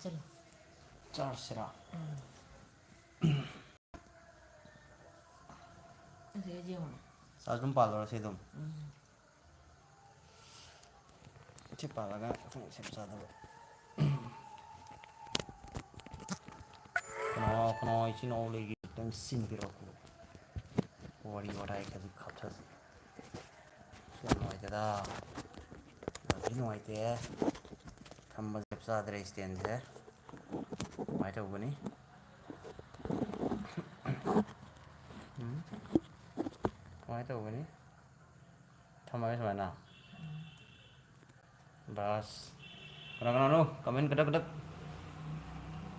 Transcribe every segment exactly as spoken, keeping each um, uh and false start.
ꯆꯠꯂꯣ꯫ ꯆꯥꯔꯖꯁꯤꯔꯥ? ꯎꯝ꯫ ꯑꯁꯤꯗ ꯌꯦꯡꯉꯣ꯫ ꯆꯥꯔꯖ ꯑꯗꯨꯝ ꯄꯥꯜꯂꯨꯔꯁꯤ ꯑꯗꯨꯝ꯫ ꯎꯝ꯫ ꯁꯤ ꯄꯥꯜꯂꯒ ꯁꯦꯝ ꯁꯥꯗꯕ꯫ ꯀꯅꯥ ꯀꯅꯥ ꯏꯆꯤꯟ ꯏꯅꯥꯎ ꯂꯩꯒꯦ? ꯈꯤꯇꯪ ꯁꯤꯟꯕꯤꯔꯛꯑꯣ꯫ ꯋꯥꯔꯤ ꯋꯥꯇꯥꯏ ꯈꯖꯤꯛ ꯈꯞꯊꯁꯤ꯫ ꯌꯥꯝ ꯅꯨꯡꯉꯥꯏꯇꯦꯗ꯫ ꯌꯥꯝ ꯊꯤ ꯅꯨꯡꯉꯥꯏꯇꯦ꯫ ꯊꯝꯕ ꯆꯞ ꯆꯥꯗ꯭ꯔꯦ stand ꯁꯦ꯫ ꯀꯃꯥꯏꯅ ꯇꯧꯒꯅꯤ? ꯎꯝ? ꯀꯃꯥꯏꯅ ꯇꯧꯒꯅꯤ? ꯊꯝꯃꯒꯦ ꯁꯨꯃꯥꯏꯅ꯫ ꯕꯁ꯫ ꯀꯅꯥ ꯀꯅꯥꯅꯣ? Comment kadak kadak.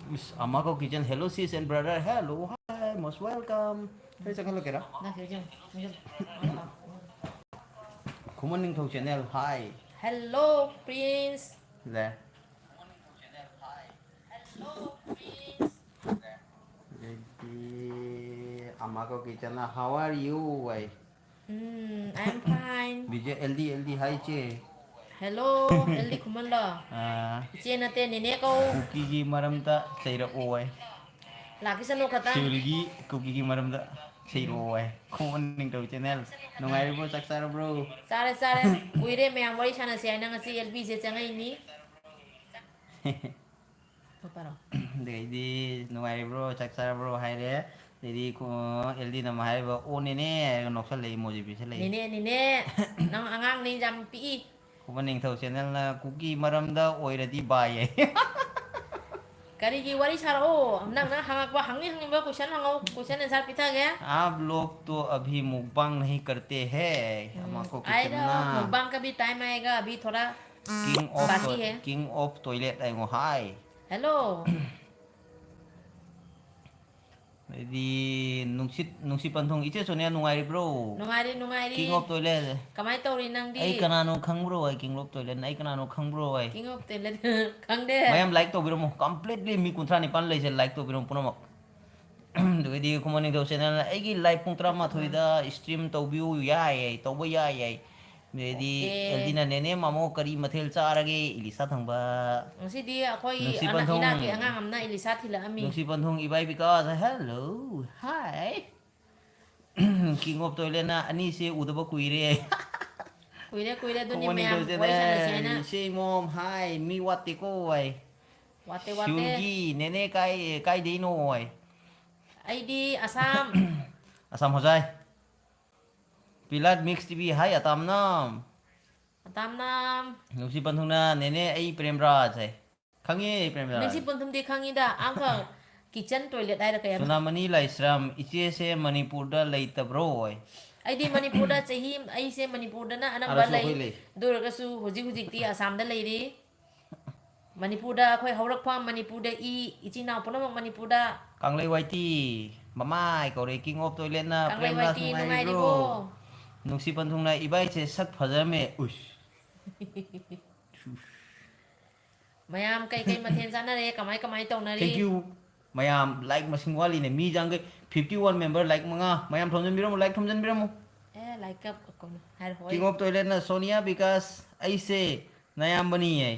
Miss Amako Kitchen, hello sis and brother, hello, hi, most welcome꯫ ꯑꯩ ꯆꯪꯍꯜꯂꯛꯀꯦꯔꯥ? ꯅꯪ ꯁꯤꯗ ꯆꯪꯉꯣ, ꯆꯪꯁꯤꯜꯂꯣ꯫ ꯈꯨꯃꯟ ꯅꯤꯡꯊꯧ channel, hi꯫ Hello, Prince꯫ ꯂꯦ꯫ ꯑꯗꯩꯗꯤ Amako Kitchen, how are you? ꯍꯥꯏ꯫ Um, I'm fine꯫ Bije L D, L D ꯍꯥꯏ ꯏꯆꯦ꯫ Hello, ꯑꯦꯜ ꯗꯤ ꯈꯨꯃꯟꯂꯣ? ꯑꯥ꯫ ꯏꯆꯦ ꯅꯠꯇꯦ, ꯅꯦꯅꯦ ꯀꯧ꯫ ꯀꯨꯀꯤꯒꯤ ꯃꯔꯝꯗ ꯆꯩꯔꯛꯑꯣ ꯍꯥꯏ꯫ ꯂꯥꯛꯈꯤꯁꯅꯨ ꯈꯇꯪ꯫ ꯁꯤꯔꯣꯏꯒꯤ ꯀꯨꯀꯤꯒꯤ ꯃꯔꯝꯗ ꯆꯩꯔꯛꯑꯣ ꯍꯥꯏ꯫ ꯈꯨꯃꯟ ꯅꯤꯡꯊꯧ channel꯫ ꯅꯨꯡꯉꯥꯏꯔꯤꯕ꯭ꯔꯣ? ꯆꯥꯛ ꯆꯥꯔꯕ꯭ꯔꯣ? ꯆꯥꯔꯦ, ꯆꯥꯔꯦ꯫ ꯀꯨꯏꯔꯦ ꯃꯌꯥꯝ ꯋꯥꯔꯤ ꯁꯥꯟꯅꯁꯦ ꯍꯥꯏꯅ ꯉꯁꯤ ꯑꯦꯜ ꯕꯤꯁꯦ ꯆꯪꯉꯛꯏꯅꯤ꯫ ꯃꯄꯥꯔꯣ꯫ ꯑꯗꯩꯗꯤ, "ꯅꯨꯡꯉꯥꯏꯔꯤꯕ꯭ꯔꯣ? ꯆꯥꯛ ꯆꯥꯔꯕ꯭ꯔꯣ?" ꯍꯥꯏꯔꯦ꯫ ꯑꯗꯩꯗꯤ, ꯀꯣ-, ꯑꯦꯜ ꯗꯤꯅ ꯑꯃꯨꯛ ꯍꯥꯏꯔꯤꯕ, "ꯑꯣ, ꯅꯦꯅꯦ," ꯍꯥꯏꯔꯒ ꯅꯣꯛꯁꯜꯂꯛꯏ emoji ꯄꯤꯁꯜꯂꯛꯏ꯫ "ꯅꯦꯅꯦ, ꯅꯦꯅꯦ, ꯅꯪ ꯑꯉꯥꯡꯅꯤ, ꯌꯥꯝ ꯄꯤꯛꯏ꯫" ꯈꯨꯃꯟ ꯅꯤꯡꯊꯧ channelꯅ "ꯀꯨꯀꯤ ꯃꯔꯝꯗ ꯑꯣꯏꯔꯗꯤ ꯕꯥꯏ" ꯍꯥꯏ꯫ ꯀꯔꯤꯒꯤ ꯋꯥꯔꯤ ꯁꯥꯔꯛꯑꯣ? ꯅꯪ, ꯅꯪ ꯍꯪꯉꯛꯄ, ꯍꯪꯅꯤꯡ ꯍꯪꯅꯤꯡꯕ question ꯍꯪꯉꯛꯑꯣ, question answer ꯄꯤꯊꯒꯦ꯫ आप लोग तो अभी mukbang नहीं करते हैं, हम्म, Amako आएगा, Kitchenꯅ꯫ Mukbang का भी time आएगा, अभी थोड़ा king of बाकी toi-, है। King of toilet ꯍꯥꯏꯉꯣ, hi꯫ Hello꯫ ꯑꯗꯩꯗꯤ ꯅꯨꯡꯁꯤꯠ, ꯅꯨꯡꯁꯤꯠ ꯄꯟꯊꯨꯡ, "ꯏꯆꯦ ꯁꯣꯅꯤꯌꯥ ꯅꯨꯡꯉꯥꯏꯔꯤꯕ꯭ꯔꯣ?" ꯅꯨꯡꯉꯥꯏꯔꯤ, ꯅꯨꯡꯉꯥꯏꯔꯤ꯫ King of toilet꯫ ꯀꯃꯥꯏ ꯇꯧꯔꯤ ꯅꯪꯗꯤ? "ꯑꯩ ꯀꯅꯥꯅꯣ ꯈꯪꯕ꯭ꯔꯣ?" ꯍꯥꯏ, "King of toiletꯅ ꯑꯩ ꯀꯅꯥꯅꯣ ꯈꯪꯕ꯭ꯔꯣ?" ꯍꯥꯏ꯫ King of toilet ꯈꯪꯗꯦ꯫ ꯃꯌꯥꯝ like ꯇꯧꯕꯤꯔꯝꯃꯣ꯫ Completely ꯃꯤ ꯀꯨꯟꯊ꯭ꯔꯥ ꯅꯤꯄꯥꯟ ꯂꯩꯁꯦ, like ꯇꯧꯕꯤꯔꯝꯃꯣ ꯄꯨꯝꯅꯃꯛ꯫ ꯑꯗꯨꯒꯩꯗꯤ ꯈꯨꯃꯟ ꯅꯤꯡꯊꯧ channelꯅ ꯑꯩꯒꯤ live ꯄꯨꯡ ꯇꯔꯥꯃꯥꯊꯣꯏꯗ stream ꯇꯧꯕꯤꯌꯨ, ꯌꯥꯏ, ꯌꯥꯏ, ꯇꯧꯕ ꯌꯥꯏ, ꯌꯥꯏ꯫ ꯑꯗꯩꯗꯤ ꯑꯣꯀꯦ꯫ ꯑꯦꯜꯗꯤꯅ, "ꯅꯦꯅꯦ ꯃꯥꯃꯣ ꯀꯔꯤ ꯃꯊꯦꯜ ꯆꯥꯔꯒꯦ?" ꯏꯂꯤꯁꯥ ꯊꯪꯕ꯫ ꯉꯁꯤꯗꯤ ꯑꯩꯈꯣꯏ ꯅꯨꯡꯁꯤ ꯑꯅꯥ-, ꯄꯟꯊꯨꯡ꯫ ꯏꯅꯥꯛꯀꯤ ꯑꯉꯥꯡ ꯑꯃꯅ ꯏꯂꯤꯁꯥ ꯊꯤꯜꯂꯛꯑꯝꯃꯤ꯫ ꯅꯨꯡꯁꯤ ꯄꯟꯊꯨꯡ ꯏꯕꯥꯏ Vikas, hello, hi꯫ King of Toiletꯅ, "ꯑꯅꯤꯁꯦ ꯎꯗꯕ ꯀꯨꯏꯔꯦ꯫" ꯀꯨꯏꯔꯦ, ꯀꯨꯏꯔꯦ, ꯑꯗꯨꯅꯤ ꯈꯣꯡꯃꯅꯤ ꯃꯌꯥꯝ ꯇꯧꯁꯦꯅ, ꯋꯥꯔꯤ ꯁꯥꯟꯅꯁꯦ ꯍꯥꯏꯅ꯫ "ꯏꯆꯦ ꯏꯃꯣꯝ, hi, ꯃꯤ ꯋꯥꯠꯇꯦꯀꯣ" ꯍꯥꯏ꯫ ꯋꯥꯠꯇꯦ, ꯋꯥꯠꯇꯦ꯫ ꯁꯤꯌꯨꯜꯒꯤ ꯅꯦꯅꯦ ꯀꯥꯏ, ꯀꯥꯏꯗꯩꯅꯣ ꯍꯥꯏ꯫ ꯑꯩꯗꯤ ꯑꯁꯥꯝ꯫ ꯑꯁꯥꯝ ꯍꯣꯖꯥꯏ꯫ ꯄꯤꯂꯥꯠ ꯃꯤꯛꯁ ꯇꯤꯚꯤ, ꯍꯥꯏ ꯑꯇꯥꯝꯅꯝ꯫ ꯑꯇꯥꯝꯅꯝ꯫ ꯅꯨꯡꯁꯤ ꯄꯟꯊꯨꯡꯅ, "ꯅꯦꯅꯦ ꯑꯩ ꯄ꯭ꯔꯦꯝꯔꯥꯖ" ꯍꯥꯏ꯫ ꯈꯪꯉꯦ ꯄ꯭ꯔꯦꯝꯔꯥꯖ꯫ ꯅꯨꯡꯁꯤ ꯄꯟꯊꯨꯡꯗꯤ ꯈꯪꯉꯤꯗ, ꯑꯥ, ꯈ-, kitchen toilet ꯍꯥꯏꯔ ꯀꯩ ꯍꯥꯏꯕ? ꯁꯣꯅꯥꯃꯅꯤ ꯂꯥꯏꯁ꯭ꯔꯝ, "ꯏꯆꯦꯁꯦ ꯃꯅꯤꯄꯨꯔꯗ ꯂꯩꯇꯕ꯭ꯔꯣ?" ꯍꯥꯏ꯫ ꯑꯩꯗꯤ ꯃꯅꯤꯄꯨꯔꯗ ꯆꯍꯤ, ꯑꯩꯁꯦ ꯃꯅꯤꯄꯨꯔꯗꯅ ꯑꯅꯝꯕ ꯑꯥꯗꯁꯨ ꯂꯩ꯫ ꯑꯩꯈꯣꯏ ꯂꯩ꯫ ꯑꯗꯨ ꯑꯣꯏꯔꯒꯁꯨ ꯍꯧꯖꯤꯛ ꯍꯧꯖꯤꯛꯇꯤ ꯑꯁꯥꯝꯗ ꯂꯩꯔꯤ꯫ ꯃꯅꯤꯄꯨꯔꯗ ꯑꯩꯈꯣꯏ ꯍꯧꯔꯛꯐꯝ ꯃꯅꯤꯄꯨꯔꯗ ꯏ, ꯏꯆꯤꯟ ꯏꯅꯥꯎ ꯄꯨꯝꯅꯃꯛ ꯃꯅꯤꯄꯨꯔꯗ꯫ ꯀꯪꯂꯩ ꯋꯥꯏꯇꯤ, ꯃꯃꯥꯏ ꯀꯧꯔꯦ, King of Toiletꯅ, ꯀꯪꯂꯩ "ꯄ꯭ꯔꯦꯝꯗꯥꯁ ꯋꯥꯏꯇꯤ ꯅꯨꯡꯉꯥꯏꯔꯤꯕ꯭ꯔꯣ?" ꯅꯨꯡꯉꯥꯏꯔꯤꯕꯣ? ꯅꯨꯡꯁꯤ ꯄꯟꯊꯨꯡꯅ, "ꯏꯕꯥꯏꯁꯦ ꯁꯛ ꯐꯖꯔꯝꯃꯦ꯫" ꯎꯏꯁ꯫ ꯃꯌꯥꯝ ꯀꯩ ꯀꯩ ꯃꯊꯦꯜ ꯆꯥꯅꯔꯦ? ꯀꯃꯥꯏ ꯀꯃꯥꯏ ꯇꯧꯅꯔꯤ? Thank you꯫ ꯃꯌꯥꯝ, like ꯃꯁꯤꯡ ꯋꯥꯠꯂꯤꯅꯦ꯫ ꯃꯤ ꯆꯥꯡꯈꯩ fifty one member, like ꯃꯉꯥ꯫ ꯃꯌꯥꯝ ꯊꯣꯝꯖꯤꯟꯕꯤꯔꯝꯃꯨ, like ꯊꯣꯝꯖꯤꯟꯕꯤꯔꯝꯃꯨ꯫ ꯑꯦ, like ꯀꯞ-, ꯀꯩꯅꯣ, ꯍꯥꯏꯔꯣ, ꯍꯣꯏ꯫ King of Toiletꯅ, "ꯁꯣꯅꯤꯌꯥ ꯕꯤꯀꯥꯁ, ꯑꯩꯁꯦ ꯅꯌꯥꯝꯕꯅꯤ" ꯍꯥꯏ꯫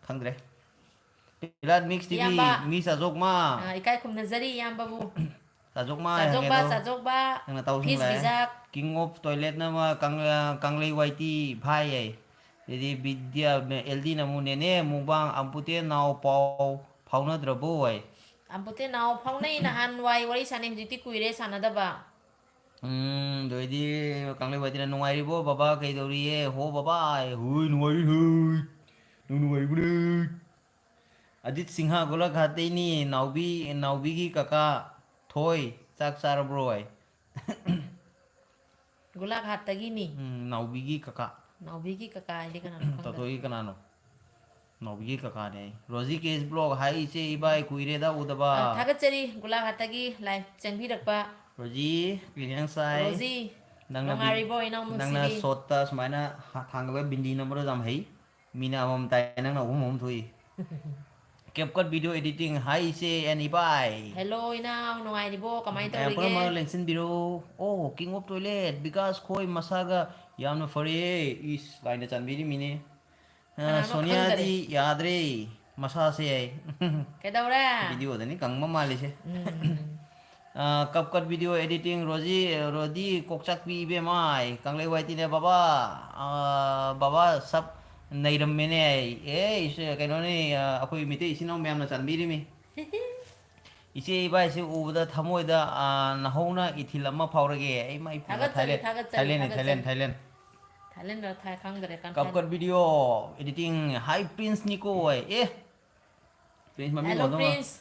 ꯈꯪꯗ꯭ꯔꯦ꯫ ꯄꯤꯂꯥꯠ ꯃꯤꯛꯁ ꯇꯤꯚꯤ, ꯏꯌꯥꯝꯕ꯫ ꯃꯤ ꯆꯥꯖꯣꯛꯃ꯫ ꯑ, ꯏꯀꯥꯏ ꯈꯨꯝꯅꯖꯔꯤ ꯏꯌꯥꯝꯕꯕꯨ꯫ ꯆꯥꯖꯣꯛꯃ ꯆꯥꯖꯣꯛꯄ, ꯍꯥꯏꯒꯗ꯭ꯔꯣ? ꯆꯥꯖꯣꯛꯄ, ꯅꯪꯅ ꯇꯧ ꯐꯤꯁ ꯁꯤꯡꯂꯥꯏ꯫ ꯕꯤꯖꯥꯛ꯫ King of Toiletꯅ ꯑꯃ, ꯀꯪ-, ꯀꯪꯂꯩ ꯋꯥꯏꯇꯤ ꯚꯥꯏ ꯍꯥꯏ꯫ ꯑꯗꯩꯗꯤ ꯕꯤꯗ꯭ꯌꯥ, ꯑꯦꯜꯗꯤꯅ ꯑꯃꯨꯛ, "ꯅꯦꯅꯦ ꯃꯨꯛꯕꯥꯡ ꯑꯝꯄꯨꯇꯦ ꯅꯥꯎ ꯄꯥꯎ ꯐꯥꯎꯅꯗ꯭ꯔꯕꯣ?" ꯍꯥꯏ꯫ ꯑꯝꯄꯨꯇꯦ ꯅꯥꯎ ꯐꯥꯎꯅꯩ, ꯅꯍꯥꯟꯋꯥꯏ ꯋꯥꯔꯤ ꯁꯥꯟꯅꯩ, ꯍꯧꯖꯤꯛꯇꯤ ꯀꯨꯏꯔꯦ ꯁꯥꯟꯅꯗꯕ꯫ ꯎꯝ, ꯑꯗꯨ ꯑꯣꯏꯗꯤ ꯀꯪꯂꯩ ꯋꯥꯏꯇꯤꯅ, "ꯅꯨꯡꯉꯥꯏꯔꯤꯕꯣ ꯕꯕꯥ, ꯀꯩꯗꯧꯔꯤꯌꯦ?" "ꯍꯣ ꯕꯕꯥ, ꯍꯣꯏ, ꯅꯨꯡꯉꯥꯏꯔꯤ, ꯍꯣꯏ꯫ ꯅꯪ ꯅꯨꯡꯉꯥꯏꯔꯤꯕꯅꯦ?" ꯑꯖꯤꯠ ꯁꯤꯡꯍ, "ꯒꯣꯂꯥꯘꯥꯠꯇꯩꯅꯤ, ꯅꯥꯎꯕꯤ, ꯅꯥꯎꯕꯤꯒꯤ ꯀꯀꯥ ꯊꯣꯏ, ꯆꯥꯛ ꯆꯥꯔꯕ꯭ꯔꯣ?" ꯍꯥꯏ꯫ ꯒꯣꯂꯥꯘꯥꯠꯇꯒꯤꯅꯤ꯫ ꯎꯝ, ꯅꯥꯎꯕꯤꯒꯤ ꯀꯀꯥ꯫ ꯅꯥꯎꯕꯤꯒꯤ ꯀꯀꯥ ꯍꯥꯏꯗꯤ ꯀꯅꯥꯅꯣ ꯈꯪꯗꯦ꯫ ꯇꯥꯇꯣꯏꯒꯤ ꯀꯅꯥꯅꯣ? ꯅꯥꯎꯕꯤꯒꯤ ꯀꯀꯥꯅꯦ꯫ ꯔꯣꯖꯤ ꯀꯦꯁ ꯕ꯭ꯂꯣꯒ, "ꯍꯥꯏ ꯏꯆꯦ ꯏꯕꯥꯏ, ꯀꯨꯏꯔꯦꯗ ꯎꯗꯕ꯫" ꯑ, ꯊꯥꯒꯠꯆꯔꯤ, ꯒꯣꯂꯥꯘꯥꯠꯇꯒꯤ ꯂꯥꯏ ꯆꯪꯕꯤꯔꯛꯄ꯫ ꯔꯣꯖꯤ, ꯀ꯭ꯂꯤꯅꯤꯌꯥꯡ ꯆꯥꯏ꯫ ꯔꯣꯖꯤ, ꯅꯪꯅ ꯕꯤ-, ꯅꯨꯡꯉꯥꯏꯔꯤꯕꯣ ꯏꯅꯥꯎ ꯅꯪꯅ ꯅꯨꯡꯁꯤꯕꯤ? ꯁꯣꯠꯇ ꯁꯨꯃꯥꯏꯅ ꯍꯥ-, ꯊꯥꯡꯒꯠꯂꯒ ꯕꯤꯟꯗꯤ ꯅꯝꯕꯗꯣ ꯌꯥꯝ ꯍꯩ꯫ ꯃꯤꯅ ꯑꯃꯃꯝ ꯇꯥꯏ, ꯅꯪꯅ ꯑꯍꯨꯝ ꯑꯍꯨꯝ ꯊꯣꯛꯏ꯫ CapCut video editing, hi ꯏꯆꯦ and ꯏꯕꯥꯏ꯫ Hello ꯏꯅꯥꯎ, ꯅꯨꯡꯉꯥꯏꯔꯤꯕꯣ? ꯀꯃꯥꯏ ꯃꯌꯥꯝ ꯇꯧꯔꯤꯒꯦ? ꯄꯨꯝꯅꯃꯛ ꯂꯦꯡꯁꯤꯟꯕꯤꯔꯣ꯫ ꯑꯣ, King of Toilet, ꯕꯤꯀꯥꯁ ꯈꯣꯏ ꯃꯁꯥꯒ ꯌꯥꯝꯅ ꯐꯔꯦ꯫ ꯏꯁ, ꯂꯥꯏꯅ ꯆꯥꯟꯕꯤꯔꯤꯃꯤꯅꯦ꯫ ꯑ, ꯀꯅꯥꯅꯣ ꯁꯣꯅꯤꯌꯥꯗꯤ ꯈꯪꯗꯔꯦ꯫ ꯌꯥꯗ꯭ꯔꯦ, ꯃꯁꯥꯁꯦ꯫ ꯀꯩꯗꯧꯔꯦ? Video ꯗꯅꯤ ꯀꯪꯕ ꯃꯥꯜꯂꯤꯁꯦ꯫ ꯎꯝ꯫ ꯑ, CapCut video editing, ꯔꯣꯖꯤ, ꯔꯣꯗꯤ ꯀꯣꯛꯆꯥꯛꯄꯤ ꯏꯕꯦꯝꯃ, ꯀꯪꯂꯩ ꯋꯥꯏꯇꯤꯅꯦ ꯕꯕꯥ꯫ ꯑ, ꯕꯕꯥ ꯁꯞ ꯅꯩꯔꯝꯃꯦꯅꯦ꯫ ꯑꯦ, ꯏꯁ-, ꯀꯩꯅꯣꯅꯦ, ꯑ, ꯑꯩꯈꯣꯏ ꯃꯤꯇꯩ ꯏꯆꯤꯟ ꯏꯅꯥꯎ ꯃꯌꯥꯝꯅ ꯆꯥꯟꯕꯤꯔꯤꯃꯤ꯫ ꯏꯆꯦ ꯏꯕꯥꯏꯁꯦ ꯎꯕꯗ ꯊꯃꯣꯏꯗ, ꯑ, ꯅꯍꯧꯅ ꯏꯊꯤꯜ ꯑꯃ ꯐꯥꯎꯔꯒꯦ꯫ ꯑꯩ ꯃꯥꯏ ꯄꯨꯔꯥ ꯊꯥꯒꯠꯆꯔꯤ, ꯊꯥꯏꯂꯦꯟ-, ꯊꯥꯒꯠꯆꯔꯤ, ꯊꯥꯏꯂꯦꯟꯅꯤ, ꯊꯥꯒꯠꯆꯔꯤ꯫ Thailand, Thailand. ꯊꯥꯏꯂꯦꯟꯔ ꯊꯥꯏ ꯈꯪꯗꯔꯦ, ꯀꯟ-, CapCut video editing, hi Prince ꯅꯤꯀꯣ, ꯑꯦ꯫ Prince ꯃꯃꯤꯡ Hello, ꯑꯣꯟꯊꯣꯛꯅ꯫ Prince꯫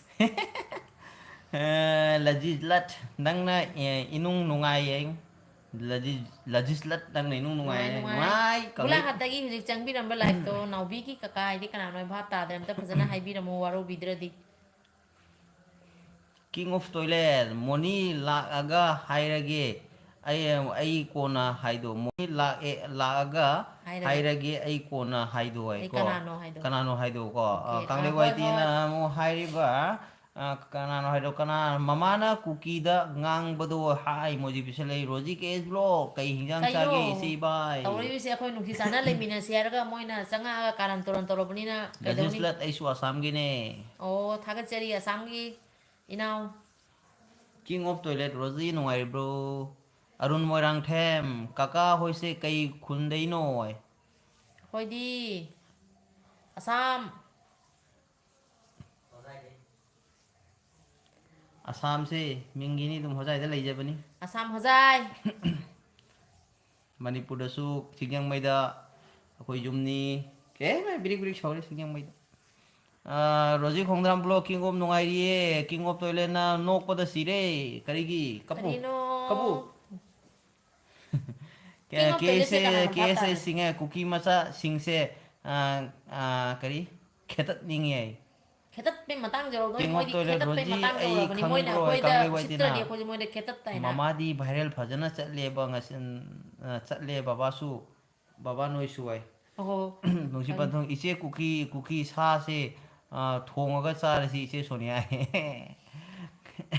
ꯑꯦ, ꯂꯖꯤꯖꯂꯠ, ꯅꯪꯅ, ꯑꯦ, ꯏꯅꯨꯡ ꯅꯨꯡꯉꯥꯏꯌꯦ꯫ ꯂꯖꯤ-, ꯂꯖꯤꯖꯂꯠ, ꯅꯪꯅ ꯏꯅꯨꯡ ꯅꯨꯡꯉꯥꯏ, ꯅꯨꯡꯉꯥꯏꯌꯦ꯫ ꯅꯨꯡꯉꯥꯏ꯫ ꯅꯨꯡꯉꯥꯏ, ꯀꯪꯂꯩ꯫ ꯒꯨꯂꯥ ꯍꯠꯇꯒꯤ ꯍꯧꯖꯤꯛ ꯆꯪꯕꯤꯔꯝꯕ ꯂꯥꯏꯛꯇꯣ ꯅꯥꯎꯕꯤꯒꯤ ꯀꯀꯥ ꯍꯥꯏꯗꯤ ꯀꯅꯥꯅꯣ ꯍꯥꯏꯕ ꯚꯥꯞ ꯇꯥꯗ꯭ꯔꯦ꯫ ꯑꯝꯇ ꯐꯖꯅ ꯍꯥꯏꯕꯤꯔꯝꯃꯣ, ꯋꯥꯔꯧꯕꯤꯗ꯭ꯔꯗꯤ꯫ King of Toilet, ꯃꯣꯅꯤ ꯂꯥꯛꯑꯒ ꯍꯥꯏꯔꯒꯦ꯫ ꯑꯩ, ꯑꯩ ꯀꯣꯟꯅ ꯍꯥꯏꯗꯣ꯫ ꯃꯣꯅꯤ ꯂꯥꯛꯑꯦ, ꯂꯥꯛꯑꯒ ꯍꯥꯏꯔꯒꯦ꯫ ꯍꯥꯏꯔꯒꯦ, ꯑꯩ ꯀꯣꯟꯅ ꯍꯥꯏꯗꯣ ꯑꯩ ꯍꯥꯏꯀꯣ꯫ ꯀꯅꯥꯅꯣ ꯍꯥꯏꯗꯣ? ꯀꯅꯥꯅꯣ ꯍꯥꯏꯗꯣꯀꯣ? ꯑꯣꯀꯦ, ꯑ, ꯀꯪꯂꯩ ꯑꯥ, ꯍꯣꯏ, ꯋꯥꯏꯇꯤꯅ ꯍꯣꯏ꯫ ꯑꯃꯨꯛ ꯍꯥꯏꯔꯤꯕ, ꯑ, ꯀꯅꯥꯅꯣ ꯍꯥꯏꯗꯣ? ꯀꯅꯥ? ꯃꯃꯥꯅ ꯀꯨꯀꯤꯗ ꯉꯥꯡꯕꯗꯣ ꯍꯥꯏ emoji ꯄꯤꯁꯜꯂꯛꯏ꯫ ꯔꯣꯖꯤ ꯀꯦ ꯑꯦꯁ ꯕ꯭ꯂꯣꯛ, ꯀꯩ ꯍꯤꯟꯖꯥꯡ ꯀꯩꯅꯣ ꯆꯥꯒꯦ ꯏꯆꯦ ꯏꯕꯥꯏ? ꯇꯧꯔꯛꯏꯕꯁꯦ? ꯑꯩꯈꯣꯏ ꯅꯨꯡꯁꯤ ꯆꯥꯟꯅ ꯂꯩꯃꯤꯟꯅꯁꯦ ꯍꯥꯏꯔꯒ ꯃꯣꯏꯅ ꯆꯪꯉꯛꯑꯒ ꯀꯥꯔꯟ ꯇꯨꯔꯟ ꯇꯧꯔꯛꯄꯅꯤꯅ ꯀꯩꯗꯧꯅꯤ? ꯂꯖꯤꯁꯂꯠ, ꯑꯩꯁꯨ ꯑꯁꯥꯝꯒꯤꯅꯦ꯫ ꯑꯣ, ꯊꯥꯒꯠꯆꯔꯤ ꯑꯁꯥꯝꯒꯤ ꯏꯅꯥꯎ꯫ King of Toilet, ꯔꯣꯖꯤ ꯅꯨꯡꯉꯥꯏꯔꯤꯕ꯭ꯔꯣ? ꯑꯔꯨꯟ ꯃꯣꯏꯔꯥꯡꯊꯦꯝ, ꯀꯀꯥ ꯍꯣꯏꯁꯦ ꯀꯩ ꯈꯨꯟꯗꯩꯅꯣ? ꯑꯩꯈꯣꯏꯗꯤ ꯑꯁꯥꯝ꯫ ꯑꯁꯥꯝꯁꯦ ꯃꯤꯡꯒꯤꯅꯤ, ꯑꯗꯨꯝ ꯍꯣꯖꯥꯏꯗ ꯂꯩꯖꯕꯅꯤ꯫ ꯑꯁꯥꯝ ꯍꯣꯖꯥꯏ꯫ ꯃꯅꯤꯄꯨꯔꯗꯁꯨ ꯁꯤꯡꯖꯃꯩꯗ ꯑꯩꯈꯣꯏ ꯌꯨꯝꯅꯤ꯫ ꯀꯩ ꯍꯥꯏꯅ ꯕꯤꯔꯤꯛ ꯕꯤꯔꯤꯛ ꯁꯧꯔꯦ ꯁꯤꯡꯖꯃꯩꯗ꯫ ꯑꯥ, ꯔꯣꯖꯤ ꯈꯣꯡꯗ꯭ꯔꯥꯝ ꯕ꯭ꯂꯣꯛ, King of ꯅꯨꯡꯉꯥꯏꯔꯤꯌꯦ, King of Toiletꯅ ꯅꯣꯛꯄꯗ ꯁꯤꯔꯦ꯫ ꯀꯔꯤꯒꯤ? ꯀꯞꯄꯨ, ꯀꯔꯤꯅꯣ? ꯀꯞꯄꯨ꯫ King of Toiletꯁꯦ ꯀꯅꯥꯅꯣ? ꯚꯥꯞ ꯇꯥꯗ꯭ꯔꯦ꯫ ꯁꯤꯡꯉꯦ, ꯀꯨꯀꯤ ꯃꯆꯥꯁꯤꯡꯁꯦ, ꯑꯥ, ꯑꯥ, ꯀꯔꯤ? ꯈꯦꯇꯠꯅꯤꯡꯉꯦ꯫ ꯈꯦꯇꯠꯄꯩ ꯃꯇꯥꯡ ꯌꯧꯔꯕꯅꯤ, King of ꯃꯣꯏꯗꯤ Toilet ꯈꯦꯇꯠꯄꯩ ꯔꯣꯖꯤ, ꯃꯇꯥꯡ ꯑꯩ ꯌꯧꯔꯕꯅꯤ꯫ ꯃꯣꯏꯅ ꯈꯪꯕ꯭ꯔꯣ? ꯑꯩꯈꯣꯏꯗ ꯀꯪꯂꯩ ꯋꯥꯏꯇꯤꯅ꯫ ꯎꯁꯤꯠꯇ꯭ꯔꯗꯤ ꯑꯩꯈꯣꯏꯁꯦ ꯃꯣꯏꯗ ꯈꯦꯇꯠ ꯇꯥꯏꯅ꯫ ꯃꯃꯥꯗꯤ viral ꯐꯖꯅ ꯆꯠꯂꯦꯕ ꯉꯁꯤ, ꯑ, ꯆꯠꯂꯦ ꯕꯕꯥꯁꯨ, ꯕꯕꯥ ꯅꯣꯏꯁꯨ ꯍꯥꯏ꯫ ꯑꯣꯍꯣ꯫ ꯅꯨꯡꯁꯤ ꯈꯪꯉꯤ꯫ ꯄꯟꯊꯨꯡ, ꯏꯆꯦ ꯀꯨꯀꯤ, ꯀꯨꯀꯤ ꯁꯥꯁꯦ, ꯑꯥ, ꯊꯣꯡꯉꯒ ꯆꯥꯔꯁꯤ, ꯏꯆꯦ ꯁꯣꯅꯤꯌꯥ꯫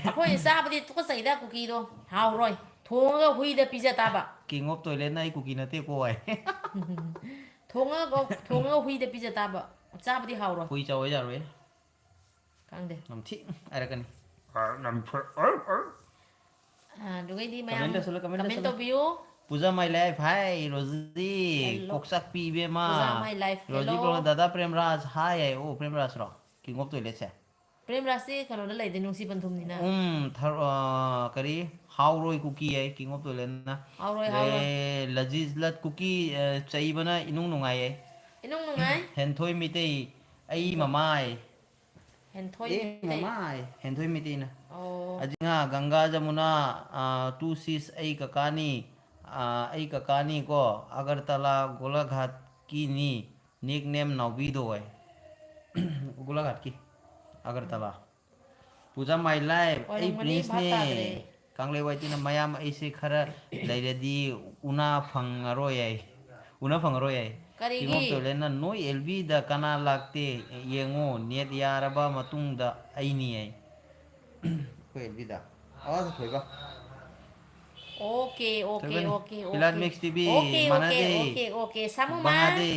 ꯑꯩꯈꯣꯏ ꯆꯥꯕꯗꯤ ꯇꯨꯀꯠꯆꯩꯗ ꯀꯨꯀꯤꯗꯣ꯫ ꯍꯥꯎꯔꯣꯏ꯫ ꯊꯣꯡꯉꯒ ꯍꯨꯏꯗ ꯄꯤꯖ ꯇꯥꯕ꯫ King of Toilet ꯅ ꯑꯩ ꯀꯨꯀꯤ ꯅꯠꯇꯦꯀꯣ ꯍꯥꯏ꯫ ꯊꯣꯡꯉꯒ, ꯊꯣꯡꯉꯒ ꯍꯨꯏꯗ ꯄꯤꯖ ꯇꯥꯕ꯫ ꯆꯥꯕꯗꯤ ꯍꯥꯎꯔꯣꯏ꯫ ꯍꯨꯏ ꯆꯥꯎ ꯌꯥꯔꯣꯏ꯫ ꯈꯪꯗꯦ꯫ ꯅꯝꯊꯤ ꯍꯥꯏꯔꯛꯀꯅꯤ꯫ ꯑꯗꯨꯒꯩꯗꯤ ꯃꯌꯥꯝ Comment ꯇꯧꯁꯜꯂꯣ, comment comment ꯇꯧꯁꯜꯂꯣ꯫ ꯇꯧꯕꯤꯌꯨ꯫ Puja my life, hi Roji. Hello꯫ ꯀꯣꯛꯆꯥꯛꯄꯤ ꯏꯕꯦꯝꯃ꯫ Puja my life, Roji hello꯫ Bro, ꯗꯥꯗꯥ ꯄ꯭ꯔꯦꯝꯔꯥꯖ, hi ꯍꯥꯏ꯫ ꯑꯣ, ꯄ꯭ꯔꯦꯝꯔꯥꯖꯔꯣ? King of Toilet ꯁꯦ꯫ ꯄ꯭ꯔꯦꯝꯔꯥꯖꯇꯤ ꯀꯩꯅꯣꯗ ꯂꯩꯗꯤ, ꯅꯨꯡꯁꯤ ꯄꯟꯊꯨꯡꯅꯤꯅ꯫ ꯎꯝ, ꯊꯔ-, ꯑ, ꯀꯔꯤ? ꯍꯥꯎꯔꯣꯏ ꯀꯨꯀꯤ ꯍꯥꯏ, King of Toilet ꯅ꯫ ꯍꯥꯎꯔꯣꯏ, ꯔꯦ-, ꯍꯥꯎꯔꯣꯏ꯫ ꯂꯖꯤꯖ ꯂꯠ ꯀꯨꯀꯤ, ꯑ, ꯆꯩꯕꯅ ꯏꯅꯨꯡ ꯅꯨꯡꯉꯥꯏ ꯍꯥꯏ꯫ ꯏꯅꯨꯡ ꯅꯨꯡꯉꯥꯏ꯫ ꯍꯦꯟꯊꯣꯏ ꯃꯤꯇꯩ, ꯑꯩ ꯃꯃꯥꯏ꯫ ꯍꯦꯟꯊꯣꯏ ꯑꯦ, ꯃꯤꯇꯩ꯫ ꯃꯃꯥꯏ, ꯍꯦꯟꯊꯣꯏ ꯃꯤꯇꯩꯅ꯫ ꯑꯣ꯫ ꯑꯖꯤꯉꯥ ꯒꯪꯒꯥ ꯖꯃꯨꯅꯥ, ꯑ, two sis ꯑꯩ ꯀꯀꯥꯅꯤ, ꯑ, ꯑꯩ ꯀꯀꯥꯅꯤ ꯀꯣ, Agartala ꯒꯣꯂꯥꯘꯥꯠꯀꯤꯅꯤ, nickname ꯅꯥꯎꯕꯤꯗꯣ high. ꯒꯣꯂꯥꯘꯥꯠꯀꯤ, Agartala. Puja my life, ꯑꯩ ꯑꯣꯏꯔꯝꯒꯅꯤ, Prince ꯚꯥꯞ ꯅꯦ꯫ ꯇꯥꯗ꯭ꯔꯦ꯫ ꯀꯪꯂꯩ ꯋꯥꯏꯇꯤꯅ ꯃꯌꯥꯝ ꯑꯩꯁꯦ ꯈꯔ ꯂꯩꯔꯗꯤ ꯎꯅꯥ ꯐꯪꯉꯔꯣꯏ ꯍꯥꯏ꯫ ꯎꯅ ꯐꯪꯉꯔꯣꯏ ꯍꯥꯏ꯫ King of ꯀꯔꯤꯒꯤ? Toilet ꯅ ꯅꯣꯏ ꯑꯦꯜ ꯕꯤꯗ ꯀꯅꯥ ꯂꯥꯛꯇꯦ ꯌꯦꯡꯉꯣ, net ꯌꯥꯔꯕ ꯃꯇꯨꯡꯗ ꯑꯩꯅꯤ ꯍꯥꯏ꯫ ꯑꯩꯈꯣꯏ ꯑꯦꯜ ꯕꯤꯗ꯫ ꯑꯥ, ꯊꯣꯏꯕ꯫ Okay, okay, ꯊꯣꯏꯕꯅꯤ꯫ okay, ꯏꯂꯥꯟ okay꯫ Mix T V, Okay, okay, ꯃꯥꯟꯅꯗꯦ꯫ okay, okay꯫ ꯁꯥꯃꯨꯃ, ꯃꯥꯟꯅꯗꯦ꯫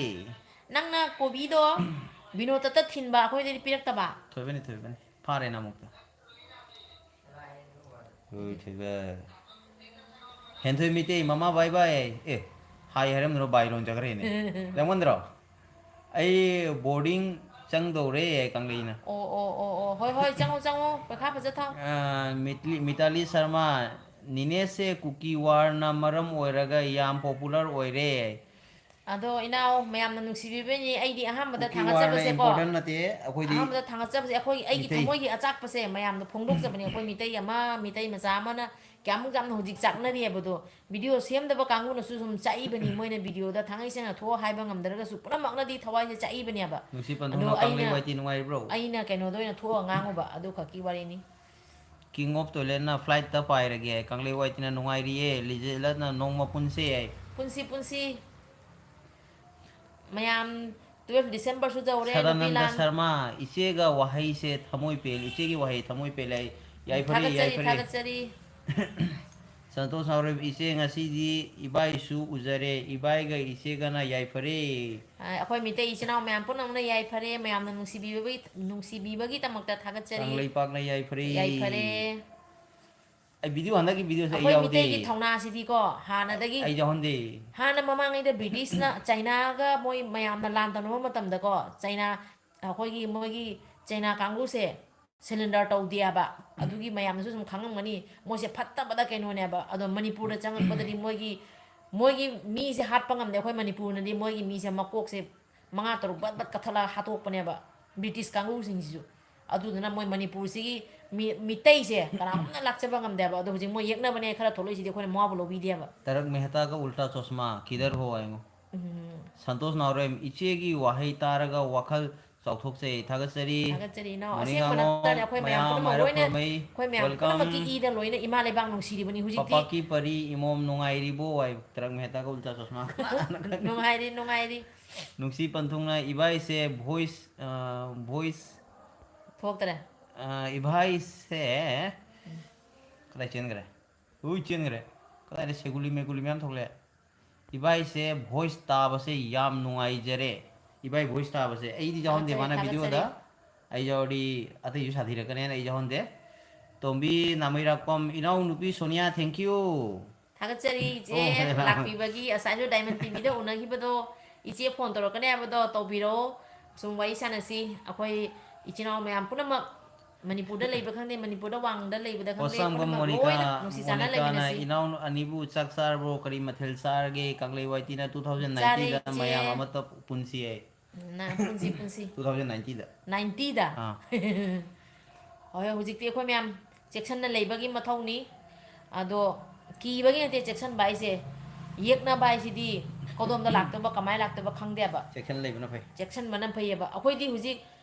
ꯅꯪꯅ ꯀꯣꯕꯤꯗꯣ ꯕꯤꯅꯣꯗꯇ ꯊꯤꯟꯕ, ꯑꯩꯈꯣꯏꯗꯗꯤ ꯄꯤꯔꯛꯇꯕ꯫ ꯊꯣꯏꯕꯅꯤ, ꯊꯣꯏꯕꯅꯤ꯫ ꯐꯥꯔꯦ ꯅꯪ ꯑꯃꯨꯛꯇ꯫ ꯍꯣꯏ, ꯊꯣꯏꯕ꯫ ꯍꯦꯟꯊꯣꯏ ꯃꯤꯇꯩ, ꯃꯃꯥ bye bye꯫ ꯑꯦ, hi ꯍꯥꯏꯔꯝꯗ꯭ꯔꯣ, bye ꯂꯣꯟ ꯆꯠꯈ꯭ꯔꯦꯅꯦ꯫ ꯆꯪꯃꯟꯗ꯭ꯔꯣ? ꯑꯩ boarding ꯆꯪꯗꯧꯔꯦ, ꯀꯪꯂꯩꯅ꯫ ꯑꯣ, ꯑꯣ, ꯑꯣ, ꯑꯣ꯫ ꯍꯣꯏ, ꯍꯣꯏ, ꯆꯪꯉꯣ, ꯆꯪꯉꯣ꯫ ꯄꯩꯈꯥ ꯐꯖ ꯊꯥꯎ꯫ ꯑ, ꯃꯤꯇꯂꯤ-, ꯃꯤꯇꯥꯂꯤ ꯁꯔꯃ, ꯅꯤꯅꯦꯁꯦ ꯀꯨꯀꯤ ꯋꯥꯔꯅ ꯃꯔꯝ ꯑꯣꯏꯔꯒ ꯌꯥꯝ popular ꯑꯣꯏꯔꯦ꯫ ꯑꯗꯣ ꯏꯅꯥꯎ, ꯃꯌꯥꯝꯅ ꯅꯨꯡꯁꯤꯕꯤꯕꯩꯅꯤ꯫ ꯑꯩꯗꯤ ꯑꯍꯥꯟꯕꯗ ꯀꯨꯀꯤ ꯋꯥꯔꯅ ꯊꯥꯒꯠꯆꯕꯁꯦꯀꯣ, important ꯅꯠꯇꯦ, ꯑꯩꯈꯣꯏꯗꯤ ꯑꯍꯥꯟꯕꯗ ꯊꯥꯒꯠꯆꯕꯁꯦ, ꯑꯩꯈꯣꯏ, ꯑꯩꯒꯤ ꯃꯤꯇꯩ꯫ ꯊꯃꯣꯏꯒꯤ ꯑꯆꯥꯛꯄꯁꯦ ꯃꯌꯥꯝꯗ ꯐꯣꯡꯗꯣꯛꯆꯕꯅꯤ꯫ ꯑꯩꯈꯣꯏ ꯃꯤꯇꯩ ꯑꯃ, ꯃꯤꯇꯩ ꯃꯆꯥ ꯑꯃꯅ ꯀꯌꯥꯃꯨꯛ ꯌꯥꯝꯅ ꯍꯧꯖꯤꯛ ꯆꯥꯛꯅꯔꯤ ꯍꯥꯏꯕꯗꯣ, video ꯁꯦꯝꯗꯕ ꯀꯥꯡꯕꯨꯅꯁꯨ ꯁꯨꯝ ꯆꯥꯛꯏꯕꯅꯤ꯫ ꯃꯣꯏꯅ videoꯗ ꯊꯥꯡꯉꯩ ꯁꯦꯡꯅ ꯊꯣꯛꯑ ꯍꯥꯏꯕ ꯉꯝꯗ꯭ꯔꯒꯁꯨ, ꯄꯨꯝꯅꯛꯅꯗꯤ ꯊꯋꯥꯏꯁꯦ ꯆꯥꯛꯏꯕꯅꯦꯕ꯫ ꯅꯨꯡꯁꯤ ꯄꯟꯊꯨꯡꯅ ꯑꯗꯣ ꯀꯪꯂꯩ ꯑꯩꯅ, ꯋꯥꯏꯇꯤ ꯅꯨꯡꯉꯥꯏꯔꯤꯕ꯭ꯔꯣ? ꯑꯩꯅ ꯀꯩꯅꯣꯗ ꯑꯣꯏꯅ ꯊꯣꯛꯑ ꯉꯥꯡꯉꯨꯕ, ꯑꯗꯨ ꯈꯛꯀꯤ ꯋꯥꯔꯤꯅꯤ꯫ King of Toiletꯅ flightꯇ ꯄꯥꯏꯔꯒꯦ ꯍꯥꯏ, ꯀꯪꯂꯩ ꯋꯥꯏꯇꯤꯅ ꯅꯨꯡꯉꯥꯏꯔꯤꯌꯦ, ꯂꯤꯖꯦꯂꯠꯅ ꯅꯣꯡꯃ ꯄꯨꯟꯁꯦ ꯍꯥꯏ꯫ ꯄꯨꯟꯁꯤ, ꯄꯨꯟꯁꯤ꯫ ꯃꯌꯥꯝ ꯇꯨꯋꯦꯜꯐ ꯗꯤꯁꯦꯝꯕꯔꯁꯨ ꯌꯧꯔꯦ, ꯅꯨꯄꯤ ꯁꯗꯥꯅꯟꯗ ꯂꯥꯟ꯫ ꯁꯔꯃ, ꯏꯆꯦꯒ ꯋꯥꯍꯩꯁꯦ ꯊꯃꯣꯏ ꯄꯦꯜꯂꯤ, ꯏꯆꯦꯒꯤ ꯋꯥꯍꯩ ꯊꯃꯣꯏ ꯄꯦꯜꯂꯦ꯫ ꯎꯝ, ꯌꯥꯏꯐꯔꯦ, ꯊꯥꯒꯠꯆꯔꯤ, ꯌꯥꯏꯐꯔꯦ꯫ ꯊꯥꯒꯠꯆꯔꯤ꯫ ꯁꯟꯇꯣꯁ ꯅꯥꯎꯔꯦꯝ, ꯏꯆꯦ ꯉꯁꯤꯗꯤ ꯏꯕꯥꯏꯁꯨ ꯎꯖꯔꯦ, ꯏꯕꯥꯏꯒ ꯏꯆꯦꯒꯅ ꯌꯥꯏꯐꯔꯦ꯫ ꯑ, ꯑꯩꯈꯣꯏ ꯃꯤꯇꯩ ꯏꯆꯤꯟ ꯏꯅꯥꯎ ꯃꯌꯥꯝ ꯄꯨꯝꯅꯃꯛꯅ ꯌꯥꯏꯐꯔꯦ, ꯃꯌꯥꯝꯅ ꯅꯨꯡꯁꯤꯕꯤꯕꯒꯤ, ꯅꯨꯡꯁꯤꯕꯤꯕꯒꯤꯗꯃꯛꯇ ꯊꯥꯒꯠꯆꯔꯤ꯫ ꯀꯪꯂꯩꯄꯥꯛꯅ ꯌꯥꯏꯐꯔꯦ꯫ ꯌꯥꯏꯐꯔꯦ꯫ ꯑꯩ ꯚꯤꯗꯤꯑꯣ, ꯍꯟꯗꯛꯀꯤ ꯚꯤꯗꯤꯑꯣꯁꯦ ꯑꯩ ꯑꯩꯈꯣꯏ ꯌꯥꯎꯗꯦ꯫ ꯃꯤꯇꯩꯒꯤ ꯊꯧꯅꯥꯁꯤꯗꯤꯀꯣ, ꯍꯥꯟꯅꯗꯒꯤ, ꯑꯩ ꯌꯥꯎꯍꯟꯗꯦ꯫ ꯍꯥꯟꯅ ꯃꯃꯥꯡꯉꯩꯗ ꯕ꯭ꯔꯤꯇꯤꯁꯅ ꯆꯩꯅꯥꯒ ꯃꯣꯏ ꯃꯌꯥꯝꯅ ꯂꯥꯟ ꯇꯧꯅꯕ ꯃꯇꯝꯗꯀꯣ, ꯆꯩꯅꯥ, ꯑꯩꯈꯣꯏꯒꯤ ꯃꯣꯏꯒꯤ ꯆꯩꯅꯥ ꯀꯥꯡꯕꯨꯁꯦ ꯁꯔꯦꯟꯗꯔ ꯇꯧꯗꯦ ꯍꯥꯏꯕ꯫ ꯑꯗꯨꯒꯤ ꯃꯌꯥꯝꯅꯁꯨ ꯁꯨꯝ ꯈꯪꯉꯝꯒꯅꯤ, ꯃꯣꯏꯁꯦ ꯐꯠꯇꯕꯗ ꯀꯩꯅꯣꯅꯦꯕ꯫ ꯑꯗꯣ ꯃꯅꯤꯄꯨꯔꯗ ꯆꯪꯉꯛꯄꯗꯗꯤ ꯃꯣꯏꯒꯤ, ꯃꯣꯏꯒꯤ ꯃꯤꯁꯦ ꯍꯥꯠꯄ ꯉꯝꯗꯦ꯫ ꯑꯩꯈꯣꯏ ꯃꯅꯤꯄꯨꯔꯅꯗꯤ ꯃꯣꯏꯒꯤ ꯃꯤꯁꯦ ꯃꯀꯣꯛꯁꯦ ꯃꯉꯥ ꯇꯔꯨꯛ ꯕꯠ ꯕꯠ ꯀꯛꯊꯠꯂꯒ ꯍꯥꯠꯇꯣꯛꯄꯅꯦꯕ, ꯕ꯭ꯔꯤꯇꯤꯁ ꯀꯥꯡꯕꯨꯁꯤꯡꯁꯤꯁꯨ꯫ ꯑꯗꯨꯗꯨꯅ ꯃꯣꯏ ꯃꯅꯤꯄꯨꯔꯁꯤꯒꯤ ꯃꯤ-, ꯃꯤꯇꯩꯁꯦ ꯀꯅꯥꯝꯇꯅ ꯂꯥꯛꯆꯕ ꯉꯝꯗꯦꯕ꯫ ꯑꯗꯣ ꯍꯧꯖꯤꯛ ꯃꯣꯏ ꯌꯦꯛꯅꯕꯅꯦ ꯈꯔ ꯊꯣꯛꯂꯛꯏꯁꯤꯗꯤ ꯑꯩꯈꯣꯏꯅ ꯃꯋꯥꯕꯨ ꯂꯧꯕꯤꯗꯦꯕ꯫ ꯇꯔꯛ ꯃꯦꯍꯇꯥ ꯀ ꯎꯜꯇꯥ ꯆꯣꯁꯃꯥ ꯀꯤꯙꯔ ꯍꯣ ꯍꯥꯏꯉꯣ꯫ ꯎꯝ꯫ ꯁꯟꯇꯣꯁ ꯅꯥꯎꯔꯦꯝ, ꯏꯆꯦꯒꯤ ꯋꯥꯍꯩ ꯇꯥꯔꯒ ꯋꯥꯈꯜ ꯆꯥꯎꯊꯣꯛꯆꯩ, ꯊꯥꯒꯠꯆꯔꯤ꯫ ꯊꯥꯒꯠꯆꯔꯤ ꯏꯅꯥꯎ꯫ ꯃꯣꯔꯅꯤꯡ ꯑꯁꯦꯡꯕ ꯑꯉꯣꯝ, ꯅꯠꯇ꯭ꯔꯅꯦ, ꯑꯩꯈꯣꯏ ꯃꯌꯥꯝ ꯃꯌꯥꯝ ꯄꯨꯝꯅꯃꯛ ꯃꯥꯏꯔꯥ ꯂꯣꯏꯅ, ꯈꯨꯔꯃꯩ, ꯑꯩꯈꯣꯏ ꯃꯌꯥꯝ welcome꯫ ꯄꯨꯝꯅꯃꯛꯀꯤ ꯏꯗ ꯂꯣꯏꯅ ꯏꯃꯥ ꯂꯩꯕꯥꯛ ꯅꯨꯡꯁꯤꯔꯤꯕꯅꯤ ꯍꯧꯖꯤꯛꯇꯤ꯫ ꯄꯄꯥꯀꯤ ꯄꯔꯤ ꯏꯃꯣꯝ ꯅꯨꯡꯉꯥꯏꯔꯤꯕꯣ ꯍꯥꯏ, ꯇꯔꯛ ꯃꯦꯍꯇꯥ ꯀ ꯎꯜꯇꯥ ꯆꯣꯁꯃꯥ꯫ ꯅꯨꯡꯉꯥꯏꯔꯤ, ꯅꯨꯡꯉꯥꯏꯔꯤ꯫ ꯅꯨꯡꯁꯤ ꯄꯟꯊꯨꯡꯅ ꯏꯕꯥꯏꯁꯦ voice, ꯑ, voice, ꯊꯣꯛꯇꯔꯦ꯫ ꯑ, ꯏꯕꯥꯏꯁꯦ ꯀꯗꯥꯏ ꯆꯦꯟꯈ꯭ꯔꯦ? ꯎꯏ, ꯆꯦꯟꯈ꯭ꯔꯦ꯫ ꯀꯗꯥꯏꯗ ꯁꯦꯒꯨꯂꯤ ꯃꯦꯒꯨꯂꯤ ꯃꯌꯥꯝ ꯊꯣꯛꯂꯛꯑꯦ? ꯏꯕꯥꯏꯁꯦ voice ꯇꯥꯕꯁꯦ ꯌꯥꯝ ꯅꯨꯡꯉꯥꯏꯖꯔꯦ꯫ ꯏꯕꯥꯏ voice ꯇꯥꯕꯁꯦ ꯑꯩꯗꯤ ꯌꯥꯎꯍꯟꯗꯦ, ꯊꯥꯒꯠꯆꯔꯤ, ꯃꯥꯅ ꯊꯥꯒꯠꯆꯔꯤ꯫ ꯚꯤꯗꯤꯑꯣꯗ꯫ ꯑꯩ ꯌꯥꯎꯔꯗꯤ ꯑꯇꯩꯁꯨ ꯁꯥꯊꯤꯔꯛꯀꯅꯦꯅ ꯑꯩ ꯌꯥꯎꯍꯟꯗꯦ꯫ ꯇꯣꯝꯕꯤ ꯅꯥꯃꯩꯔꯥꯛꯄꯝ, ꯏꯅꯥꯎ ꯅꯨꯄꯤ ꯁꯣꯅꯤꯌꯥ, thank you꯫ ꯊꯥꯒꯠꯆꯔꯤ ꯏꯆꯦ, ꯑꯣ, ꯍꯣꯏ, ꯍꯣꯏ, ꯍꯣꯏ꯫ ꯂꯥꯛꯄꯤꯕꯒꯤ꯫ ꯉꯁꯥꯏꯁꯨ Diamond TVꯗ ꯎꯅꯈꯤꯕꯗꯣ, ꯏꯆꯦ phone ꯇꯧꯔꯛꯀꯅꯤ ꯍꯥꯏꯕꯗꯣ ꯇꯧꯕꯤꯔꯛꯑꯣ, ꯁꯨꯝ ꯋꯥꯔꯤ ꯁꯥꯟꯅꯁꯤ꯫ ꯑꯩꯈꯣꯏ ꯏꯆꯤꯟ ꯏꯅꯥꯎ ꯃꯌꯥꯝ ꯄꯨꯝꯅꯃꯛ ꯃꯅꯤꯄꯨꯔꯗ ꯂꯩꯕ ꯈꯪꯗꯦ, ꯃꯅꯤꯄꯨꯔꯗ ꯋꯥꯡꯗ ꯂꯩꯕꯗ ꯈꯪꯗꯦ, ꯄꯣꯠꯁꯥꯡꯕꯝ ꯄꯨꯝꯅꯃꯛ ꯃꯣꯅꯤꯀꯥ, ꯂꯣꯏꯅ ꯅꯨꯡꯁꯤ ꯆꯥꯟꯅ ꯃꯣꯅꯤꯀꯥꯅ, ꯂꯩꯃꯤꯟꯅꯁꯤ꯫ "ꯏꯅꯥꯎ ꯑꯅꯤꯕꯨ ꯆꯥꯛ ꯆꯥꯔꯕ꯭ꯔꯣ? ꯀꯔꯤ ꯃꯊꯦꯜ ꯆꯥꯔꯒꯦ?" ꯀꯪꯂꯩ ꯋꯥꯏꯇꯤꯅ ꯆꯥꯔꯦ two thousand nineteenꯗ ꯏꯆꯦ꯫ ꯃꯌꯥꯝ ꯑꯃꯠꯇ ꯄꯨꯟꯁꯤ ꯍꯥꯏ꯫ ꯅ-, ꯄꯨꯟꯁꯤ, ꯄꯨꯟꯁꯤ꯫ Two thousand nineteenꯗ꯫ Ninetyꯗ? ꯑꯥ꯫ ꯍꯣꯏ, ꯍꯧꯖꯤꯛꯇꯤ ꯑꯩꯈꯣꯏ ꯃꯌꯥꯝ ꯆꯦꯛꯁꯤꯟꯅ ꯂꯩꯕꯒꯤ ꯃꯊꯧꯅꯤ꯫ ꯑꯗꯣ ꯀꯤꯕꯒꯤ ꯅꯠꯇꯦ ꯆꯦꯛꯁꯤꯟꯕ ꯍꯥꯏꯁꯦ, ꯌꯦꯛꯅꯕ ꯍꯥꯏꯁꯤꯗꯤ ꯀꯗꯣꯝꯗ ꯂꯥꯛꯇꯣꯏꯕ, ꯀꯃꯥꯏꯅ ꯂꯥꯛꯇꯣꯏꯕ ꯈꯪꯗꯦꯕ꯫ ꯆꯦꯛꯁꯤꯟꯅ ꯂꯩꯕꯅ ꯐꯩ꯫ ꯆꯦꯛꯁꯤꯟꯕꯅ ꯐꯩꯌꯦꯕ꯫ ꯑꯩꯈꯣꯏꯗꯤ ꯍꯧꯖꯤꯛ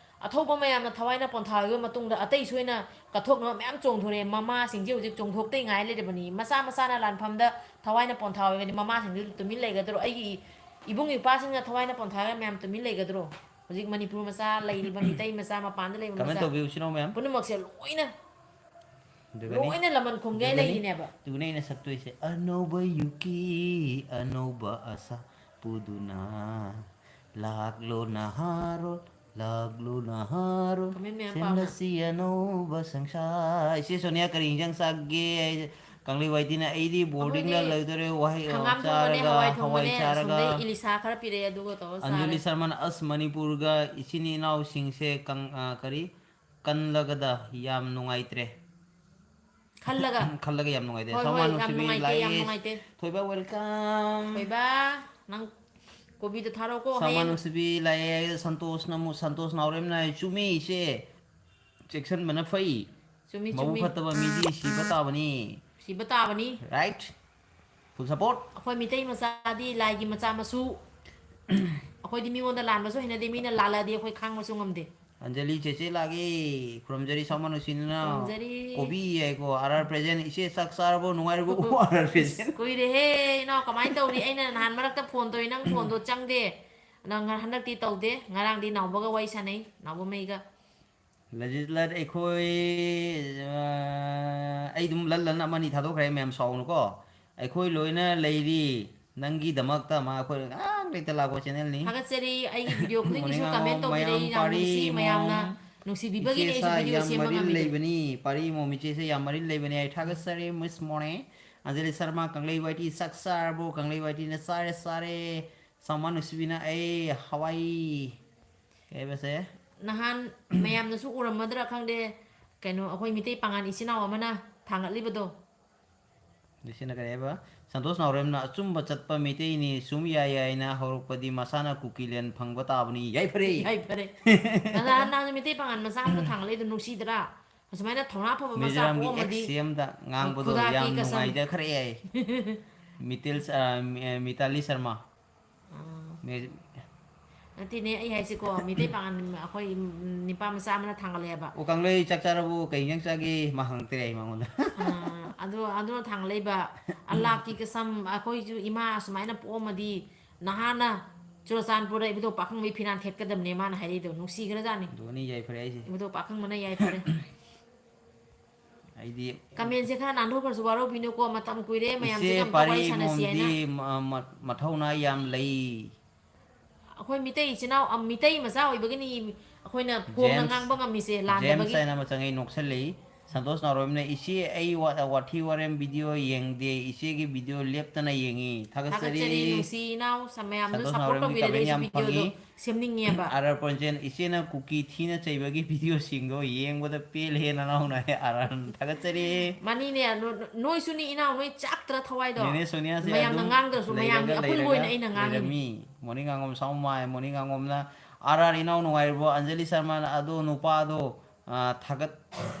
ꯑꯊꯧꯕ ꯃꯌꯥꯝꯅ ꯊꯋꯥꯏꯅ ꯄꯣꯟꯊꯥꯈꯤꯕ ꯃꯇꯨꯡꯗ ꯑꯇꯩ ꯁꯣꯏꯅ ꯀꯠꯊꯣꯛꯅꯕ ꯃꯌꯥꯝ ꯆꯣꯡꯊꯣꯔꯛꯑꯦ꯫ ꯃꯃꯥꯁꯤꯡꯁꯦ ꯍꯧꯖꯤꯛ ꯆꯣꯡꯊꯣꯛꯇꯩ ꯉꯥꯏ ꯂꯩꯔꯕꯅꯤ꯫ ꯃꯆꯥ ꯃꯆꯥꯅ ꯂꯥꯟꯐꯝꯗ ꯊꯋꯥꯏꯅ ꯄꯣꯟꯊꯥꯍꯧꯔꯒꯗꯤ ꯃꯃꯥꯁꯤꯡꯗꯨ ꯇꯨꯃꯤꯟ ꯂꯩꯒꯗ꯭ꯔꯣ? ꯑꯩꯒꯤ ꯏꯕꯨꯡ ꯏꯄ꯭ꯋꯥꯁꯤꯡꯅ ꯊꯋꯥꯏꯅ ꯄꯣꯟꯊꯥꯔꯒ ꯃꯌꯥꯝ ꯇꯨꯃꯤꯟ ꯂꯩꯒꯗ꯭ꯔꯣ? ꯍꯧꯖꯤꯛ ꯃꯅꯤꯄꯨꯔ ꯃꯆꯥ ꯂꯩꯔꯤꯕ ꯃꯤꯇꯩ ꯃꯆꯥ, ꯃꯄꯥꯟꯗ ꯂꯩꯕ ꯀꯃꯦꯟ ꯃꯆꯥ ꯇꯧꯕꯤꯌꯨ ꯏꯆꯤꯟ ꯏꯅꯥꯎ ꯃꯌꯥꯝ꯫ ꯄꯨꯝꯅꯃꯛꯁꯦ ꯂꯣꯏꯅ, ꯑꯗꯨꯒꯅꯤ꯫ ꯂꯣꯏꯅ ꯂꯃꯟ ꯈꯨꯝꯒꯦ ꯑꯗꯨꯒꯅꯤ꯫ ꯂꯩꯔꯤꯅꯦꯕ꯫ ꯑꯗꯨꯒꯅꯤ ꯑꯩꯅ ꯁꯛꯇꯣꯏꯁꯦ꯫ ꯑꯅꯧꯕ ꯌꯨꯒꯤ ꯑꯅꯧꯕ ꯑꯁꯥ ꯄꯨꯗꯨꯅ ꯂꯥꯛꯂꯣ ꯅꯍꯥꯔꯣꯜ, ꯂꯥꯛꯂꯣ ꯅꯍꯥꯔꯣꯜ, ꯀꯃꯦꯟ ꯃꯌꯥꯝ ꯄꯥꯎꯅ꯫ ꯁꯦꯝꯂꯁꯤ ꯑꯅꯧꯕ ꯁꯪꯁꯥꯔ꯫ ꯏꯆꯦ ꯁꯣꯅꯤꯌꯥ, ꯀꯔꯤ ꯏꯟꯖꯥꯡ ꯆꯥꯒꯦ? ꯀꯪꯂꯩ ꯋꯥꯏꯇꯤꯅ ꯑꯩꯗꯤ ꯕꯣꯔꯗꯤꯡꯗ ꯑꯩꯈꯣꯏꯗꯤ ꯂꯩꯗꯣꯔꯦ, ꯋꯥꯍꯩ ꯍꯪꯒꯥꯝ ꯊꯣꯡꯕꯅꯦ, ꯆꯥꯔꯒ, ꯍꯋꯥꯏ ꯍꯋꯥꯏ ꯊꯣꯡꯕꯅꯦ, ꯆꯥꯔꯒ꯫ ꯑꯁꯣꯝꯗꯩ ꯏꯂꯤꯁꯥ ꯈꯔ ꯄꯤꯔꯛꯑꯦ, ꯑꯗꯨꯒ ꯇꯧꯔ ꯆꯥꯔꯦ꯫ ꯑꯟꯖꯂꯤ ꯁꯔꯃꯟ, ꯑꯁ, ꯃꯅꯤꯄꯨꯔꯒ ꯏꯆꯤꯟ ꯏꯅꯥꯎꯁꯤꯡꯁꯦ ꯀꯪ-, ꯑ, ꯀꯔꯤ, ꯀꯟꯂꯒꯗ ꯌꯥꯝ ꯅꯨꯡꯉꯥꯏꯇ꯭ꯔꯦ꯫ ꯈꯜꯂꯒ꯫ ꯈꯜꯂꯒ ꯌꯥꯝ ꯅꯨꯡꯉꯥꯏꯇꯦ꯫ ꯍꯣꯏ, ꯁꯣꯃꯥ ꯍꯣꯏ, ꯌꯥꯝ ꯅꯨꯡꯁꯤꯕꯤ ꯅꯨꯡꯉꯥꯏꯇꯦ, ꯌꯥꯝ ꯂꯥꯛꯑꯦ꯫ ꯅꯨꯡꯉꯥꯏꯇꯦ꯫ ꯊꯣꯏꯕ, welcome꯫ ꯊꯣꯏꯕ, ꯅꯪ ꯀꯣꯕꯤꯗꯣ ꯊꯥꯔꯛꯑꯣꯀꯣ, ꯁꯣꯃꯥ ꯍꯌꯦꯡ꯫ ꯅꯨꯡꯁꯤꯕꯤ ꯂꯥꯛꯑꯦ꯫ ꯁꯟꯇꯣꯁꯅ ꯑꯃꯨꯛ, ꯁꯟꯇꯣꯁ ꯅꯥꯎꯔꯦꯝꯅ ꯍꯥꯏ, "ꯆꯨꯝꯃꯤ ꯏꯆꯦ, ꯆꯦꯛꯁꯤꯟꯕꯅ ꯐꯩ꯫ ꯆꯨꯝꯃꯤ, ꯃꯕꯨꯛ ꯆꯨꯝꯃꯤ꯫ ꯐꯠꯇꯕ ꯃꯤꯗꯤ ꯁꯤꯕ ꯇꯥꯕꯅꯤ"꯫ ꯁꯤꯕ ꯇꯥꯕꯅꯤ꯫ Right? Full support꯫ ꯑꯩꯈꯣꯏ ꯃꯤꯇꯩ ꯃꯆꯥꯗꯤ ꯂꯥꯏꯒꯤ ꯃꯆꯥ ꯃꯁꯨ꯫ ꯑꯩꯈꯣꯏꯗꯤ ꯃꯤꯉꯣꯟꯗ ꯂꯥꯟꯕꯁꯨ ꯍꯩꯅꯗꯦ, ꯃꯤꯅ ꯂꯥꯜꯂꯛꯑꯗꯤ ꯑꯩꯈꯣꯏ ꯈꯥꯡꯕꯁꯨ ꯉꯝꯗꯦ꯫ ꯑꯟꯖꯂꯤ ꯆꯦꯆꯦ ꯂꯥꯛꯑꯦ꯫ ꯈꯨꯔꯨꯝꯖꯔꯤ ꯁꯣꯃꯥ ꯅꯨꯡꯁꯤꯅ꯫ ꯈꯨꯔꯨꯝꯖꯔꯤ꯫ ꯀꯣꯕꯤ ꯍꯥꯏꯀꯣ, "ꯑꯥꯔ ꯑꯥꯔ present, ꯏꯆꯦ ꯆꯥꯛ ꯆꯥꯔꯕꯣ, ꯅꯨꯡꯉꯥꯏꯔꯤꯕꯣ?" R R present꯫ ꯀꯨꯏꯔꯦꯍꯦ ꯏꯅꯥꯎ, ꯀꯃꯥꯏꯅ ꯇꯧꯔꯤ? ꯑꯩꯅ ꯅꯍꯥꯟ ꯃꯔꯛꯇ ꯐꯣꯟ ꯇꯧꯔꯤ, ꯅꯪ ꯐꯣꯟꯗꯣ ꯆꯪꯗꯦ꯫ ꯅꯪ ꯍꯟꯗꯛꯇꯤ ꯇꯧꯗꯦ꯫ ꯉꯔꯥꯡꯗꯤ ꯅꯥꯎꯕꯒ ꯋꯥꯔꯤ ꯁꯥꯟꯅꯩ, ꯅꯥꯎꯕꯃꯩꯒ꯫ ꯂꯖꯤꯠꯂꯠ ꯑꯩꯈꯣꯏ, ꯑ, ꯑꯩ ꯑꯗꯨꯝ ꯂꯟ ꯂꯟ ꯑꯃꯅꯤ ꯊꯥꯗꯣꯛꯈ꯭ꯔꯦ, ꯃꯌꯥꯝ ꯁꯥꯎꯅꯨꯀꯣ꯫ "ꯑꯩꯈꯣꯏ ꯂꯣꯏꯅ ꯂꯩꯔꯤ ꯅꯪꯒꯤꯗꯃꯛꯇ", ꯃꯥ ꯑꯩꯈꯣꯏ ꯉꯥꯏꯍꯥꯛ ꯂꯩꯇ ꯂꯥꯛꯄ channelꯅꯤ꯫ ꯊꯥꯒꯠꯆꯔꯤ, ꯑꯩꯒꯤ video ꯈꯨꯗꯤꯡꯒꯤꯁꯨ ꯃꯣꯔꯅꯤꯡ comment ꯑꯃ ꯇꯧꯕꯤꯔꯛꯏ, ꯃꯌꯥꯝ ꯌꯥꯝ ꯄꯥꯔꯤ ꯅꯨꯡꯁꯤ, ꯃꯣꯝ꯫ ꯃꯌꯥꯝꯅ ꯅꯨꯡꯁꯤꯕꯤꯕꯒꯤꯅꯤ ꯑꯩꯁꯨ "ꯏꯆꯦꯁꯥ video ꯌꯥꯝ ꯁꯦꯝꯕ ꯃꯔꯤꯜ ꯉꯝꯃꯤꯗꯣ꯫ ꯂꯩꯕꯅꯤ", ꯄꯥꯔꯤ ꯃꯣꯝ, "ꯏꯆꯦꯁꯦ ꯌꯥꯝ ꯃꯔꯤꯜ ꯂꯩꯕꯅꯤ", ꯑꯩ ꯊꯥꯒꯠꯆꯔꯤ꯫ Miss Morning, ꯑꯟꯖꯂꯤ ꯁꯔꯃ, ꯀꯪꯂꯩ ꯋꯥꯏꯇꯤ ꯆꯥꯛ ꯆꯥꯔꯕꯣ? ꯀꯪꯂꯩ ꯋꯥꯏꯇꯤꯅ ꯆꯥꯔꯦ, ꯆꯥꯔꯦ꯫ ꯁꯣꯃꯥ ꯅꯨꯡꯁꯤꯕꯤꯅ ꯑꯩ ꯍꯋꯥꯏ ꯀꯩ ꯍꯥꯏꯕꯁꯦ꯫ ꯅꯍꯥꯟ ꯃꯌꯥꯝꯅꯁꯨ ꯎꯔꯝꯃꯗ꯭ꯔꯥ ꯈꯪꯗꯦ, ꯀꯩꯅꯣ, ꯑꯩꯈꯣꯏ ꯃꯤꯇꯩ ꯄꯥꯉꯜ ꯏꯆꯤꯟ ꯏꯅꯥꯎ ꯑꯃꯅ ꯊꯥꯡꯒꯠꯂꯤꯕꯗꯣ꯫ ꯁꯤꯅ ꯀꯔꯤ ꯍꯥꯏꯕ? ꯁꯟꯇꯣꯁ ꯅꯥꯎꯔꯦꯝꯅ, "ꯑꯆꯨꯝꯕ ꯆꯠꯄ ꯃꯤꯇꯩꯅꯤ, ꯁꯨꯝ ꯌꯥꯏ ꯌꯥꯏꯅ ꯍꯧꯔꯛꯄꯗꯤ ꯃꯁꯥꯅ ꯀꯨꯀꯤꯂꯦꯟ ꯐꯪꯕ ꯇꯥꯕꯅꯤ"꯫ ꯌꯥꯏꯐꯔꯦ! ꯌꯥꯏꯐꯔꯦ꯫ ꯅꯍꯥꯟ, ꯅꯍꯥꯟ ꯃꯤꯇꯩ ꯄꯥꯉꯜ ꯃꯆꯥ ꯑꯃꯗ ꯊꯥꯡꯒꯠꯂꯛꯏꯗꯣ ꯅꯨꯡꯁꯤꯗ꯭ꯔꯥ? ꯑꯁꯨꯃꯥꯏꯅ ꯊꯧꯅꯥ ꯐꯕ ꯃꯆꯥ ꯃꯤꯖꯣꯔꯥꯝꯒꯤ ꯄꯣꯛꯑꯝꯃꯗꯤ ex C M ꯗ ꯉꯥꯡꯕꯗꯣ ꯈꯨꯗꯥ ꯀꯤ ꯌꯥꯝ ꯀꯁꯝ꯫ ꯅꯨꯡꯉꯥꯏꯖꯈ꯭ꯔꯦ꯫ ꯃꯤꯇꯦꯜ, ꯑ, ꯃꯤ-, ꯑ, ꯃꯤꯇꯥꯂꯤ ꯁꯔꯃ꯫ ꯑꯥ꯫ ꯃꯤ-, ꯅꯠꯇꯦꯅꯦ, ꯑꯩ ꯍꯥꯏꯁꯤꯀꯣ, ꯃꯤꯇꯩ ꯄꯥꯉꯜ ꯑꯩꯈꯣꯏ ꯅꯤꯄꯥ ꯃꯆꯥ ꯑꯃꯅ ꯊꯥꯡꯒꯠꯂꯛꯑꯦꯕ꯫ "ꯑꯣ, ꯀꯪꯂꯩ ꯆꯥꯛ ꯆꯥꯔꯕꯣ? ꯀꯩ ꯏꯟꯖꯥꯡ ꯆꯥꯒꯦ?" ꯃꯥ ꯍꯪꯉꯛꯇ꯭ꯔꯦ ꯑꯩ ꯃꯉꯣꯟꯗ꯫ ꯑꯥ, ꯑꯗꯣ, ꯑꯗꯨꯅ ꯊꯥꯡꯒꯠꯂꯛꯏꯕ, "ꯑꯜꯂꯥꯍꯀꯤ ꯀꯁꯝ, ꯑꯩꯈꯣꯏꯁꯨ ꯏꯃꯥ ꯑꯁꯨꯃꯥꯏꯅ ꯄꯣꯛꯑꯝꯃꯗꯤ ꯅꯍꯥꯅ ꯆꯨꯔꯆꯥꯟꯄꯨꯔꯗ ꯏꯕꯨꯙꯧ ꯄꯥꯈꯪꯕꯒꯤ ꯐꯤꯔꯥꯟ ꯊꯦꯠꯀꯗꯕꯅꯦ ꯃꯥꯅ ꯍꯥꯏꯔꯛꯏꯗꯣ꯫ ꯅꯨꯡꯁꯤꯈ꯭ꯔꯖꯥꯠꯅꯤ꯫ ꯑꯗꯨꯅꯤ ꯌꯥꯏꯐꯔꯦ ꯍꯥꯏꯁꯦ꯫ ꯏꯕꯨꯙꯧ ꯄꯥꯈꯪꯕꯅ ꯌꯥꯏꯐꯔꯦ꯫ ꯑꯩꯗꯤ ꯀꯃꯦꯟꯁꯦ ꯈꯔ ꯅꯥꯟꯊꯣꯛꯈ꯭ꯔꯁꯨ ꯋꯥꯔꯧꯕꯤꯅꯨꯀꯣ, ꯃꯇꯝ ꯀꯨꯏꯔꯦ ꯃꯌꯥꯝꯁꯦ ꯏꯆꯦ ꯀꯝꯗꯧ ꯋꯥꯔꯤ ꯁꯥꯟꯅꯁꯤ ꯍꯥꯏꯅ꯫ ꯄꯥꯔꯤꯃꯣꯝꯗꯤ ꯃ-, ꯃ-, ꯃꯊꯧꯅꯥ ꯌꯥꯝ ꯂꯩ꯫ ꯑꯩꯈꯣꯏ ꯃꯤꯇꯩ ꯏꯆꯤꯟ ꯏꯅꯥꯎ, ꯑ, ꯃꯤꯇꯩ ꯃꯆꯥ ꯑꯣꯏꯕꯒꯤꯅꯤ ꯑꯩꯈꯣꯏꯅ ꯐꯣꯡꯅ ꯖꯦꯝꯁ, ꯉꯥꯡꯕ ꯉꯝꯃꯤꯁꯦ ꯖꯦꯝꯁ ꯂꯥꯟꯗꯕꯒꯤ꯫ ꯍꯥꯏꯅ ꯑꯃ ꯆꯪꯉꯛꯏ, ꯅꯣꯛꯁꯜꯂꯛꯏ꯫ ꯁꯟꯇꯣꯁ ꯅꯥꯎꯔꯦꯝꯅ, "ꯏꯆꯦ, ꯑꯩ ꯋꯥ-, ꯋꯥꯊꯤ ꯋꯥꯔꯦꯝ ꯚꯤꯗꯤꯑꯣ ꯌꯦꯡꯗꯦ, ꯏꯆꯦꯒꯤ ꯚꯤꯗꯤꯑꯣ ꯂꯦꯞꯇꯅ ꯌꯦꯡꯉꯤ, ꯊꯥꯒꯠꯆꯔꯤ"꯫ ꯊꯥꯒꯠꯆꯔꯤ, ꯅꯨꯡꯁꯤ ꯏꯅꯥꯎ ꯁ-, ꯃꯌꯥꯝꯅ ꯁꯟꯇꯣꯁ ꯁꯞꯄꯣꯔꯠ ꯅꯥꯎꯔꯦꯝꯒꯤ ꯇꯧꯕꯤꯔꯗꯤ ꯀꯃꯦꯟ ꯑꯩꯁꯨ ꯌꯥꯝ ꯚꯤꯗꯤꯑꯣꯗꯣ ꯐꯪꯉꯤ꯫ ꯁꯦꯝꯅꯤꯡꯉꯦꯕ꯫ ꯑꯥꯔ ꯑꯥꯔ ꯄ꯭ꯔꯣꯖꯦꯟ, "ꯏꯆꯦꯅ ꯀꯨꯀꯤ ꯊꯤꯅ ꯆꯩꯕꯒꯤ ꯚꯤꯗꯤꯑꯣꯁꯤꯡꯗꯣ ꯌꯦꯡꯕꯗ ꯄꯦꯜꯂꯦ ꯅꯅꯥꯎꯅ"꯫ ꯑꯥꯔ ꯑꯥꯔ ꯊꯥꯒꯠꯆꯔꯤ꯫ ꯃꯥꯅꯤꯅꯦ, ꯅꯣ-, ꯅꯣ-, ꯅꯣꯏꯁꯨꯅꯤ ꯏꯅꯥꯎ, ꯅꯣꯏ ꯆꯥꯛꯇ꯭ꯔ ꯊꯋꯥꯏꯗꯣ꯫ ꯅꯦꯅꯦ ꯁꯣꯅꯤꯌꯥꯁꯦ ꯃꯌꯥꯝꯅ ꯑꯗꯨꯝ ꯉꯥꯡꯗ꯭ꯔꯁꯨ ꯃꯌꯥꯝꯒꯤ ꯂꯩꯔꯒ, ꯑꯄꯨꯟꯕ ꯂꯩꯔꯒ ꯑꯣꯏꯅ ꯑꯩꯅ ꯉꯥꯡꯉꯤꯅꯤ꯫ ꯂꯩꯔꯝꯃꯤ꯫ ꯃꯣꯔꯅꯤꯡ ꯉꯥꯉꯣꯝ ꯁꯥꯎꯃꯥꯏ, ꯃꯣꯔꯅꯤꯡ ꯉꯥꯉꯣꯝꯅ, "ꯑꯥꯔ ꯑꯥꯔ ꯏꯅꯥꯎ ꯅꯨꯡꯉꯥꯏꯔꯤꯕꯣ?" ꯑꯟꯖꯂꯤ ꯁꯔꯃꯅ, "ꯑꯗꯣ ꯅꯨꯄꯥꯗꯣ, ꯑ, ꯊꯥꯒꯠ-,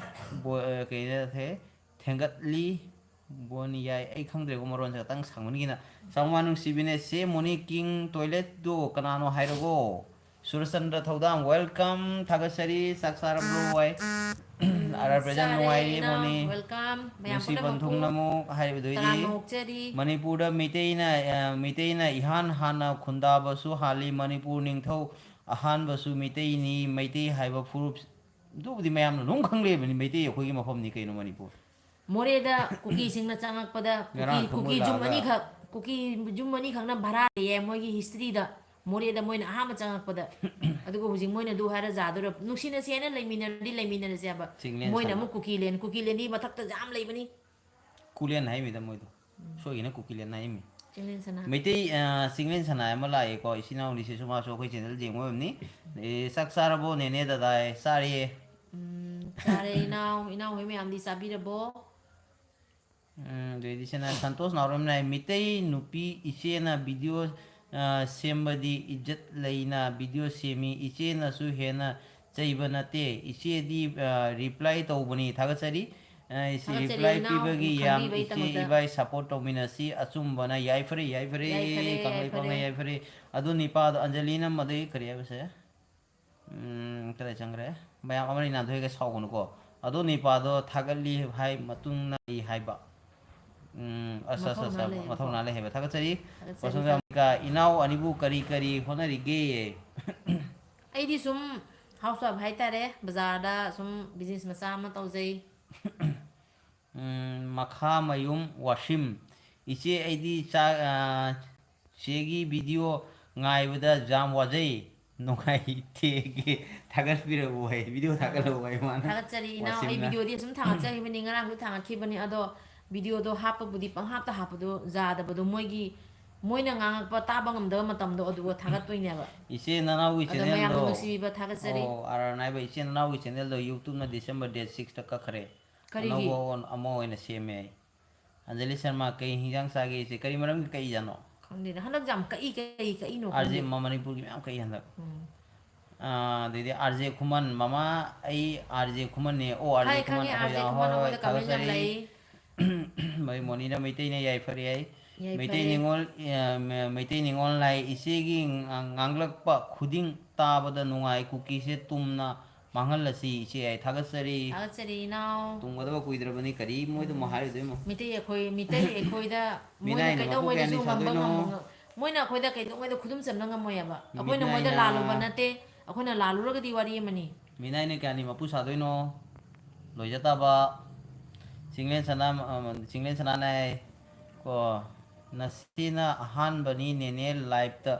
ꯕꯣ-, ꯑ, ꯀꯩ ꯍꯥꯏ-, ꯊꯦꯡꯒꯠꯂꯤ"꯫ ꯕꯣꯅꯤ ꯌꯥꯏ, ꯑꯩ ꯈꯪꯗ꯭ꯔꯦꯀꯣ, ꯃꯔꯣꯟꯁꯦ ꯈꯇꯪ ꯁꯥꯡꯃꯟꯈꯤꯅ꯫ ꯆꯥꯝꯃꯉꯥ ꯅꯨꯡꯁꯤꯕꯤꯅꯦ, ꯁꯦ ꯃꯣꯅꯤ ꯀꯤꯡ ꯇꯣꯏꯂꯦꯠꯇꯨ ꯀꯅꯥꯅꯣ ꯍꯥꯏꯔꯒꯣ꯫ ꯁꯨꯔꯆꯟꯗ꯭ꯔ ꯊꯧꯗꯥꯝ, welcome, ꯊꯥꯒꯠꯆꯔꯤ, ꯆꯥꯛ ꯆꯥꯔꯕ꯭ꯔꯣ ꯍꯥꯏ꯫ ꯎꯝ, ꯑꯥꯔ ꯑꯥꯔ ꯄ꯭ꯔꯖꯦꯟ ꯆꯥꯔꯦ ꯅꯨꯡꯉꯥꯏꯔꯤ ꯏꯅꯥꯎ, ꯃꯣꯅꯤ꯫ Welcome, ꯃꯌꯥꯝ ꯅꯨꯡꯁꯤ ꯄꯨꯝꯅꯃꯛꯄꯨ ꯄꯟꯊꯨꯡꯅꯃꯨꯛ ꯍꯥꯏꯔꯤꯕꯗꯨ ꯇꯔꯥꯝꯅ ꯑꯣꯏꯗꯤ꯫ ꯑꯣꯛꯆꯔꯤ꯫ ꯃꯅꯤꯄꯨꯔꯗ ꯃꯤꯇꯩꯅ, ꯑ, ꯃꯤꯇꯩꯅ ꯏꯍꯥꯟ ꯍꯥꯟꯅ ꯈꯨꯟꯗꯥꯕꯁꯨ ꯍꯥꯜꯂꯤ, ꯃꯅꯤꯄꯨꯔ ꯅꯤꯡꯊꯧ ꯑꯍꯥꯟꯕꯁꯨ ꯃꯤꯇꯩꯅꯤ, ꯃꯩꯇꯩ ꯍꯥꯏꯕ ꯐꯨꯔꯨꯞ ꯑꯗꯨꯕꯨꯗꯤ ꯃꯌꯥꯝꯅ ꯑꯗꯨꯝ ꯈꯪꯂꯩꯕꯅꯤ, ꯃꯩꯇꯩ ꯑꯩꯈꯣꯏꯒꯤ ꯃꯐꯝꯅꯤ ꯀꯩꯅꯣ ꯃꯅꯤꯄꯨꯔ꯫ ꯃꯣꯔꯦꯗ ꯀꯨꯀꯤꯁꯤꯡꯅ ꯆꯪꯉꯛꯄꯗ ꯀꯨꯀꯤ, ꯉꯔꯥꯡ ꯊꯨꯝꯃꯣꯏ ꯀꯨꯀꯤ ꯌꯨꯝ ꯂꯥꯛꯑꯒ ꯑꯅꯤꯈꯛ, ꯀꯨꯀꯤ ꯌꯨꯝ ꯑꯅꯤꯈꯛꯅ ꯚꯔꯥ ꯂꯩꯌꯦ ꯃꯣꯏꯒꯤ historyꯗ꯫ ꯃꯣꯔꯦꯗ ꯃꯣꯏꯅ ꯑꯍꯥꯟꯕ ꯆꯪꯉꯛꯄꯗ꯫ ꯑꯗꯨꯒ ꯍꯧꯖꯤꯛ ꯃꯣꯏꯅ ꯑꯗꯨ ꯍꯥꯏꯔ ꯌꯥꯗꯣꯏꯔ? ꯅꯨꯡꯁꯤꯅꯁꯦꯅ ꯂꯩꯃꯤꯟꯅꯔꯗꯤ ꯂꯩꯃꯤꯟꯅꯔꯁꯦꯕ꯫ ꯆꯤꯡꯂꯦꯟ ꯃꯣꯏꯅ ꯁꯅꯥ꯫ ꯑꯃꯨꯛ ꯀꯨꯀꯤꯂꯦꯟ, ꯀꯨꯀꯤꯂꯦꯟꯗꯤ ꯃꯊꯛꯇ ꯌꯥꯝ ꯂꯩꯕꯅꯤ꯫ ꯀꯨꯂꯦꯟ ꯍꯥꯏꯃꯤꯗ ꯃꯣꯏꯗꯣ꯫ ꯎꯝ꯫ ꯁꯣꯏꯈꯤꯅ ꯀꯨꯀꯤꯂꯦꯟ ꯍꯥꯏꯃꯤ꯫ ꯆꯤꯡꯂꯦꯟ ꯁꯅꯥ꯫ ꯃꯩꯇꯩ, ꯑ, ꯆꯤꯡꯂꯦꯟ ꯁꯅꯥ ꯑꯃ ꯂꯥꯛꯑꯦꯀꯣ, ꯏꯆꯤꯟ ꯏꯅꯥꯎ ꯑꯅꯤꯁꯤꯁꯨ, ꯃꯥꯁꯨ ꯑꯩꯈꯣꯏ channel ꯌꯦꯡꯕ ꯑꯣꯏꯔꯝꯅꯤ꯫ ꯑꯦ, "ꯆꯥꯛ ꯆꯥꯔꯕꯣ ꯅꯦꯅꯦ ꯗꯗꯥꯏ?" ꯆꯥꯔꯦ꯫ ꯎꯝ, ꯆꯥꯔꯦ ꯏꯅꯥꯎ꯫ ꯏꯅꯥꯎ ꯍꯣꯏ ꯃꯌꯥꯝꯗꯤ ꯆꯥꯕꯤꯔꯕꯣ? ꯎꯝ, ꯑꯗꯩꯗꯤ ꯁꯤꯅ ꯁꯟꯇꯣꯁ ꯅꯥꯎꯔꯦꯝꯅ ꯍꯥꯏ, "ꯃꯤꯇꯩ ꯅꯨꯄꯤ ꯏꯆꯦꯅ video, ꯑ, ꯁꯦꯝꯕꯗꯤ ꯏꯖꯠ ꯂꯩꯅ video ꯁꯦꯝꯃꯤ꯫ ꯏꯆꯦꯅꯁꯨ ꯍꯦꯟꯅ ꯆꯩꯕ ꯅꯠꯇꯦ꯫ ꯏꯆꯦꯗꯤ, ꯑ, reply ꯇꯧꯕꯅꯤ꯫ ꯊꯥꯒꯠꯆꯔꯤ꯫ ꯑ, ꯏꯆꯦ ꯊꯥꯒꯠꯆꯔꯤ reply ꯏꯅꯥꯎ, ꯄꯤꯕꯒꯤ ꯌꯥꯝ ꯏꯆꯦ ꯈꯪꯕꯤꯕꯒꯤꯗꯃꯛꯇ꯫ ꯏꯕꯥꯏ support ꯇꯧꯃꯤꯟꯅꯁꯤ꯫ ꯑꯆꯨꯝꯕꯅ ꯌꯥꯏꯐꯔꯦ, ꯌꯥꯏꯐꯔꯦ, ꯌꯥꯏꯐꯔꯦ, ꯀꯪꯂꯩ ꯄꯥꯛꯅ ꯌꯥꯏꯐꯔꯦ꯫ ꯌꯥꯏꯐꯔꯦ"꯫ ꯑꯗꯨ ꯅꯤꯄꯥꯗꯣ ꯑꯟꯖꯂꯤꯅ ꯃꯗꯩ ꯀꯔꯤ ꯍꯥꯏꯕꯁꯦ? ꯎꯝ, ꯀꯗꯥꯏ ꯆꯪꯈ꯭ꯔꯦ? ꯃꯌꯥꯝ ꯑꯃꯅꯤ ꯅꯥꯟꯊꯣꯏꯒ ꯁꯥꯎꯒꯅꯨꯀꯣ꯫ ꯑꯗꯣ ꯅꯤꯄꯥꯗꯣ ꯊꯥꯒꯠꯂꯤ ꯍꯥꯏ ꯃꯇꯨꯡꯅ ꯑꯩ ꯍꯥꯏꯕ꯫ ꯎꯝ, ꯑꯁ, ꯑꯁ, ꯃꯊꯧꯅꯥ ꯑꯁ, ꯂꯩꯌꯦꯕꯀꯣ꯫ ꯃꯊꯧꯅꯥ ꯂꯩ ꯍꯥꯏꯕ꯫ ꯊꯥꯒꯠꯆꯔꯤ꯫ ꯊꯥꯒꯠꯆꯔꯤ, ꯕꯣꯁꯟꯇ ꯊꯥꯒꯠꯆꯔꯤ꯫ ꯌꯥꯝ ꯏꯅꯥꯎ ꯑꯅꯤꯕꯨ ꯀꯔꯤ ꯀꯔꯤ ꯍꯣꯠꯅꯔꯤꯒꯦ? ꯑꯩꯗꯤ ꯁꯨꯝ housewife ꯍꯥꯏꯇꯥꯔꯦ, ꯕꯖꯥꯔꯗ ꯁꯨꯝ business ꯃꯆꯥ ꯑꯃ ꯇꯧꯖꯩ꯫ ꯎꯝ, ꯃꯈꯥꯃꯌꯨꯝ ꯋꯥꯁꯤꯝ, ꯏꯆꯦ, ꯑꯩꯗꯤ ꯆꯥꯛ, ꯑ, ꯆꯦꯒꯤ video ꯉꯥꯏꯕꯗ ꯌꯥꯝ ꯋꯥꯖꯩ, ꯅꯨꯡꯉꯥꯏꯇꯦꯒꯤ ꯊꯥꯒꯠꯄꯤꯔꯛꯎ ꯍꯥꯏ, video ꯊꯥꯒꯠꯂꯛꯎ ꯍꯥꯏ ꯃꯥꯅ꯫ ꯊꯥꯒꯠꯆꯔꯤ ꯏꯅꯥꯎ, ꯑꯩ ꯋꯥꯁꯤꯝꯅ꯫ Videoꯗꯤ ꯑꯁꯨꯝ ꯊꯥꯒꯠꯆꯈꯤꯕꯅꯤ, ꯉꯔꯥꯡꯁꯨ ꯊꯥꯒꯠꯈꯤꯕꯅꯤ, ꯑꯗꯣ videoꯗꯣ ꯍꯥꯞꯄꯕꯨꯗꯤ ꯄꯪꯍꯥꯞꯇ ꯍꯥꯞꯄꯗꯣ ꯌꯥꯗꯕꯗꯣ, ꯃꯣꯏꯒꯤ, ꯃꯣꯏꯅ ꯉꯥꯡꯉꯛꯄ ꯇꯥꯕ ꯉꯝꯗꯕ ꯃꯇꯝꯗꯣ ꯑꯗꯨꯒ ꯊꯥꯒꯠꯇꯣꯏꯅꯦꯕ꯫ ꯏꯆꯦ ꯅꯅꯥꯎꯒꯤ ꯑꯗꯣ ꯃꯌꯥꯝꯅ channelꯗꯣ, ꯅꯨꯡꯁꯤꯕꯤꯕ ꯊꯥꯒꯠꯆꯔꯤ꯫ ꯑꯣ, ꯑꯥꯔ ꯑꯥꯔ ꯅꯥꯏꯕ ꯏꯆꯦ ꯅꯅꯥꯎꯒꯤ channelꯗꯣ YouTubeꯅ December date sixꯇ ꯀꯛꯈ꯭ꯔꯦ꯫ ꯀꯔꯤꯒꯤ? ꯑꯅꯧꯕ ꯑꯣꯟ-, ꯑꯃ ꯑꯣꯏꯅ ꯁꯦꯝꯃꯦ ꯑꯩ꯫ ꯑꯟꯖꯂꯤ ꯁꯔꯃ, ꯀꯩ ꯍꯤꯟꯖꯥꯡ ꯆꯥꯒꯦ ꯏꯆꯦ? ꯀꯔꯤ ꯃꯔꯝꯒꯤ ꯀꯛꯏꯖꯥꯠꯅꯣ? ꯈꯪꯗꯦꯅꯦ, ꯍꯟꯗꯛ ꯌꯥꯝ ꯀꯛꯏ, ꯀꯛꯏ, ꯀꯛꯏꯅꯣ ꯑꯥꯔ ꯖꯦ ꯈꯪꯗꯦ꯫ ꯃ-, ꯃꯅꯤꯄꯨꯔꯒꯤ ꯃꯌꯥꯝ ꯀꯛꯏ ꯍꯟꯗꯛ꯫ ꯎꯝ꯫ ꯑꯥ, ꯑꯗꯩꯗꯤ ꯑꯥꯔ ꯖꯦ ꯈꯨꯃꯟ, ꯃꯃꯥ, ꯑꯩ ꯑꯥꯔ ꯖꯦ ꯈꯨꯃꯟꯅꯦ꯫ ꯑꯣ, ꯑꯥꯔ ꯖꯦ ꯈꯪꯉꯦ, ꯈꯨꯃꯟ, ꯈꯪꯉꯦ, ꯑꯩꯈꯣꯏ, ꯑꯥꯔ ꯖꯦ ꯍꯣꯏ, ꯈꯨꯃꯟ ꯍꯣꯏ, ꯍꯣꯏ, ꯑꯩꯈꯣꯏꯗ comment ꯌꯥꯝ ꯊꯥꯒꯠꯆꯔꯤ꯫ ꯂꯩ꯫ ꯃꯣꯏ ꯃꯣꯅꯤꯅ ꯃꯩꯇꯩꯅ ꯌꯥꯏꯐꯔꯦ ꯍꯥꯏ꯫ ꯌꯥꯏꯐꯔꯦ꯫ ꯃꯩꯇꯩ ꯅꯤꯉꯣꯜ, ꯑ, ꯃ-, ꯃꯩꯇꯩ ꯅꯤꯉꯣꯜ ꯂꯥꯏ ꯏꯆꯦꯒꯤ ꯉꯥ-, ꯉꯥꯡꯂꯛꯄ ꯈꯨꯗꯤꯡ ꯇꯥꯕꯗ ꯅꯨꯡꯉꯥꯏ꯫ ꯀꯨꯀꯤꯁꯦ ꯇꯨꯝꯅ ꯃꯥꯡꯍꯜꯂꯁꯤ ꯏꯆꯦ ꯍꯥꯏ꯫ ꯊꯥꯒꯠꯆꯔꯤ꯫ ꯊꯥꯒꯠꯆꯔꯤ ꯏꯅꯥꯎ꯫ ꯇꯨꯝꯒꯗꯕ ꯀꯨꯏꯗ꯭ꯔꯕꯅꯤ, ꯀꯔꯤ ꯃꯣꯏꯗꯕꯨ ꯎꯝ꯫ ꯍꯥꯏꯔꯨꯗꯣꯏꯃꯣ? ꯃꯤꯇꯩ ꯑꯩꯈꯣꯏ, ꯃꯤꯇꯩ ꯑꯩꯈꯣꯏꯗ ꯃꯣꯏꯅ ꯃꯤꯅꯥꯏꯅ ꯃꯄꯨ ꯀꯩꯗꯧꯉꯩꯗꯁꯨ ꯀꯌꯥꯅꯤ ꯉꯝꯕ ꯁꯥꯗꯣꯏꯅꯣ? ꯉꯝꯃꯣ-, ꯃꯣꯏꯅ ꯑꯩꯈꯣꯏꯗ ꯀꯩꯗꯧꯉꯩꯗ ꯈꯨꯗꯨꯝ ꯆꯟꯕ ꯉꯝꯃꯣꯏ ꯍꯥꯏꯕ꯫ ꯑꯩꯈꯣꯏꯅ ꯃꯣꯏꯗ ꯃꯤꯅꯥꯏꯅ ꯂꯥꯜꯂꯨꯕ ꯅꯠꯇꯦ, ꯑꯩꯈꯣꯏꯅ ꯂꯥꯜꯂꯨꯔꯒꯗꯤ ꯋꯥꯔꯤ ꯑꯃꯅꯤ꯫ ꯃꯤꯅꯥꯏꯅ ꯀꯌꯥꯅꯤ ꯃꯄꯨ ꯁꯥꯗꯣꯏꯅꯣ? ꯂꯣꯏꯖ ꯇꯥꯕ꯫ ꯆꯤꯡꯂꯦꯟ ꯁꯅꯥ, ꯑ, ꯆꯤꯡꯂꯦꯟ ꯁꯅꯥꯅ ꯍꯥꯏ ꯀꯣ, ꯉꯁꯤꯅ ꯑꯍꯥꯟꯕꯅꯤ ꯅꯦꯅꯦ liveꯇ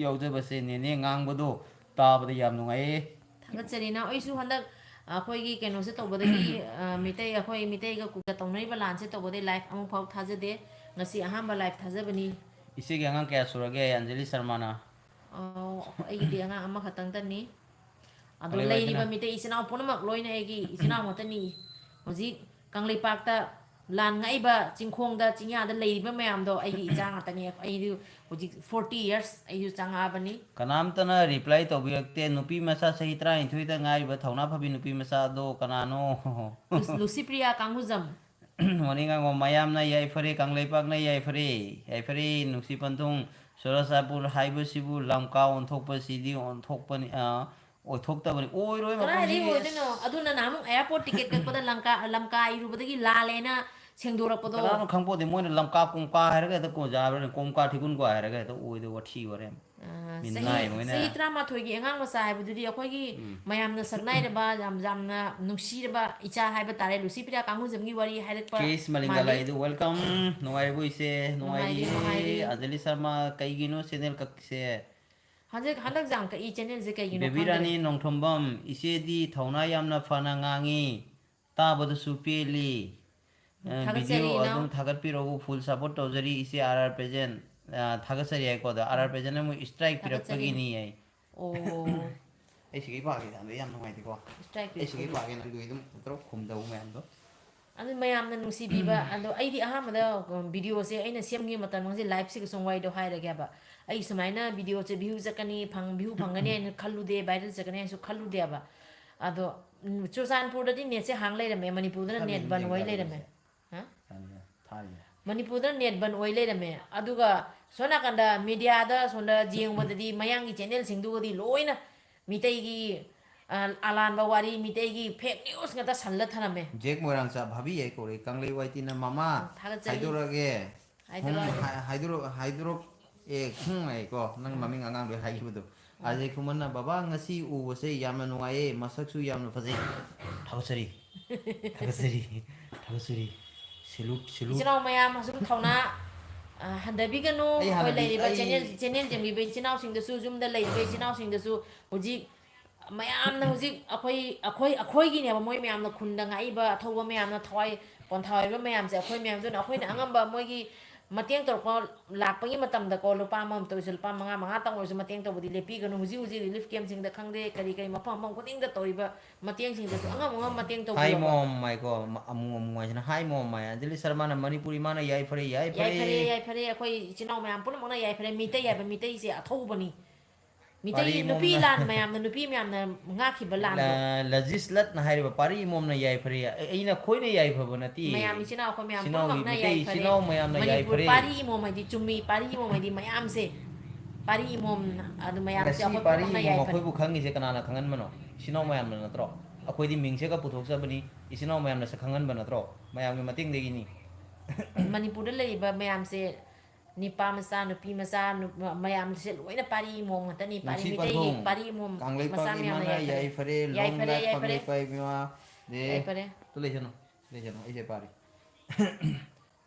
ꯌꯥꯎꯖꯕꯁꯦ꯫ ꯅꯦꯅꯦ ꯉꯥꯡꯕꯗꯣ ꯇꯥꯕꯗ ꯌꯥꯝ ꯅꯨꯡꯉꯥꯏꯌꯦ꯫ ꯊꯥꯒꯠꯆꯔꯤ ꯏꯅꯥꯎ꯫ ꯑꯩꯁꯨ ꯍꯟꯗꯛ ꯑꯩꯈꯣꯏꯒꯤ ꯀꯩꯅꯣꯁꯦ ꯇꯧꯕꯗꯒꯤ, ꯑ, ꯃꯤꯇꯩ, ꯑꯩꯈꯣꯏ ꯃꯤꯇꯩꯒ ꯀꯨꯀꯤꯒ ꯇꯧꯅꯔꯤꯕ ꯂꯥꯟꯁꯦ ꯇꯧꯕꯗꯒꯤ live ꯑꯃꯐꯥꯎ ꯊꯥꯖꯗꯦ꯫ ꯉꯁꯤ ꯑꯍꯥꯟꯕ live ꯊꯥꯖꯕꯅꯤ꯫ ꯏꯆꯦꯒꯤ ꯑꯉꯥꯡ ꯀꯌꯥ ꯁꯨꯔꯒꯦ, ꯑꯟꯖꯂꯤ ꯁꯔꯃꯅ? ꯑꯣ, ꯑꯩꯒꯤꯗꯤ ꯑꯉꯥꯡ ꯑꯃꯈꯛꯇꯪꯇꯅꯤ꯫ ꯑꯗꯣ ꯀꯪꯂꯩ ꯂꯩꯔꯤꯕ ꯋꯥꯏꯈꯨꯅ? ꯃꯤꯇꯩ ꯏꯆꯤꯟ ꯏꯅꯥꯎ ꯄꯨꯝꯅꯃꯛ ꯂꯣꯏꯅ ꯑꯩꯒꯤ ꯏꯆꯤꯟ ꯏꯅꯥꯎ ꯉꯥꯛꯇꯅꯤ꯫ ꯍꯧꯖꯤꯛ ꯀꯪꯂꯩꯄꯥꯛꯇ ꯂꯥꯟ ꯉꯛꯏꯕ ꯆꯤꯡꯈꯣꯡꯗ, ꯆꯤꯡꯌꯥꯗ ꯂꯩꯔꯤꯕ ꯃꯌꯥꯝꯗꯣ ꯑꯩꯒꯤ ꯏꯆꯥ ꯉꯥꯛꯇꯅꯤ꯫ ꯑꯩꯗꯤ ꯍꯧꯖꯤꯛ forty years ꯑꯩꯁꯨ ꯆꯪꯉꯛꯑꯕꯅꯤ꯫ ꯀꯅꯥꯝꯇꯅ reply ꯇꯧꯕꯤꯔꯛꯇꯦ꯫ ꯅꯨꯄꯤ ꯃꯆꯥ ꯆꯍꯤ ꯇꯔꯥꯅꯤꯊꯣꯏꯗ ꯉꯥꯏꯔꯤꯕ ꯊꯧꯅꯥ ꯐꯕꯤ ꯅꯨꯄꯤ ꯃꯆꯥ ꯑꯗꯣ ꯀꯅꯥꯅꯣ? ꯂꯨꯁ-, ꯂꯨꯁꯤꯄ꯭ꯔꯤꯌꯥ ꯀꯥꯡꯉꯨꯖꯝ꯫ ꯃꯣꯔꯅꯤꯡ ꯉꯥꯡꯕ ꯃꯌꯥꯝꯅ ꯌꯥꯏꯐꯔꯦ, ꯀꯪꯂꯩꯄꯥꯛꯅ ꯌꯥꯏꯐꯔꯦ, ꯌꯥꯏꯐꯔꯦ, ꯅꯨꯡꯁꯤ ꯄꯟꯊꯨꯡ, ꯆꯨꯔꯆꯥꯟꯄꯨꯔ ꯍꯥꯏꯕꯁꯤꯕꯨ ꯂꯝꯀꯥ ꯑꯣꯟꯊꯣꯛꯄꯁꯤꯗꯤ ꯑꯣꯟꯊꯣꯛꯄꯅꯤ, ꯑ, ꯑꯣꯏꯊꯣꯛꯇꯕꯅꯤ, ꯑꯣꯏꯔꯣꯏ ꯀꯗꯥꯏꯗꯒꯤ ꯃꯐꯝꯁꯤ꯫ ꯑꯣꯏꯗꯣꯏꯅꯣ? ꯑꯗꯨꯅ ꯅꯍꯥꯟꯃꯨꯛ airport ticket ꯀꯛꯄꯗ ꯂꯝꯀꯥ, ꯂꯝꯀꯥ ꯏꯔꯨꯕꯗꯒꯤ ꯂꯥꯜꯂꯦꯅ ꯁꯦꯡꯗꯣꯔꯛꯄꯗꯣ꯫ ꯀꯅꯥꯅꯣ ꯈꯪꯄꯣꯠꯇꯦ, ꯃꯣꯏꯅ ꯂꯝꯀꯥ ꯀꯣꯡꯀꯥ ꯍꯥꯏꯔꯒ ꯍꯦꯛꯇ ꯀꯣꯟꯖꯥꯕ꯭ꯔꯅꯦ, ꯀꯣꯡꯀꯥ ꯊꯤꯒꯨꯟꯀꯣ ꯍꯥꯏꯔꯒ ꯍꯦꯛꯇ ꯑꯣꯏꯗ ꯋꯥꯊꯤ ꯋꯥꯔꯦꯝ꯫ ꯑ, ꯆꯍꯤ ꯃꯤꯅꯥꯏ ꯃꯣꯏꯅ꯫ ꯆꯍꯤ ꯇꯔꯥꯃꯥꯊꯣꯏꯒꯤ ꯑꯉꯥꯡ ꯃꯆꯥ ꯍꯥꯏꯕꯗꯨꯗꯤ ꯑꯩꯈꯣꯏꯒꯤ ꯎꯝ꯫ ꯃꯌꯥꯝꯅ ꯁꯛꯅꯥꯏꯔꯕ, ꯌꯥꯝ ꯌꯥꯝꯅ ꯅꯨꯡꯁꯤꯔꯕ ꯏꯆꯥ ꯍꯥꯏꯕ ꯇꯥꯔꯦ, ꯂꯨꯁꯤꯄ꯭ꯔꯤꯌꯥ ꯀꯥꯡꯒꯨꯖꯝꯒꯤ ꯋꯥꯔꯤ ꯍꯥꯏꯔꯛꯄ ꯀꯦꯁ ꯃꯂꯤꯡꯒ ꯃꯥꯜꯂꯤ꯫ ꯂꯥꯛꯏꯗꯨ, welcome꯫ ꯅꯨꯡꯉꯥꯏꯔꯤꯕꯣ ꯏꯆꯦ? ꯅꯨꯡꯉꯥꯏꯔꯤ, ꯅꯨꯡꯉꯥꯏꯔꯤꯌꯦ꯫ ꯅꯨꯡꯉꯥꯏꯔꯤ꯫ ꯑꯟꯖꯂꯤ ꯁꯔꯃ, ꯀꯩꯒꯤꯅꯣ ꯆꯦꯅꯦꯜ ꯀꯛꯁꯦ? ꯍꯟꯗꯛ ꯍꯟꯗꯛ ꯌꯥꯝ ꯀꯛꯏ ꯆꯦꯅꯦꯜꯁꯦ, ꯀꯩꯒꯤꯅꯣ ꯕꯦꯕꯤ ꯈꯪꯗ꯭ꯔꯦ꯫ ꯔꯥꯅꯤ ꯅꯣꯡꯊꯣꯝꯕꯝ, ꯏꯆꯦꯗꯤ ꯊꯧꯅꯥ ꯌꯥꯝꯅ ꯐꯅ ꯉꯥꯡꯉꯤ, ꯇꯥꯕꯗꯁꯨ ꯄꯦꯜꯂꯤ꯫ ꯎꯝ, ꯑ, video ꯊꯥꯒꯠꯆꯔꯤ ꯏꯅꯥꯎ꯫ ꯑꯗꯨꯝ ꯊꯥꯒꯠꯄꯤꯔꯛꯎ, full support ꯇꯧꯖꯔꯤ ꯏꯆꯦ ꯑꯥꯔ ꯑꯥꯔ present꯫ ꯑ, ꯊꯥꯒꯠꯆꯔꯤ ꯍꯥꯏꯀꯣ, ꯑꯗꯣ ꯑꯥꯔ ꯑꯥꯔ present ꯑꯃꯨꯛ strike ꯊꯥꯒꯠꯆꯔꯤ꯫ ꯄꯤꯔꯛꯄꯒꯤꯅꯤ ꯍꯥꯏ꯫ ꯑꯣ꯫ ꯑꯩ ꯁꯤꯒꯤ ꯄꯥꯛꯁꯤꯗ ꯍꯟꯗꯛ ꯌꯥꯝ ꯅꯨꯡꯉꯥꯏꯇꯦꯀꯣ꯫ Strike ꯑꯩ ꯁꯤꯒꯤ ꯄꯤꯔꯛꯄꯒꯤ꯫ ꯄꯥꯛꯁꯦ ꯅꯪꯗꯣ ꯑꯗꯨꯝ ꯇꯧꯔ ꯈꯨꯝꯗꯧ ꯃꯌꯥꯝꯗꯣ꯫ ꯑꯗꯨ ꯃꯌꯥꯝꯅ ꯅꯨꯡꯁꯤꯕꯤꯕ, ꯑꯗꯣ ꯑꯩꯗꯤ ꯑꯍꯥꯟꯕꯗ, ꯎꯝ, videoꯁꯦ ꯑꯩꯅ ꯁꯦꯝꯈꯤꯕ ꯃꯇꯝ ꯍꯧꯖꯤꯛ liveꯁꯤꯒ ꯁꯨꯝ ꯋꯥꯔꯤꯗꯣ ꯍꯥꯏꯔꯒꯦꯕ꯫ ꯑꯩ ꯁꯨꯃꯥꯏꯅ videoꯁꯦ view ꯆꯠꯀꯅꯤ, ꯐꯪ-, view ꯐꯪꯒꯅꯤ ꯍꯥꯏꯅ ꯈꯜꯂꯨꯗꯦ, viral ꯆꯠꯀꯅꯤ ꯍꯥꯏꯅꯁꯨ ꯈꯜꯂꯨꯗꯦꯕ꯫ ꯑꯗꯣ, ꯎꯝ, ꯆꯨꯔꯆꯥꯟꯄꯨꯔꯗꯗꯤ netꯁꯦ ꯍꯥꯡ ꯂꯩꯔꯝꯃꯦ, ꯃꯅꯤꯄꯨꯔꯗꯅ net ꯊꯥꯕꯤꯔꯝꯃꯤ ꯕꯟ ꯑꯣꯏ ꯌꯦꯡꯉꯨ ꯂꯩꯔꯝꯃꯦ꯫ ꯌꯥꯗꯕꯁꯦ꯫ ꯍꯥ? ꯊꯥꯔꯤꯌꯥ, ꯊꯥꯔꯤꯌꯥ꯫ ꯃꯅꯤꯄꯨꯔꯗ net ꯕꯟ ꯑꯣꯏ ꯂꯩꯔꯝꯃꯦ꯫ ꯑꯗꯨꯒ ꯁꯣꯝ ꯅꯥꯀꯟꯗ mediaꯗ ꯁꯣꯝꯗ ꯌꯦꯡꯕꯗꯗꯤ ꯃꯌꯥꯡꯒꯤ channelꯁꯤꯡꯗꯨꯒꯗꯤ ꯂꯣꯏꯅ ꯃꯤꯇꯩꯒꯤ, ꯑ, ꯑꯂꯥꯟꯕ ꯋꯥꯔꯤ, ꯃꯤꯇꯩꯒꯤ fake news ꯉꯥꯛꯇ ꯁꯜꯂ ꯊꯅꯝꯃꯦ꯫ ꯖꯦꯛ ꯃꯣꯏꯔꯥꯡꯆꯥ ꯚꯥꯕꯤ ꯌꯥꯏ ꯀꯧꯔꯦ, ꯀꯪꯂꯩ ꯋꯥꯏꯇꯤꯅ ꯃꯃꯥ ꯊꯥꯒꯠꯆꯔꯤ꯫ ꯍꯥꯏꯗꯣꯔꯛꯑꯒꯦ꯫ ꯍꯨꯝ, ꯍꯥꯏꯗꯣꯔꯛꯑꯒꯦ꯫ ꯍꯥꯏ-, ꯍꯥꯏꯗꯣꯔꯛ-, ꯍꯥꯏꯗꯣꯔꯛ-, ꯑꯦ, ꯍꯨꯝ ꯍꯥꯏꯀꯣ, ꯅꯪ ꯑꯥ꯫ ꯃꯃꯤꯡ ꯑꯉꯥꯡꯗꯣ ꯍꯥꯏꯈꯤꯕꯗꯣ꯫ ꯑꯥ꯫ ꯑꯖꯦ ꯈꯨꯃꯟꯅ, "ꯕꯕꯥ, ꯉꯁꯤ ꯎꯕꯁꯦ ꯌꯥꯝꯅ ꯅꯨꯡꯉꯥꯏꯌꯦ, ꯃꯁꯛꯁꯨ ꯌꯥꯝꯅ ꯐꯖꯩ"꯫ ꯊꯥꯒꯠꯆꯔꯤ, ꯊꯥꯒꯠꯆꯔꯤ, ꯊꯥꯒꯠꯆꯔꯤ꯫ Salute, salute꯫ ꯏꯆꯤꯟ ꯏꯅꯥꯎ ꯃꯌꯥꯝ ꯑꯁꯨꯝ ꯊꯧꯅꯥ, ꯑ, ꯍꯟꯊꯕꯤꯒꯅꯨ꯫ ꯑꯩ ꯑꯩꯈꯣꯏ ꯍꯥꯟꯅꯗꯤ ꯂꯩꯔꯤꯕ ꯑꯩ channel, channel ꯌꯦꯡꯕꯤꯕ ꯏꯆꯤꯟ ꯏꯅꯥꯎꯁꯤꯡꯗꯁꯨ, ꯌꯨꯝꯗ ꯂꯩꯔꯤꯕ ꯏꯆꯤꯟ ꯏꯅꯥꯎꯁꯤꯡꯗꯁꯨ ꯍꯧꯖꯤꯛ ꯃꯌꯥꯝꯅ ꯍꯧꯖꯤꯛ ꯑꯩꯈꯣꯏ, ꯑꯩꯈꯣꯏ, ꯑꯩꯈꯣꯏꯒꯤꯅꯦꯕ ꯃꯣꯏ ꯃꯌꯥꯝꯅ ꯈꯨꯟꯗ ꯉꯥꯛꯏꯕ ꯑꯊꯧꯕ ꯃꯌꯥꯝꯅ ꯊꯋꯥꯏ ꯄꯣꯟꯊꯥ ꯑꯣꯏꯕ ꯃꯌꯥꯝꯁꯦ ꯑꯩꯈꯣꯏ ꯃꯌꯥꯝꯗꯨꯅ ꯑꯩꯈꯣꯏꯅ ꯑꯉꯝꯕ ꯃꯣꯏꯒꯤ ꯃꯇꯦꯡ ꯇꯧꯔꯛꯄ ꯂꯥꯛꯄꯒꯤ ꯃꯇꯝꯗꯀꯣ, ꯂꯨꯄꯥ ꯑꯃꯃꯝꯇ ꯑꯣꯏꯔꯁꯨ, ꯂꯨꯄꯥ ꯃꯉꯥ, ꯃꯉꯥꯇꯪ ꯑꯣꯏꯔꯁꯨ ꯃꯇꯦꯡ ꯇꯧꯕꯗꯤ ꯂꯦꯞꯄꯤꯒꯅꯨ꯫ ꯍꯧꯖꯤꯛ ꯍꯧꯖꯤꯛ relief campꯁꯤꯡꯗ ꯈꯪꯗꯦ, ꯀꯔꯤ ꯀꯔꯤ ꯃꯐꯝ ꯃꯐꯝ ꯈꯨꯗꯤꯡꯗ ꯇꯧꯔꯤꯕ ꯃꯇꯦꯡꯁꯤꯡꯗꯁꯨ ꯑꯉꯝ ꯑꯉꯝ ꯃꯇꯦꯡ ꯍꯥꯏ ꯇꯧꯕꯤꯌꯣꯕ꯫ ꯃꯣꯝ ꯍꯥꯏꯀꯣ, ꯃ-, ꯑꯃꯨ ꯑꯃꯨ ꯍꯥꯏꯁꯤꯅ ꯍꯥꯏ ꯃꯣꯝ ꯍꯥꯏ꯫ ꯑꯟꯖꯂꯤ ꯁꯔꯃꯅ ꯃꯅꯤꯄꯨꯔꯤ ꯃꯥꯅ ꯌꯥꯏꯐꯔꯦ, ꯌꯥꯏꯐꯔꯦ꯫ ꯌꯥꯏꯐꯔꯦ, ꯌꯥꯏꯐꯔꯦ꯫ ꯑꯩꯈꯣꯏ ꯏꯆꯤꯟ ꯏꯅꯥꯎ ꯃꯌꯥꯝ ꯄꯨꯝꯅꯃꯛꯅ ꯌꯥꯏꯐꯔꯦ꯫ ꯃꯤꯇꯩ ꯍꯥꯏꯕ ꯃꯤꯇꯩꯁꯦ ꯑꯊꯧꯕꯅꯤ꯫ ꯃꯤꯇꯩ ꯄꯥꯔꯤ ꯅꯨꯄꯤ ꯃꯣꯝꯅ ꯂꯥꯟ ꯃꯌꯥꯝꯅ, ꯅꯨꯄꯤ ꯃꯌꯥꯝꯅ ꯉꯥꯛꯈꯤꯕ ꯂꯥꯟꯗꯣ꯫ ꯂ-, ꯂꯖꯤꯁꯂꯠꯅ ꯍꯥꯏꯔꯤꯕ ꯄꯥꯔꯤ ꯏꯃꯣꯝꯅ ꯌꯥꯏꯐꯔꯦ꯫ ꯑ-, ꯑꯩꯅ ꯑꯩꯈꯣꯏꯅ ꯌꯥꯏꯐꯕ ꯅꯠꯇꯦ꯫ ꯃꯌꯥꯝ ꯏꯆꯤꯟ ꯏꯅꯥꯎ ꯑꯩꯈꯣꯏ ꯃꯌꯥꯝ ꯏꯆꯤꯟ ꯏꯅꯥꯎꯒꯤ ꯄꯨꯝꯅꯃꯛꯅ ꯃꯤꯇꯩ ꯏꯆꯤꯟ ꯌꯥꯏꯐꯔꯦ꯫ ꯏꯅꯥꯎ ꯃꯌꯥꯝꯅ ꯃꯅꯤꯄꯨꯔ ꯌꯥꯏꯐꯔꯦ꯫ ꯄꯥꯔꯤ ꯏꯃꯣꯝ ꯍꯥꯏꯗꯤ ꯆꯨꯝꯃꯤ, ꯄꯥꯔꯤ ꯏꯃꯣꯝ ꯍꯥꯏꯗꯤ ꯃꯌꯥꯝꯁꯦ꯫ ꯄꯥꯔꯤ ꯏꯃꯣꯝ ꯑꯗꯨ ꯃꯌꯥꯝꯁꯦ ꯉꯁꯤ ꯑꯩꯈꯣꯏ ꯄꯥꯔꯤ ꯄꯨꯝꯅꯃꯛꯅ ꯏꯃꯣꯝ ꯌꯥꯏꯐꯔꯦ꯫ ꯑꯩꯈꯣꯏꯕꯨ ꯈꯪꯉꯤꯁꯦ ꯀꯅꯥꯅ ꯈꯪꯍꯟꯕꯅꯣ? ꯏꯆꯤꯟ ꯏꯅꯥꯎ ꯃꯌꯥꯝꯅ ꯅꯠꯇ꯭ꯔꯣ? ꯑꯩꯈꯣꯏꯗꯤ ꯃꯤꯡꯁꯦꯒ ꯄꯨꯊꯣꯛꯆꯕꯅꯤ, ꯏꯆꯤꯟ ꯏꯅꯥꯎ ꯃꯌꯥꯝꯅ ꯁꯛ ꯈꯪꯍꯟꯕ ꯅꯠꯇ꯭ꯔꯣ? ꯃꯌꯥꯝꯒꯤ ꯃꯇꯦꯡꯗꯒꯤꯅꯤ꯫ ꯃꯅꯤꯄꯨꯔꯗ ꯂꯩꯔꯤꯕ ꯃꯌꯥꯝꯁꯦ, ꯅꯤꯄꯥ ꯃꯆꯥ, ꯅꯨꯄꯤ ꯃꯆꯥ, ꯅꯨ-, ꯃꯌꯥꯝꯁꯦ ꯂꯣꯏꯅ ꯄꯥꯔꯤ ꯏꯃꯣꯝ ꯉꯥꯛꯇꯅꯤ꯫ ꯄꯥꯔꯤ ꯅꯨꯡꯁꯤ ꯃꯩꯇꯩꯒꯤ ꯄꯟꯊꯨꯡ, ꯄꯥꯔꯤ ꯏꯃꯣꯝ ꯃꯆꯥ ꯀꯪꯂꯩꯄꯥꯛ ꯃꯌꯥꯝꯅ ꯏꯃꯥꯅ ꯌꯥꯏꯐꯔꯦ꯫ ꯌꯥꯏꯐꯔꯦ, long ꯌꯥꯏꯐꯔꯦ, life ꯌꯥꯏꯐꯔꯦ꯫ ꯀꯪꯂꯩꯄꯥꯛ ꯏꯃꯥ꯫ ꯗꯦ, ꯌꯥꯏꯐꯔꯦ꯫ ꯇꯨ ꯂꯩꯁꯅꯨ, ꯂꯩꯁꯅꯨ, ꯑꯩꯁꯦ ꯄꯥꯔꯤ꯫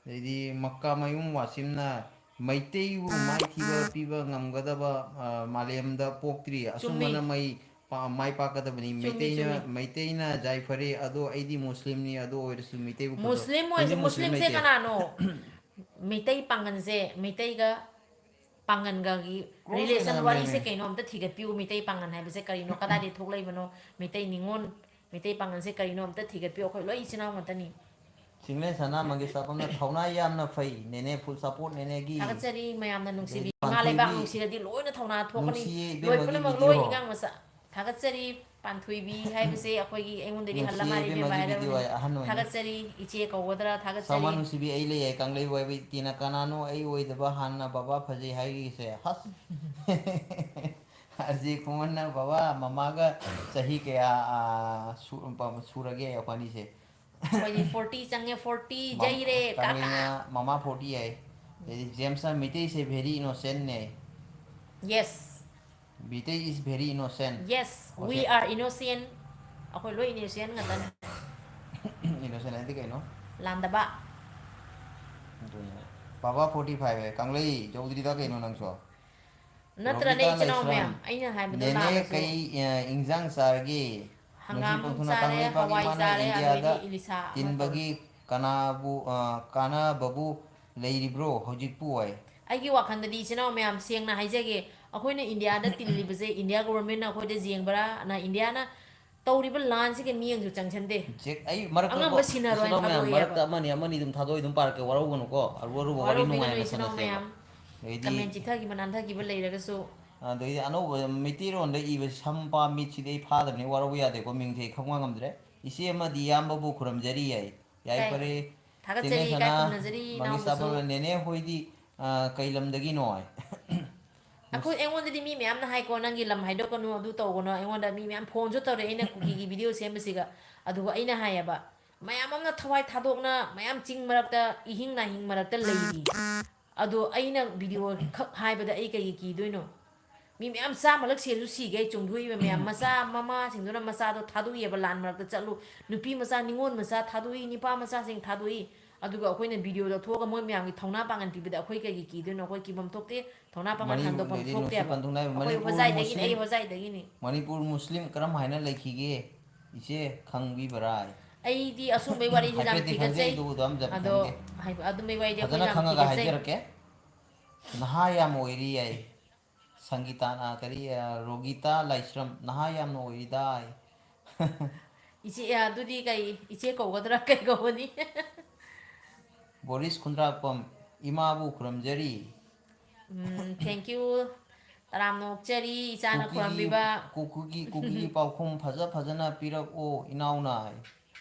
ꯑꯗꯩꯗꯤ ꯃꯀꯥꯃꯌꯨꯝ ꯋꯥꯁꯤꯝꯅ, "ꯃꯩꯇꯩꯕꯨ ꯃꯥꯏꯊꯤꯕ ꯄꯤꯕ ꯉꯝꯒꯗꯕ, ꯑ, ꯃꯥꯂꯦꯝꯗ ꯄꯣꯛꯇ꯭ꯔꯤ꯫ ꯆꯨꯝꯃꯤ꯫ ꯑꯆꯨꯝꯕꯅ ꯃꯩ ꯄꯥ-, ꯃꯥꯏ ꯄꯥꯛꯀꯗꯕꯅꯤ꯫ ꯆꯨꯝꯃꯤ, ꯃꯩꯇꯩꯅ, ꯆꯨꯝꯃꯤ꯫ ꯃꯩꯇꯩꯅ ꯌꯥꯏꯐꯔꯦ, ꯑꯗꯣ ꯑꯩꯗꯤ ꯃꯨꯁꯂꯤꯝꯅꯤ, ꯑꯗꯨ ꯑꯣꯏꯔꯁꯨ ꯃꯩꯇꯩꯕꯨ ꯄꯨꯊꯣꯛ-" ꯃꯨꯁꯂꯤꯝ ꯑꯣꯏꯔꯁꯨ, ꯍꯧꯖꯤꯛ ꯃꯨꯁꯂꯤꯝ ꯃꯨꯁꯂꯤꯝꯁꯦ ꯂꯩꯇꯦ꯫ ꯀꯅꯥꯅꯣ? Meitei ꯄꯥꯡꯒꯟꯁꯦ, ꯃꯩꯇꯩꯒ ꯄꯥꯡꯒꯟꯒꯒꯤ Close relation ꯂꯩꯅꯔꯝꯃꯦꯃꯦ꯫ ꯋꯥꯔꯤꯁꯦ ꯀꯩꯅꯣ ꯑꯝꯇ ꯊꯤꯒꯠꯄꯤꯌꯨ꯫ ꯃꯩꯇꯩ ꯄꯥꯡꯒꯟ ꯍꯥꯏꯕꯁꯦ ꯀꯔꯤꯅꯣ? ꯀꯗꯥꯏꯗꯒꯤ ꯊꯣꯛꯂꯛꯏꯕꯅꯣ? ꯃꯩꯇꯩ ꯅꯤꯉꯣꯜ, ꯃꯩꯇꯩ ꯄꯥꯡꯒꯟꯁꯦ ꯀꯔꯤꯅꯣ ꯑꯝꯇ ꯊꯤꯒꯠꯄꯤꯌꯨ꯫ ꯑꯩꯈꯣꯏ ꯂꯣꯏ ꯏꯆꯤꯟ ꯏꯅꯥꯎ ꯉꯥꯛꯇꯅꯤ꯫ ꯁꯤꯡꯂꯦꯟ ꯁꯅꯥ ꯃꯪꯒꯦꯁ ꯇꯥꯄꯝꯅ, "ꯊꯧꯅꯥ ꯌꯥꯝꯅ ꯐꯩ ꯅꯦꯅꯦ, full support ꯅꯦꯅꯦꯒꯤ"꯫ ꯊꯥꯒꯠꯆꯔꯤ ꯃꯌꯥꯝꯅ ꯅꯨꯡꯁꯤꯕꯤ꯫ ꯑꯗꯩꯗꯤ ꯏꯃꯥ ꯂꯩꯕꯥꯛ ꯄꯥꯟꯊꯣꯏꯕꯤ, ꯅꯨꯡꯁꯤꯔꯗꯤ ꯂꯣꯏꯅ ꯊꯧꯅꯥ ꯊꯣꯛꯀꯅꯤ꯫ "ꯅꯨꯡꯁꯤꯌꯦ ꯂꯣꯏ ꯏꯕꯦꯝꯃꯒꯤ ꯄꯨꯝꯅꯃꯛ, ꯂꯣꯏ video"꯫ ꯏꯉꯥꯡ ꯃꯆꯥ꯫ ꯊꯥꯒꯠꯆꯔꯤ꯫ ꯄꯥꯟꯊꯣꯏꯕꯤ ꯍꯥꯏꯕꯁꯦ ꯑꯩꯈꯣꯏꯒꯤ, ꯑꯩꯉꯣꯟꯗꯒꯤ ꯍꯜꯂ ꯅꯨꯡꯁꯤꯌꯦ ꯃꯥꯜꯂꯦ ꯏꯕꯦꯝꯃ ꯏꯕꯦꯝꯃꯒꯤ video ꯍꯥꯏꯔꯕꯅꯤ꯫ ꯍꯥꯏ, ꯑꯍꯟ ꯑꯣꯏꯅ꯫ ꯊꯥꯒꯠꯆꯔꯤ꯫ ꯏꯆꯦ ꯀꯧꯒꯗ꯭ꯔꯥ? ꯁꯥꯃ ꯊꯥꯒꯠꯆꯔꯤ꯫ ꯅꯨꯡꯁꯤꯕꯤ ꯑꯩ ꯂꯩꯌꯦ ꯀꯪꯂꯩ ꯋꯥꯏꯕꯤ ꯇꯤꯅ ꯀꯅꯥꯅꯣ ꯑꯩ ꯑꯣꯏꯗꯕ ꯍꯥꯟꯅ ꯕꯕꯥ ꯐꯖꯩ ꯍꯥꯏꯈꯤꯁꯦ? ꯍꯁ꯫ ꯑꯁꯤ ꯈꯨꯃꯟꯅ ꯕꯕꯥ ꯃꯃꯥꯒ ꯆꯍꯤ ꯀꯌꯥ, ꯑ, ꯁꯨ-, ꯁꯨꯔꯒꯦ ꯑꯩꯈꯣꯏꯅꯤꯁꯦ? ꯑꯩꯈꯣꯏꯗꯤ forty ꯆꯪꯉꯦ, forty ꯃꯝ-, ꯌꯩꯔꯦ, ꯀꯥꯀꯥ꯫ ꯀꯪꯂꯩꯅ ꯃꯃꯥ forty ꯍꯥꯏ꯫ ꯑꯗꯩꯗꯤ ꯖꯦꯝꯁꯅ ꯃꯩꯇꯩꯁꯦ very innocent ꯅꯦ꯫ Yes꯫ Meitei is very innocent꯫ Yes, we Okay꯫ are innocent꯫ ꯑꯩꯈꯣꯏ ꯂꯣꯏ innocent ꯉꯥꯛꯇꯅꯤ꯫ Innocent ꯍꯥꯏꯗꯤ ꯀꯩꯅꯣ? ꯂꯥꯟꯗꯕ꯫ ꯑꯗꯨꯅꯦ꯫ ꯕꯕꯥ forty five ꯍꯥꯏ꯫ ꯀꯪꯂꯩ ꯌꯧꯗ꯭ꯔꯤꯗ ꯀꯩꯅꯣ ꯅꯪꯁꯨ? ꯅꯠꯇ꯭ꯔꯅꯦ, ꯔꯣꯕꯤꯇꯥ ꯏꯆꯤꯟ ꯏꯅꯥꯎ ꯂꯥꯏꯁ꯭ꯔꯝ, ꯃꯌꯥꯝ? ꯑꯩꯅ ꯍꯥꯏꯕꯗꯣ "ꯅꯦꯅꯦ ꯂꯥꯜꯂꯁꯨ꯫ ꯀꯩ, ꯑ, ꯏꯟꯖꯥꯡ ꯆꯥꯔꯒꯦ?" ꯅꯨꯡꯁꯤ ꯍꯪꯒꯥꯝ ꯄꯟꯊꯨꯅ, ꯆꯥꯔꯦ, "ꯀꯪꯂꯩꯄꯥꯛ ꯍꯋꯥꯏ ꯏꯃꯥꯅ ꯆꯥꯔꯦ, ꯏꯟꯗꯤꯌꯥꯗ ꯑꯗꯩꯗꯤ ꯏꯂꯤꯁꯥ ꯑꯃ ꯇꯧꯔꯦ꯫ ꯇꯤꯟꯕꯒꯤ ꯀꯅꯥꯕꯨ, ꯑ, ꯀꯥꯟꯅꯕꯕꯨ ꯂꯩꯔꯤꯕ꯭ꯔꯣ ꯍꯧꯖꯤꯛꯄꯨ?" ꯍꯥꯏ꯫ ꯑꯩꯒꯤ ꯋꯥꯈꯜꯗꯗꯤ, ꯏꯆꯤꯟ ꯏꯅꯥꯎ ꯃꯌꯥꯝ, ꯁꯦꯡꯅ ꯍꯥꯏꯖꯒꯦ, ꯑꯩꯈꯣꯏꯅ ꯏꯟꯗꯤꯌꯥꯗ ꯇꯤꯜꯂꯤꯕꯁꯦ, ꯏꯟꯗꯤꯌꯥ government ꯅ ꯑꯩꯈꯣꯏꯗ ꯌꯦꯡꯕ꯭ꯔꯥ, ꯅ ꯏꯟꯗꯤꯌꯥꯅ ꯇꯧꯔꯤꯕ ꯂꯥꯟꯁꯤꯒ ꯃꯤꯠꯌꯦꯡꯁꯨ ꯆꯪꯁꯟꯗꯦ꯫ ꯆꯦꯛ-, ꯑꯩ ꯃꯔꯛꯇ ꯀꯣ, ꯑꯉꯝꯕ ꯁꯤꯟꯅꯔꯣꯏ ꯏꯆꯤꯟ ꯏꯅꯥꯎ ꯃꯌꯥꯝ, ꯊꯥꯗꯣꯛꯑꯦꯕ꯫ ꯃꯔꯛꯇ ꯑꯃꯅꯤ ꯑꯃꯅꯤ ꯑꯗꯨꯝ ꯊꯥꯗꯣꯛꯑ ꯑꯗꯨꯝ ꯄꯥꯔꯛꯀꯦ, ꯋꯥꯔꯧꯒꯅꯨꯀꯣ, ꯑꯔꯨ ꯑꯔꯨꯕ ꯋꯥꯔꯤ ꯋꯥꯔꯧꯕꯤꯒꯅꯨ, ꯅꯨꯡꯉꯥꯏꯅ ꯏꯆꯤꯟ ꯏꯅꯥꯎ ꯁꯥꯟꯅꯁꯦꯕ꯫ ꯃꯌꯥꯝ꯫ ꯑꯗꯩꯗꯤ Comment ꯆꯤꯊꯈꯤꯕ ꯅꯥꯟꯊꯈꯤꯕ ꯂꯩꯔꯒꯁꯨ꯫ ꯑꯗꯩꯗꯤ ꯑꯅꯧꯕ ꯃꯩꯇꯩꯔꯣꯟꯗ ꯏꯕ ꯁꯝ ꯄꯥ ꯃꯤꯠꯁꯤꯗꯤ ꯑꯩ ꯐꯥꯗꯕꯅꯤ, ꯋꯥꯔꯧꯕ ꯌꯥꯗꯦꯀꯣ, ꯃꯤꯡꯁꯦ ꯑꯩ ꯈꯪꯕ ꯉꯝꯗ꯭ꯔꯦ꯫ ꯏꯆꯦ ꯑꯃꯗꯤ ꯏꯌꯥꯝꯕꯕꯨ ꯈꯨꯔꯨꯝꯖꯔꯤ ꯍꯥꯏ꯫ ꯌꯥꯏ, ꯀꯥꯏ? ꯐꯔꯦ꯫ ꯊꯥꯒꯠꯆꯔꯤ, ꯆꯤꯡꯂꯦꯟ ꯏꯀꯥꯏ ꯁꯅꯥ, ꯈꯨꯝꯅꯖꯔꯤ, ꯃꯪꯒꯦꯁ ꯏꯅꯥꯎꯗꯁꯨ꯫ ꯇꯥꯄꯝꯅ, "ꯅꯦꯅꯦ ꯍꯣꯏꯗꯤ, ꯑ, ꯀꯩ ꯂꯝꯗꯒꯤꯅꯣ?" ꯍꯥꯏ꯫ ꯑꯩꯈꯣꯏ, ꯑꯩꯉꯣꯟꯗꯗꯤ ꯃꯤ ꯃꯌꯥꯝꯅ ꯍꯥꯏꯀꯣ, "ꯅꯪꯒꯤ ꯂꯝ ꯍꯥꯏꯗꯣꯛꯀꯅꯨ, ꯑꯗꯨ ꯇꯧꯒꯅꯨ", ꯑꯩꯉꯣꯟꯗ ꯃꯤ ꯃꯌꯥꯝ ꯐꯣꯟꯁꯨ ꯇꯧꯔꯛꯑꯦ ꯑꯩꯅ ꯀꯨꯀꯤꯒꯤ ꯚꯤꯗꯤꯑꯣ ꯁꯦꯝꯕꯁꯤꯒ꯫ ꯑꯗꯨꯒ ꯑꯩꯅ ꯍꯥꯏꯌꯦꯕ, ꯃꯌꯥꯝ ꯑꯃꯅ ꯊꯋꯥꯏ ꯊꯥꯗꯣꯛꯅ ꯃꯌꯥꯝ ꯆꯤꯡ ꯃꯔꯛꯇ, ꯏꯍꯤꯡ ꯅꯥꯍꯤꯡ ꯃꯔꯛꯇ ꯂꯩꯔꯤ꯫ ꯑꯗꯣ ꯑꯩꯅ ꯚꯤꯗꯤꯑꯣ ꯈꯛ ꯍꯥꯏꯕꯗ ꯑꯩ ꯀꯩꯒꯤ ꯀꯤꯗꯣꯏꯅꯣ? ꯃꯤ ꯃꯌꯥꯝ ꯆꯥꯝꯃ ꯂꯛ ꯁꯤꯔꯁꯨ ꯁꯤꯒꯦ, ꯆꯣꯡꯊꯣꯛꯏꯕ ꯃꯌꯥꯝ, ꯃꯆꯥ ꯃꯃꯥꯁꯤꯡꯗꯨꯅ ꯃꯆꯥꯗꯣ ꯊꯥꯗꯣꯛꯏꯑꯕ, "ꯂꯥꯟ ꯃꯔꯛꯇ ꯆꯠꯂꯨ", ꯅꯨꯄꯤ ꯃꯆꯥ, ꯅꯤꯉꯣꯜ ꯃꯆꯥ ꯊꯥꯗꯣꯛꯏ, ꯅꯨꯄꯥ ꯃꯆꯥꯁꯤꯡ ꯊꯥꯗꯣꯛꯏ꯫ ꯑꯗꯨꯒ ꯑꯩꯈꯣꯏꯅ ꯚꯤꯗꯤꯑꯣꯗ ꯊꯣꯛꯑꯒ ꯃꯣꯏ ꯃꯌꯥꯝꯒꯤ ꯊꯧꯅꯥ ꯄꯥꯡꯒꯟ ꯄꯤꯕꯗ ꯑꯩꯈꯣꯏ ꯀꯩꯒꯤ ꯀꯤꯗꯣꯏꯅꯣ? ꯑꯩꯈꯣꯏ ꯀꯤꯐꯝ ꯊꯣꯛꯇꯦ, ꯊꯧꯅꯥ ꯄꯥꯡꯒꯟ ꯃꯅꯤ-, ꯍꯟꯗꯣꯛꯐꯝ ꯂꯩꯗꯤ ꯅꯨꯡꯁꯤ ꯊꯣꯛꯇꯦꯕ꯫ ꯄꯟꯊꯨꯡ ꯅꯥꯏꯕ ꯑꯩꯈꯣꯏ ꯃꯅꯤꯄꯨꯔ ꯍꯣꯖꯥꯏꯗꯒꯤꯅꯤ, ꯃꯨꯁꯂꯤꯝ, ꯑꯩ ꯍꯣꯖꯥꯏꯗꯒꯤꯅꯤ꯫ ꯃꯅꯤꯄꯨꯔ ꯃꯨꯁꯂꯤꯝ ꯀꯔꯝ ꯍꯥꯏꯅ ꯂꯩꯈꯤꯒꯦ? ꯏꯆꯦ ꯈꯪꯕꯤꯕ꯭ꯔꯥ? ꯑꯩꯗꯤ ꯑꯁꯨꯝꯕꯩ ꯋꯥꯔꯤꯁꯦ ꯌꯥꯝ ꯍꯥꯏꯐꯦꯠꯇꯤ ꯈꯪꯖꯩ, ꯊꯤꯒꯠꯆꯩ꯫ ꯑꯗꯨꯕꯨ ꯑꯗꯨ ꯑꯝꯇ ꯑꯗꯣ ꯈꯪꯗꯦ꯫ ꯍꯥꯏꯕ-, ꯑꯗꯨꯝꯕꯩ ꯋꯥꯔꯤꯗꯤ ꯑꯩꯈꯣꯏ ꯐꯖꯅ ꯌꯥꯝ ꯈꯪꯉꯒ ꯊꯤꯒꯠꯆꯩ꯫ ꯍꯥꯏꯖꯔꯛꯀꯦ꯫ ꯅꯍꯥ ꯌꯥꯝ ꯑꯣꯏꯔꯤ ꯍꯥꯏ꯫ ꯁꯪꯒꯤꯇꯥꯅ ꯀꯔꯤ, ꯑ, ꯔꯣꯒꯤꯇꯥ ꯂꯥꯏꯁ꯭ꯔꯝ, ꯅꯍꯥ ꯌꯥꯝꯅ ꯑꯣꯏꯔꯤꯗ ꯍꯥꯏ꯫ ꯏꯆꯦ, ꯑꯗꯨꯗꯤ ꯀꯩ, ꯏꯆꯦ ꯀꯧꯒꯗ꯭ꯔꯥ, ꯀꯩ ꯀꯧꯒꯅꯤ? ꯕꯣꯔꯤꯁ ꯈꯨꯟꯗ꯭ꯔꯥꯛꯄꯝ, ꯏꯃꯥꯕꯨ ꯈꯨꯔꯨꯝꯖꯔꯤ꯫ ꯎꯝ, thank you꯫ ꯇꯔꯥꯝꯅ ꯑꯣꯛꯆꯔꯤ, ꯏꯆꯥꯅ ꯀꯨꯀꯤꯒꯤ, ꯈꯨꯔꯝꯕꯤꯕ꯫ ꯀꯨꯀꯤꯒꯤ, ꯀꯨꯀꯤꯒꯤ ꯄꯥꯎꯈꯨꯝ ꯐꯖ ꯐꯖꯅ ꯄꯤꯔꯛꯑꯣ, ꯏꯅꯥꯎꯅ ꯍꯥꯏ꯫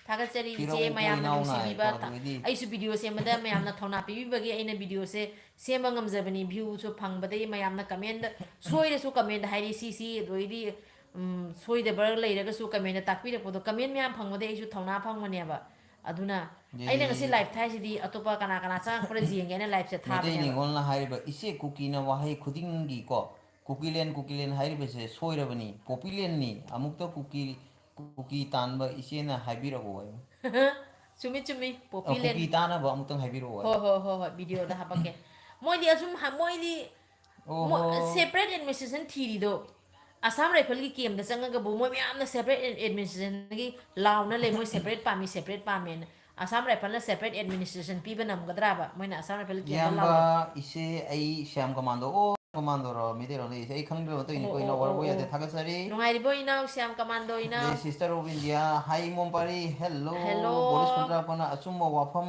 ꯊꯥꯒꯠꯆꯔꯤ, ꯏꯆꯦ ꯄꯤꯔꯛꯎꯀꯣ, ꯃꯌꯥꯝꯅ ꯏꯅꯥꯎꯅ ꯍꯥꯏ, ꯅꯨꯡꯁꯤꯕꯤꯕ꯫ ꯀꯣ, ꯊꯥ-, ꯑꯗꯨꯒꯤꯗꯤ ꯑꯩꯁꯨ ꯚꯤꯗꯤꯑꯣ ꯁꯦꯝꯕꯗ ꯃꯌꯥꯝꯅ ꯊꯧꯅꯥ ꯄꯤꯕꯤꯕꯒꯤ ꯑꯩꯅ ꯚꯤꯗꯤꯑꯣꯁꯦ ꯁꯦꯝꯕ ꯉꯝꯖꯕꯅꯤ꯫ ꯚ꯭ꯌꯨꯁꯨ ꯐꯪꯕꯗꯒꯤ ꯃꯌꯥꯝꯅ ꯀꯃꯦꯟꯗ ꯁꯣꯏꯔꯁꯨ ꯀꯃꯦꯟꯗ ꯍꯥꯏꯔꯤ, ꯁꯤ, ꯁꯤ, ꯑꯗꯨ ꯑꯣꯏꯗꯤ, ꯎꯝ, ꯁꯣꯏꯗꯕ ꯂꯩꯔꯒꯁꯨ ꯀꯃꯦꯟꯗ ꯇꯥꯛꯄꯤꯔꯛꯄꯗꯣ, ꯀꯃꯦꯟ ꯃꯌꯥꯝ ꯐꯪꯕꯗꯒꯤ ꯑꯩꯁꯨ ꯊꯧꯅꯥ ꯐꯪꯕꯅꯦꯕ꯫ ꯑꯗꯨꯅ ꯑꯩꯅ ꯉꯁꯤ ꯑꯗꯨꯗꯤ ꯂꯥꯏꯚ ꯊꯥꯏꯁꯤꯗꯤ ꯑꯇꯣꯞꯄ ꯀꯅꯥ ꯀꯅꯥ ꯆꯪꯉꯛꯄ꯭ꯔꯥ ꯌꯦꯡꯒꯦꯅ ꯂꯥꯏꯚꯁꯦ ꯃꯩꯇꯩ ꯊꯥꯕꯅꯦꯕ꯫ ꯅꯤꯉꯣꯜꯅ ꯍꯥꯏꯔꯤꯕ, "ꯏꯆꯦ ꯀꯨꯀꯤꯅ ꯋꯥꯍꯩ ꯈꯨꯗꯤꯡꯒꯤꯀꯣ, ꯀꯨꯀꯤꯂꯦꯟ, ꯀꯨꯀꯤꯂꯦꯟ ꯍꯥꯏꯔꯤꯕꯁꯦ ꯁꯣꯏꯔꯕꯅꯤ, ꯄꯣꯄꯤꯂꯦꯟꯅꯤ, ꯑꯃꯨꯛꯇ ꯀꯨꯀꯤ, ꯀꯨꯀꯤ ꯇꯥꯟꯕ ꯏꯆꯦꯅ ꯍꯥꯏꯕꯤꯔꯛꯑꯣ" ꯍꯥꯏꯌꯨ꯫ ꯆꯨꯝꯃꯤ, ꯆꯨꯝꯃꯤ, ꯑ, ꯄꯣꯄꯤꯂꯦꯟ꯫ ꯀꯨꯀꯤ ꯇꯥꯅꯕ ꯑꯃꯨꯛꯇꯪ ꯍꯥꯏꯕꯤꯔꯛꯑꯣ ꯍꯣꯏ, ꯍꯥꯏꯌꯨ꯫ ꯍꯣꯏ, ꯍꯣꯏ, ꯍꯣꯏ, ꯚꯤꯗꯤꯑꯣꯗ ꯍꯥꯄꯛꯀꯦ꯫ ꯃꯣꯏꯗꯤ ꯑꯁꯨꯝ ꯍ-, ꯃꯣꯏ ꯑꯣꯍꯣ꯫ Separate administration ꯊꯤꯔꯤꯗꯣ꯫ ꯑꯁꯥꯝ ꯔꯥꯏꯐꯜꯒꯤ ꯀꯦꯝꯗ ꯆꯪꯉꯒꯕꯨ ꯃꯣꯏ ꯃꯌꯥꯝꯅ separate administrationꯒꯤ ꯂꯥꯎꯅ ꯂꯩ, ꯃꯣꯏ separate ꯄꯥꯝꯃꯤ, separate ꯄꯥꯝꯃꯦꯅ꯫ ꯑꯁꯥꯝ ꯔꯥꯏꯐꯜꯅ separate administration ꯄꯤꯕ ꯉꯝꯒꯗ꯭ꯔꯕ? ꯃꯣꯏꯅ ꯑꯁꯥꯝ ꯔꯥꯏꯐꯜꯒꯤ ꯀꯦꯝꯗ ꯏꯌꯥꯝꯕ, ꯂꯥꯎꯅ ꯏꯆꯦ, ꯑꯩ ꯁ꯭ꯌꯥꯝ ꯀꯃꯥꯟꯗꯣ꯫ ꯑꯣ, ꯀꯃꯥꯟꯗꯣꯔꯣ? ꯃꯩꯇꯩꯔꯣ ꯂꯩꯔꯤꯁꯦ? ꯑꯩ ꯈꯪꯗ꯭ꯔꯕ ꯃꯇꯨꯡ ꯏꯅꯤ ꯑꯣ, ꯀꯣ, ꯑꯣ, ꯏꯅꯥꯎ ꯑꯣ, ꯋꯥꯔꯕꯣꯏ ꯌꯥꯗꯦ꯫ ꯑꯣ꯫ ꯊꯥꯒꯠꯆꯔꯤ꯫ ꯅꯨꯡꯉꯥꯏꯔꯤꯕꯣ ꯏꯅꯥꯎ ꯁ꯭ꯌꯥꯝ ꯀꯃꯥꯟꯗꯣ ꯏꯅꯥꯎ? ꯑꯗꯩ sister of India, hi ꯏꯃꯣꯝ ꯄꯥꯔꯤ, hello꯫ Hello꯫ ꯕꯣꯔꯤꯁ ꯈꯨꯟꯗ꯭ꯔꯥꯛꯄꯅ ꯑꯆꯨꯝꯕ ꯋꯥꯐꯝ,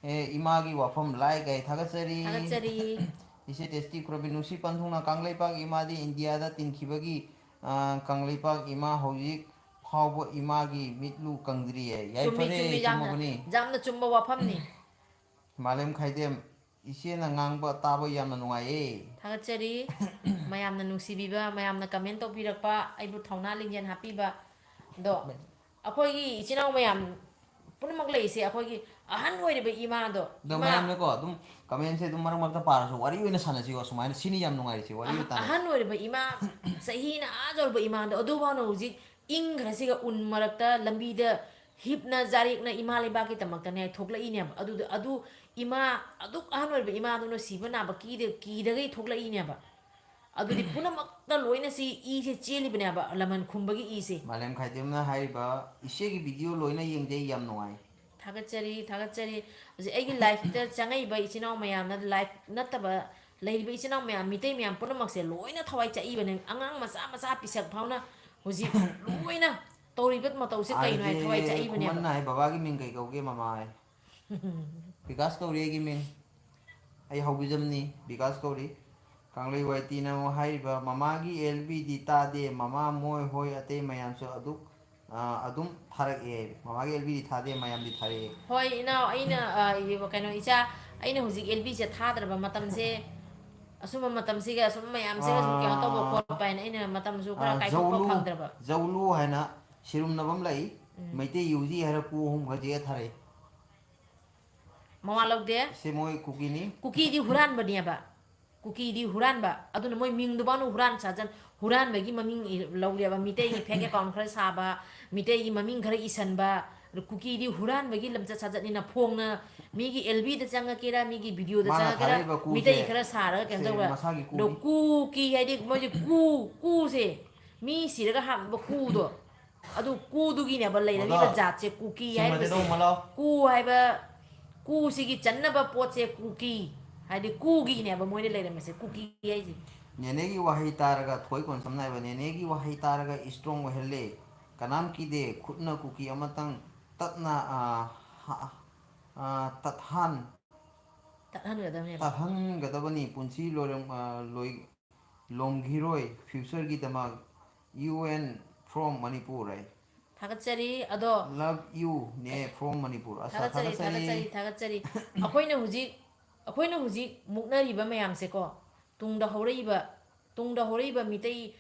ꯑꯦ, ꯏꯃꯥꯒꯤ ꯋꯥꯐꯝ, like ꯑꯩ ꯊꯥꯒꯠꯆꯔꯤ꯫ ꯊꯥꯒꯠꯆꯔꯤ꯫ ꯏꯆꯦ ꯇꯦꯁꯇꯤ ꯈꯨꯔꯕꯤ ꯅꯨꯡꯁꯤ ꯄꯟꯊꯨꯡꯅ ꯀꯪꯂꯩꯄꯥꯛ ꯏꯃꯥꯗꯤ ꯏꯟꯗꯤꯌꯥꯗ ꯇꯤꯟꯈꯤꯕꯒꯤ, ꯑ, ꯀꯪꯂꯩꯄꯥꯛ ꯏꯃꯥ ꯍꯧꯖꯤꯛ ꯐꯥꯎꯕ ꯏꯃꯥꯒꯤ ꯃꯤꯠꯂꯨ ꯀꯪꯗ꯭ꯔꯤꯌꯦ꯫ ꯆꯨꯝꯃꯤ, ꯌꯥꯏꯐꯔꯦ, ꯆꯨꯝꯃꯤ, ꯌꯥꯝꯅ, ꯆꯨꯝꯃꯕꯅꯤ꯫ ꯌꯥꯝꯅ ꯆꯨꯝꯕ ꯋꯥꯐꯝꯅꯤ꯫ ꯃꯥꯂꯦꯝ ꯈꯥꯏꯗꯦꯝ, ꯏꯆꯦꯅ ꯉꯥꯡꯕ ꯇꯥꯕ ꯌꯥꯝꯅ ꯅꯨꯡꯉꯥꯏꯌꯦ꯫ ꯊꯥꯒꯠꯆꯔꯤ꯫ ꯃꯌꯥꯝꯅ ꯅꯨꯡꯁꯤꯕꯤꯕ, ꯃꯌꯥꯝꯅ comment ꯇꯧꯕꯤꯔꯛꯄ, ꯑꯩꯕꯨ ꯊꯧꯅꯥ ꯂꯤꯡꯖꯦꯜ ꯍꯥꯞꯄꯤꯕ꯫ ꯑꯗꯣ ꯑꯩꯈꯣꯏꯒꯤ ꯏꯆꯤꯟ ꯏꯅꯥꯎ ꯃꯌꯥꯝ ꯄꯨꯝꯅꯃꯛ ꯂꯩꯔꯤꯁꯦ, ꯑꯩꯈꯣꯏꯒꯤ ꯑꯍꯟ ꯑꯣꯏꯔꯤꯕ ꯏꯃꯥꯗꯣ, ꯑꯗꯣ ꯏꯃꯥ, ꯃꯌꯥꯝꯅꯀꯣ ꯑꯗꯨꯝ commentꯁꯦ ꯑꯗꯨꯝ ꯃꯔꯛ ꯃꯔꯛꯇ ꯄꯥꯔꯁꯨ ꯋꯥꯔꯤ ꯑꯣꯏꯅ ꯁꯥꯟꯅꯁꯤꯀꯣ, ꯁꯨꯃꯥꯏꯅ ꯁꯤꯅ ꯌꯥꯝ ꯅꯨꯡꯉꯥꯏꯔꯤꯁꯦ, ꯋꯥꯔꯤ ꯑꯣꯏꯅ ꯇꯥꯟꯅꯁꯤ꯫ ꯑꯍꯟ ꯑꯣꯏꯔꯤꯕ ꯏꯃꯥ, ꯆꯍꯤꯅ ꯑꯥ ꯌꯧꯔꯕ ꯏꯃꯥꯗꯣ, ꯑꯗꯨꯐꯥꯎꯅ ꯍꯧꯖꯤꯛ ꯏꯪꯈ꯭ꯔꯁꯤꯒ ꯎꯟ ꯃꯔꯛꯇ ꯂꯝꯕꯤꯗ ꯍꯤꯞꯅ ꯖꯥꯔꯦꯛꯅ ꯏꯃꯥ ꯂꯩꯕꯥꯛꯀꯤꯗꯃꯛꯇꯅꯦ ꯊꯣꯛꯂꯛꯏꯅꯦꯕ꯫ ꯑꯗꯨꯗ ꯑꯗꯨ ꯏꯃꯥ ꯑꯗꯨꯛ ꯑꯍꯟ ꯑꯣꯏꯔꯕ ꯏꯃꯥꯗꯨꯅ ꯁꯤꯕ ꯅꯥꯕ ꯀꯤꯗ ꯀꯤꯗꯒꯩ ꯊꯣꯛꯂꯛꯏꯅꯦꯕ꯫ ꯑꯗꯨꯗꯤ ꯄꯨꯝꯅꯃꯛꯇ ꯂꯣꯏꯅ ꯁꯤ ꯏꯁꯦ ꯆꯦꯜꯂꯤꯕꯅꯦꯕ, ꯂꯃꯟ ꯈꯨꯝꯕꯒꯤ ꯏꯁꯦ꯫ ꯃꯥꯂꯦꯝ ꯈꯥꯏꯗꯦꯝꯅ ꯍꯥꯏꯔꯤꯕ, "ꯏꯆꯦꯒꯤ video ꯂꯣꯏꯅ ꯌꯦꯡꯖꯩ, ꯌꯥꯝ ꯅꯨꯡꯉꯥꯏ"꯫ ꯊꯥꯒꯠꯆꯔꯤ, ꯊꯥꯒꯠꯆꯔꯤ꯫ ꯍꯧꯖꯤꯛ ꯑꯩꯒꯤ liveꯇ ꯆꯪꯉꯛꯏꯕ ꯏꯆꯤꯟ ꯏꯅꯥꯎ ꯃꯌꯥꯝꯅ, live ꯅꯠꯇꯕ ꯂꯩꯔꯤꯕ ꯏꯆꯤꯟ ꯏꯅꯥꯎ ꯃꯌꯥꯝ, ꯃꯤꯇꯩ ꯃꯌꯥꯝ ꯄꯨꯝꯅꯃꯛꯁꯦ ꯂꯣꯏꯅ ꯊꯋꯥꯏ ꯆꯥꯛꯏꯕꯅꯦ꯫ ꯑꯉꯥꯡ ꯃꯆꯥ ꯃꯆꯥ ꯄꯤꯁꯛ ꯐꯥꯎꯅ ꯍꯧꯖꯤꯛ ꯂꯣꯏꯅ ꯇꯧꯔꯤꯕ ꯃꯇꯧꯁꯦ ꯀꯩꯅꯣ ꯍꯥꯏ, ꯊꯋꯥꯏ ꯑꯥꯔꯖꯦ ꯆꯥꯛꯏꯕꯅꯦꯕ꯫ ꯈꯨꯃꯟꯅ ꯍꯥꯏ, "ꯕꯕꯥꯒꯤ ꯃꯤꯡ ꯀꯩ ꯀꯧꯒꯦ, ꯃꯃꯥ?" ꯍꯥꯏ꯫ ꯕꯤꯀꯥꯁ ꯀꯧꯔꯤ ꯑꯩꯒꯤ ꯃꯤꯡ꯫ ꯑꯩ ꯍꯥꯎꯕꯤꯖꯝꯅꯤ, ꯕꯤꯀꯥꯁ ꯀꯧꯔꯤ꯫ ꯀꯪꯂꯩ ꯋꯥꯏꯇꯤꯅ ꯑꯃꯨꯛ ꯍꯥꯏꯔꯤꯕ, "ꯃꯃꯥꯒꯤ ꯑꯦꯜ ꯕꯤꯗꯤ ꯇꯥꯗꯦ, ꯃꯃꯥ ꯃꯣꯏ ꯍꯣꯏ ꯑꯇꯩ ꯃꯌꯥꯝꯁꯨ ꯑꯗꯨꯛ, ꯑ, ꯑꯗꯨꯝ ꯊꯥꯔꯛꯑꯦ" ꯍꯥꯏꯔꯤ꯫ ꯃꯃꯥꯒꯤ ꯑꯦꯜ ꯕꯤꯗꯤ ꯊꯥꯗꯦ, ꯃꯌꯥꯝꯗꯤ ꯊꯥꯔꯛꯑꯦ꯫ ꯍꯣꯏ, ꯏꯅꯥꯎ, ꯑꯩꯅ, ꯑ, ꯀꯩꯅꯣ, ꯏꯆꯥ, ꯑꯩꯅ ꯍꯧꯖꯤꯛ ꯑꯦꯜ ꯕꯤꯁꯦ ꯊꯥꯗ꯭ꯔꯕ ꯃꯇꯝꯁꯦ, ꯑꯁꯨꯝꯕ ꯃꯇꯝꯁꯤꯒ ꯑꯁꯨꯝ ꯃꯌꯥꯝꯁꯤꯒ ꯁꯨꯝ ꯀꯩꯅꯣ ꯇꯧꯕ ꯑꯥ, ꯈꯣꯠꯄ ꯍꯥꯏꯅ ꯑꯩꯅ ꯃꯇꯝꯁꯨ ꯈꯔ ꯑꯥ, ꯀꯥꯏꯊꯣꯛꯄ ꯖꯧꯂꯨ, ꯐꯪꯗ꯭ꯔꯕ꯫ ꯖꯧꯂꯨ ꯍꯥꯏꯅ ꯁꯤꯔꯨꯝꯅꯕ ꯑꯃ ꯂꯩ꯫ ꯃꯩꯇꯩ ꯌꯨꯖꯤ ꯍꯥꯏꯔ ꯀꯨ ꯑꯍꯨꯝ ꯈꯔ ꯆꯦꯛꯑ ꯊꯥꯔꯛꯑꯦ꯫ ꯃꯋꯥ ꯂꯧꯗꯦ꯫ ꯁꯤ ꯃꯣꯏ ꯀꯨꯀꯤꯅꯤ꯫ ꯀꯨꯀꯤꯗꯤ ꯍꯨꯔꯥꯟꯕꯅꯦꯕ꯫ ꯀꯨꯀꯤꯗꯤ ꯍꯨꯔꯥꯟꯕ꯫ ꯑꯗꯨꯅ ꯃꯣꯏ ꯃꯤꯡꯗꯨꯐꯥꯎꯅ ꯍꯨꯔꯥꯟ ꯁꯥꯖꯟ, ꯍꯨꯔꯥꯟꯕꯒꯤ ꯃꯃꯤꯡ ꯏ-, ꯂꯧꯔꯦꯕ꯫ ꯃꯤꯇꯩꯒꯤ fake account ꯈꯔ ꯁꯥꯕ, ꯃꯤꯇꯩꯒꯤ ꯃꯃꯤꯡ ꯈꯔ ꯏꯁꯟꯕ꯫ ꯑꯗꯨ ꯀꯨꯀꯤꯗꯤ ꯍꯨꯔꯥꯟꯕꯒꯤ ꯂꯝꯆꯠ ꯁꯥꯖꯠꯅꯤꯅ ꯐꯣꯡꯅ ꯃꯤꯒꯤ ꯑꯦꯜ ꯕꯤꯗ ꯆꯪꯉꯛꯀꯦꯔꯥ, ꯃꯤꯒꯤ videoꯗ ꯃꯥꯅ ꯆꯪꯉꯛꯀꯦꯔꯥ, ꯊꯥꯔꯛꯏꯕ ꯀꯨꯁꯦ ꯃꯤꯇꯩ ꯈꯔ ꯁꯥꯔꯒ ꯀꯩꯅꯣ ꯁꯦ ꯇꯧꯕ꯫ ꯃꯁꯥꯒꯤ ꯑꯗꯣ ꯀꯨꯅꯤ꯫ ꯀꯨꯀꯤ ꯍꯥꯏꯗꯤ ꯃꯣꯏꯁꯦ ꯀꯨ, ꯀꯨꯁꯦ ꯃꯤ ꯁꯤꯔꯒ ꯍꯥꯞꯅꯕ ꯀꯨꯗꯣ, ꯑꯗꯨ ꯀꯨꯗꯨꯒꯤꯅꯦꯕ ꯂꯩꯔꯛꯏꯕ ꯃꯗꯣ, ꯖꯥꯠꯁꯦ ꯀꯨꯀꯤ ꯁꯤꯃꯗꯤ ꯍꯥꯏꯔꯤꯕꯁꯦ꯫ ꯂꯧ ꯃꯂꯥꯎ꯫ ꯀꯨ ꯍꯥꯏꯕ, ꯀꯨꯁꯤꯒꯤ ꯆꯟꯅꯕ ꯄꯣꯠꯁꯦ ꯀꯨꯀꯤ꯫ ꯍꯥꯏꯗꯤ ꯀꯨꯒꯤꯅꯦꯕ ꯃꯣꯏꯅ ꯂꯩꯔꯝꯃꯤꯁꯦ, ꯀꯨꯀꯤ ꯍꯥꯏꯁꯦ꯫ ꯅꯦꯅꯦꯒꯤ ꯋꯥꯍꯩ ꯇꯥꯔꯒ, ꯊꯣꯏ ꯀꯣꯟꯁꯝꯅ ꯍꯥꯏꯕ, "ꯅꯦꯅꯦꯒꯤ ꯋꯥꯍꯩ ꯇꯥꯔꯒ strong ꯑꯣꯏꯍꯜꯂꯦ꯫ ꯀꯅꯥꯝ ꯀꯤꯗꯦ, ꯈꯨꯠꯅ ꯀꯨꯀꯤ ꯑꯃꯇꯪ ꯇꯠꯅ, ꯑ, ꯍ-, ꯑ, ꯇꯠꯍꯟ-, ꯇꯠꯍꯟꯒꯗꯕꯅꯦꯕ꯫ ꯇꯠꯍꯟꯒꯗꯕꯅꯤ꯫ ꯄꯨꯟꯁꯤ ꯂꯣꯏꯔꯝ-, ꯑ, ꯂꯣꯏ-, ꯂꯣꯝꯈꯤꯔꯣꯏ futureꯒꯤꯗꯃꯛ꯫ ꯌꯨ ꯑꯦꯟ from Manipur" ꯍꯥꯏ꯫ ꯊꯥꯒꯠꯆꯔꯤ꯫ ꯑꯗꯣ "Love you, ꯅꯦ, from Manipur"꯫ ꯑꯁ, ꯊꯥꯒꯠꯆꯔꯤ, ꯊꯥꯒꯠꯆꯔꯤ꯫ ꯊꯥꯒꯠꯆꯔꯤ, ꯊꯥꯒꯠꯆꯔꯤ꯫ ꯑꯩꯈꯣꯏꯅ ꯍꯧꯖꯤꯛ ꯑꯩꯈꯣꯏꯅ ꯍꯧꯖꯤꯛ ꯃꯨꯛꯅꯔꯤꯕ ꯃꯌꯥꯝꯁꯦꯀꯣ, ꯇꯨꯡꯗ ꯍꯧꯔꯛꯏꯕ, ꯇꯨꯡꯗ ꯍꯧꯔꯛꯏꯕ ꯃꯤꯇꯩ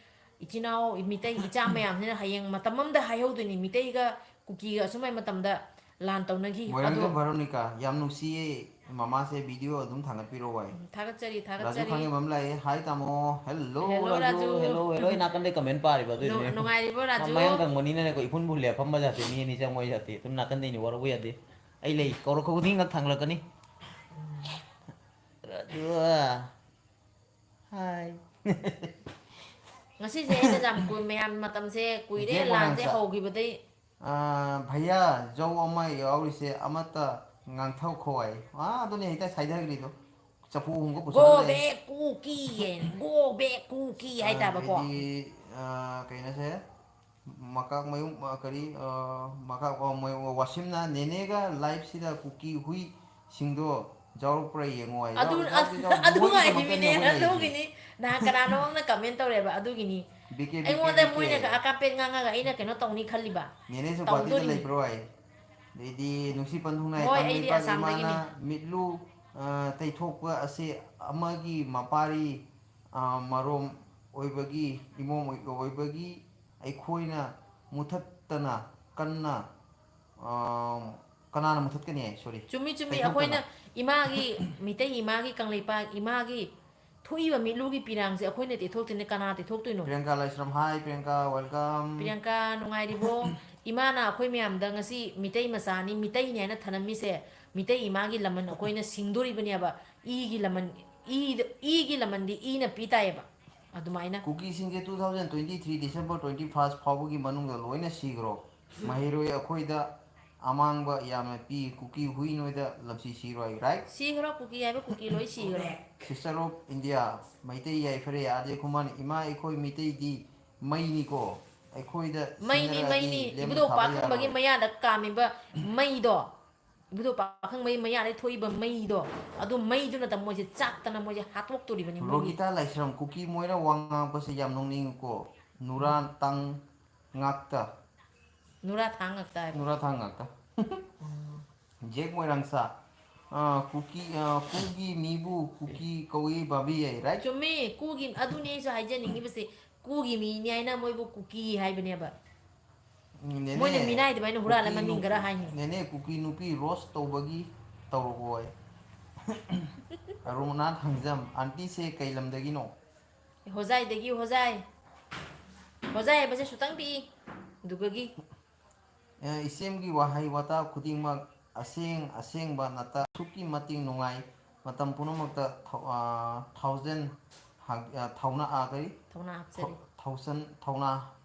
ꯏꯆꯤꯟ ꯏꯅꯥꯎ, ꯃꯤꯇꯩ ꯏꯆꯥ ꯃꯌꯥꯝꯁꯤꯅ ꯍꯌꯦꯡ ꯃꯇꯝ ꯑꯃꯗ ꯍꯥꯏꯍꯧꯗꯣꯏꯅꯤ, ꯃꯤꯇꯩꯒ ꯀꯨꯀꯤꯒ ꯑꯁꯨꯃꯥꯏ ꯃꯇꯝꯗ ꯂꯥꯟ ꯇꯧꯅꯈꯤ꯫ ꯃꯣꯏꯔꯥꯡꯒꯤ ꯑꯗꯣ ꯚꯦꯔꯣꯅꯤꯀꯥ, ꯌꯥꯝ ꯅꯨꯡꯁꯤꯌꯦ꯫ ꯃꯃꯥꯁꯦ ꯚꯤꯗꯤꯑꯣ ꯑꯗꯨꯝ ꯊꯥꯒꯠꯄꯤꯔꯛꯑꯣ ꯍꯥꯏ꯫ ꯎꯝ, ꯊꯥꯒꯠꯆꯔꯤ, ꯔꯥꯖꯨ ꯊꯥꯒꯠꯆꯔꯤ꯫ ꯈꯥꯡꯉꯦꯝꯕꯝ ꯂꯥꯛꯑꯦ꯫ ꯍꯥꯏ ꯇꯥꯃꯣ꯫ Hello, hello, Raju. Raju. Hello, hello. ꯑꯩ ꯅꯥꯀꯟꯗꯩ ꯀꯃꯦꯟ ꯄꯥꯔꯤꯕ ꯑꯗꯨꯏꯅꯦ꯫ ꯅꯨꯡ-, ꯅꯨꯡꯉꯥꯏꯔꯤꯕꯣ, ꯔꯥꯖꯨ? ꯃꯌꯥꯡ ꯀꯪꯕꯅꯤꯅꯅꯦꯀꯣ, ꯏꯐꯨꯟꯕꯨ ꯍꯨꯜꯂꯦ ꯐꯝꯕ ꯖꯥꯠꯇꯤ꯫ ꯃꯤ ꯑꯅꯤ ꯆꯪꯉꯣꯏ ꯖꯥꯠꯇꯤ꯫ ꯑꯗꯨꯝ ꯅꯥꯀꯟꯗꯩꯅꯤ, ꯋꯥꯔꯧꯕ ꯌꯥꯗꯦ꯫ ꯑꯩ ꯂꯩ, ꯀꯧꯔꯛꯄ ꯈꯨꯗꯤꯡꯃꯛ ꯊꯥꯡꯒꯠꯂꯛꯀꯅꯤ꯫ ꯔꯥꯖꯨ꯫ ꯍꯥꯏ꯫ ꯉꯁꯤꯁꯦ ꯑꯩꯅ ꯌꯥꯝ ꯀꯨꯏ-, ꯃꯌꯥꯝ ꯃꯇꯝꯁꯦ ꯀꯨꯏꯔꯦ, ꯖꯦꯛ ꯂꯥꯟꯁꯦ ꯃꯣꯏꯔꯥꯡꯆꯥ꯫ ꯍꯧꯈꯤꯕꯗꯩ꯫ ꯑꯥ, ꯚꯩꯌꯥ, ꯖꯧ ꯑꯃ ꯌꯥꯎꯔꯤꯁꯦ ꯑꯃꯠꯇ ꯉꯥꯡꯊꯧꯈꯣ ꯍꯥꯏ꯫ ꯑꯥ, ꯑꯗꯨꯅꯦ ꯍꯦꯛꯇ ꯁꯥꯏꯊꯈ꯭ꯔꯤꯗꯣ꯫ ꯆꯐꯨ ꯑꯍꯨꯝꯒ ꯄꯨꯁꯜꯂ ꯂꯩ꯫ Go back ꯀꯨꯀꯤ ꯍꯥꯏꯅ, go back ꯀꯨꯀꯤ ꯍꯥꯏꯇꯥꯕꯀꯣ꯫ ꯑꯗꯩꯗꯤ, ꯑꯥ, ꯀꯩꯅꯣꯁꯦ, ꯃꯀꯥꯛ ꯃꯌꯨꯝ, ꯑꯥ, ꯀꯔꯤ, ꯑꯥ, ꯃꯀꯥꯛ, ꯑꯣ, ꯃꯌꯨꯝ, ꯋꯥꯁꯤꯝꯅ ꯅꯦꯅꯦꯒ live ꯁꯤꯗ ꯀꯨꯀꯤ ꯍꯨꯏꯁꯤꯡꯗꯣ ꯌꯥꯎꯔꯛꯄ꯭ꯔꯥ ꯌꯦꯡꯉꯣ ꯍꯥꯏ꯫ ꯑꯗꯨ, ꯌꯥꯎꯔꯤ, ꯑꯗꯨ, ꯌꯥꯎꯔꯤ, ꯌꯥꯎꯔꯤ꯫ ꯑꯗꯨ ꯃꯣꯏꯒꯤ ꯉꯥꯏꯕꯤꯅꯦ, ꯗꯃꯛꯇꯅꯦ ꯑꯩꯈꯣꯏ ꯂꯩꯔꯤꯁꯦ꯫ ꯑꯗꯨꯒꯤꯅꯤ꯫ ꯅꯍꯥꯟ ꯀꯅꯥꯅꯣ ꯑꯃꯅ comment ꯇꯧꯔꯦꯕ, ꯑꯗꯨꯒꯤꯅꯤ꯫ ꯕꯤ ꯀꯦ, ꯕꯤ ꯀꯦ, ꯑꯩꯉꯣꯟꯗ ꯕꯤ ꯀꯦ꯫ ꯃꯣꯏꯅꯒ ꯑꯀꯥꯝꯄꯦꯠ ꯉꯥꯡꯉꯒ ꯑꯩꯅ ꯀꯩꯅꯣ ꯇꯧꯅꯤ ꯈꯜꯂꯤꯕ꯫ ꯅꯦꯅꯦꯁꯨ ꯒꯨꯍꯥꯇꯤꯗ ꯇꯧꯗꯣꯔꯤꯅꯤ꯫ ꯂꯩꯕ꯭ꯔꯣ ꯍꯥꯏ? ꯑꯗꯩꯗꯤ ꯅꯨꯡꯁꯤ ꯄꯟꯊꯨꯡꯅꯥꯏ ꯍꯣꯏ, ꯑꯩꯗꯤ ꯇꯥꯡꯂꯩꯄꯥꯛ ꯑꯁꯥꯝꯗꯒꯤꯅꯤ꯫ ꯏꯃꯥꯅ ꯃꯤꯠꯂꯨ, ꯑ, ꯇꯩꯊꯣꯛꯄ ꯑꯁꯤ ꯑꯃꯒꯤ ꯃꯄꯥꯔꯤ, ꯑ, ꯃꯔꯣꯝ ꯑꯣꯏꯕꯒꯤ, ꯏꯃꯣꯝ ꯑꯣꯏꯕꯒꯤ ꯑꯩꯈꯣꯏꯅ ꯃꯨꯊꯠꯇꯅ ꯀꯟꯅ, ꯑ, ꯀꯅꯥꯅ ꯃꯨꯊꯠꯀꯅꯤ ꯍꯥꯏ? Sorry. ꯆꯨꯝꯃꯤ, ꯆꯨꯝꯃꯤ꯫ ꯇꯩꯊꯣꯛꯇꯅ꯫ ꯑꯩꯈꯣꯏꯅ ꯏꯃꯥꯒꯤ, ꯃꯤꯇꯩ ꯏꯃꯥꯒꯤ, ꯀꯪꯂꯩꯄꯥꯛ ꯏꯃꯥꯒꯤ ꯊꯣꯛꯏꯕ ꯃꯤꯠꯂꯨꯒꯤ ꯄꯤꯔꯥꯡꯁꯦ ꯑꯩꯈꯣꯏꯅ ꯇꯩꯊꯣꯛꯇꯣꯏꯅꯦ, ꯀꯅꯥ ꯇꯩꯊꯣꯛꯇꯣꯏꯅꯣ? ꯄ꯭ꯔꯤꯌꯥꯡꯀꯥ ꯂꯥꯏꯁ꯭ꯔꯝ, hi, ꯄ꯭ꯔꯤꯌꯥꯡꯀꯥ, welcome. ꯄ꯭ꯔꯤꯌꯥꯡꯀꯥ, ꯅꯨꯡꯉꯥꯏꯔꯤꯕꯣ? ꯏꯃꯥꯅ ꯑꯩꯈꯣꯏ ꯃꯌꯥꯝꯗ ꯉꯁꯤ ꯃꯤꯇꯩ ꯃꯆꯥꯅꯤ, ꯃꯤꯇꯩꯅꯤ ꯍꯥꯏꯅ ꯊꯅꯝꯃꯤꯁꯦ, ꯃꯤꯇꯩ ꯏꯃꯥꯒꯤ ꯂꯃꯟ ꯑꯩꯈꯣꯏꯅ ꯁꯤꯡꯗꯣꯔꯤꯕꯅꯦꯕ꯫ ꯏꯒꯤ ꯂꯃꯟ, ꯏꯗ-, ꯏꯒꯤ ꯂꯃꯟꯗꯤ ꯏꯅ ꯄꯤ ꯇꯥꯏꯌꯦꯕ꯫ ꯑꯗꯨꯃꯥꯏꯅ꯫ ꯀꯨꯀꯤꯁꯤꯡꯁꯦ two thousand twenty three December twenty first ꯐꯥꯎꯕꯒꯤ ꯃꯅꯨꯡꯗ ꯂꯣꯏꯅ ꯁꯤꯈ꯭ꯔꯣ꯫ ꯃꯍꯩꯔꯣꯏ ꯑꯩꯈꯣꯏꯗ ꯑꯃꯥꯡꯕ ꯌꯥꯝꯅ ꯄꯤ꯫ ꯀꯨꯀꯤ ꯍꯨꯏ ꯅꯣꯏꯗ ꯂꯝꯁꯤ ꯁꯤꯔꯣꯏ, right? ꯁꯤꯈ꯭ꯔꯣ, ꯀꯨꯀꯤ ꯍꯥꯏꯕ ꯀꯨꯀꯤ ꯂꯣꯏ ꯁꯤꯈ꯭ꯔꯣ꯫ Sister of India, ꯃꯩꯇꯩ ꯌꯥꯏꯐꯔꯦ, ꯑꯥꯔ ꯖꯦ ꯈꯨꯃꯟ, ꯏꯃꯥ ꯑꯩꯈꯣꯏ ꯃꯤꯇꯩꯗꯤ ꯃꯩꯅꯤꯀꯣ, ꯑꯩꯈꯣꯏꯗ ꯃꯩꯅꯤ, ꯁꯤꯡꯅꯔꯛꯑꯗꯤ ꯃꯩꯅꯤ꯫ ꯂꯦꯝꯅ ꯏꯕꯨꯙꯧ ꯊꯥꯕ ꯄꯥꯈꯪꯕꯒꯤ ꯌꯥꯔꯣꯏ꯫ ꯃꯌꯥꯗ ꯀꯥꯝꯃꯤꯕ ꯃꯩꯗꯣ, ꯏꯕꯨꯙꯧ ꯄꯥꯈꯪꯕꯒꯤ ꯃꯌꯥꯗ ꯊꯣꯛꯏꯕ ꯃꯩꯗꯣ, ꯑꯗꯨ ꯃꯩꯗꯨꯅ ꯃꯣꯏꯁꯦ ꯆꯥꯛꯇꯅ ꯃꯣꯏꯁꯦ ꯍꯥꯠꯇꯣꯛꯇꯣꯔꯤꯕꯅꯤ ꯃꯣꯏꯒꯤ꯫ ꯔꯣꯒꯤꯇꯥ ꯂꯥꯏꯁ꯭ꯔꯝ, ꯀꯨꯀꯤ ꯃꯣꯏꯅ ꯋꯥ ꯉꯥꯡꯉꯛꯄꯁꯦ ꯌꯥꯝ ꯅꯣꯛꯅꯤꯡꯉꯤꯀꯣ꯫ ꯅꯨꯔꯥ ꯊꯥꯡ ꯉꯥꯛꯇ꯫ ꯅꯨꯔꯥ ꯊꯥꯡ ꯉꯥꯛꯇ ꯍꯥꯏꯕ꯫ ꯅꯨꯔꯥ ꯊꯥꯡ ꯉꯥꯛꯇ꯫ ꯖꯦꯛ ꯃꯣꯏꯔꯥꯡꯆꯥ, ꯑꯥ, ꯀꯨꯀꯤ, ꯑꯥ, ꯀꯨꯒꯤ ꯃꯤꯕꯨ ꯀꯨꯀꯤ ꯀꯧꯏ ꯚꯥꯕꯤ ꯌꯥꯏ, right? ꯆꯨꯝꯃꯤ, ꯀꯨꯒꯤ, ꯑꯗꯨꯅꯤ ꯑꯩꯁꯨ ꯍꯥꯏꯖꯅꯤꯡꯉꯤꯕꯁꯦ, ꯀꯨꯒꯤ ꯃꯤꯅꯤ ꯍꯥꯏꯅ ꯃꯣꯏꯕꯨ ꯀꯨꯀꯤ ꯍꯥꯏꯕꯅꯦꯕ꯫ ꯎꯝ, ꯅꯦꯅꯦ, ꯃꯣꯏꯅ ꯃꯤꯅꯥꯏ ꯑꯗꯨꯃꯥꯏꯅ ꯍꯨꯔꯥꯜꯂ ꯀꯨꯀꯤ ꯃꯃꯤꯡ ꯅꯨ-, ꯈꯔ ꯍꯥꯏꯅꯤ꯫ ꯅꯦꯅꯦ, ꯀꯨꯀꯤ ꯅꯨꯄꯤ ꯔꯣꯁ ꯇꯧꯕꯒꯤ ꯇꯧꯔꯛꯑꯣꯏ꯫ ꯑꯔꯨꯅꯥꯊ ꯍꯪꯖꯝ, ꯑꯟꯇꯤꯁꯦ ꯀꯩ ꯂꯝꯗꯒꯤꯅꯣ? ꯍꯣꯖꯥꯏꯗꯒꯤ, ꯍꯣꯖꯥꯏ꯫ ꯍꯣꯖꯥꯏ ꯍꯥꯏꯕꯁꯦ ꯁꯨꯇꯪ ꯄꯤꯛꯏ꯫ ꯑꯗꯨꯒꯒꯤ ꯑꯦ, ꯏꯆꯦꯝꯒꯤ ꯋꯥꯍꯩ ꯋꯥꯇꯥ ꯈꯨꯗꯤꯡꯃꯛ ꯑꯁꯦꯡ ꯑꯁꯦꯡꯕ ꯅꯠꯇ ꯑꯁꯨꯛꯀꯤ ꯃꯇꯤꯛ ꯅꯨꯡꯉꯥꯏ꯫ ꯃꯇꯝ ꯄꯨꯝꯅꯃꯛꯇ ꯊꯧ-, ꯑ, ꯊꯥꯎꯖꯟ ꯍꯥ-, ꯑ, ꯊꯧꯅ-, ꯑ, ꯀꯔꯤ? ꯊꯧꯅꯥ ꯍꯥꯞꯆꯔꯤ꯫ ꯊꯧ-, ꯊꯧꯁꯟ-, ꯊꯧꯅꯥ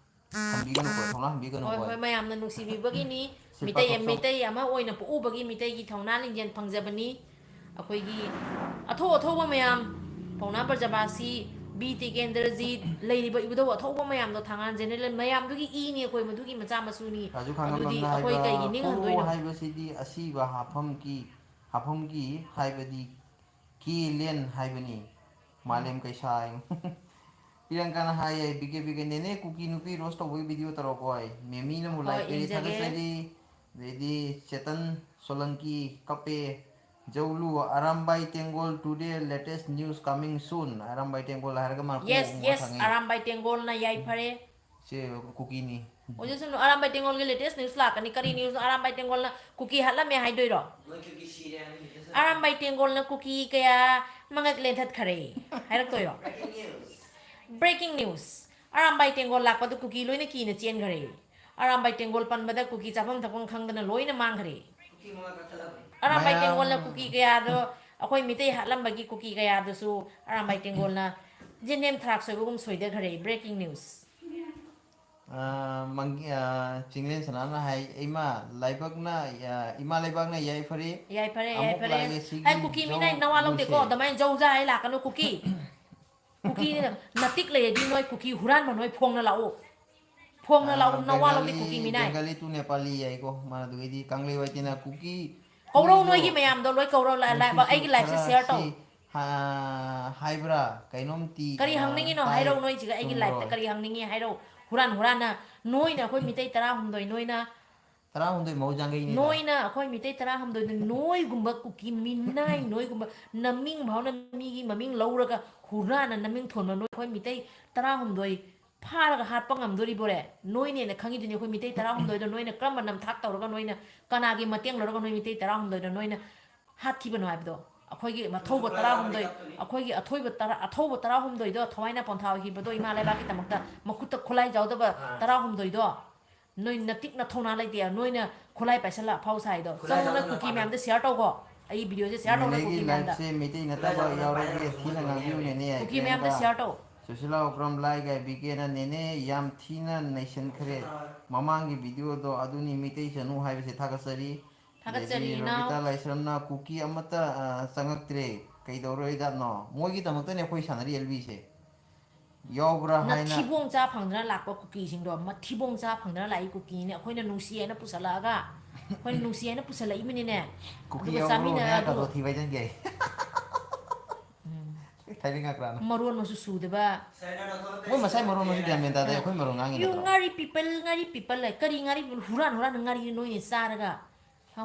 ꯍꯟꯕꯤꯒꯅꯨꯀꯣ, ꯊꯧꯅꯥ ꯍꯟꯕꯤꯒꯅꯨꯀꯣ꯫ ꯍꯣꯏ, ꯍꯣꯏ, ꯃꯌꯥꯝꯅ ꯅꯨꯡꯁꯤꯕꯤꯕꯒꯤꯅꯤ꯫ ꯁꯤꯜꯄꯥ ꯃꯤꯇꯩ, ꯊꯣꯛꯆꯣꯝ꯫ ꯃꯤꯇꯩ ꯑꯃ ꯑꯣꯏꯅ ꯄꯣꯛꯎꯕꯒꯤ ꯃꯤꯇꯩꯒꯤ ꯊꯧꯅꯥ ꯂꯤꯡꯖꯦꯜ ꯐꯪꯖꯕꯅꯤ꯫ ꯑꯩꯈꯣꯏꯒꯤ ꯑꯊꯧ ꯑꯊꯧꯕ ꯃꯌꯥꯝ, ꯄꯥꯎꯅꯥ ꯕ꯭ꯔꯖꯕꯥꯁꯤ, ꯕꯤ ꯇꯤꯀꯦꯟꯗ꯭ꯔꯖꯤꯠ, ꯂꯩꯔꯤꯕ ꯏꯕꯨꯙꯧ ꯑꯊꯧꯕ ꯃꯌꯥꯝꯗꯣ, ꯊꯥꯡꯒꯥꯜ ꯖꯦꯅꯦꯔꯦꯜ ꯃꯌꯥꯝꯗꯨꯒꯤ ꯏꯅꯤ ꯑꯩꯈꯣꯏ, ꯃꯗꯨꯒꯤ ꯃꯆꯥ ꯃꯁꯨꯅꯤ꯫ ꯔꯥꯖꯨ ꯑꯗꯨꯗꯤ ꯈꯥꯡꯉꯕꯝꯅ ꯑꯩꯈꯣꯏ ꯍꯥꯏꯕ, ꯀꯩꯒꯤ ꯅꯤꯡꯍꯟꯗꯣꯏꯅꯣ? ꯍꯥꯏꯕꯁꯤꯗꯤ ꯑꯁꯤꯕ ꯍꯥꯞꯐꯝꯒꯤ, ꯍꯥꯞꯐꯝꯒꯤ ꯍꯥꯏꯕꯗꯤ ꯀꯦ ꯂꯦꯟ ꯍꯥꯏꯕꯅꯤ꯫ ꯃꯥꯂꯦꯝ ꯀꯩꯁꯥ ꯍꯥꯏ꯫ ꯄꯤꯔꯪꯀꯥꯅ ꯍꯥꯏꯌꯦ, "ꯕꯤ ꯀꯦ, ꯕꯤ ꯀꯦ, ꯅꯦꯅꯦ ꯀꯨꯀꯤ ꯅꯨꯄꯤ ꯔꯣꯁ ꯇꯧꯕꯒꯤ ꯚꯤꯗꯤꯑꯣ ꯇꯧꯔꯛꯑꯣ" ꯍꯥꯏ꯫ ꯃꯦꯃꯤꯅ ꯑꯃꯨꯛ ꯍꯣꯏ, ꯂꯥꯏꯛ ꯄꯤꯔꯦ, ꯏꯟꯖꯒꯦ꯫ ꯊꯥꯒꯠꯆꯔꯤ꯫ ꯑꯗꯩꯗꯤ ꯆꯦꯇꯟ ꯁꯣꯂꯪꯀꯤ ꯀꯞꯄꯦ꯫ ꯖꯧꯂꯨ, Arambai ꯇꯦꯡꯒꯣꯜ today latest news coming soon꯫ Arambai ꯇꯦꯡꯒꯣꯜ ꯍꯥꯏꯔꯒ ꯃꯥ ꯀꯣꯛ ꯌꯦꯁ, ꯑꯃꯨꯛ ꯌꯦꯁ, ꯊꯥꯡꯉꯤ꯫ ꯑꯔꯥꯝꯕꯥꯏ ꯇꯦꯡꯒꯣꯜꯅ ꯌꯥꯏꯐꯔꯦ꯫ ꯁꯦ ꯀꯨꯀꯤꯅꯤ꯫ ꯑꯣꯏꯖꯁꯅꯨ, ꯑꯔꯥꯝꯕꯥꯏ ꯇꯦꯡꯒꯣꯜꯒꯤ latest news ꯂꯥꯛꯀꯅꯤ꯫ ꯀꯔꯤ news ꯅꯣ? ꯑꯔꯥꯝꯕꯥꯏ ꯇꯦꯡꯒꯣꯜꯅ ꯀꯨꯀꯤ ꯍꯥꯠꯂꯝꯃꯦ ꯍꯥꯏꯗꯣꯏꯔꯣ? ꯑꯔꯥꯝꯕꯥꯏ ꯇꯦꯡꯒꯣꯜꯅ ꯀꯨꯀꯤ ꯀꯌꯥ ꯃꯉꯛ ꯂꯦꯟꯊꯠꯈꯔꯦ ꯍꯥꯏꯔꯛꯇꯣꯏꯔꯣ? Breaking news꯫ ꯑꯔꯥꯝꯕꯥꯏ ꯇꯦꯡꯒꯣꯜ ꯂꯥꯛꯄꯗ ꯀꯨꯀꯤ ꯂꯣꯏꯅ ꯀꯤꯅ ꯆꯦꯟꯈꯔꯦ꯫ ꯑꯔꯥꯝꯕꯥꯏ ꯇꯦꯡꯒꯣꯜ ꯄꯟꯕꯗ ꯀꯨꯀꯤ ꯆꯥꯐꯝ ꯊꯛꯐꯝ ꯈꯪꯗꯅ ꯂꯣꯏꯅ ꯃꯥꯡꯈ꯭ꯔꯦ꯫ ꯑꯔꯥꯝꯕꯥꯏ ꯃꯌꯥꯝ ꯇꯦꯡꯒꯣꯜꯅ ꯀꯨꯀꯤ ꯀꯌꯥꯗꯣ, ꯑꯩꯈꯣꯏ ꯃꯤꯇꯩ ꯍꯥꯠꯂꯝꯕꯒꯤ ꯀꯨꯀꯤ ꯀꯌꯥꯗꯨꯁꯨ ꯑꯔꯥꯝꯕꯥꯏ ꯇꯦꯡꯒꯣꯜꯅ ꯌꯦꯟꯗꯦꯝ ꯊꯔꯥꯛ ꯁꯣꯏꯕꯒꯨꯝ ꯁꯣꯏꯊꯈꯔꯦ꯫ Breaking news꯫ ꯑ, ꯃꯪꯒꯤ-, ꯑ, ꯆꯤꯡꯂꯦꯟ ꯁꯅꯥꯅ ꯍꯥꯏ, "ꯏꯃꯥ ꯂꯩꯕꯥꯛꯅ, ꯑ, ꯏꯃꯥ ꯂꯩꯕꯥꯛꯅ ꯌꯥꯏꯐꯔꯦ꯫ ꯌꯥꯏꯐꯔꯦ, ꯑꯃꯨꯛ ꯌꯥꯏꯐꯔꯦ꯫ ꯂꯥꯛꯑꯦ ꯁꯤꯒꯤ ꯍꯥꯏ, ꯀꯨꯀꯤ ꯖꯧ ꯃꯤꯅꯥꯏ ꯅꯋꯥ ꯂꯧꯗꯦꯀꯣ, ꯂꯨꯁꯦ꯫" ꯑꯗꯨꯃꯥꯏꯅ ꯖꯧ ꯖꯥ ꯍꯥꯏ ꯂꯥꯛꯀꯅꯨ, ꯀꯨꯀꯤ꯫ ꯀꯨꯀꯤ ꯅꯥꯇꯤꯛ ꯂꯩꯔꯗꯤ ꯅꯣꯏ ꯀꯨꯀꯤ ꯍꯨꯔꯥꯟꯕ ꯅꯣꯏ ꯐꯣꯡꯅ ꯂꯥꯛꯑꯣ꯫ ꯐꯣꯡꯅ ꯑ, ꯂꯥꯛꯑꯣ, ꯅꯋꯥ ꯂꯧꯗꯦ ꯕꯦꯡꯒꯥꯂꯤ, ꯀꯨꯀꯤ ꯃꯤꯅꯥꯏ꯫ ꯕꯦꯡꯒꯥꯂꯤ to ꯅꯦꯄꯥꯂꯤ ꯍꯥꯏꯀꯣ, ꯃꯥꯅ ꯑꯗꯨꯒꯤꯗꯤ ꯀꯥꯡꯂꯩ ꯋꯥꯏꯇꯤꯅ ꯀꯨꯀꯤ ꯀꯧꯔꯧ ꯍꯨꯏꯗꯣ ꯅꯣꯏꯒꯤ ꯃꯌꯥꯝꯗꯣ ꯂꯣꯏ ꯀꯧꯔꯧ, ꯂꯥ-, ꯂꯥ-, ꯅꯨꯄꯤꯁꯨ ꯑꯩꯒꯤ live ꯁꯦ ꯈꯔ share ꯇꯧ꯫ ꯁꯤ ꯍꯥ-, ꯍꯥꯏꯕ꯭ꯔꯥ? ꯀꯩꯅꯣꯝꯇꯤ, ꯀꯔꯤ ꯑ, ꯍꯪꯅꯤꯡꯉꯤꯅꯣ ꯇꯥꯏ꯫ ꯍꯥꯏꯔꯧ ꯅꯣꯏꯁꯤꯒ ꯑꯩꯒꯤ ꯆꯨꯝꯕ꯭ꯔꯣ? Live ꯇ ꯀꯔꯤ ꯍꯪꯅꯤꯡꯉꯤ ꯍꯥꯏꯔꯧ꯫ ꯍꯨꯔꯥꯟ ꯍꯨꯔꯥꯟꯅ ꯅꯣꯏꯅ ꯑꯩꯈꯣꯏ ꯃꯤꯇꯩ ꯇꯔꯥꯍꯨꯝꯗꯣꯏ ꯅꯣꯏꯅ ꯇꯔꯥꯍꯨꯝꯗꯣꯏ ꯃꯍꯨꯠ ꯌꯥꯡꯈꯩꯅꯤꯗ꯫ ꯅꯣꯏꯅ ꯑꯩꯈꯣꯏ ꯃꯤꯇꯩ ꯇꯔꯥꯍꯨꯝꯗꯣꯏꯗ ꯅꯣꯏꯒꯨꯝꯕ ꯀꯨꯀꯤ ꯃꯤꯅꯥꯏ, ꯅꯣꯏꯒꯨꯝꯕ ꯅꯃꯤꯡ ꯐꯥꯎꯅ ꯃꯤꯒꯤ ꯃꯃꯤꯡ ꯂꯧꯔꯒ ꯍꯨꯔꯥꯟꯅ ꯅꯃꯤꯡ ꯊꯣꯟꯕ ꯅꯣꯏ ꯑꯩꯈꯣꯏ ꯃꯤꯇꯩ ꯇꯔꯥꯍꯨꯝꯗꯣꯏ ꯐꯥꯔꯒ ꯍꯥꯠꯄ ꯉꯝꯗꯣꯔꯤꯕꯣꯔꯦ? ꯅꯣꯏꯅꯦꯅ ꯈꯪꯉꯤꯗꯨꯅꯤ ꯑꯩꯈꯣꯏ ꯃꯤꯇꯩ ꯇꯔꯥꯍꯨꯝꯗꯣꯏꯗꯣ ꯅꯣꯏꯅ ꯀꯔꯝꯕ ꯅꯝꯊꯥꯛ ꯇꯧꯔꯒ ꯅꯣꯏꯅ ꯀꯅꯥꯒꯤ ꯃꯇꯦꯡ ꯂꯧꯔꯒ ꯅꯣꯏ ꯃꯤꯇꯩ ꯇꯔꯥꯍꯨꯝꯗꯣꯏꯗꯣ ꯅꯣꯏꯅ ꯍꯥꯠꯈꯤꯕꯅꯣ ꯍꯥꯏꯕꯗꯣ꯫ ꯑꯩꯈꯣꯏꯒꯤ ꯑꯊꯧꯕ ꯇꯔꯥꯍꯨꯝꯗꯣꯏ, ꯑꯩꯈꯣꯏꯒꯤ ꯑꯊꯣꯏꯕ ꯇꯔꯥ-, ꯑꯊꯧꯕ ꯇꯔꯥꯍꯨꯝꯗꯣꯏꯗꯣ ꯊꯋꯥꯏꯅ ꯄꯣꯟꯊꯥ ꯑꯣꯏꯈꯤꯕꯗꯣ ꯏꯃꯥ ꯂꯩꯕꯥꯛꯀꯤꯗꯃꯛꯇ ꯃꯈꯨꯠꯇ ꯈꯨꯠꯂꯥꯏ ꯌꯥꯎꯗꯕ ꯑꯥ꯫ ꯇꯔꯥꯍꯨꯝꯗꯣꯏꯗꯣ ꯅꯣꯏ ꯅꯇꯤꯛ ꯅꯊꯧꯅꯥ ꯂꯩꯇꯦ꯫ ꯅꯣꯏꯅ ꯈꯨꯠꯂꯥꯏ ꯄꯥꯏꯁꯜꯂ ꯑꯐꯥꯎ ꯁꯥꯏꯗꯣ꯫ ꯈꯨꯠꯂꯥꯏ ꯆꯪꯉꯨꯅ ꯌꯥꯎꯗꯅ ꯀꯨꯀꯤ ꯄꯥꯏꯕ꯫ ꯃꯌꯥꯝꯗ share ꯇꯧꯀꯣ꯫ ꯑꯩ video ꯁꯦ share ꯇꯧꯅ ꯅꯦꯅꯦꯒꯤ ꯀꯨꯀꯤ ꯃꯌꯥꯝꯗ꯫ Live ꯁꯦ ꯃꯩꯇꯩ ꯅꯠꯇꯕ ꯈꯨꯠꯂꯥꯏ ꯌꯥꯎꯗꯅ ꯌꯥꯎꯔꯗꯤ ꯄꯥꯏꯕ ꯊꯤꯅ ꯉꯝꯃꯣꯏ꯫ ꯉꯥꯡꯕꯤꯌꯨ ꯅꯦꯅꯦ꯫ ꯀꯨꯀꯤ ꯃꯌꯥꯝꯗ ꯀꯩꯝꯇ꯫ Share ꯇꯧ꯫ ꯁꯨꯁꯤꯂꯥ ꯑꯣꯀ꯭ꯔꯝ ꯂꯥꯏꯒꯥꯏ ꯕꯤ ꯀꯦꯅ ꯅꯦꯅꯦ ꯌꯥꯝ ꯊꯤꯅ ꯅꯩꯁꯟꯈ꯭ꯔꯦ꯫ ꯃꯃꯥꯡꯒꯤ video ꯗꯣ ꯑꯗꯨꯅꯤ ꯃꯩꯇꯩ ꯆꯅꯨ ꯍꯥꯏꯕꯁꯦ ꯊꯥꯒꯠꯆꯔꯤ꯫ ꯊꯥꯒꯠꯆꯔꯤ, ꯑꯗꯒꯤ ꯏꯅꯥꯎ꯫ ꯔꯣꯕꯤꯇꯥ ꯂꯥꯏꯁ꯭ꯔꯝꯅ ꯀꯨꯀꯤ ꯑꯃꯠꯇ, ꯑ, ꯆꯪꯉꯛꯇ꯭ꯔꯦ꯫ ꯀꯩꯗꯧꯔꯣꯏꯖꯥꯠꯅꯣ? ꯃꯣꯏꯒꯤꯗꯃꯛꯇꯅꯦ ꯑꯩꯈꯣꯏ ꯁꯥꯟꯅꯔꯤ ꯑꯦꯜ ꯕꯤꯁꯦ꯫ ꯌꯥꯎꯕ꯭ꯔꯥ ꯍꯥꯏꯅ ꯅꯊꯤꯕꯣꯡ ꯆꯥ ꯐꯪꯗꯅ ꯂꯥꯛꯄ ꯀꯨꯀꯤꯁꯤꯡꯗꯣ, ꯃꯊꯤꯕꯣꯡ ꯆꯥ ꯐꯪꯗꯅ ꯂꯥꯛꯏ ꯀꯨꯀꯤꯅꯦ꯫ ꯑꯩꯈꯣꯏꯅ ꯅꯨꯡꯁꯤ ꯍꯥꯏꯅ ꯄꯨꯁꯜꯂꯛꯑꯒ, ꯑꯩꯈꯣꯏꯅ ꯅꯨꯡꯁꯤ ꯍꯥꯏꯅ ꯄꯨꯁꯜꯂꯛꯏꯕꯅꯤꯅꯦ꯫ ꯀꯨꯀꯤ ꯑꯗꯨꯒ ꯌꯥꯎꯕ꯭ꯔꯣꯅꯦ? ꯆꯥꯃꯤꯟꯅꯔ ꯑꯗꯨ ꯀꯥꯗꯣ ꯊꯤ ꯐꯥꯏꯖꯟꯒꯦ꯫ ꯎꯝ꯫ ꯊꯥꯏꯅ ꯉꯥꯛꯄ꯭ꯔꯥꯅ? ꯃꯔꯣꯟ ꯑꯃꯁꯨ ꯁꯨꯗꯕ꯫ ꯃꯣꯏ ꯃꯁꯥꯏ ꯃꯔꯣꯟ ꯑꯃꯁꯨ ꯒ꯭ꯌꯥꯟ ꯃꯦꯟ ꯇꯥꯗꯦ, ꯑ, ꯑꯩꯈꯣꯏ ꯃꯔꯣꯟ ꯉꯥꯡꯉꯤ ꯌꯨ ꯅꯠꯇ꯭ꯔꯣ? ꯉꯥꯔꯤ people, ꯉꯥꯔꯤ people ꯂꯩ꯫ ꯀꯔꯤ ꯉꯥꯔꯤ? ꯍꯨꯔꯥꯟ ꯍꯨꯔꯥꯟꯅ ꯉꯥꯔꯤ ꯅꯣꯏꯅ ꯆꯥꯔꯒ꯫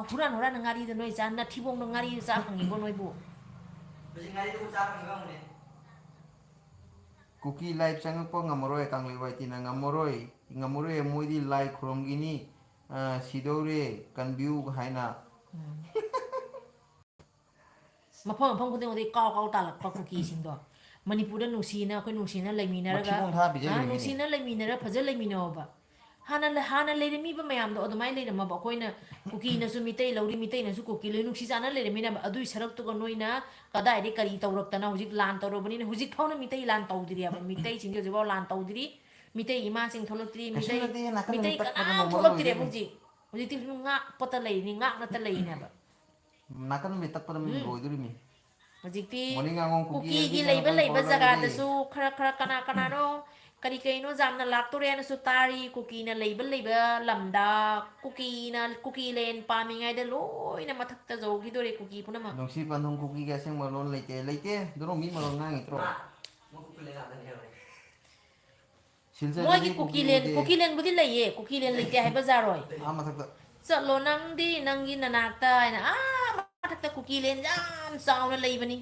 ꯍꯨꯔꯥꯟ ꯍꯨꯔꯥꯟꯅ ꯉꯥꯔꯤꯗꯣ ꯅꯣꯏ ꯆꯥ, ꯅꯊꯤꯕꯣꯡꯗꯣ ꯉꯥꯔꯤꯗꯣ ꯆꯥ ꯐꯪꯉꯤꯕꯣ ꯅꯣꯏꯕꯨ? ꯍꯧꯖꯤꯛ ꯉꯥꯔꯤꯗꯨꯕꯨ ꯆꯥ ꯐꯪꯉꯤꯕ ꯍꯪꯉꯨꯅꯦ꯫ ꯀꯨꯀꯤ live ꯆꯪꯉꯛꯄ ꯉꯝꯃꯔꯣꯏ, ꯀꯪꯂꯩ ꯋꯥꯏꯇꯤꯅ ꯉꯝꯃꯔꯣꯏ, ꯉꯝꯃꯔꯣꯏ, ꯃꯣꯏꯗꯤ ꯂꯥꯏ ꯈꯨꯔꯨꯝꯈꯤꯅꯤ, ꯑ, ꯁꯤꯗꯧꯔꯦ, ꯀꯟꯕꯤꯌꯨ ꯍꯥꯏꯅ꯫ ꯎꯝ꯫ ꯃꯐꯝ ꯃꯐꯝ ꯈꯨꯗꯤꯡꯃꯛꯇꯒꯤ ꯀꯥꯎ ꯀꯥꯎ ꯇꯥꯜꯂꯛꯄ ꯀꯨꯀꯤꯁꯤꯡꯗꯣ꯫ ꯃꯅꯤꯄꯨꯔꯗ ꯅꯨꯡꯁꯤꯅ, ꯑꯩꯈꯣꯏ ꯅꯨꯡꯁꯤꯅ ꯂꯩꯃꯤꯟꯅꯔꯒ, ꯃꯊꯤꯕꯣꯡ ꯊꯥ ꯄꯤꯖꯔꯤꯕ ꯍꯥ, ꯃꯤꯅꯦ꯫ ꯅꯨꯡꯁꯤꯅ ꯂꯩꯃꯤꯟꯅꯔ ꯐꯖ ꯂꯩꯃꯤꯟꯅꯧꯕ꯫ ꯍꯥꯟꯅ ꯂꯩ-, ꯍꯥꯟꯅ ꯂꯩꯔꯝꯃꯤꯕ ꯃꯌꯥꯝꯗꯣ ꯑꯗꯨꯃꯥꯏꯅ ꯂꯩꯔꯝꯃꯕ ꯑꯩꯈꯣꯏꯅ ꯀꯨꯀꯤꯅꯁꯨ ꯃꯤꯇꯩ ꯂꯧꯔꯤ, ꯃꯤꯇꯩꯅꯁꯨ ꯀꯨꯀꯤ ꯂꯧꯔꯤ, ꯅꯨꯡꯁꯤ ꯆꯥꯟꯅ ꯂꯩꯔꯝꯃꯤꯅꯦꯕ꯫ ꯑꯗꯨꯏ ꯁꯔꯨꯛꯇꯨꯒ ꯅꯣꯏꯅ ꯀꯗꯥꯏꯗꯩ ꯀꯔꯤ ꯇꯧꯔꯛꯇꯅ ꯍꯧꯖꯤꯛ ꯂꯥꯟ ꯇꯧꯔꯕꯅꯤꯅ ꯍꯧꯖꯤꯛ ꯐꯥꯎꯅ ꯃꯤꯇꯩ ꯂꯥꯟ ꯇꯧꯗ꯭ꯔꯤꯑꯕ꯫ ꯃꯤꯇꯩꯁꯤꯡꯁꯦ ꯍꯧꯖꯤꯛꯐꯥꯎ ꯂꯥꯟ ꯇꯧꯗ꯭ꯔꯤ꯫ ꯃꯤꯇꯩ ꯏꯃꯥꯁꯤꯡ ꯊꯣꯛꯂꯛꯇ꯭ꯔꯤ꯫ ꯀꯩꯁꯨ ꯃꯤꯇꯩ, ꯅꯠꯇꯦ, ꯅꯥꯀꯟ ꯃꯤꯇꯩ ꯅꯨꯃꯤꯠ ꯇꯛꯄꯗ ꯀꯅꯥꯝ ꯅꯣꯡꯃ ꯊꯣꯛꯂꯛꯇ꯭ꯔꯦꯕ ꯂꯣꯏꯗꯣꯏꯅꯤ꯫ ꯍꯧꯖꯤꯛ꯫ ꯍꯧꯖꯤꯛꯇꯤ ꯁꯨꯝ ꯉꯥꯛꯄꯇ ꯂꯩꯔꯤꯅꯤ, ꯉꯥꯛꯅꯇ ꯂꯩꯔꯤꯅꯦꯕ꯫ ꯅꯥꯀꯟ ꯅꯨꯃꯤꯠ ꯇꯛꯄꯗ ꯃꯤ ꯎꯝ꯫ ꯂꯣꯏꯗꯣꯔꯤꯃꯤ꯫ ꯍꯧꯖꯤꯛꯇꯤ ꯃꯣꯔꯅꯤꯡ ꯑꯉꯣꯝ ꯀꯨꯀꯤ ꯀꯨꯀꯤꯒꯤ ꯑꯦꯜꯕꯤ ꯂꯩꯕ, ꯆꯪꯉꯛꯄꯒꯤ ꯂꯩꯕ ꯄꯥꯎ ꯂꯧꯔꯒꯗꯤ꯫ ꯖꯒꯥꯗꯁꯨ ꯈꯔ, ꯈꯔ ꯀꯅꯥ ꯀꯅꯥꯅꯣ ꯀꯔꯤ ꯀꯩꯅꯣ ꯌꯥꯝꯅ ꯂꯥꯛꯇꯣꯔꯦꯅꯁꯨ ꯇꯥꯔꯤ꯫ ꯀꯨꯀꯤꯅ ꯂꯩꯕ, ꯂꯩꯕ ꯂꯝꯗ ꯀꯨꯀꯤꯅ, ꯀꯨꯀꯤ ꯂꯦꯟ ꯄꯥꯝꯃꯤꯉꯩꯗ ꯂꯣꯏꯅ ꯃꯊꯛꯇ ꯌꯧꯈꯤꯗꯣꯔꯦ ꯀꯨꯀꯤ ꯄꯨꯝꯅꯃꯛ꯫ ꯅꯨꯡꯁꯤ ꯄꯟꯊꯨꯡ ꯀꯨꯀꯤꯒꯤ ꯑꯁꯦꯡꯕ ꯂꯣꯟ ꯂꯩꯇꯦ, ꯂꯩꯇꯦ꯫ ꯑꯗꯨꯅ ꯃꯤ ꯃꯔꯣꯟ ꯉꯥꯡꯉꯤꯗ꯭ꯔꯣ? ꯃꯥ, ꯃꯀꯣꯛꯇ ꯂꯩꯅꯥ ꯑꯃ ꯂꯩꯍꯧꯔꯦ꯫ ꯁꯤꯜꯆꯔꯗꯗꯤ ꯃꯣꯏꯒꯤ ꯀꯨꯀꯤ ꯀꯨꯀꯤꯂꯦꯟ ꯎꯗꯦ꯫ ꯀꯨꯀꯤꯂꯦꯟꯕꯨꯗꯤ ꯂꯩꯌꯦ, ꯀꯨꯀꯤꯂꯦꯟ ꯂꯩꯇꯦ ꯍꯥꯏꯕ ꯌꯥꯔꯣꯏ꯫ ꯑꯥ ꯃꯊꯛꯇ꯫ ꯆꯠꯂꯣ ꯅꯪꯗꯤ ꯅꯪꯒꯤ ꯅꯅꯥꯛꯇ ꯍꯥꯏꯅ ꯑꯥ ꯃꯊꯛꯇ ꯀꯨꯀꯤꯂꯦꯟ ꯌꯥꯝ ꯆꯥꯎꯅ ꯂꯩꯕꯅꯤ꯫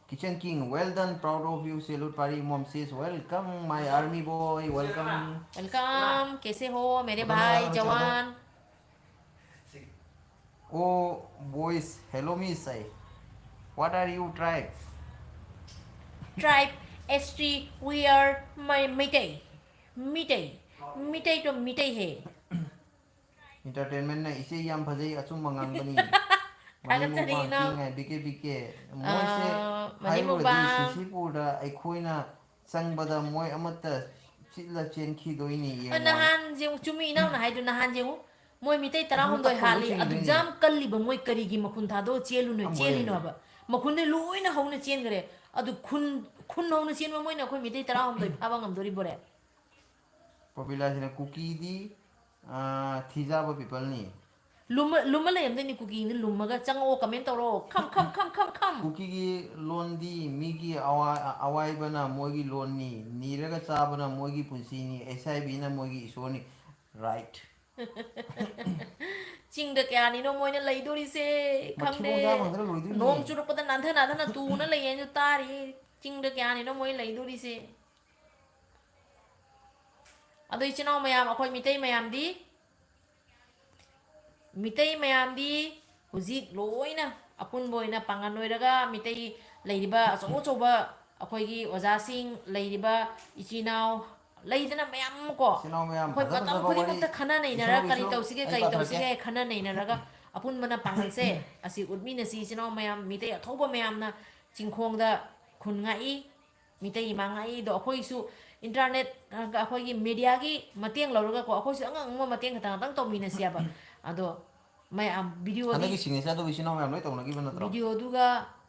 Kitchen King, well done, proud of you, salute Pari Mom says, welcome my army boy, welcome. Welcome, कैसे हो मेरे बताओ ना, भाई बताओ ना, जवान? Oh, boys, hello me, say. What are you tribe? Tribe, S T, we are my Meitei. Meitei. Meitei ꯇꯣ ꯃꯩꯇꯩ ꯍꯦ꯫ Entertainment ꯅ ꯏꯆꯦ ꯌꯥꯝ ꯐꯖꯩ, ꯑꯆꯨꯝꯕ ꯉꯥꯡꯕꯅꯤ꯫ ꯊꯥꯒꯠꯆꯔꯤ ꯃꯅꯤꯄꯨꯔ ꯏꯅꯥꯎ꯫ ꯀꯤꯡ ꯍꯥꯏ ꯕꯤ ꯀꯦ ꯕꯤ ꯀꯦ꯫ ꯃꯣꯏꯁꯦ ꯑꯥ, ꯃꯅꯤ ꯍꯥꯏꯔꯨꯔꯗꯤ ꯃꯨꯛꯕꯥꯡ꯫ ꯁꯤꯁꯤꯄꯨꯔꯗ ꯑꯩꯈꯣꯏꯅ ꯆꯪꯕꯗ ꯃꯣꯏ ꯑꯃꯠꯇ ꯆꯤꯠꯂ ꯆꯦꯟꯈꯤꯗꯣꯏꯅꯤ ꯑ, ꯌꯦꯡꯉꯣ꯫ ꯅꯍꯥꯟ ꯌꯦꯡꯉꯨ, ꯆꯨꯝꯃꯤ ꯏꯅꯥꯎꯅ ꯍꯥꯏꯗꯣ, ꯅꯍꯥꯟ ꯌꯦꯡꯉꯨ, ꯃꯣꯏ ꯃꯤꯇꯩ ꯑꯗꯨꯅ ꯇꯔꯥꯍꯨꯝꯗꯣꯏ ꯇꯛꯈ꯭ꯔ ꯂꯣꯏ ꯍꯥꯠꯂꯤ, ꯑꯗꯨꯛ ꯆꯦꯟꯈꯤꯗꯣꯏꯅꯦ꯫ ꯌꯥꯝ ꯀꯜꯂꯤꯕ ꯃꯣꯏ ꯀꯔꯤꯒꯤ ꯃꯈꯨꯟ ꯊꯥꯗꯣꯛꯑ ꯆꯦꯜꯂꯨꯅꯣ? ꯑꯃ ꯆꯦꯜꯂꯤꯅꯣ ꯑꯣꯏꯔꯦ꯫ ꯍꯥꯏꯕ? ꯃꯈꯨꯟꯗꯩ ꯂꯣꯏꯅ ꯍꯧꯅ ꯆꯦꯟꯈ꯭ꯔꯦ꯫ ꯑꯗꯨ ꯈꯨꯟ, ꯈꯨꯟ ꯍꯧꯅ ꯆꯦꯟꯕ ꯃꯣꯏꯅ ꯑꯩꯈꯣꯏ ꯃꯤꯇꯩ ꯇꯔꯥꯍꯨꯝꯗꯣꯏ ꯐꯥꯕ ꯉꯝꯗꯣꯔꯤꯕꯣꯔꯦ? ꯄꯣꯄꯤꯂꯥꯁꯤꯅ ꯀꯨꯀꯤꯗꯤ, ꯑꯥ, ꯊꯤꯖꯥꯕ ꯄꯤꯄꯜꯅꯤ꯫ ꯂꯨꯝꯃ, ꯂꯨꯝꯃ ꯂꯩꯔꯝꯗꯣꯏꯅꯤ ꯀꯨꯀꯤꯅ, ꯂꯨꯝꯃꯒ ꯆꯪꯉꯛꯑꯣ, comment ꯇꯧꯔꯛꯑꯣ, ꯈꯝ, ꯈꯝ, ꯈꯝ, ꯈꯝ, ꯈꯝ꯫ ꯀꯨꯀꯤꯒꯤ ꯂꯣꯟꯗꯤ ꯃꯤꯒꯤ ꯑꯋꯥ-, ꯑꯋꯥꯏꯕꯅ ꯃꯣꯏꯒꯤ ꯂꯣꯟꯅꯤ, ꯅꯤꯔꯒ ꯆꯥꯕꯅ ꯃꯣꯏꯒꯤ ꯄꯨꯟꯁꯤꯅꯤ, ꯑꯩꯠꯁ ꯑꯥꯏ ꯕꯤꯅ ꯃꯣꯏꯒꯤ ꯏꯁꯣꯔꯅꯤ꯫ Right. ꯆꯤꯡꯗ ꯀꯌꯥꯅꯤꯅꯣ ꯃꯣꯏꯅ ꯂꯩꯗꯣꯔꯤꯁꯦ? ꯈꯪꯗꯦ꯫ ꯃꯊꯤꯕꯣꯡ ꯆꯥꯕ ꯉꯥꯛꯇꯅ ꯂꯣꯏꯗꯣꯏꯅꯦ꯫ ꯅꯣꯡ ꯆꯨꯔꯛꯄꯗ ꯅꯥꯟꯊ ꯅꯥꯟꯊꯅ ꯇꯨꯅ ꯂꯩꯌꯦ ꯍꯥꯏꯁꯨ ꯇꯥꯔꯤ꯫ ꯆꯤꯡꯗ ꯀꯌꯥꯅꯤꯅꯣ ꯃꯣꯏ ꯂꯩꯗꯣꯔꯤꯁꯦ? ꯑꯗꯣ ꯏꯆꯤꯟ ꯏꯅꯥꯎ ꯃꯌꯥꯝ, ꯑꯩꯈꯣꯏ ꯃꯤꯇꯩ ꯃꯌꯥꯝꯗꯤ, ꯃꯤꯇꯩ ꯃꯌꯥꯝꯗꯤ ꯍꯧꯖꯤꯛ ꯂꯣꯏꯅ ꯑꯄꯨꯟꯕ ꯑꯣꯏꯅ ꯄꯥꯡꯒꯜ ꯑꯣꯏꯔꯒ ꯃꯤꯇꯩ ꯂꯩꯔꯤꯕ ꯑꯆꯧ ꯑꯆꯧꯕ ꯑꯩꯈꯣꯏꯒꯤ ꯑꯣꯖꯥꯁꯤꯡ, ꯂꯩꯔꯤꯕ ꯏꯆꯤꯟ ꯏꯅꯥꯎ ꯂꯩꯗꯅ ꯃꯌꯥꯝ ꯑꯃ ꯀꯣ, ꯏꯆꯤꯟ ꯏꯅꯥꯎ ꯃꯌꯥꯝ ꯑꯩꯈꯣꯏ ꯐꯖ ꯃꯇꯝ ꯐꯖꯕ ꯋꯥꯔꯤ ꯈꯨꯗꯤꯡꯃꯛꯇ ꯈꯟꯅ ꯅꯩꯅꯔ ꯏꯁꯣꯔ, ꯀꯔꯤ ꯏꯁꯣꯔ, ꯇꯧꯁꯤꯒꯦ, ꯑꯩ ꯀꯔꯤ ꯄꯥꯊꯔꯛꯀꯦ꯫ ꯇꯧꯁꯤꯒꯦ ꯈꯟꯅ ꯅꯩꯅꯔꯒ ꯑꯄꯨꯟꯕꯅ ꯄꯥꯡꯒꯜꯁꯦ ꯑꯁꯤ ꯎꯠꯃꯤꯟꯅꯁꯤ꯫ ꯏꯆꯤꯟ ꯏꯅꯥꯎ ꯃꯌꯥꯝ, ꯃꯤꯇꯩ ꯑꯊꯧꯕ ꯃꯌꯥꯝꯅ ꯆꯤꯡꯈꯣꯡꯗ ꯈꯨꯟ ꯉꯥꯛꯏ, ꯃꯤꯇꯩ ꯏꯃꯥ ꯉꯥꯛꯏ꯫ ꯑꯗꯣ ꯑꯩꯈꯣꯏꯁꯨ internet, ꯑꯩꯈꯣꯏꯒꯤ mediaꯒꯤ ꯃꯇꯦꯡ ꯂꯧꯔꯒꯀꯣ, ꯑꯩꯈꯣꯏꯁꯨ ꯑꯉꯝ ꯑꯉꯝꯕ ꯃꯇꯦꯡ ꯈꯇꯪ ꯈꯇꯪ ꯇꯧꯃꯤꯟꯅꯁꯦꯕ꯫ ꯑꯗꯣ ꯃꯌꯥꯝ videoꯗꯤ, ꯍꯟꯗꯛꯀꯤ signature ꯇꯧꯕ ꯏꯆꯤꯟ ꯏꯅꯥꯎ ꯃꯌꯥꯝ ꯂꯣꯏ ꯇꯧꯅꯈꯤꯕ ꯅꯠꯇ꯭ꯔꯣ? Videoꯗꯨꯒ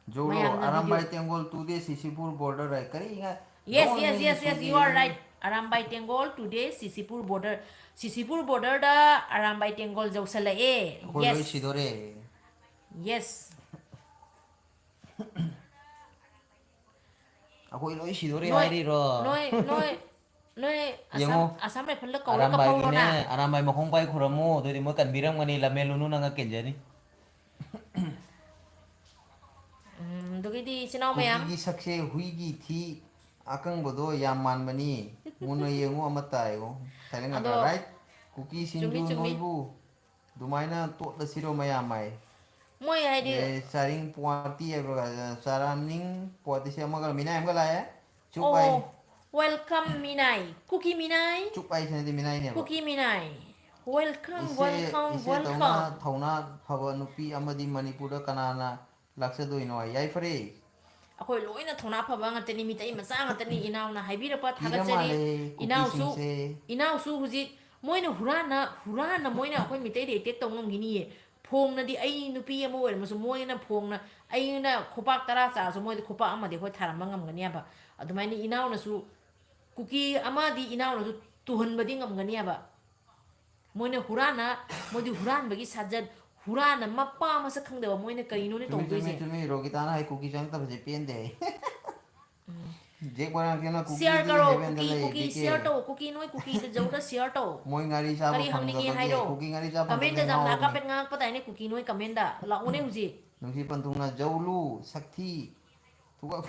ꯖꯣꯔꯣ, ꯃꯌꯥꯝꯅ video ꯑꯔꯥꯝꯕꯥꯏ ꯇꯦꯡꯒꯣꯜ, today ꯁꯤꯁꯤꯄꯨꯔ border ꯍꯥꯏ꯫ ꯀꯔꯤ ꯉꯥ-, Yes, ꯂꯣꯟ yes, ꯂꯩꯅꯤ yes, yes, you are CD. right. Arambai ꯇꯦꯡꯒꯣꯜ, today ꯁꯤꯁꯤꯄꯨꯔ border. ꯁꯤꯁꯤꯄꯨꯔ borderꯗ Arambai ꯇꯦꯡꯒꯣꯜ ꯌꯧꯁꯜꯂꯛꯑꯦ꯫ ꯑꯩꯈꯣꯏ ꯂꯣꯏ Yes. ꯁꯤꯗꯣꯔꯦ꯫ Yes. ꯑꯩꯈꯣꯏ ꯂꯣꯏ ꯁꯤꯗꯣꯔꯦ ꯅꯣꯏ, ꯍꯥꯏꯔꯤꯔꯣ? ꯅꯣꯏ, ꯅꯣꯏ, ꯅꯣꯏ ꯑꯁꯥꯝ, ꯌꯦꯡꯉꯣ, ꯑꯁꯥꯝ ꯔꯥꯏꯐꯜꯗ ꯀꯧꯔ ꯑꯔꯥꯝꯕꯥꯏꯒꯤꯅꯦ, ꯀꯞꯍꯧꯔꯣꯅ꯫ ꯑꯔꯥꯝꯕꯥꯏ ꯃꯈꯣꯡ ꯄꯥꯏ ꯈꯨꯔꯝꯃꯨ, ꯑꯗꯨꯗꯤ ꯃꯣꯏ ꯀꯟꯕꯤꯔꯝꯒꯅꯤ, ꯂꯝꯍꯦꯜꯂꯨꯅꯨ, ꯅꯪ ꯀꯦꯟꯖꯅꯤ꯫ ꯎꯝ, ꯑꯗꯨꯒꯤꯗꯤ ꯏꯆꯤꯟ ꯏꯅꯥꯎ ꯃꯌꯥꯝ꯫ ꯀꯨꯀꯤꯒꯤ ꯁꯛꯁꯦ ꯍꯨꯏꯒꯤ ꯊꯤ ꯑꯀꯪꯕꯗꯣ ꯌꯥꯝ ꯃꯥꯟꯕꯅꯤ꯫ ꯃꯨꯟꯅ ꯌꯦꯡꯉꯨ ꯑꯃ ꯇꯥꯏꯌꯣ꯫ ꯊꯥꯏꯂꯦꯟ ꯑꯗꯣ, ꯉꯥꯛꯇ, right? ꯀꯨꯀꯤꯁꯤꯡꯗꯨ ꯆꯨꯝꯃꯤ, ꯆꯨꯝꯃꯤ꯫ ꯅꯣꯏꯕꯨ ꯑꯗꯨꯃꯥꯏꯅ ꯇꯣꯠꯂꯁꯤꯔꯣ ꯃꯌꯥꯝ ꯍꯥꯏ꯫ ꯃꯣꯏ ꯍꯥꯏꯗꯤ ꯑꯦ, ꯆꯥꯔꯤꯡ ꯄꯣꯇꯤ ꯍꯥꯏꯕ꯭ꯔꯥ? ꯆꯥꯔꯥꯅꯤꯡ ꯄꯣꯇꯤꯁꯦ ꯑꯃꯒ ꯃꯤꯅꯥꯏ ꯑꯃꯒ ꯂꯥꯛꯑꯦ꯫ ꯆꯨꯞ ꯍꯥꯏ꯫ ꯑꯣ, welcome ꯃꯤꯅꯥꯏ꯫ ꯀꯨꯀꯤ ꯃꯤꯅꯥꯏ꯫ ꯆꯨꯞ ꯍꯥꯏꯁꯤꯅꯗꯤ ꯃꯤꯅꯥꯏꯅꯦꯕ꯫ ꯀꯨꯀꯤ ꯃꯤꯅꯥꯏ꯫ Welcome, ꯏꯆꯦ, welcome, ꯏꯆꯦ ꯇꯧꯅ welcome꯫ ꯊꯧꯅꯥ ꯐꯕ ꯅꯨꯄꯤ ꯑꯃꯗꯤ ꯃꯅꯤꯄꯨꯔꯗ ꯀꯅꯥꯅ ꯂꯥꯛꯆꯗꯣꯏꯅꯣ ꯍꯥꯏ꯫ ꯌꯥꯏꯐꯔꯦ꯫ ꯑꯩꯈꯣꯏ ꯂꯣꯏꯅ ꯊꯧꯅꯥ ꯐꯕ ꯉꯥꯛꯇꯅꯤ, ꯃꯤꯇꯩ ꯃꯆꯥ ꯉꯥꯛꯇꯅꯤ꯫ ꯏꯅꯥꯎꯅ ꯍꯥꯏꯕꯤꯔꯛꯄ ꯀꯤꯔ ꯊꯥꯒꯠꯆꯔꯤ꯫ ꯃꯥꯜꯂꯦ ꯏꯅꯥꯎꯁꯨ, ꯀꯨꯀꯤꯁꯤꯡꯁꯦ꯫ ꯏꯅꯥꯎꯁꯨ ꯍꯧꯖꯤꯛ ꯃꯣꯏꯅ ꯍꯨꯔꯥꯟꯅ, ꯍꯨꯔꯥꯟꯅ ꯃꯣꯏꯅ ꯑꯩꯈꯣꯏ ꯃꯤꯇꯩꯗ attack ꯇꯧ ꯉꯝꯈꯤꯅꯤꯌꯦ꯫ ꯐꯣꯡꯅꯗꯤ ꯑꯩ ꯅꯨꯄꯤ ꯑꯃ ꯑꯣꯏꯔꯝꯃꯁꯨ ꯃꯣꯏꯅ ꯐꯣꯡꯅ ꯑꯩꯅ ꯈꯨꯄꯥꯛ ꯇꯔꯥ ꯆꯥꯔꯁꯨ ꯃꯣꯏꯗ ꯈꯨꯄꯥꯛ ꯑꯃꯗꯤ ꯑꯩꯈꯣꯏ ꯊꯥꯔꯝꯕ ꯉꯝꯒꯅꯦꯕ꯫ ꯑꯗꯨꯃꯥꯏꯅ ꯏꯅꯥꯎꯅꯁꯨ ꯀꯨꯀꯤ ꯑꯃꯗꯤ ꯏꯅꯥꯎꯅꯁꯨ ꯇꯨꯍꯟꯕꯗꯤ ꯉꯝꯒꯅꯦꯕ꯫ ꯃꯣꯏꯅ ꯍꯨꯔꯥꯟꯅ, ꯃꯣꯏꯗꯤ ꯍꯨꯔꯥꯟꯕꯒꯤ ꯁꯥꯖꯠ, ꯍꯨꯔꯥꯟꯅ ꯃꯄꯥ ꯃꯁꯛ ꯈꯪꯗꯕ ꯃꯣꯏꯅ ꯀꯔꯤꯅꯣꯅꯦ ꯆꯨꯝꯃꯤ, ꯆꯨꯝꯃꯤ, ꯇꯧꯗꯣꯏꯁꯦ? ꯆꯨꯝꯃꯤ꯫ ꯔꯣꯒꯤꯇꯥꯅ ꯍꯥꯏ ꯀꯨꯀꯤ ꯆꯪꯉꯛꯇꯕꯁꯦ ꯄꯦꯟꯗꯦ ꯍꯥꯏ꯫ ꯖꯦꯛ ꯃꯣꯏꯔꯥꯡꯊꯦꯝꯅ ꯀꯨꯀꯤꯗꯤ ꯁꯤꯌꯥꯔ ꯇꯧꯔꯣ, ꯍꯦꯚꯦꯟꯗ ꯀꯨꯀꯤ, ꯂꯩ, ꯀꯨꯀꯤ ꯗꯤ ꯀꯦ꯫ ꯁꯤꯌꯥꯔ ꯇꯧ, ꯀꯨꯀꯤ ꯅꯣꯏ ꯀꯨꯀꯤꯗ ꯖꯧꯗ ꯁꯤꯌꯥꯔ ꯇꯧ꯫ ꯃꯣꯏ ꯉꯥꯔꯤ ꯆꯥꯕ ꯀꯔꯤ ꯍꯪꯅꯤꯡꯉꯤ ꯐꯪꯗꯕꯒꯤ, ꯍꯥꯏꯔꯣ? ꯀꯨꯀꯤ ꯉꯥꯔꯤ ꯆꯥꯕ ꯐꯪꯗꯕꯒꯤ ꯀꯃꯦꯟꯇ ꯌꯥꯝ ꯉꯥꯎꯔꯕꯅꯦ꯫ ꯂꯥꯛꯀꯥꯄꯦꯠ ꯉꯥꯡꯉꯛꯄꯗꯥꯏꯅꯦ ꯀꯨꯀꯤ ꯅꯣꯏ ꯀꯃꯦꯟꯇ꯫ ꯂꯥꯛꯑꯣꯅꯦ ꯍꯧꯖꯤꯛ꯫ ꯅꯨꯡꯁꯤ ꯄꯟꯊꯨꯡꯅ ꯖꯧꯂꯨ, ꯁꯛꯊꯤ, ꯊꯨꯒꯥꯛ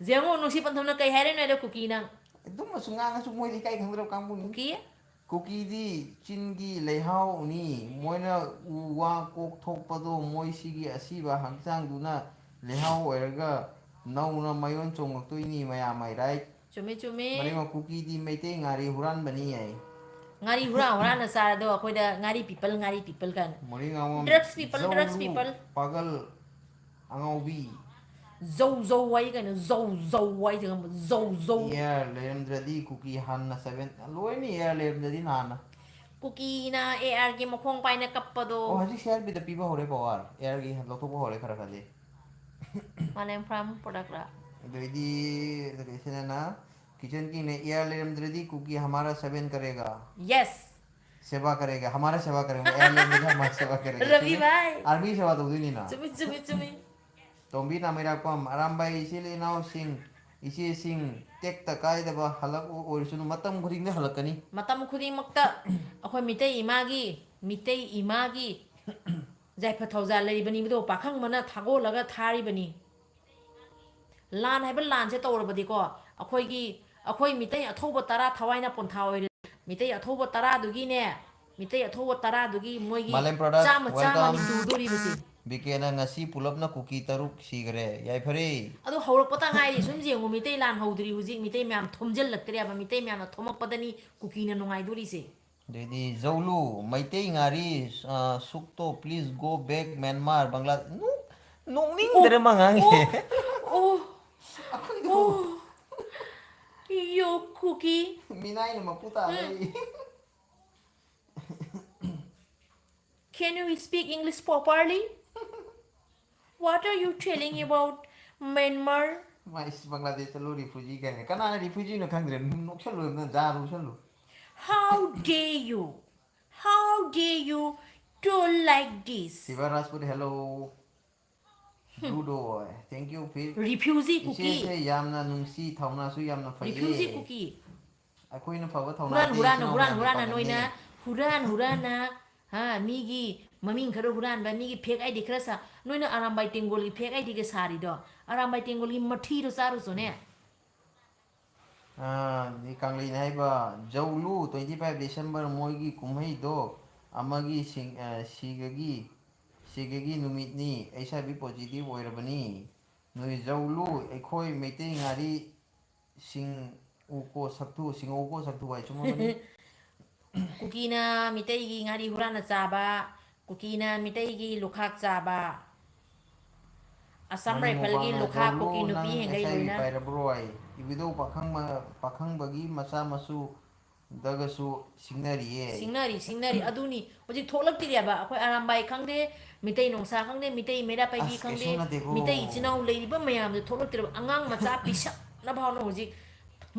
ꯌꯦꯡꯉꯣ, ꯅꯨꯡꯁꯤ ꯄꯟꯊꯨꯡꯅ ꯀꯩ ꯍꯥꯏꯔꯤꯅꯣ ꯍꯥꯏꯔꯣ ꯀꯨꯀꯤ ꯅꯪ? ꯑꯗꯨꯝ ꯑꯁꯨꯝ ꯉꯥꯡꯉꯁꯨ ꯃꯣꯏꯗꯤ ꯏꯀꯥꯏ ꯈꯪꯗ꯭ꯔꯕ ꯀꯥꯡꯕꯨꯅꯤ꯫ ꯀꯨꯀꯤ? ꯀꯨꯀꯤꯗꯤ ꯆꯤꯟꯒꯤ ꯂꯩꯍꯥꯎꯅꯤ, ꯃꯣꯏꯅ ꯎ ꯋꯥ ꯀꯣꯛꯊꯣꯛꯄꯗꯣ ꯃꯣꯏ ꯁꯤꯒꯤ ꯑꯁꯤꯕ ꯍꯛꯆꯥꯡꯗꯨꯅ ꯂꯩꯍꯥꯎ ꯑꯣꯏꯔꯒ ꯅꯧꯅ ꯃꯌꯣꯟ ꯆꯣꯡꯂꯛꯇꯣꯏꯅꯤ ꯃꯌꯥꯝ ꯍꯥꯏ, right? ꯆꯨꯝꯃꯤ, ꯆꯨꯝꯃꯤ꯫ ꯃꯔꯤꯃ ꯀꯨꯀꯤꯗꯤ ꯃꯩꯇꯩ ꯉꯥꯔꯤ ꯍꯨꯔꯥꯟꯕꯅꯤ ꯍꯥꯏ꯫ ꯉꯥꯔꯤ ꯍꯨꯔꯥꯟ ꯍꯨꯔꯥꯟꯅ ꯆꯥꯔꯗꯣ ꯑꯩꯈꯣꯏꯗ ꯉꯥꯔꯤ people, ꯉꯥꯔꯤ people ꯀꯥꯏꯅ꯫ ꯃꯣꯔꯤꯉꯥꯃꯣꯝ Drugs people, drugs ꯖꯧꯂꯨ, people꯫ ꯄꯥꯒꯜ ꯑꯉꯥꯎꯕꯤ꯫ ꯖꯧ ꯖꯧ ꯋꯥꯏ ꯀꯩꯅꯣ, ꯖꯧ ꯖꯧ ꯋꯥꯏ ꯈꯪꯕ, ꯖꯧ ꯖꯧ꯫ ꯑꯦꯌꯥꯔ ꯂꯩꯔꯝꯗ꯭ꯔꯗꯤ ꯀꯨꯀꯤ ꯍꯥꯟꯅ seven, ꯂꯣꯏꯅ ꯑꯦꯌꯥꯔ ꯂꯩꯔꯝꯗ꯭ꯔꯗꯤ ꯅꯍꯥꯟꯅ꯫ ꯀꯨꯀꯤꯅ ꯑꯦ ꯑꯥꯔꯒꯤ ꯃꯈꯣꯡ ꯄꯥꯏꯅ ꯀꯞꯄꯗꯣ꯫ ꯑꯣ, ꯍꯧꯖꯤꯛ ꯁꯤ ꯑꯥꯔ ꯕꯤꯗ ꯄꯤꯕ ꯍꯧꯔꯦ power, ꯑꯦꯌꯥꯔꯒꯤ ꯂꯧꯊꯣꯛꯄ ꯍꯧꯔꯦ ꯈꯔ ꯈꯔꯗꯤ꯫ ꯃꯥꯂꯦꯝ ꯐꯥꯔꯝ product ꯔ? ꯑꯗꯩꯗꯤ ꯀꯩꯁꯤꯅꯅ ꯀꯤꯆꯟ ꯀꯤꯡꯅ ꯑꯦꯌꯥꯔ ꯂꯩꯔꯝꯗ꯭ꯔꯗꯤ ꯀꯨꯀꯤ ꯍꯃꯥꯔꯥ seven ꯀꯔꯦꯒ꯫ Yes꯫ ꯁꯦꯕꯥ ꯀꯔꯦꯒ, ꯍꯃꯥꯔꯥ ꯁꯦꯕꯥ ꯀꯔꯦꯒ, ꯑꯦꯌꯥꯔ ꯂꯩꯔꯝꯗ꯭ꯔꯗꯤ ꯍꯃꯥꯔꯥ ꯁꯦꯕꯥ ꯀꯔꯦꯒ꯫ ꯔꯕꯤ ꯆꯨꯝꯃꯤ? ꯚꯥꯏ꯫ ꯑꯥꯔꯃꯤ ꯁꯦꯕꯥ ꯇꯧꯗꯣꯏꯅꯤꯅ꯫ ꯆꯨꯝꯃꯤ, ꯆꯨꯝꯃꯤ, ꯆꯨꯝꯃꯤ꯫ ꯇꯣꯝꯕꯤ ꯅꯥꯃꯩꯔꯥꯛꯄꯝ, ꯑꯔꯥꯝꯕꯥꯏ ꯏꯆꯤꯜ ꯏꯅꯥꯎꯁꯤꯡ, ꯏꯆꯦꯁꯤꯡ, ꯇꯦꯛꯇ ꯀꯥꯏꯗꯕ ꯍꯜꯂꯛ ꯑꯣꯏꯔꯁꯅꯨ, ꯃꯇꯝ ꯈꯨꯗꯤꯡꯗ ꯍꯜꯂꯛꯀꯅꯤ꯫ ꯃꯇꯝ ꯈꯨꯗꯤꯡꯃꯛꯇ ꯑꯩꯈꯣꯏ ꯃꯤꯇꯩ ꯏꯃꯥꯒꯤ, ꯃꯤꯇꯩ ꯏꯃꯥꯒꯤ ꯌꯥꯏꯐ ꯊꯧꯖꯥꯜ ꯂꯩꯔꯤꯕꯅꯤꯕꯗꯣ ꯄꯥꯈꯪꯕꯅ ꯊꯥꯒꯣꯜꯂꯒ ꯊꯥꯔꯤꯕꯅꯤ꯫ ꯂꯥꯟ ꯍꯥꯏꯕ ꯂꯥꯟꯁꯦ ꯇꯧꯔꯕꯗꯤꯀꯣ, ꯑꯩꯈꯣꯏꯒꯤ, ꯑꯩꯈꯣꯏ ꯃꯤꯇꯩ ꯑꯊꯧꯕ ꯇꯔꯥ ꯊꯋꯥꯏꯅ ꯄꯣꯟꯊꯥ ꯑꯣꯏꯔꯦ꯫ ꯃꯤꯇꯩ ꯑꯊꯧꯕ ꯇꯔꯥꯗꯨꯒꯤꯅꯦ, ꯃꯤꯇꯩ ꯑꯊꯧꯕ ꯇꯔꯥꯗꯨꯒꯤ ꯃꯣꯏꯒꯤ ꯃꯥꯂꯦꯝ ꯄ꯭ꯔꯗꯛ, ꯆꯥꯝꯃ, ꯆꯥꯝꯃꯅꯤ welcome꯫ ꯇꯨꯗꯣꯔꯤꯕꯁꯦ꯫ ꯕꯤ ꯀꯦꯅ ꯉꯁꯤ ꯄꯨꯂꯞꯅ ꯀꯨꯀꯤ ꯇꯔꯨꯛ ꯁꯤꯈꯔꯦ꯫ ꯌꯥꯏꯐꯔꯦ꯫ ꯑꯗꯨ ꯍꯧꯔꯛꯄꯇ ꯉꯥꯏꯔꯤ꯫ ꯁꯨꯝ ꯌꯦꯡꯉꯨ, ꯃꯤꯇꯩ ꯂꯥꯟ ꯍꯧꯗ꯭ꯔꯤ ꯍꯧꯖꯤꯛ꯫ ꯃꯤꯇꯩ ꯃꯌꯥꯝ ꯊꯣꯝꯖꯤꯜꯂꯛꯇ꯭ꯔꯦꯕ꯫ ꯃꯤꯇꯩ ꯃꯌꯥꯝꯅ ꯊꯣꯝꯃꯛꯄꯗꯅꯤ ꯀꯨꯀꯤꯅ ꯅꯨꯡꯉꯥꯏꯗꯣꯔꯤꯁꯦ꯫ ꯑꯗꯩꯗꯤ ꯖꯧꯂꯨ, ꯃꯩꯇꯩ ꯉꯥꯔꯤ, ꯑ, ꯁꯨꯛꯇꯣ, please go back Myanmar, ꯕꯪꯒ꯭ꯂꯥ-, ꯅꯣꯛ-, ꯅꯣꯛꯅꯤꯡꯗ꯭ꯔꯦ ꯑꯣ, ꯃꯉꯥꯡꯁꯦ꯫ ꯑꯣ, ꯑꯣ, ꯑꯩꯈꯣꯏꯗꯣ ꯑꯣ, ꯌꯣ ꯀꯨꯀꯤ꯫ ꯃꯤꯅꯥꯏꯅ ꯃꯄꯨ ꯇꯥ ꯎꯝ꯫ ꯂꯩ꯫ Can you speak English properly? What are you telling about Myanmar? ꯃꯥ ꯏꯁ ꯕꯪꯒ꯭ꯂꯥꯗꯦꯁ ꯆꯠꯂꯨ, refugee ꯀꯥꯏꯅ꯫ ꯀꯅꯥꯅ refugeeꯅꯣ ꯈꯪꯗ꯭ꯔꯦ꯫ ꯅꯣꯛꯁꯜꯂꯨ ꯍꯥꯏꯕꯅ ꯖꯥꯔ ꯅꯣꯛꯁꯜꯂꯨ꯫ How dare you? How dare you talk like this? Shiva Rajput, hello꯫ Blue door, thank you, ꯐꯤꯔ꯫ Refugee ꯀꯨꯀꯤ꯫ ꯏꯆꯦꯁꯦ ꯌꯥꯝꯅ ꯅꯨꯡꯁꯤ, ꯊꯧꯅꯥꯁꯨ ꯌꯥꯝꯅ ꯐꯩꯌꯦ꯫ Refugee ꯀꯨꯀꯤ꯫ ꯑꯩꯈꯣꯏꯅ ꯐꯕ ꯊꯧꯅꯥ ꯍꯨꯔꯥꯟ, ꯍꯨꯔꯥꯟꯅ, ꯏꯆꯤꯟ ꯏꯅꯥꯎ ꯍꯨꯔꯥꯟ, ꯃꯌꯥꯝꯒꯤ ꯍꯨꯔꯥꯟꯅ ꯄꯥꯡꯒꯜꯅꯦ꯫ ꯅꯣꯏꯅ ꯍꯨꯔꯥꯟ, ꯍꯨꯔꯥꯟꯅ, ꯍꯥ, ꯃꯤꯒꯤ ꯃꯃꯤꯡ ꯈꯔ ꯍꯨꯔꯥꯟꯕ, ꯃꯤꯒꯤ fake ID ꯈꯔ ꯁꯥ-, ꯅꯣꯏꯅ ꯑꯔꯥꯝꯕꯥꯏ ꯇꯦꯡꯒꯣꯜꯒꯤ fake IDꯒ ꯁꯥꯔꯤꯗꯣ, ꯑꯔꯥꯝꯕꯥꯏ ꯇꯦꯡꯒꯣꯜꯒꯤ ꯃꯊꯤꯗꯣ ꯆꯥꯔꯨꯆꯣꯅꯦ꯫ ꯑꯥ, ꯀꯪꯂꯩꯅ ꯍꯥꯏꯕ, ꯖꯧꯂꯨ, twenty five December ꯃꯣꯏꯒꯤ ꯀꯨꯝꯍꯩꯗꯣ ꯑꯃꯒꯤ ꯁꯤꯡ-, ꯑ, ꯁꯤꯒꯒꯤ, ꯁꯤꯒꯒꯤ ꯅꯨꯃꯤꯠꯅꯤ, HIV positive ꯑꯣꯏꯔꯕꯅꯤ꯫ ꯅꯣꯏ ꯖꯧꯂꯨ, ꯑꯩꯈꯣꯏ ꯃꯩꯇꯩ ꯉꯥꯔꯤ ꯁꯤꯡ ꯎꯀꯣ ꯁꯛꯊꯨ, ꯁꯤꯡꯉꯧꯀꯣ ꯁꯛꯊꯨ ꯍꯥꯏ ꯆꯨꯝꯃꯝꯃꯅꯤ꯫ ꯀꯨꯀꯤꯅ ꯃꯤꯇꯩꯒꯤ ꯉꯥꯔꯤ ꯍꯨꯔꯥꯟꯅ ꯆꯥꯕ, ꯀꯨꯀꯤꯅ ꯃꯤꯇꯩꯒꯤ ꯂꯨꯈꯥꯛ ꯆꯥꯕ, ꯑꯁꯥꯝ ꯃꯅꯤ ꯔꯥꯏꯐꯜꯒꯤ ꯃꯨꯕꯥꯡꯅ ꯂꯨꯈꯥꯛ ꯖꯧꯂꯨ, ꯀꯨꯀꯤ ꯅꯨꯄꯤ ꯅꯪ ꯍꯦꯟꯒꯩ HIV ꯂꯣꯏꯅ꯫ ꯄꯥꯏꯔꯕ꯭ꯔꯣ ꯍꯥꯏ꯫ ꯏꯕꯨꯙꯧ ꯄꯥꯈꯪꯕ-, ꯄꯥꯈꯪꯕꯒꯤ ꯃꯆꯥ ꯃꯁꯨ ꯗꯒꯁꯨ ꯁꯤꯡꯅꯔꯤꯌꯦ꯫ ꯁꯤꯡꯅꯔꯤ, ꯁꯤꯡꯅꯔꯤ꯫ ꯑꯗꯨꯅꯤ ꯍꯧꯖꯤꯛ ꯊꯣꯛꯂꯛꯇ꯭ꯔꯤꯑꯕ꯫ ꯑꯩꯈꯣꯏ ꯑꯔꯥꯝꯕꯥꯏ ꯈꯪꯗꯦ, ꯃꯤꯇꯩ ꯅꯣꯡꯁꯥ ꯈꯪꯗꯦ, ꯃꯤꯇꯩ ꯃꯩꯔꯥ ꯄꯥꯏꯕꯤ ꯑꯁ, ꯈꯪꯗꯦ, ꯀꯩꯁꯨ ꯅꯠꯇꯦꯀꯣ꯫ ꯃꯤꯇꯩ ꯏꯆꯤꯟ ꯏꯅꯥꯎ ꯂꯩꯔꯤꯕ ꯃꯌꯥꯝꯗꯣ ꯊꯣꯛꯂꯛꯇ꯭ꯔꯤꯕ꯫ ꯑꯉꯥꯡ ꯃꯆꯥ ꯄꯤꯁꯛꯅ ꯐꯥꯎꯅ ꯍꯧꯖꯤꯛ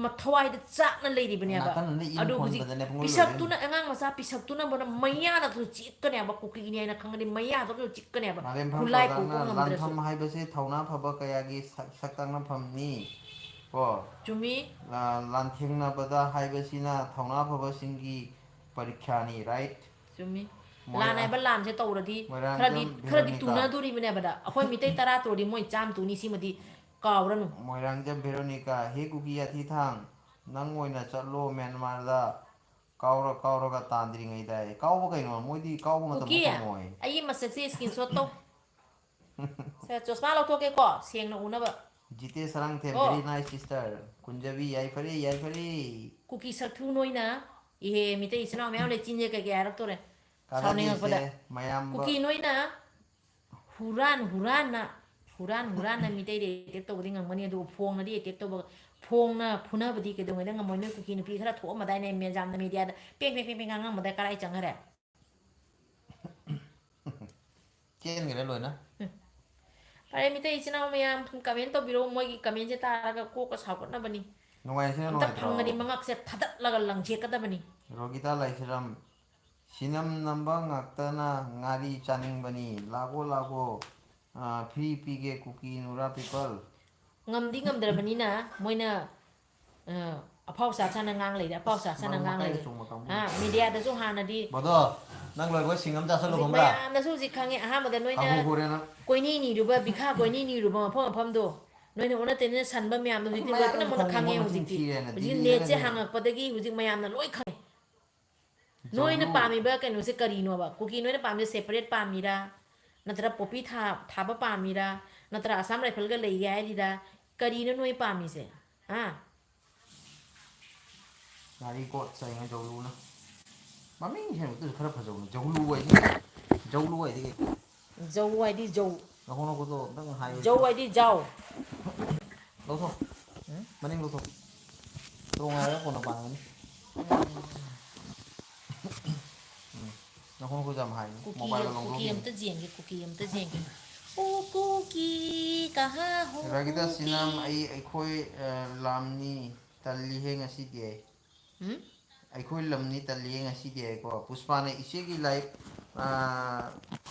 ꯃ-, ꯊꯋꯥꯏꯗ ꯆꯥꯛꯅ ꯂꯩꯔꯤꯕꯅꯦꯕ꯫ ꯅꯥꯀꯟ ꯑꯃꯗ ꯏꯟ ꯑꯗꯣ ꯍꯧꯖꯤꯛ ꯈꯣꯟꯕꯗꯅꯦ ꯄꯨꯡꯂꯣꯏ ꯂꯣꯏꯗꯣꯏꯅꯤ꯫ ꯄꯤꯁꯛꯇꯨꯅ, ꯑꯉꯥꯡ ꯃꯆꯥ ꯄꯤꯁꯛꯇꯨꯅ ꯐꯥꯎꯅ ꯃꯌꯥꯗꯁꯨ ꯆꯤꯛꯀꯅꯦꯕ꯫ ꯀꯨꯀꯤꯅꯦ ꯍꯥꯏꯅ ꯈꯪꯉꯗꯤ ꯃꯌꯥꯗꯁꯨ ꯆꯤꯛꯀꯅꯦꯕ꯫ ꯃꯥꯂꯦꯝꯐꯝ ꯈꯨꯠꯂꯥꯏ ꯄ꯭ꯔꯗꯛꯅ ꯀꯣꯛꯄ ꯉꯝꯗ꯭ꯔꯁꯨ꯫ ꯂꯥꯟꯐꯝ ꯍꯥꯏꯕꯁꯦ ꯊꯧꯅꯥ ꯐꯕ ꯀꯌꯥꯒꯤ ꯁꯛ-, ꯁꯛꯇꯥꯛꯅꯐꯝꯅꯤ꯫ ꯀꯣ꯫ ꯆꯨꯝꯃꯤ꯫ ꯂꯥꯟꯊꯦꯡꯅꯕꯗ ꯍꯥꯏꯕꯁꯤꯅ ꯊꯧꯅꯥ ꯐꯕꯁꯤꯡꯒꯤ ꯄꯔꯤꯈ꯭ꯌꯥꯅꯤ, right? ꯆꯨꯝꯃꯤ꯫ ꯂꯥꯟ ꯍꯥꯏꯕ ꯂꯥꯟꯁꯦ ꯇꯧꯔꯗꯤ ꯈꯔꯗꯤ ꯃꯣꯏꯔꯥꯡꯖꯝ ꯈꯔꯗꯤ ꯚꯦꯔꯣꯅꯤꯀꯥ꯫ ꯇꯨꯅꯗꯣꯔꯤꯕꯅꯦꯕꯗ ꯑꯩꯈꯣꯏ ꯃꯤꯇꯩ ꯇꯔꯥ ꯇꯨꯔꯗꯤ ꯃꯣꯏ ꯆꯥꯝꯃ ꯇꯨꯅꯤ, ꯁꯤꯃꯗꯤ ꯀꯥꯎꯔꯅꯨ꯫ ꯃꯣꯏꯔꯥꯡꯖꯝ ꯚꯦꯔꯣꯅꯤꯀꯥ, ꯍꯦ ꯀꯨꯀꯤ ꯑꯊꯤꯊꯥꯡ, ꯅꯪ ꯑꯣꯏꯅ ꯆꯠꯂꯣ ꯃ꯭ꯌꯥꯟꯃꯥꯔꯗ, ꯀꯥꯎꯔ ꯀꯥꯎꯔꯒ ꯇꯥꯟꯗ꯭ꯔꯤꯉꯩꯗ꯫ ꯀꯥꯎꯕ ꯀꯩꯅꯣ? ꯃꯣꯏꯗꯤ ꯀꯥꯎꯕ ꯃꯇꯝꯗ ꯀꯨꯀꯤ, ꯊꯝꯃꯣꯏ꯫ ꯑꯩꯒꯤ ꯃꯁꯛꯁꯦ screenshot ꯇꯧ꯫ ꯁꯦ, ꯆꯣꯁꯃꯥ ꯂꯧꯊꯣꯛꯀꯦꯀꯣ, ꯁꯦꯡꯅ ꯎꯅꯕ꯫ ꯖꯤꯇꯦ ꯁꯔꯥꯡꯊꯦꯝ, ꯀꯣ꯫ very nice sister꯫ ꯀꯨꯟꯖꯕꯤ, ꯌꯥꯏꯐꯔꯦ, ꯌꯥꯏꯐꯔꯦ꯫ ꯀꯨꯀꯤ ꯁꯛꯊꯨ ꯅꯣꯏꯅ, ꯏꯍꯦ, ꯃꯤꯇꯩ ꯏꯆꯤꯟ ꯏꯅꯥꯎ ꯃꯌꯥꯝ ꯂꯩ, ꯆꯤꯟꯁꯦ ꯀꯩ ꯀꯩ ꯍꯥꯏꯔꯛꯇꯣꯔꯦ꯫ ꯀꯥꯟꯅꯗꯦꯁꯦ, ꯁꯥꯎꯅꯤꯡꯉꯛꯄꯗ꯫ ꯃꯌꯥꯝꯕ꯫ ꯀꯨꯀꯤ ꯅꯣꯏꯅ ꯍꯨꯔꯥꯟ ꯍꯨꯔꯥꯟꯅ, ꯍꯨꯔꯥꯟ ꯍꯨꯔꯥꯟꯅ ꯃꯤꯇꯩꯗ attack ꯇꯧꯕꯗꯤ ꯉꯝꯒꯅꯤ, ꯑꯗꯨꯕꯨ ꯐꯣꯡꯅꯗꯤ attack ꯇꯧꯕ, ꯐꯣꯡꯅ ꯐꯨꯅꯕꯗꯤ ꯀꯩꯗꯧꯉꯩꯗ ꯉꯝꯃꯣꯏ꯫ ꯅꯣꯏ ꯀꯨꯀꯤ ꯅꯨꯄꯤ ꯈꯔ ꯊꯣꯛꯑꯝꯃꯗꯥꯏꯅꯦ, ꯃꯦꯖꯥꯝꯅ ꯃꯦꯗꯤꯌꯥꯗ ꯄꯦꯡ ꯄꯦꯡ ꯄꯦꯡ ꯄꯦꯡ ꯉꯥꯡꯉꯝꯃꯗꯥꯏ, ꯀꯔꯥꯏ ꯆꯪꯈꯔꯦ? ꯆꯦꯟꯈ꯭ꯔꯦ ꯂꯣꯏꯅ꯫ ꯐꯔꯦ, ꯃꯤꯇꯩ ꯏꯆꯤꯟ ꯏꯅꯥꯎ ꯃꯌꯥꯝ, comment ꯇꯧꯕꯤꯔꯛꯑꯣ꯫ ꯃꯣꯏꯒꯤ commentꯁꯦ ꯇꯥꯔꯒ ꯀꯣꯛꯀ ꯁꯥꯎꯒꯠꯅꯕꯅꯤ꯫ ꯅꯨꯡꯉꯥꯏꯁꯤꯅ ꯑꯝꯇ ꯅꯨꯡꯉꯥꯏꯇ꯭ꯔꯣ? ꯐꯪꯉꯗꯤ ꯃꯉꯛꯁꯦ ꯊꯥꯗꯠꯂꯒ ꯂꯪꯊꯦꯛꯀꯗꯕꯅꯤ꯫ ꯔꯣꯒꯤꯇꯥ ꯂꯥꯏꯁ꯭ꯔꯝ, ꯁꯤꯅꯝ ꯅꯝꯕ ꯉꯥꯛꯇꯅ ꯉꯥꯔꯤ ꯆꯥꯅꯤꯡꯕꯅꯤ꯫ ꯂꯥꯛꯑꯣ, ꯂꯥꯛꯑꯣ, ꯑ, free ꯄꯤꯒꯦ ꯀꯨꯀꯤ ꯅꯨꯔꯥ people꯫ ꯉꯝꯗꯤ ꯉꯝꯗ꯭ꯔꯕꯅꯤꯅ ꯃꯣꯏꯅ, ꯑ, ꯑꯐꯥꯎ ꯁꯥ ꯁꯥꯅ ꯉꯥꯡ ꯂꯩꯔꯦ, ꯑꯐꯥꯎ ꯁꯥ ꯁꯥꯅ ꯃꯔꯨꯝ ꯉꯥꯡ ꯑꯀꯥꯏꯗ ꯂꯩꯔꯦ꯫ ꯆꯣꯡꯕ ꯀꯥꯡꯕꯨ꯫ ꯍꯥ, ꯃꯦꯗꯤꯌꯥꯗꯁꯨ ꯍꯥꯟꯅꯗꯤ ꯕꯣꯗꯣ, ꯅꯪ ꯂꯣꯏꯕ ꯁꯤꯡ ꯑꯃ ꯆꯥꯁꯜꯂꯨ ꯍꯧꯖꯤꯛ ꯈꯪꯕ꯭ꯔꯥ? ꯃꯌꯥꯝꯅꯁꯨ ꯍꯧꯖꯤꯛ ꯈꯪꯉꯦ꯫ ꯑꯍꯥꯟꯕꯗ ꯅꯣꯏꯅ ꯍꯥꯒꯨ ꯍꯣꯔꯦ ꯅꯪ꯫ ꯀꯣꯏꯅꯤ ꯅꯤꯔꯨꯕ, ꯕꯤꯈꯥ ꯀꯣꯏꯅꯤ ꯅꯤꯔꯨꯕ ꯃꯐꯝ ꯃꯐꯝꯗꯣ, ꯅꯣꯏꯅ ꯑꯣꯟꯅ ꯇꯩꯅ ꯁꯟꯕ ꯃꯌꯥꯝꯗꯣ ꯍꯧꯖꯤꯛꯇꯤ ꯂꯣꯏ ꯃꯌꯥꯝ ꯄꯨꯝꯅꯃꯛ ꯈꯪꯉꯦ, ꯈꯪꯉꯦ꯫ ꯃꯆꯤꯟ ꯍꯧꯖꯤꯛꯇꯤ, ꯊꯤꯔꯦꯅ ꯍꯧꯖꯤꯛ ꯗꯤꯜꯂꯤꯗꯒ netꯁꯦ ꯂꯩ꯫ ꯍꯥꯡꯉꯛꯄꯗꯒꯤ ꯍꯧꯖꯤꯛ ꯃꯌꯥꯝꯅ ꯂꯣꯏ ꯈꯪꯉꯦ꯫ ꯅꯣꯏꯅ ꯖꯧꯂꯨ꯫ ꯄꯥꯝꯃꯤꯕ ꯀꯩꯅꯣꯁꯦ ꯀꯔꯤꯅꯣꯕ? ꯀꯨꯀꯤ ꯅꯣꯏꯅ ꯄꯥꯝꯃꯤꯁꯦ separate ꯄꯥꯝꯃꯤꯔꯥ? ꯅꯠꯇ꯭ꯔ ꯄꯣꯄꯤ ꯊꯥ-, ꯊꯥꯕ ꯄꯥꯝꯃꯤꯔꯥ? ꯅꯠꯇ꯭ꯔ ꯑꯁꯥꯝ ꯔꯥꯏꯐꯜꯒ ꯂꯩꯒꯦ ꯍꯥꯏꯔꯤꯔꯥ? ꯀꯔꯤꯅꯣ ꯅꯣꯏ ꯄꯥꯝꯃꯤꯁꯦ? ꯍꯥ? ꯉꯥꯔꯤ ꯀꯣꯠ ꯆꯥꯏꯉꯩ ꯖꯧꯂꯨꯅ꯫ ꯃꯃꯤꯡ ꯁꯦꯝꯕꯗꯨꯁꯨ ꯈꯔ ꯐꯖꯕꯅꯤ꯫ ꯖꯧꯂꯨ ꯍꯥꯏꯗꯤ ꯀꯩ? ꯖꯧꯂꯨ ꯍꯥꯏꯗꯤ ꯀꯩ? ꯖꯧ ꯍꯥꯏꯗꯤ ꯖꯧ꯫ ꯅꯈꯣꯡ ꯅꯈꯨꯠꯇꯣ ꯑꯝꯇꯪ ꯍꯥꯏꯌꯨ꯫ ꯖꯧ ꯍꯥꯏꯗꯤ ꯖꯥꯎ꯫ ꯂꯧꯊꯣꯛ꯫ ꯃꯅꯤꯡ ꯂꯧꯊꯣꯛ꯫ ꯇꯣꯡ ꯍꯥꯏꯔꯒ ꯀꯣꯟꯅ ꯄꯥꯟꯒꯅꯤ꯫ ꯎꯝ꯫ ꯅꯈꯣꯡ ꯅꯈꯨꯠꯁꯦ ꯌꯥꯝ ꯍꯥꯏꯅꯤ꯫ ꯀꯨꯀꯤ, ꯃꯣꯕꯥꯏꯜꯒ ꯀꯨꯀꯤ ꯂꯧꯊꯣꯛꯈꯤꯅꯤ꯫ ꯑꯝꯇ ꯌꯦꯡꯒꯦ, ꯀꯨꯀꯤ ꯑꯝꯇ ꯌꯦꯡꯒꯦ꯫ ꯑꯣ ꯀꯨꯀꯤ ꯀꯍꯥ ꯍꯣ ꯔꯥꯒꯤꯇꯥ ꯀꯨꯀꯤ꯫ ꯁꯤꯅꯝ, ꯑꯩ, ꯑꯩꯈꯣꯏ, ꯑ, ꯂꯥꯝꯅꯤ ꯇꯜꯂꯤꯍꯦ ꯉꯁꯤꯗꯤ ꯑꯩ꯫ ꯎꯝ? ꯑꯩꯈꯣꯏ ꯂꯝꯅꯤ ꯇꯜꯂꯤꯌꯦ ꯉꯁꯤꯗꯤ ꯍꯥꯏꯀꯣ꯫ ꯄꯨꯁꯄꯥꯅ ꯏꯆꯦꯒꯤ live, ꯑꯥ,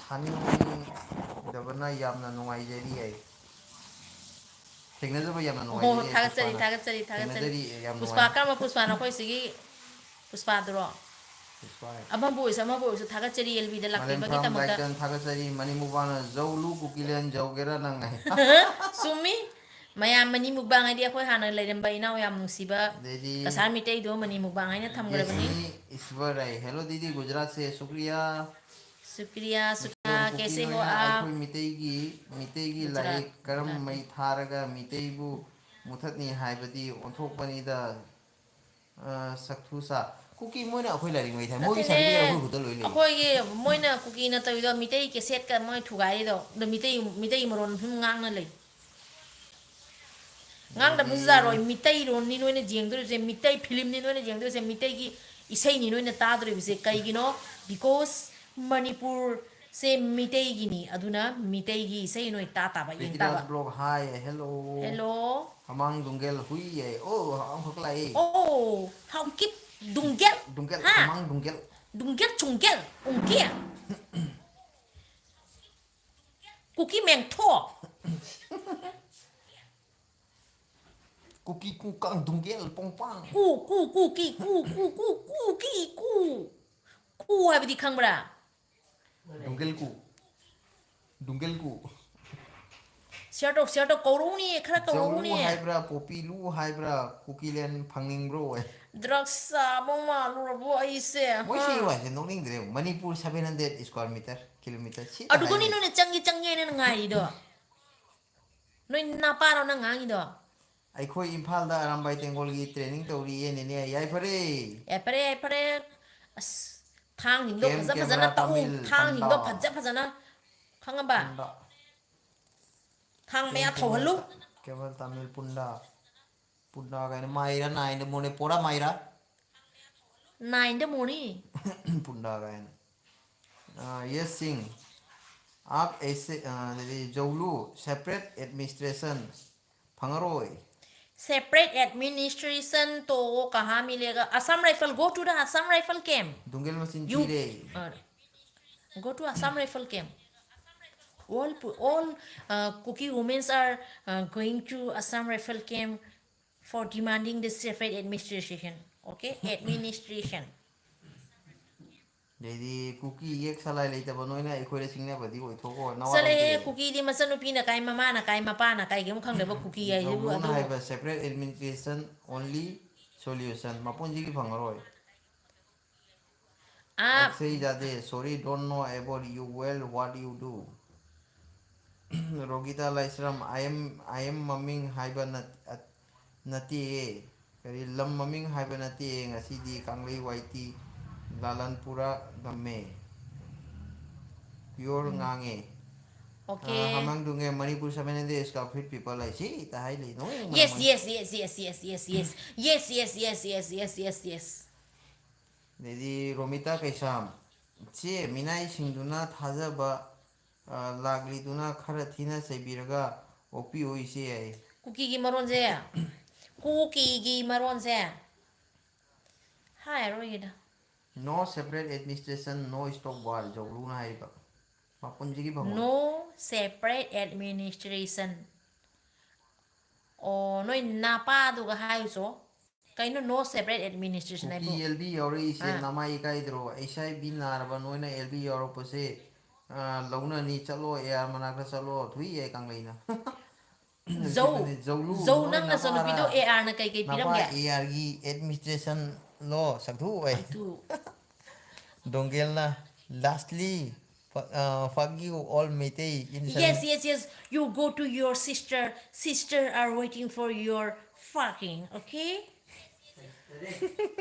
ꯊꯥꯅꯤꯡꯗꯕꯅ ꯌꯥꯝꯅ ꯅꯨꯡꯉꯥꯏꯖꯔꯤ ꯍꯥꯏ꯫ ꯊꯦꯡꯅꯖꯕ ꯌꯥꯝꯅ ꯑꯣ, ꯅꯨꯡꯉꯥꯏꯖꯩ꯫ ꯊꯥꯒꯠꯆꯔꯤ, ꯄꯨꯁꯄꯥꯅ ꯊꯥꯒꯠꯆꯔꯤ, ꯊꯥꯒꯠꯆꯔꯤ꯫ ꯊꯦꯡꯅꯖꯔꯤ, ꯌꯥꯝ ꯄꯨꯁꯄꯥ, ꯅꯨꯡꯉꯥꯏ꯫ ꯀꯔꯝꯕ ꯄꯨꯁꯄꯥꯅꯣ? ꯑꯩꯈꯣꯏ ꯁꯤꯒꯤ ꯄꯨꯁꯄꯥꯗꯨꯔꯣ? ꯄꯨꯁꯄꯥ꯫ ꯑꯃꯕꯨ ꯑꯣꯏꯁꯨ, ꯑꯃꯕꯨ ꯑꯣꯏꯁꯨ ꯊꯥꯒꯠꯆꯔꯤ, ꯌꯦꯜꯕꯤꯗ ꯃꯥꯂꯦꯝ ꯂꯥꯛꯄꯤꯕꯒꯤ ꯊꯥꯝ ꯗꯃꯛꯇ꯫ ꯂꯥꯏꯀꯟ ꯊꯥꯒꯠꯆꯔꯤ꯫ ꯃꯅꯤ ꯃꯨꯛꯕꯥꯡꯅ ꯖꯧꯂꯨ ꯀꯨꯀꯤꯂꯦꯟ ꯖꯧꯒꯦꯔꯥ ꯅꯪ ꯍꯥꯏ꯫ ꯆꯨꯝꯃꯤ꯫ ꯃꯌꯥꯝ ꯃꯅꯤ ꯃꯨꯛꯕꯥꯡ ꯍꯥꯏꯗꯤ ꯑꯩꯈꯣꯏ ꯍꯥꯟꯅ ꯂꯩꯔꯝꯕ ꯏꯅꯥꯎ ꯌꯥꯝ ꯅꯨꯡꯁꯤꯕ ꯑꯗꯩꯗꯤ ꯀꯁꯥꯔ ꯃꯤꯇꯩꯗꯣ ꯃꯅꯤ ꯃꯨꯛꯕꯥꯡ ꯍꯥꯏꯅ ꯊꯝꯈ꯭ꯔꯕꯅꯤ꯫ ꯌꯦꯁꯃꯤ ꯏꯁꯋꯔ ꯍꯥꯏ꯫ Hello ꯗꯤꯗꯤ, ꯒꯨꯖꯔꯥꯠꯁꯦ ꯁꯨꯀ꯭ꯔꯤꯌꯥ꯫ ꯁꯨꯀ꯭ꯔꯤꯌꯥ, ꯃꯤꯁꯇꯔ ꯁꯨꯀ꯭ꯔꯤꯌꯥ, ꯀꯨꯀꯤ ꯀꯦꯁꯦ ꯍꯣ ꯅꯣꯏꯅ ꯑꯥꯞ? ꯑꯩꯈꯣꯏ ꯃꯤꯇꯩꯒꯤ, ꯃꯤꯇꯩꯒꯤ ꯒꯨꯖꯔꯥꯠ, ꯂꯥꯏꯔꯤꯛ ꯀꯔꯝ ꯒꯨꯖꯔꯥꯠ꯫ ꯃꯩ ꯊꯥꯔꯒ ꯃꯤꯇꯩꯕꯨ ꯃꯨꯊꯠꯅꯤ ꯍꯥꯏꯕꯗꯤ ꯑꯣꯟꯊꯣꯛꯄꯅꯤꯗ꯫ ꯑ, ꯁꯛꯊꯨ ꯁꯥ꯫ ꯀꯨꯀꯤ ꯃꯣꯏꯅ ꯑꯩꯈꯣꯏ ꯂꯥꯏꯔꯤꯛ ꯃꯩ ꯊꯥꯏ꯫ ꯃꯣꯏꯒꯤ ꯅꯠꯇꯦꯅꯦ꯫ certificate ꯑꯩꯈꯣꯏ ꯈꯨꯠꯇ ꯂꯣꯏ ꯂꯩ꯫ ꯑꯩꯈꯣꯏꯒꯤ ꯃꯣꯏꯅ ꯀꯨꯀꯤꯅ ꯇꯧꯔꯤꯗꯣ, ꯃꯤꯇꯩ ꯀꯦꯁꯦꯠꯀ ꯃꯣꯏ ꯊꯨꯒꯥꯏꯔꯤꯗꯣ, ꯑꯗꯣ ꯃꯤꯇꯩ, ꯃꯤꯇꯩ ꯃꯔꯣꯟ ꯁꯨꯝ ꯉꯥꯡꯅ ꯂꯩ꯫ ꯉꯥꯡꯗꯕꯁꯨ ꯑꯗꯩꯗꯤ ꯌꯥꯔꯣꯏ꯫ ꯃꯤꯇꯩꯔꯣꯟꯅꯤ ꯅꯣꯏꯅ ꯌꯦꯡꯗꯣꯔꯤꯕꯁꯦ, ꯃꯤꯇꯩ ꯐꯤꯂꯝꯅꯤ ꯅꯣꯏꯅ ꯌꯦꯡꯗꯣꯔꯤꯕꯁꯦ, ꯃꯤꯇꯩꯒꯤ ꯏꯁꯩꯅꯤ ꯅꯣꯏꯅ ꯇꯥꯗꯣꯔꯤꯕꯁꯦ꯫ ꯀꯩꯒꯤꯅꯣ? Because ꯃꯅꯤꯄꯨꯔꯁꯦ ꯃꯤꯇꯩꯒꯤꯅꯤ, ꯑꯗꯨꯅ ꯃꯤꯇꯩꯒꯤ ꯏꯁꯩ ꯅꯣꯏ ꯇꯥ ꯇꯥꯕ, ꯌꯦꯡ ꯇꯥꯕ꯫ ꯄ꯭ꯔꯤꯇꯤꯔꯥꯖ ꯕ꯭ꯂꯣꯛ ꯍꯥꯏ, hello꯫ Hello꯫ ꯍꯃꯥꯡ ꯗꯨꯡꯒꯦꯜ ꯍꯨꯏ ꯍꯥꯏ꯫ ꯑꯣ, ꯑꯃꯈꯛ ꯂꯥꯛꯑꯦ꯫ ꯑꯣ, ꯍꯥꯎꯀꯤꯞ ꯗꯨꯡꯒꯦꯜ꯫ ꯗꯨꯡꯒꯦꯜ, ꯍꯥ? ꯍꯃꯥꯡ ꯗꯨꯡꯒꯦꯜ꯫ ꯗꯨꯡꯒꯦꯜ ꯆꯨꯡꯒꯦꯜ ꯎꯡꯒꯦꯜ꯫ ꯀꯨꯀꯤ ꯃꯦꯡꯊꯣ꯫ ꯀꯨꯀꯤ ꯀꯨ ꯀꯥꯡ ꯗꯨꯡꯒꯦꯜ ꯄꯣꯡꯄꯥꯡ꯫ ꯀꯨ, ꯀꯨ, ꯀꯨ, ꯀꯤ, ꯀꯨ, ꯀꯨ, ꯀꯨ, ꯀꯨ, ꯀꯤ, ꯀꯨ꯫ ꯀꯨ ꯍꯥꯏꯕꯗꯤ ꯈꯪꯕ꯭ꯔꯥ? ꯗꯨꯡꯒꯦꯜ ꯀꯨ꯫ ꯗꯨꯡꯒꯦꯜ ꯀꯨ꯫ Share ꯇꯧ, share ꯇꯧ, ꯀꯧꯔꯛꯎꯅꯦ, ꯈꯔ ꯖꯧꯂꯨ ꯀꯧꯔꯛꯎꯅꯦ꯫ ꯍꯥꯏꯕ꯭ꯔꯥ, ꯄꯣꯄꯤꯂꯨ ꯍꯥꯏꯕ꯭ꯔꯥ, ꯀꯨꯀꯤꯂꯦꯟ ꯐꯪꯅꯤꯡꯕ꯭ꯔꯣ? Drugs ꯆꯥꯕ ꯃꯥꯜꯂꯨꯔꯕꯣ ꯑꯩꯁꯦ? ꯃꯣꯏ ꯍꯥ? ꯁꯤ ꯋꯥꯁꯦ ꯅꯣꯛꯅꯤꯡꯗ꯭ꯔꯦ꯫ Manipur seven hundred square meter, kilometer꯫ ꯁꯤ ꯑꯗꯨꯒꯅꯤ ꯇꯪꯈꯥꯏ ꯅꯣꯏꯅ ꯆꯪꯒꯦ ꯆꯪꯒꯦ ꯍꯥꯏꯅ ꯉꯥꯏꯔꯤꯗꯣ꯫ ꯅꯣꯏ ꯅꯄꯥꯔꯣ ꯅꯪ ꯉꯥꯡꯉꯤꯗꯣ? ꯑꯩꯈꯣꯏ ꯏꯝꯐꯥꯜꯗ ꯑꯔꯥꯝꯕꯥꯏ ꯇꯦꯡꯒꯣꯜꯒꯤ training ꯇꯧꯔꯤꯌꯦ ꯅꯦꯅꯦ꯫ ꯌꯥꯏꯐꯔꯦ꯫ ꯌꯥꯏꯐꯔꯦ, ꯌꯥꯏꯐꯔꯦ꯫ ꯑꯁ, ꯊꯥꯡꯁꯤꯡꯗꯣ ꯀꯦꯝ ꯐꯖ ꯐꯖꯅ ꯀꯦꯃꯦꯔꯥ ꯇꯛꯎ꯫ ꯇꯥꯃꯤꯜ ꯊꯥꯡꯁꯤꯡꯗꯣ ꯄꯟꯗꯥ꯫ ꯐꯖ ꯐꯖꯅ, ꯈꯪꯉꯕ? ꯄꯟꯗꯥ꯫ ꯊꯥꯡ ꯃꯌꯥ ꯀꯦꯝ ꯊꯧꯍꯜꯂꯨ꯫ ꯀꯦꯃꯦꯔꯥ ꯇꯥ-, ꯀꯦꯃꯦꯔꯥ ꯇꯥꯃꯤꯜ ꯄꯨꯟꯗꯥ꯫ ꯄꯨꯟꯗꯥ ꯀꯥꯏꯅ ꯃꯥꯏꯔꯥ ꯅꯥꯏꯅ ꯃꯣꯅꯦ ꯄꯣꯔꯥ ꯃꯥꯏꯔꯥ꯫ Nine ꯗ ꯃꯣꯅꯤ꯫ ꯄꯨꯟꯗꯥ ꯀꯥꯏꯅ꯫ ꯑ, ꯌꯦꯁ ꯁꯤꯡ꯫ ꯑꯥꯞ ꯑꯦꯁꯦ, ꯑ, ꯑꯗꯩꯗꯤ ꯖꯧꯂꯨ, separate administration ꯐꯪꯉꯔꯣꯏ꯫ Separate administration to ꯀꯍꯥ ꯃꯤꯂꯦꯒ? Assam Rifle, go to the Assam Rifle camp. ꯗꯨꯡꯒꯦꯜ ꯃꯆꯤꯟ You, ꯊꯤꯔꯦ꯫ uh, go to Assam Rifle camp. All, pu- all uh, Kuki women are uh, going to Assam Rifle Camp for demanding the separate administration. Okay, administration. ꯑꯗꯩꯗꯤ ꯀꯨꯀꯤ ꯌꯦꯛ ꯁꯂꯥꯏ ꯂꯩꯇꯕ ꯅꯣꯏꯅ ꯑꯩꯈꯣꯏꯗ ꯆꯤꯡꯅꯕꯗꯤ ꯑꯣꯏꯊꯣꯛꯑꯣ, ꯅꯋꯥ ꯆꯠꯂꯍꯦ꯫ ꯂꯧꯗꯦ꯫ ꯀꯨꯀꯤꯗꯤ ꯃꯆꯟꯅꯨꯄꯤꯅ ꯀꯥꯏ, ꯃꯃꯥꯅ ꯀꯥꯏ, ꯃꯄꯥꯅ ꯀꯥꯏ, ꯀꯩꯝ ꯈꯪꯗꯕ ꯀꯨꯀꯤ ꯍꯥꯏꯁꯤꯕꯨ ꯖꯧꯂꯨꯅ ꯑꯗꯨꯕꯨ꯫ ꯍꯥꯏꯕ separate administration only solution ꯃꯄꯨꯟꯁꯤꯒꯤ ꯐꯪꯉꯔꯣꯏ꯫ ꯑꯥ, Akshay Jade, sorry, don't know about you well, what you do. Rogita Laisram, I am, I am ꯃꯃꯤꯡ ꯍꯥꯏꯕ ꯅꯠ-, ꯑꯠ-, ꯅꯠꯇꯦꯌꯦ꯫ ꯀꯔꯤ ꯂꯝ ꯃꯃꯤꯡ ꯍꯥꯏꯕ ꯅꯠꯇꯦꯌꯦ꯫ ꯉꯁꯤꯗꯤ ꯀꯪꯂꯩ ꯋꯥꯏꯇꯤ ꯂꯥꯂꯟꯄꯨꯔ ꯉꯝꯃꯦ꯫ Pure ꯉꯥꯡꯉꯦ꯫ Okay. ꯍꯥꯃꯥꯡꯗꯨꯡꯉꯦ Manipur seven hundred square feet people ꯍꯥꯏꯁꯤ ꯇ ꯍꯥꯏ ꯂꯩ ꯅꯣꯏ Yes, yes, yes, yes, yes, yes, yes. Yes, yes, yes, yes, yes, yes, yes. ꯑꯗꯩꯗꯤ ꯔꯣꯃꯤꯇꯥ ꯀꯩꯁꯥꯝ, ꯆꯦ ꯃꯤꯅꯥꯏꯁꯤꯡꯗꯨꯅ ꯊꯥꯖꯕ, ꯑ, ꯂꯥꯛꯂꯤꯗꯨꯅ ꯈꯔ ꯊꯤꯅ ꯆꯩꯕꯤꯔꯒ ꯑꯣꯛꯄꯤꯌꯨ ꯏꯆꯦ ꯍꯥꯏ꯫ ꯀꯨꯀꯤꯒꯤ ꯃꯔꯣꯟꯁꯦ, ꯀꯨꯀꯤꯒꯤ ꯃꯔꯣꯟꯁꯦ ꯍꯥꯏꯔꯔꯣꯏꯒꯦꯗ꯫ No separate administration, no stop war, ꯖꯧꯂꯨꯅ ꯍꯥꯏꯔꯤꯕ꯫ ꯃꯄꯨꯟꯁꯤꯒꯤ ꯐꯪꯉꯣꯏ꯫ No separate administration. ꯑꯣ, ꯅꯣꯏ ꯅꯄꯥꯗꯨꯒ ꯍꯥꯏꯔꯨꯆꯣ꯫ ꯀꯩꯅꯣ no separate administration ꯍꯥꯏꯕꯨ? ꯀꯨꯀꯤ ꯑꯦꯜ ꯕꯤ ꯌꯥꯎꯔꯛꯏꯁꯦ ꯑꯥ꯫ ꯅꯃꯥꯏ ꯏꯀꯥꯏꯗ꯭ꯔꯣ? ꯑꯩꯁ ꯑꯥꯏ ꯕꯤ ꯅꯥꯔꯕ ꯅꯣꯏꯅ ꯑꯦꯜ ꯕꯤ ꯌꯥꯎꯔꯛꯄꯁꯦ, ꯑ, ꯂꯧꯅꯅꯤ, ꯆꯠꯂꯣ, ꯑꯦ ꯑꯥꯔ ꯃꯅꯥꯛꯇ ꯆꯠꯂꯣ, ꯊꯨꯏ ꯌꯥꯏ ꯀꯪꯂꯩꯅ꯫ ꯖꯧ, ꯅꯨꯡꯁꯤꯕꯅꯦ, ꯖꯧꯂꯨ, ꯖꯧ, ꯅꯣꯏ ꯅꯪ ꯅꯆꯟꯅꯨꯄꯤꯗꯣ ꯅꯄꯥꯔꯥ? ꯑꯦ ꯑꯥꯔꯅ ꯀꯩ ꯀꯩ ꯅꯄꯥ ꯄꯤꯔꯝꯒꯦ? ꯑꯦ ꯑꯥꯔꯒꯤ administration ꯂꯣ? ꯁꯛꯊꯨ ꯑꯣꯏ꯫ ꯑꯗꯨ ꯗꯣꯡꯒꯦꯜꯅ, lastly, fuck, uh, fuck you all Meitei in Yes, yes, yes. You go to your sister. Sister are waiting for your fucking, okay?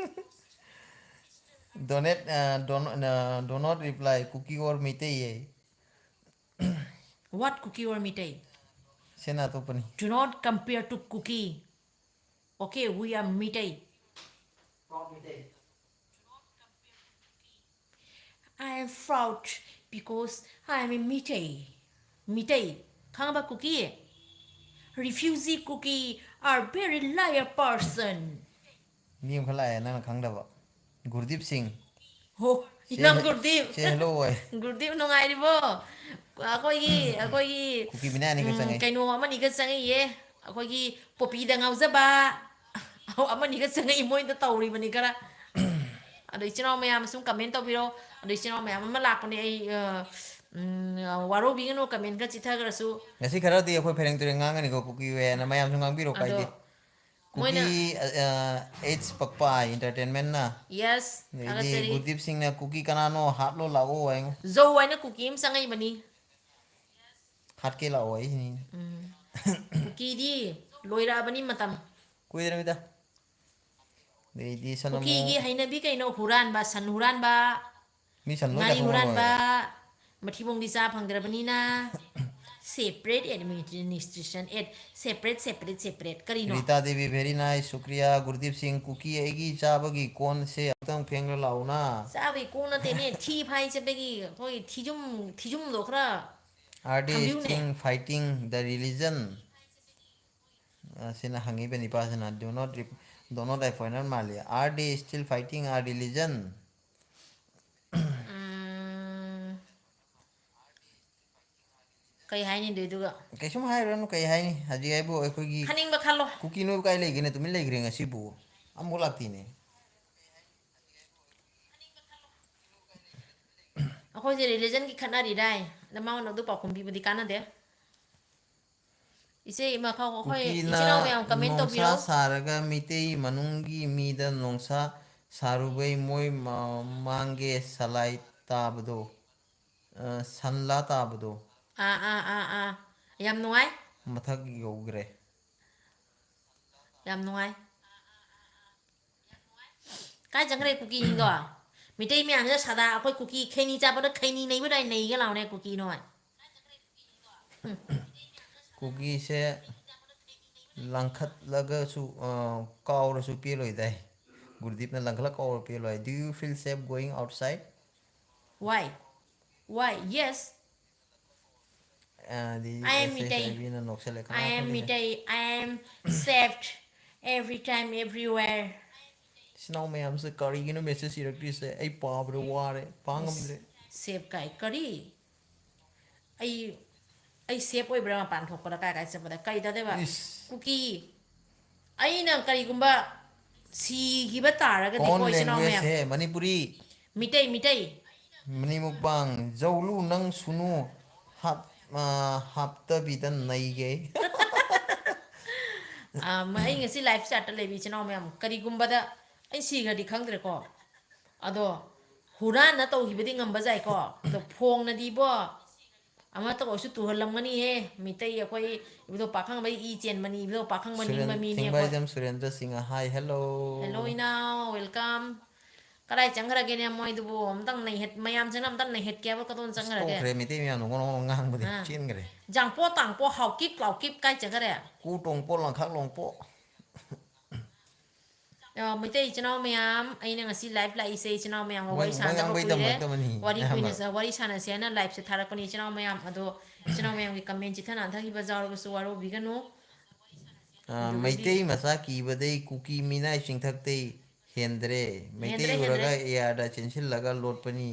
Donate, uh, don, uh, do not reply, Kuki or Meitei ꯌꯦ꯫ What Kuki or Meitei? ꯁꯦꯅꯥꯇꯣꯞꯄꯅꯤ꯫ Do not compare to Kuki. Okay, we are Meitei. I am proud because I am a Meitei. Meitei. ꯈꯪꯉꯕ ꯀꯨꯀꯤ? Refugee Kuki are very liar person. ꯃꯤ ꯑꯃꯈꯛ ꯂꯥꯛꯑꯦ ꯅꯪꯅ ꯈꯪꯗꯕ꯫ ꯒꯨꯔꯗꯤꯞ ꯁꯤꯡ꯫ ꯍꯣ, ꯏꯅꯥꯎ ꯒꯨꯔꯗꯤꯞ꯫ ꯆꯦ ꯍꯦꯜꯂꯣ ꯑꯣꯏ꯫ ꯒꯨꯔꯗꯤꯞ ꯅꯨꯡꯉꯥꯏꯔꯤꯕꯣ? ꯑꯩꯈꯣꯏꯒꯤ, ꯑꯩꯈꯣꯏꯒꯤ, ꯀꯨꯀꯤ ꯕꯤꯅꯥꯅꯤꯒ ꯎꯝ, ꯆꯪꯉꯛꯏ꯫ ꯀꯩꯅꯣ ꯑꯃꯅꯤꯒ ꯆꯪꯉꯛꯏꯌꯦ꯫ ꯑꯩꯈꯣꯏꯒꯤ ꯄꯣꯄꯤꯗ ꯉꯥꯎꯖꯕ ꯑꯃꯅꯤꯒ ꯆꯪꯉꯛꯏ, ꯃꯣꯏꯗ ꯇꯧꯔꯤꯕꯅꯤ ꯈꯔ꯫ ꯑꯗꯣ ꯏꯆꯤꯟ ꯏꯅꯥꯎ ꯃꯌꯥꯝ ꯁꯨꯝ comment ꯇꯧꯕꯤꯔꯣ꯫ ꯑꯗꯣ ꯏꯆꯤꯟ ꯏꯅꯥꯎ ꯃꯌꯥꯝ ꯑꯃ ꯂꯥꯛꯄꯅꯦ, ꯑꯩ, ꯑ, ꯎꯝ, ꯋꯥꯔꯧꯕꯤꯒꯅꯨ, comment ꯈꯔ ꯆꯤꯊꯈ꯭ꯔꯁꯨ꯫ ꯉꯁꯤ ꯈꯔꯗꯤ ꯑꯩꯈꯣꯏ ꯐꯩꯔꯦꯡ ꯇꯨꯔꯦꯡ ꯉꯥꯡꯒꯅꯤꯀꯣ, ꯀꯨꯀꯤ ꯑꯣꯏ ꯍꯥꯏꯅ ꯃꯌꯥꯝꯁꯨ ꯉꯥꯡꯕꯤꯔꯣ, ꯑꯗꯣ ꯀꯥꯏꯗꯦ꯫ ꯃꯣꯏꯅ ꯀꯨꯀꯤ, ꯑ, ꯑ, ꯑꯩꯠꯁ ꯄꯛꯄ entertainmentꯅ, Yes, ꯑꯗꯩꯗꯤ ꯊꯥꯒꯠꯆꯔꯤ꯫ ꯒꯨꯔꯗꯤꯞ ꯁꯤꯡꯅ ꯀꯨꯀꯤ ꯀꯅꯥꯅꯣ ꯍꯥꯠꯂꯣ ꯂꯥꯛꯑꯣ ꯍꯥꯏꯉꯣ꯫ ꯖꯧ ꯍꯥꯏꯅ ꯀꯨꯀꯤ ꯑꯃ ꯆꯪꯉꯛꯏꯕꯅꯤ꯫ ꯍꯥꯠꯀꯦ ꯂꯥꯛꯑꯣ ꯍꯥꯏꯁꯤꯅꯤ꯫ ꯎꯝ꯫ ꯀꯨꯀꯤꯗꯤ ꯂꯣꯏꯔꯛꯑꯕꯅꯤ ꯃꯇꯝ꯫ ꯀꯨꯏꯗ꯭ꯔꯃꯤꯗ꯫ ꯑꯗꯩꯗꯤ ꯁꯟ ꯑꯃꯨꯛ ꯀꯨꯀꯤꯒꯤ ꯍꯩꯅꯕꯤ ꯀꯩꯅꯣ? ꯍꯨꯔꯥꯟꯕ, ꯁꯟ ꯍꯨꯔꯥꯟꯕ, ꯃꯤ ꯁꯟ ꯂꯣꯏ ꯉꯥꯔꯤ ꯆꯥꯊꯣꯛꯈ꯭ꯔ ꯍꯨꯔꯥꯟꯕ, ꯂꯣꯏꯔꯦ꯫ ꯃꯊꯤꯕꯣꯡꯗꯤ ꯆꯥ ꯐꯪꯗ꯭ꯔꯕꯅꯤꯅ, separate administration, ꯑꯦ, separate, separate, separate꯫ ꯀꯔꯤꯅꯣ? Rita Devi, very nice, ꯁꯨꯀ꯭ꯔꯤꯌꯥ꯫ ꯒꯨꯔꯗꯤꯞ ꯁꯤꯡ, ꯀꯨꯀꯤ ꯑꯩꯒꯤ ꯆꯥꯕꯒꯤ ꯀꯣꯟꯁꯦ ꯑꯝꯇꯪ ꯐꯦꯡꯂ ꯂꯥꯎꯅ꯫ ꯆꯥꯕꯒꯤ ꯀꯣꯟ ꯅꯠꯇꯦꯅꯦ, ꯊꯤ ꯐꯥꯏ ꯆꯠꯄꯒꯤ ꯑꯩꯈꯣꯏ ꯊꯤꯖꯨꯝ, ꯊꯤꯖꯨꯝꯗꯣ ꯈꯔ Are they ꯊꯝꯕꯤꯌꯨꯅꯦ꯫ still fighting the religion? ꯑ, ꯁꯤꯅ ꯍꯪꯉꯤꯕ ꯅꯤꯄꯥꯁꯤꯅ, do not rep-, do not I foreigner ꯃꯥꯜꯂꯤ꯫ Are they still fighting our religion? ꯎꯝ, ꯀꯩ ꯍꯥꯏꯅꯤꯡꯗꯣꯏꯗꯨꯒ? ꯀꯩꯁꯨꯝ ꯍꯥꯏꯔꯨꯔꯅꯨ, ꯀꯩ ꯍꯥꯏꯅꯤ? ꯍꯧꯖꯤꯛ ꯍꯥꯏꯕꯨ ꯑꯩꯈꯣꯏꯒꯤ ꯈꯟꯅꯤꯡꯕ ꯈꯜꯂꯣ꯫ ꯀꯨꯀꯤ ꯅꯣꯏꯕꯨ ꯀꯥꯏ ꯂꯩꯒꯦꯅꯦ? ꯇꯨꯃꯤꯟ ꯂꯩꯈ꯭ꯔꯦ ꯉꯁꯤꯕꯨ꯫ ꯑꯃꯨꯛ ꯂꯥꯛꯇꯦꯅꯦ꯫ ꯑꯩꯈꯣꯏꯁꯦ religionꯒꯤ ꯈꯠꯅꯔꯤꯔꯥꯏ? ꯅꯃꯥ ꯑꯗꯨ ꯄꯥꯎꯈꯨꯝ ꯄꯤꯕꯗꯤ ꯀꯥꯟꯅꯗꯦ꯫ ꯏꯆꯦ ꯏꯃꯥ ꯈꯥꯎ ꯑꯩꯈꯣꯏ ꯀꯨꯀꯤꯅ ꯏꯆꯤꯟ ꯏꯅꯥꯎ ꯃꯌꯥꯝ comment ꯅꯣꯡꯁꯥ ꯇꯧꯕꯤꯔꯣ꯫ ꯁꯥꯔꯒ ꯃꯤꯇꯩ ꯃꯅꯨꯡꯒꯤ ꯃꯤꯗ ꯅꯣꯡꯁꯥ ꯁꯥꯔꯨꯕꯩ ꯃꯣꯏ ꯃꯃꯥꯡꯒꯤ ꯁꯂꯥꯏ ꯇꯥꯕꯗꯣ, ꯑ, ꯁꯟꯂꯥ ꯇꯥꯕꯗꯣ꯫ ꯑꯥ, ꯑꯥ, ꯑꯥ, ꯑꯥ꯫ ꯌꯥꯝ ꯅꯨꯡꯉꯥꯏ꯫ ꯃꯊꯛ ꯌꯧꯈ꯭ꯔꯦ꯫ ꯌꯥꯝ ꯅꯨꯡꯉꯥꯏ꯫ ꯀꯥꯏ ꯆꯪꯈ꯭ꯔꯦ ꯀꯨꯀꯤꯁꯤꯡꯗꯣ? ꯃꯤꯇꯩ ꯃꯌꯥꯝꯁꯤꯅ ꯁꯗꯥ ꯑꯩꯈꯣꯏ ꯀꯨꯀꯤ ꯈꯩꯅꯤ ꯆꯥꯕꯗ ꯈꯩꯅꯤ ꯅꯩꯕ ꯅꯥꯏ ꯅꯩꯒ ꯂꯥꯎꯅꯦ ꯀꯨꯀꯤ ꯅꯣꯏ꯫ ꯀꯨꯀꯤꯁꯦ ꯂꯪꯈꯠꯂꯒꯁꯨ, ꯑ, ꯀꯥꯎꯔꯁꯨ ꯄꯦꯜꯂꯣꯏꯗꯥꯏ? ꯒꯨꯔꯗꯤꯞꯅ ꯂꯪꯈꯠꯂ ꯀꯥꯎꯔ ꯄꯦꯜꯂꯣꯏ ꯍꯥꯏ꯫ Do you feel safe going outside? Why? Why? Yes. ꯑꯗꯤ I am S S Meitei. I ꯕꯤꯅ ꯅꯣꯛꯁꯜꯂꯦ꯫ I ꯀꯅꯥ am ꯈꯪꯗꯦꯅꯦ? Meitei. I am saved every time, everywhere. ꯏꯆꯤꯟ ꯏꯅꯥꯎ ꯃꯌꯥꯝꯁꯦ ꯀꯔꯤꯒꯤꯅꯣ message ꯏꯔꯛꯇ꯭ꯔꯤꯁꯦ? ꯑꯩ ꯄꯥꯕꯗ ꯋꯥꯔꯦ, ꯄꯥ ꯉꯝꯗ꯭ꯔꯦ꯫ Safe ꯀꯥꯏ ꯀꯔꯤ? ꯑꯩ ꯑꯩ safe ꯑꯣꯏꯕ꯭ꯔꯥ ꯃꯄꯥꯟ ꯊꯣꯛꯄꯗ, ꯀꯥꯏ ꯀꯥꯏ ꯆꯠꯄꯗ? ꯀꯩꯗꯗꯦꯕ? ꯏꯁ꯫ ꯀꯨꯀꯤ꯫ ꯑꯩꯅ ꯀꯔꯤꯒꯨꯝꯕ ꯁꯤꯈꯤꯕ ꯇꯥꯔꯒꯗꯤꯀꯣ, Own ꯏꯆꯤꯟ ꯏꯅꯥꯎ language ꯃꯌꯥꯝ, ꯁꯦ ꯃꯅꯤꯄꯨꯔꯤ꯫ ꯃꯤꯇꯩ, ꯃꯤꯇꯩ꯫ ꯃꯅꯤ ꯃꯨꯛꯕꯥꯡ, ꯖꯧꯂꯨ ꯅꯪ ꯁꯨꯅꯨ ꯍꯥꯞ-, ꯑ, ꯍꯥꯞꯇꯕꯤꯗ ꯅꯩꯒꯦ꯫ ꯑꯥ, ꯃ-, ꯑꯩ ꯉꯁꯤ live chatꯇ ꯂꯩꯕ ꯏꯆꯤꯟ ꯏꯅꯥꯎ ꯃꯌꯥꯝ, ꯀꯔꯤꯒꯨꯝꯕꯗ ꯑꯩ ꯁꯤꯈ꯭ꯔꯗꯤ ꯈꯪꯗ꯭ꯔꯦꯀꯣ, ꯑꯗꯣ ꯍꯨꯔꯥꯟꯅ ꯇꯧꯈꯤꯕꯗꯤ ꯉꯝꯕ ꯌꯥꯏꯀꯣ, ꯑꯗꯣ ꯐꯣꯡꯅꯗꯤꯕꯣ ꯑꯃꯠꯇ ꯑꯣꯏꯁꯨ ꯇꯨꯍꯜꯂꯝꯒꯅꯤꯍꯦ꯫ ꯃꯤꯇꯩ ꯑꯩꯈꯣꯏ ꯏꯕꯨꯙꯧ ꯄꯥꯈꯪꯕꯩ ꯏ ꯆꯦꯟꯕꯅꯤ, ꯏꯕꯨꯙꯧ ꯄꯥꯈꯪꯕ ꯅꯤꯡꯕ ꯁꯨꯔꯦꯟ-, ꯃꯤꯅꯤ ꯑꯩꯈꯣꯏ꯫ ꯊꯦꯡꯕꯥꯏꯖꯝ ꯁꯨꯔꯦꯟꯗ꯭ꯔ ꯁꯤꯡꯍ, hi, hello꯫ Hello ꯏꯅꯥꯎ, welcome꯫ ꯀꯗꯥꯏ ꯆꯪꯈ꯭ꯔꯒꯦꯅꯦ ꯃꯣꯏꯗꯨꯕꯨ? ꯑꯝꯇꯪ ꯅꯩꯍꯦꯠ-, ꯃꯌꯥꯝꯁꯤꯅ ꯑꯝꯇꯪ ꯅꯩꯍꯦꯠꯀꯦ ꯍꯥꯏꯕ ꯀꯗꯣꯝ ꯑꯁ, ꯆꯪꯈ꯭ꯔꯒꯦ? ꯇꯣꯛꯈ꯭ꯔꯦ, ꯃꯩꯇꯩ ꯃꯌꯥꯝꯗꯣ ꯉꯣꯔꯣꯡ ꯉꯣꯔꯣꯡ ꯉꯥꯡꯕꯗꯤ ꯑꯥ꯫ ꯆꯦꯟꯈ꯭ꯔꯦ꯫ ꯖꯥꯡꯄꯣ ꯇꯥꯡꯄꯣ ꯍꯥꯎꯀꯤꯞ ꯀꯥꯎꯀꯤꯞ ꯀꯥꯏ ꯆꯠꯈ꯭ꯔꯦ? ꯀꯨ ꯇꯣꯡꯄꯣ ꯂꯪꯈꯥꯛ ꯂꯣꯡꯄꯣ꯫ ꯑ, ꯃꯩꯇꯩ ꯏꯆꯤꯟ ꯏꯅꯥꯎ ꯃꯌꯥꯝ, ꯑꯩꯅ ꯉꯁꯤ live ꯂꯥꯛꯏꯁꯦ ꯏꯆꯤꯟ ꯏꯅꯥꯎ ꯃꯌꯥꯝꯒ ꯃꯣꯏ-, ꯋꯥꯔꯤ ꯃꯣꯏ ꯁꯥꯟꯅꯗꯕ ꯉꯥꯡꯕꯩ ꯀꯨꯏꯔꯦ꯫ ꯇꯝꯃꯛꯇꯕꯅꯤ, ꯋꯥꯔꯤ ꯀꯨꯏꯅ ꯑꯌꯥꯝꯕ꯫ ꯁ-, ꯋꯥꯔꯤ ꯁꯥꯟꯅꯁꯦꯅ liveꯁꯦ ꯊꯥꯔꯛꯄꯅꯤ ꯏꯆꯤꯟ ꯏꯅꯥꯎ ꯃꯌꯥꯝ꯫ ꯑꯗꯣ ꯏꯆꯤꯟ ꯏꯅꯥꯎ ꯃꯌꯥꯝꯒꯤ comment ꯆꯤꯊꯅ ꯊꯥꯈꯤꯕ ꯌꯥꯎꯔꯒꯁꯨ ꯋꯥꯔꯧꯕꯤꯒꯅꯨ꯫ ꯑ, ꯑꯗꯨꯒꯗꯤ ꯃꯩꯇꯩ ꯃꯆꯥ ꯀꯤꯕꯗꯩ ꯀꯨꯀꯤ ꯃꯤꯅꯥꯏ ꯆꯤꯡꯊꯛꯇꯩ ꯍꯦꯟꯗ꯭ꯔꯦ꯫ ꯃꯩꯇꯩ ꯍꯦꯟꯗ꯭ꯔꯦ, ꯎꯔꯒ ꯍꯦꯟꯗ꯭ꯔꯦ꯫ ꯑꯦꯌꯥꯔꯗ ꯆꯦꯟꯁꯤꯜꯂꯒ ꯂꯣꯠꯄꯅꯤ꯫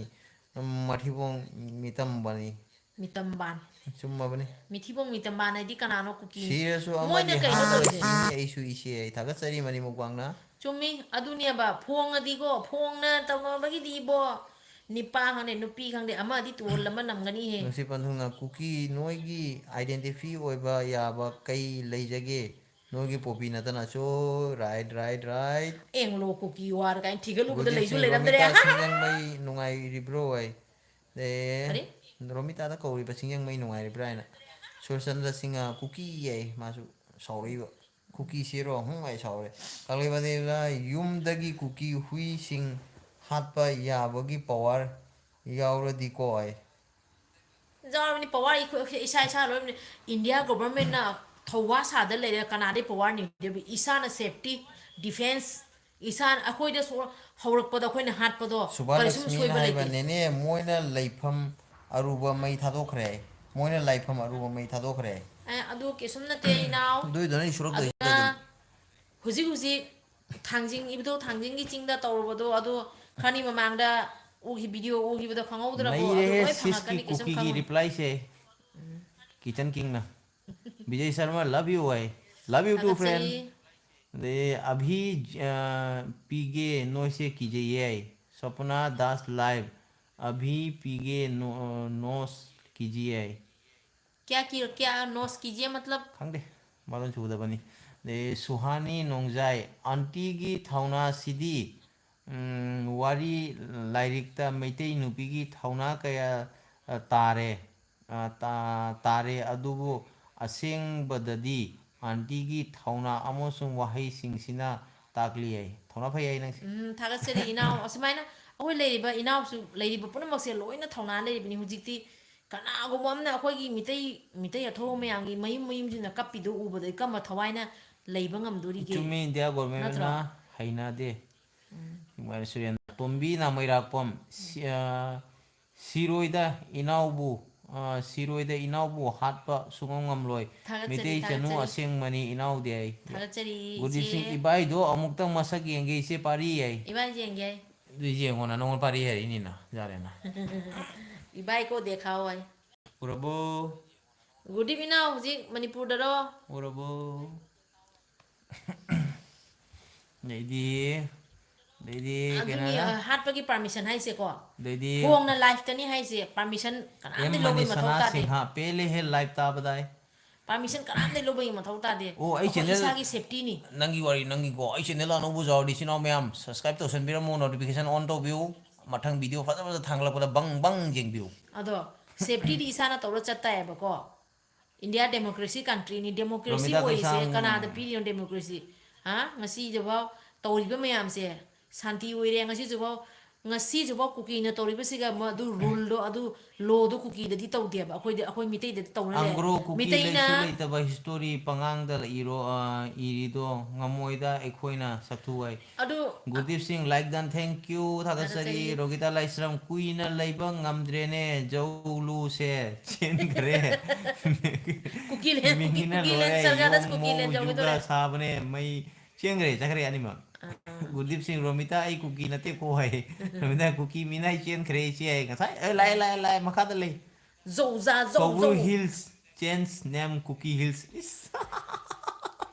ꯎꯝ, ꯃꯊꯤꯕꯣꯡ ꯃꯤꯇꯝꯕꯅꯤ꯫ ꯃꯤꯇꯝꯕꯥꯟ꯫ ꯆꯨꯝꯃꯕꯅꯤ꯫ ꯃꯤꯊꯤꯕꯣꯡ ꯃꯤꯇꯝꯕꯥꯟ ꯍꯥꯏꯗꯤ ꯀꯅꯥꯅꯣ ꯀꯨꯀꯤ? ꯁꯤꯔꯁꯨ ꯃꯣꯏꯅ ꯑꯃꯗꯤ ꯀꯩꯅꯣ ꯍꯥꯠꯂꯣꯏ꯫ ꯇꯧꯔꯤꯁꯦ? ꯁꯤꯅꯤ ꯑꯩꯁꯨ ꯏꯆꯦ ꯑꯩ꯫ ꯊꯥꯒꯠꯆꯔꯤ ꯃꯅꯤ ꯃꯨꯛꯕꯥꯡꯅ꯫ ꯆꯨꯝꯃꯤ, ꯑꯗꯨꯅꯦꯕ, ꯐꯣꯡꯉꯗꯤꯀꯣ, ꯐꯣꯡꯅ ꯇꯧꯅꯕꯒꯤꯗꯤ ꯏꯕꯣ, ꯅꯤꯄꯥ ꯈꯪꯗꯦ, ꯅꯨꯄꯤ ꯈꯪꯗꯦ, ꯑꯃꯗꯤ ꯇꯨꯍꯜꯂꯝꯕ ꯅꯝꯒꯅꯤꯍꯦ꯫ ꯅꯨꯡꯁꯤ ꯄꯟꯊꯨꯡꯅ ꯀꯨꯀꯤ ꯅꯣꯏꯒꯤ identify ꯑꯣꯏꯕ ꯌꯥꯕ ꯀꯩ ꯂꯩꯖꯒꯦ? ꯅꯣꯏꯒꯤ ꯄꯣꯄꯤ ꯅꯠꯇꯅ꯫ ꯆꯣ, right, right, right꯫ ꯑꯦꯡꯂꯣ ꯀꯨꯀꯤ ꯋꯥꯔ ꯀꯥꯏꯅ ꯊꯤꯒꯠꯂꯨꯕꯗ Good ꯂꯩꯁꯨ evening, ꯂꯩꯔꯝꯗ꯭ꯔꯦ꯫ ꯔꯣꯃꯤꯇꯥ ꯁꯤꯡꯖꯪꯃꯩ ꯅꯨꯡꯉꯥꯏꯔꯤꯕ꯭ꯔꯣ ꯑꯩ? ꯑꯦ, ꯀꯔꯤ? ꯔꯣꯃꯤꯇꯥꯗ ꯀꯧꯔꯤꯕ ꯁꯤꯡꯖꯪꯃꯩ ꯅꯨꯡꯉꯥꯏꯔꯤꯕ꯭ꯔꯥ ꯍꯥꯏꯅ꯫ ꯁꯨꯔꯆꯟꯗ꯭ꯔ ꯁꯤꯡꯍ ꯀꯨꯀꯤ ꯌꯥꯏ, ꯃꯥꯁꯨ ꯁꯥꯎꯔꯛꯏꯕ꯫ ꯀꯨꯀꯤ ꯁꯤꯔꯣ? ꯍꯨꯝ, ꯑꯩ ꯁꯥꯎꯔꯦ꯫ ꯀꯪꯂꯩꯃꯗꯦꯕ ꯌꯨꯝꯗꯒꯤ ꯀꯨꯀꯤ ꯍꯨꯏꯁꯤꯡ ꯍꯥꯠꯄ ꯌꯥꯕꯒꯤ power ꯌꯥꯎꯔꯗꯤꯀꯣ ꯑꯩ꯫ ꯌꯥꯎꯔꯕꯅꯤ, power ꯑꯩꯈꯣꯏ ꯏꯁꯥ ꯏꯁꯥ ꯂꯣꯏꯅ꯫ India governmentꯅ ꯊꯧꯋꯥ ꯁꯥꯗ ꯂꯩꯔꯦ, ꯀꯅꯥꯗꯩ power ꯅꯤꯗꯣꯏꯕ? ꯏꯁꯥꯅ safety, defence, ꯏꯁꯥꯅ, ꯑꯩꯈꯣꯏꯗ ꯁꯣꯛ-, ꯍꯧꯔꯛꯄꯗ ꯑꯩꯈꯣꯏꯅ ꯍꯥꯠꯄꯗꯣ ꯀꯔꯤꯁꯨꯝ ꯁꯨꯕꯥꯂꯛꯁꯃꯤ ꯁꯣꯏꯕ ꯍꯥꯏꯕ ꯂꯩꯇꯦ꯫ ꯅꯦꯅꯦ, ꯃꯣꯏꯅ ꯂꯩꯐꯝ ꯑꯔꯨꯕ ꯃꯩ ꯊꯥꯗꯣꯛꯈ꯭ꯔꯦ꯫ ꯃꯣꯏꯅ ꯂꯥꯏꯐꯝ ꯑꯔꯨꯕ ꯃꯩ ꯊꯥꯗꯣꯛꯈ꯭ꯔꯦ꯫ ꯑꯦ, ꯑꯗꯨ ꯀꯩꯁꯨꯝ ꯅꯠꯇꯦ ꯏꯅꯥꯎ꯫ ꯑꯗꯨꯏꯗꯨꯅ ꯑꯩ ꯁꯨꯔꯛꯇꯣꯏꯁꯦ ꯑꯗꯨꯅ ꯑꯗꯨꯝ꯫ ꯍꯧꯖꯤꯛ ꯍꯧꯖꯤꯛ ꯊꯥꯡꯖꯤꯡ, ꯏꯕꯨꯙꯧ ꯊꯥꯡꯖꯤꯡꯒꯤ ꯆꯤꯡꯗ ꯇꯧꯔꯨꯕꯗꯣ, ꯑꯗꯨ ꯈꯔꯅꯤ ꯃꯃꯥꯡꯗ ꯎꯈꯤ, ꯚꯤꯗꯤꯑꯣ ꯎꯈꯤꯕꯗꯣ ꯈꯪꯍꯧꯗ꯭ꯔꯕꯣ? ꯑꯗꯨ ꯅꯩꯔꯦꯍꯦ ꯂꯣꯏ ꯁꯤꯁꯀꯤ ꯐꯪꯉꯛꯀꯅꯤ, ꯀꯩꯁꯨꯝ ꯀꯨꯀꯤꯒꯤ ꯈꯪꯉꯨꯅꯨ꯫ ꯔꯤꯄ꯭ꯂꯥꯏꯁꯦ꯫ ꯀꯤꯆꯟ ꯀꯤꯡꯅ꯫ ꯕꯤꯖꯦ ꯁꯔꯃ, love you ꯍꯥꯏ꯫ Love you too, friend꯫ ꯊꯥꯒꯠꯆꯔꯤ꯫ ꯑꯗꯩ ꯑꯚꯤ, ꯑ, ꯄꯤꯒꯦ ꯅꯣꯏꯁꯦ ꯀꯤꯖꯩꯌꯦ ꯍꯥꯏ꯫ ꯁꯣꯄꯅꯥ ꯗꯥꯁ ꯂꯥꯏꯚ, ꯑꯚꯤ ꯄꯤꯒꯦ ꯅꯣ-, ꯅꯣꯁ ꯀꯤꯖꯤꯌꯦ ꯍꯥꯏ꯫ क्या की, क्या नोस कीजिए मतलब? ꯈꯪꯗꯦ, ꯃꯔꯣꯟ ꯁꯨꯗꯕꯅꯤ꯫ ꯑꯗꯩ ꯁꯨꯍꯥꯅꯤ ꯅꯣꯡꯖꯥꯏ, ꯑꯟꯇꯤꯒꯤ ꯊꯧꯅꯥꯁꯤꯗꯤ, ꯎꯝ, ꯋꯥꯔꯤ ꯂꯥꯏꯔꯤꯛꯇ ꯃꯩꯇꯩ ꯅꯨꯄꯤꯒꯤ ꯊꯧꯅꯥ ꯀꯌꯥ, ꯑ, ꯇꯥꯔꯦ, ꯑ, ꯇꯥ-, ꯇꯥꯔꯦ, ꯑꯗꯨꯕꯨ ꯑꯁꯦꯡꯕꯗꯗꯤ ꯑꯟꯇꯤꯒꯤ ꯊꯧꯅꯥ ꯑꯃꯁꯨꯡ ꯋꯥꯍꯩꯁꯤꯡꯁꯤꯅ ꯇꯥꯛꯂꯤ ꯍꯥꯏ꯫ ꯊꯧꯅꯥ ꯐꯩ ꯍꯥꯏ ꯅꯪꯁꯦ꯫ ꯎꯝ, ꯊꯥꯒꯠꯆꯔꯤ ꯏꯅꯥꯎ꯫ ꯑꯁꯨꯃꯥꯏꯅ ꯑꯩꯈꯣꯏ ꯂꯩꯔꯤꯕ ꯏꯅꯥꯎꯁꯨ, ꯂꯩꯔꯤꯕ ꯄꯨꯝꯅꯃꯛꯁꯦ ꯂꯣꯏꯅ ꯊꯧꯅꯥ ꯂꯩꯔꯤꯕꯅꯤ꯫ ꯍꯧꯖꯤꯛꯇꯤ ꯀꯅꯥꯒꯨꯝꯕ ꯑꯃꯅ ꯑꯩꯈꯣꯏꯒꯤ ꯃꯤꯇꯩ, ꯃꯤꯇꯩ ꯑꯊꯧꯕ ꯃꯌꯥꯝꯒꯤ ꯃꯌꯨꯝ ꯃꯌꯨꯝꯁꯤꯅ ꯀꯞꯄꯤꯗꯣ ꯎꯕꯗ ꯀꯝꯕ ꯊꯋꯥꯏꯅ ꯂꯩꯕ ꯉꯝꯗꯣꯔꯤꯒꯦ? ꯆꯨꯝꯃꯤ, ꯏꯟꯗꯤꯌꯥ ꯅꯠꯇ꯭ꯔꯣ? ꯒꯣꯔꯃꯦꯟꯅ ꯍꯩꯅꯗꯦ꯫ ꯁꯨꯔꯦꯟꯗ꯭ꯔ ꯇꯣꯝꯕꯤ ꯅꯥꯃꯩꯔꯥꯛꯄꯝ, ꯁꯤ-, ꯑ, ꯁꯤꯔꯣꯏꯗ ꯏꯅꯥꯎꯕꯨ, ꯑ, ꯁꯤꯔꯣꯏꯗ ꯏꯅꯥꯎꯕꯨ ꯍꯥꯠꯄ ꯁꯨꯡꯉꯝ ꯉꯝꯂꯣꯏ꯫ ꯊꯥꯒꯠꯆꯔꯤ, ꯃꯤꯇꯩ ꯆꯅꯨ ꯊꯥꯒꯠꯆꯔꯤ꯫ ꯑꯁꯦꯡꯕꯅꯤ ꯏꯅꯥꯎꯗꯤ ꯍꯥꯏ꯫ ꯊꯥꯒꯠꯆꯔꯤ, ꯒꯨꯗ ꯏꯚꯅꯤꯡ ꯏꯆꯦ꯫ ꯏꯕꯥꯏꯗꯣ ꯑꯃꯨꯛꯇꯪ ꯃꯁꯛ ꯌꯦꯡꯒꯦ ꯏꯆꯦ ꯄꯥꯔꯤ ꯍꯥꯏ꯫ ꯏꯕꯥꯏ ꯌꯦꯡꯒꯦ꯫ ꯑꯗꯨ ꯌꯦꯡꯉꯣꯅ ꯅꯪꯉꯣꯟꯗ ꯄꯥꯔꯤ ꯍꯥꯏꯔꯛꯏꯅꯤꯅ ꯌꯥꯔꯦꯅ꯫ ꯏꯕꯥꯏ ꯀꯣ ꯗꯦꯈꯥꯎ ꯍꯥꯏ꯫ ꯎꯔꯕꯣ? ꯒꯨꯗ ꯏꯚꯅꯤꯡ ꯍꯧꯖꯤꯛ ꯃꯅꯤꯄꯨꯔꯗꯔꯣ? ꯎꯔꯕꯣ? ꯑꯗꯩꯗꯤ, ꯑꯗꯩꯗꯤ ꯀꯩꯅꯣ ꯑꯗꯨꯒꯤ, ꯍꯥꯏꯅ? ꯑ, ꯍꯥꯠꯄꯒꯤ ꯄꯥꯔꯃꯤꯁꯟ ꯍꯥꯏꯁꯦꯀꯣ, ꯑꯗꯩꯗꯤ ꯐꯣꯡꯅ ꯂꯥꯏꯐꯇꯅꯤ ꯍꯥꯏꯁꯦ, ꯄꯥꯔꯃꯤꯁꯟ ꯑꯦꯝ ꯀꯅꯥꯝꯗꯤ ꯂꯧꯕꯒꯤ ꯃꯊꯧ ꯃꯅꯤꯁꯅꯥ ꯇꯥꯗꯦ꯫ ꯁꯤꯡꯍ, ꯄꯦꯜꯂꯦꯍꯦ ꯂꯥꯏꯚ ꯇꯥꯕꯗ ꯑꯩ꯫ ꯄꯥꯔꯃꯤꯁꯟ ꯀꯅꯥꯝꯗꯤ ꯂꯧꯕꯒꯤ ꯃꯊꯧ ꯇꯥꯗꯦ꯫ ꯑꯣ, ꯑꯩ ꯑꯩꯈꯣꯏ ꯆꯦꯅꯦꯜ, ꯏꯁꯥꯒꯤ ꯁꯦꯐꯇꯤꯅꯤ꯫ ꯅꯪꯒꯤ ꯋꯥꯔꯤ, ꯅꯪꯒꯤꯀꯣ, ꯑꯩ ꯆꯦꯅꯦꯜ ꯑꯅꯧꯕ ꯌꯥꯎꯔꯗꯤ ꯏꯆꯤꯟ ꯏꯅꯥꯎ ꯃꯌꯥꯝ subscribe ꯇꯧꯁꯟꯕꯤꯔꯝꯃꯣ, notification on ꯇꯧꯕꯤꯌꯨ꯫ ꯃꯊꯪ ꯚꯤꯗꯤꯑꯣ ꯐꯖ ꯐꯖ ꯊꯥꯡꯒꯠꯂꯛꯄꯗ ꯕꯪ ꯕꯪ ꯌꯦꯡꯕꯤꯌꯨ꯫ ꯑꯗꯣ ꯁꯦꯐꯇꯤꯗꯤ ꯏꯁꯥꯅ ꯇꯧꯔ ꯆꯠ ꯇꯥꯏꯌꯦꯕꯀꯣ꯫ ꯏꯟꯗꯤꯌꯥ democracy countryꯅꯤ, democracy ꯔꯣꯃꯤꯇꯥ ꯑꯣꯏꯔꯤꯁꯦ ꯀꯩꯁꯥꯝ꯫ ꯀꯅꯥꯗ ꯄꯤꯔꯤꯅꯣ democracy? ꯍꯥ? ꯉꯁꯤꯁꯤꯐꯥꯎ ꯇꯧꯔꯤꯕ ꯃꯌꯥꯝꯁꯦ ꯁꯥꯟꯇꯤ ꯑꯣꯏꯔꯦ꯫ ꯉꯁꯤꯁꯤꯐꯥꯎ, ꯉꯁꯤꯁꯤꯐꯥꯎ ꯀꯨꯀꯤꯅ ꯇꯧꯔꯤꯕꯁꯤꯒ ꯃ-, ꯑꯗꯨ ꯔꯨꯜꯗꯣ, ꯑꯗꯨ ꯂꯣꯗꯣ ꯀꯨꯀꯤꯗꯗꯤ ꯇꯧꯗꯦꯕ꯫ ꯑꯩꯈꯣꯏꯗꯤ, ꯑꯩꯈꯣꯏ ꯃꯤꯇꯩꯗꯗꯤ ꯇꯧꯅ ꯂꯩ꯫ ꯑꯪꯒ꯭ꯔꯣ ꯀꯨꯀꯤ ꯃꯤꯇꯩꯅ ꯂꯩꯁꯨ ꯂꯩꯇꯕ history ꯄꯉꯥꯡꯗ ꯏꯔꯣ, ꯑ, ꯏꯔꯤꯗꯣ ꯉꯝꯃꯣꯏꯗ ꯑꯩꯈꯣꯏꯅ ꯁꯛꯊꯨ ꯍꯥꯏ꯫ ꯑꯗꯨ ꯒꯨꯔꯗꯤꯞ ꯁꯤꯡ, like done, thank you, ꯊꯥꯒꯠꯆꯔꯤ꯫ ꯊꯥꯒꯠꯆꯔꯤ꯫ ꯔꯣꯒꯤꯇꯥ ꯂꯥꯏꯁ꯭ꯔꯝ, ꯀꯨꯏꯅ ꯂꯩꯕ ꯉꯝꯗ꯭ꯔꯦꯅꯦ, ꯖꯧꯂꯨꯁꯦ ꯆꯦꯟꯈ꯭ꯔꯦ꯫ ꯀꯨꯀꯤꯂꯦꯟ, ꯀꯨꯀꯤ-, ꯃꯤꯡꯁꯤꯅ ꯀꯨꯀꯤꯂꯦꯟ ꯂꯣꯏꯔꯦ, ꯁꯔꯒꯥꯗꯁ ꯌꯣꯡ ꯃꯧ ꯀꯨꯀꯤꯂꯦꯟ ꯌꯨꯒ ꯌꯧꯈꯤꯗꯣꯔꯦ꯫ ꯁꯥꯕꯅꯦ, ꯃꯩ ꯆꯦꯟꯈ꯭ꯔꯦ, ꯆꯠꯈ꯭ꯔꯦ ꯑꯅꯤꯃꯛ꯫ ꯑꯥ꯫ ꯒꯨꯔꯗꯤꯞ ꯁꯤꯡ, "ꯔꯣꯃꯤꯇꯥ, ꯑꯩ ꯀꯨꯀꯤ ꯅꯠꯇꯦꯀꯣ" ꯍꯥꯏ꯫ ꯔꯣꯃꯤꯇꯥ, "ꯀꯨꯀꯤ ꯃꯤꯅꯥꯏ ꯆꯦꯟꯈ꯭ꯔꯦ ꯏꯆꯦ" ꯍꯥꯏ꯫ ꯉꯁꯥꯏ, "ꯑꯦ, ꯂꯥꯛꯑꯦ, ꯂꯥꯛꯑꯦ, ꯂꯥꯛꯑꯦ, ꯃꯈꯥꯗ ꯂꯩ"꯫ ꯖꯧꯖꯥ, ꯖꯧ, ꯀꯧꯕ꯭ꯔꯨ ꯖꯧ꯫ Hills, change name Kuki Hills꯫ ꯏꯁ꯫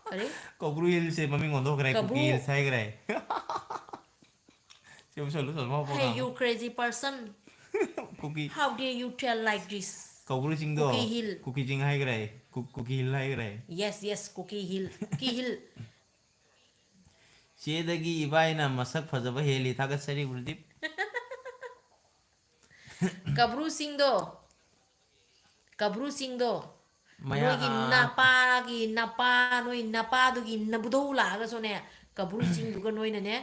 ꯀꯔꯤ? ꯀꯧꯕ꯭ꯔꯨ Hillsꯁꯦ ꯃꯃꯤꯡ ꯑꯣꯟꯊꯣꯛꯈ꯭ꯔꯦ, ꯀꯨꯀꯤ ꯀꯧꯕ꯭ꯔꯨ꯫ Hills ꯍꯥꯏꯈ꯭ꯔꯦ꯫ ꯁꯤꯕꯨ ꯁꯣꯜꯂꯨ, ꯁꯣꯜꯂꯨ, ꯃꯥ Hey, ꯄꯣꯛꯑꯀꯥꯟꯗ꯫ you crazy person. Kuki. How dare you tell like this? ꯀꯧꯕ꯭ꯔꯨ ꯆꯤꯡꯗꯣ ꯀꯨꯀꯤ Hill. ꯀꯨꯀꯤ ꯆꯤꯡ ꯍꯥꯏꯈ꯭ꯔꯦ꯫ ꯀꯨ-, ꯀꯨꯀꯤ Hill ꯍꯥꯏꯈ꯭ꯔꯦ꯫ Yes, yes, Kuki Hill. Kuki Hill. ꯆꯦꯗꯒꯤ ꯏꯕꯥꯏꯅ ꯃꯁꯛ ꯐꯖꯕ ꯍꯦꯜꯂꯤ꯫ ꯊꯥꯒꯠꯆꯔꯤ, ꯒꯨꯔꯨꯗꯤꯞ꯫ ꯀꯕ꯭ꯔꯨꯁꯤꯡꯗꯣ, ꯀꯕ꯭ꯔꯨꯁꯤꯡꯗꯣ, ꯃꯌꯥ-, ꯅꯣꯏꯒꯤ ꯑꯥ, ꯑꯥ꯫ ꯅꯄꯥꯒꯤ, ꯅꯄꯥ, ꯅꯣꯏ ꯅꯄꯥꯗꯨꯒꯤ ꯅꯕꯨꯙꯧ ꯂꯥꯛꯑꯒꯁꯨꯅꯦ, ꯀꯕ꯭ꯔꯨ ꯆꯤꯡꯗꯨꯒ ꯅꯣꯏꯅꯅꯦ,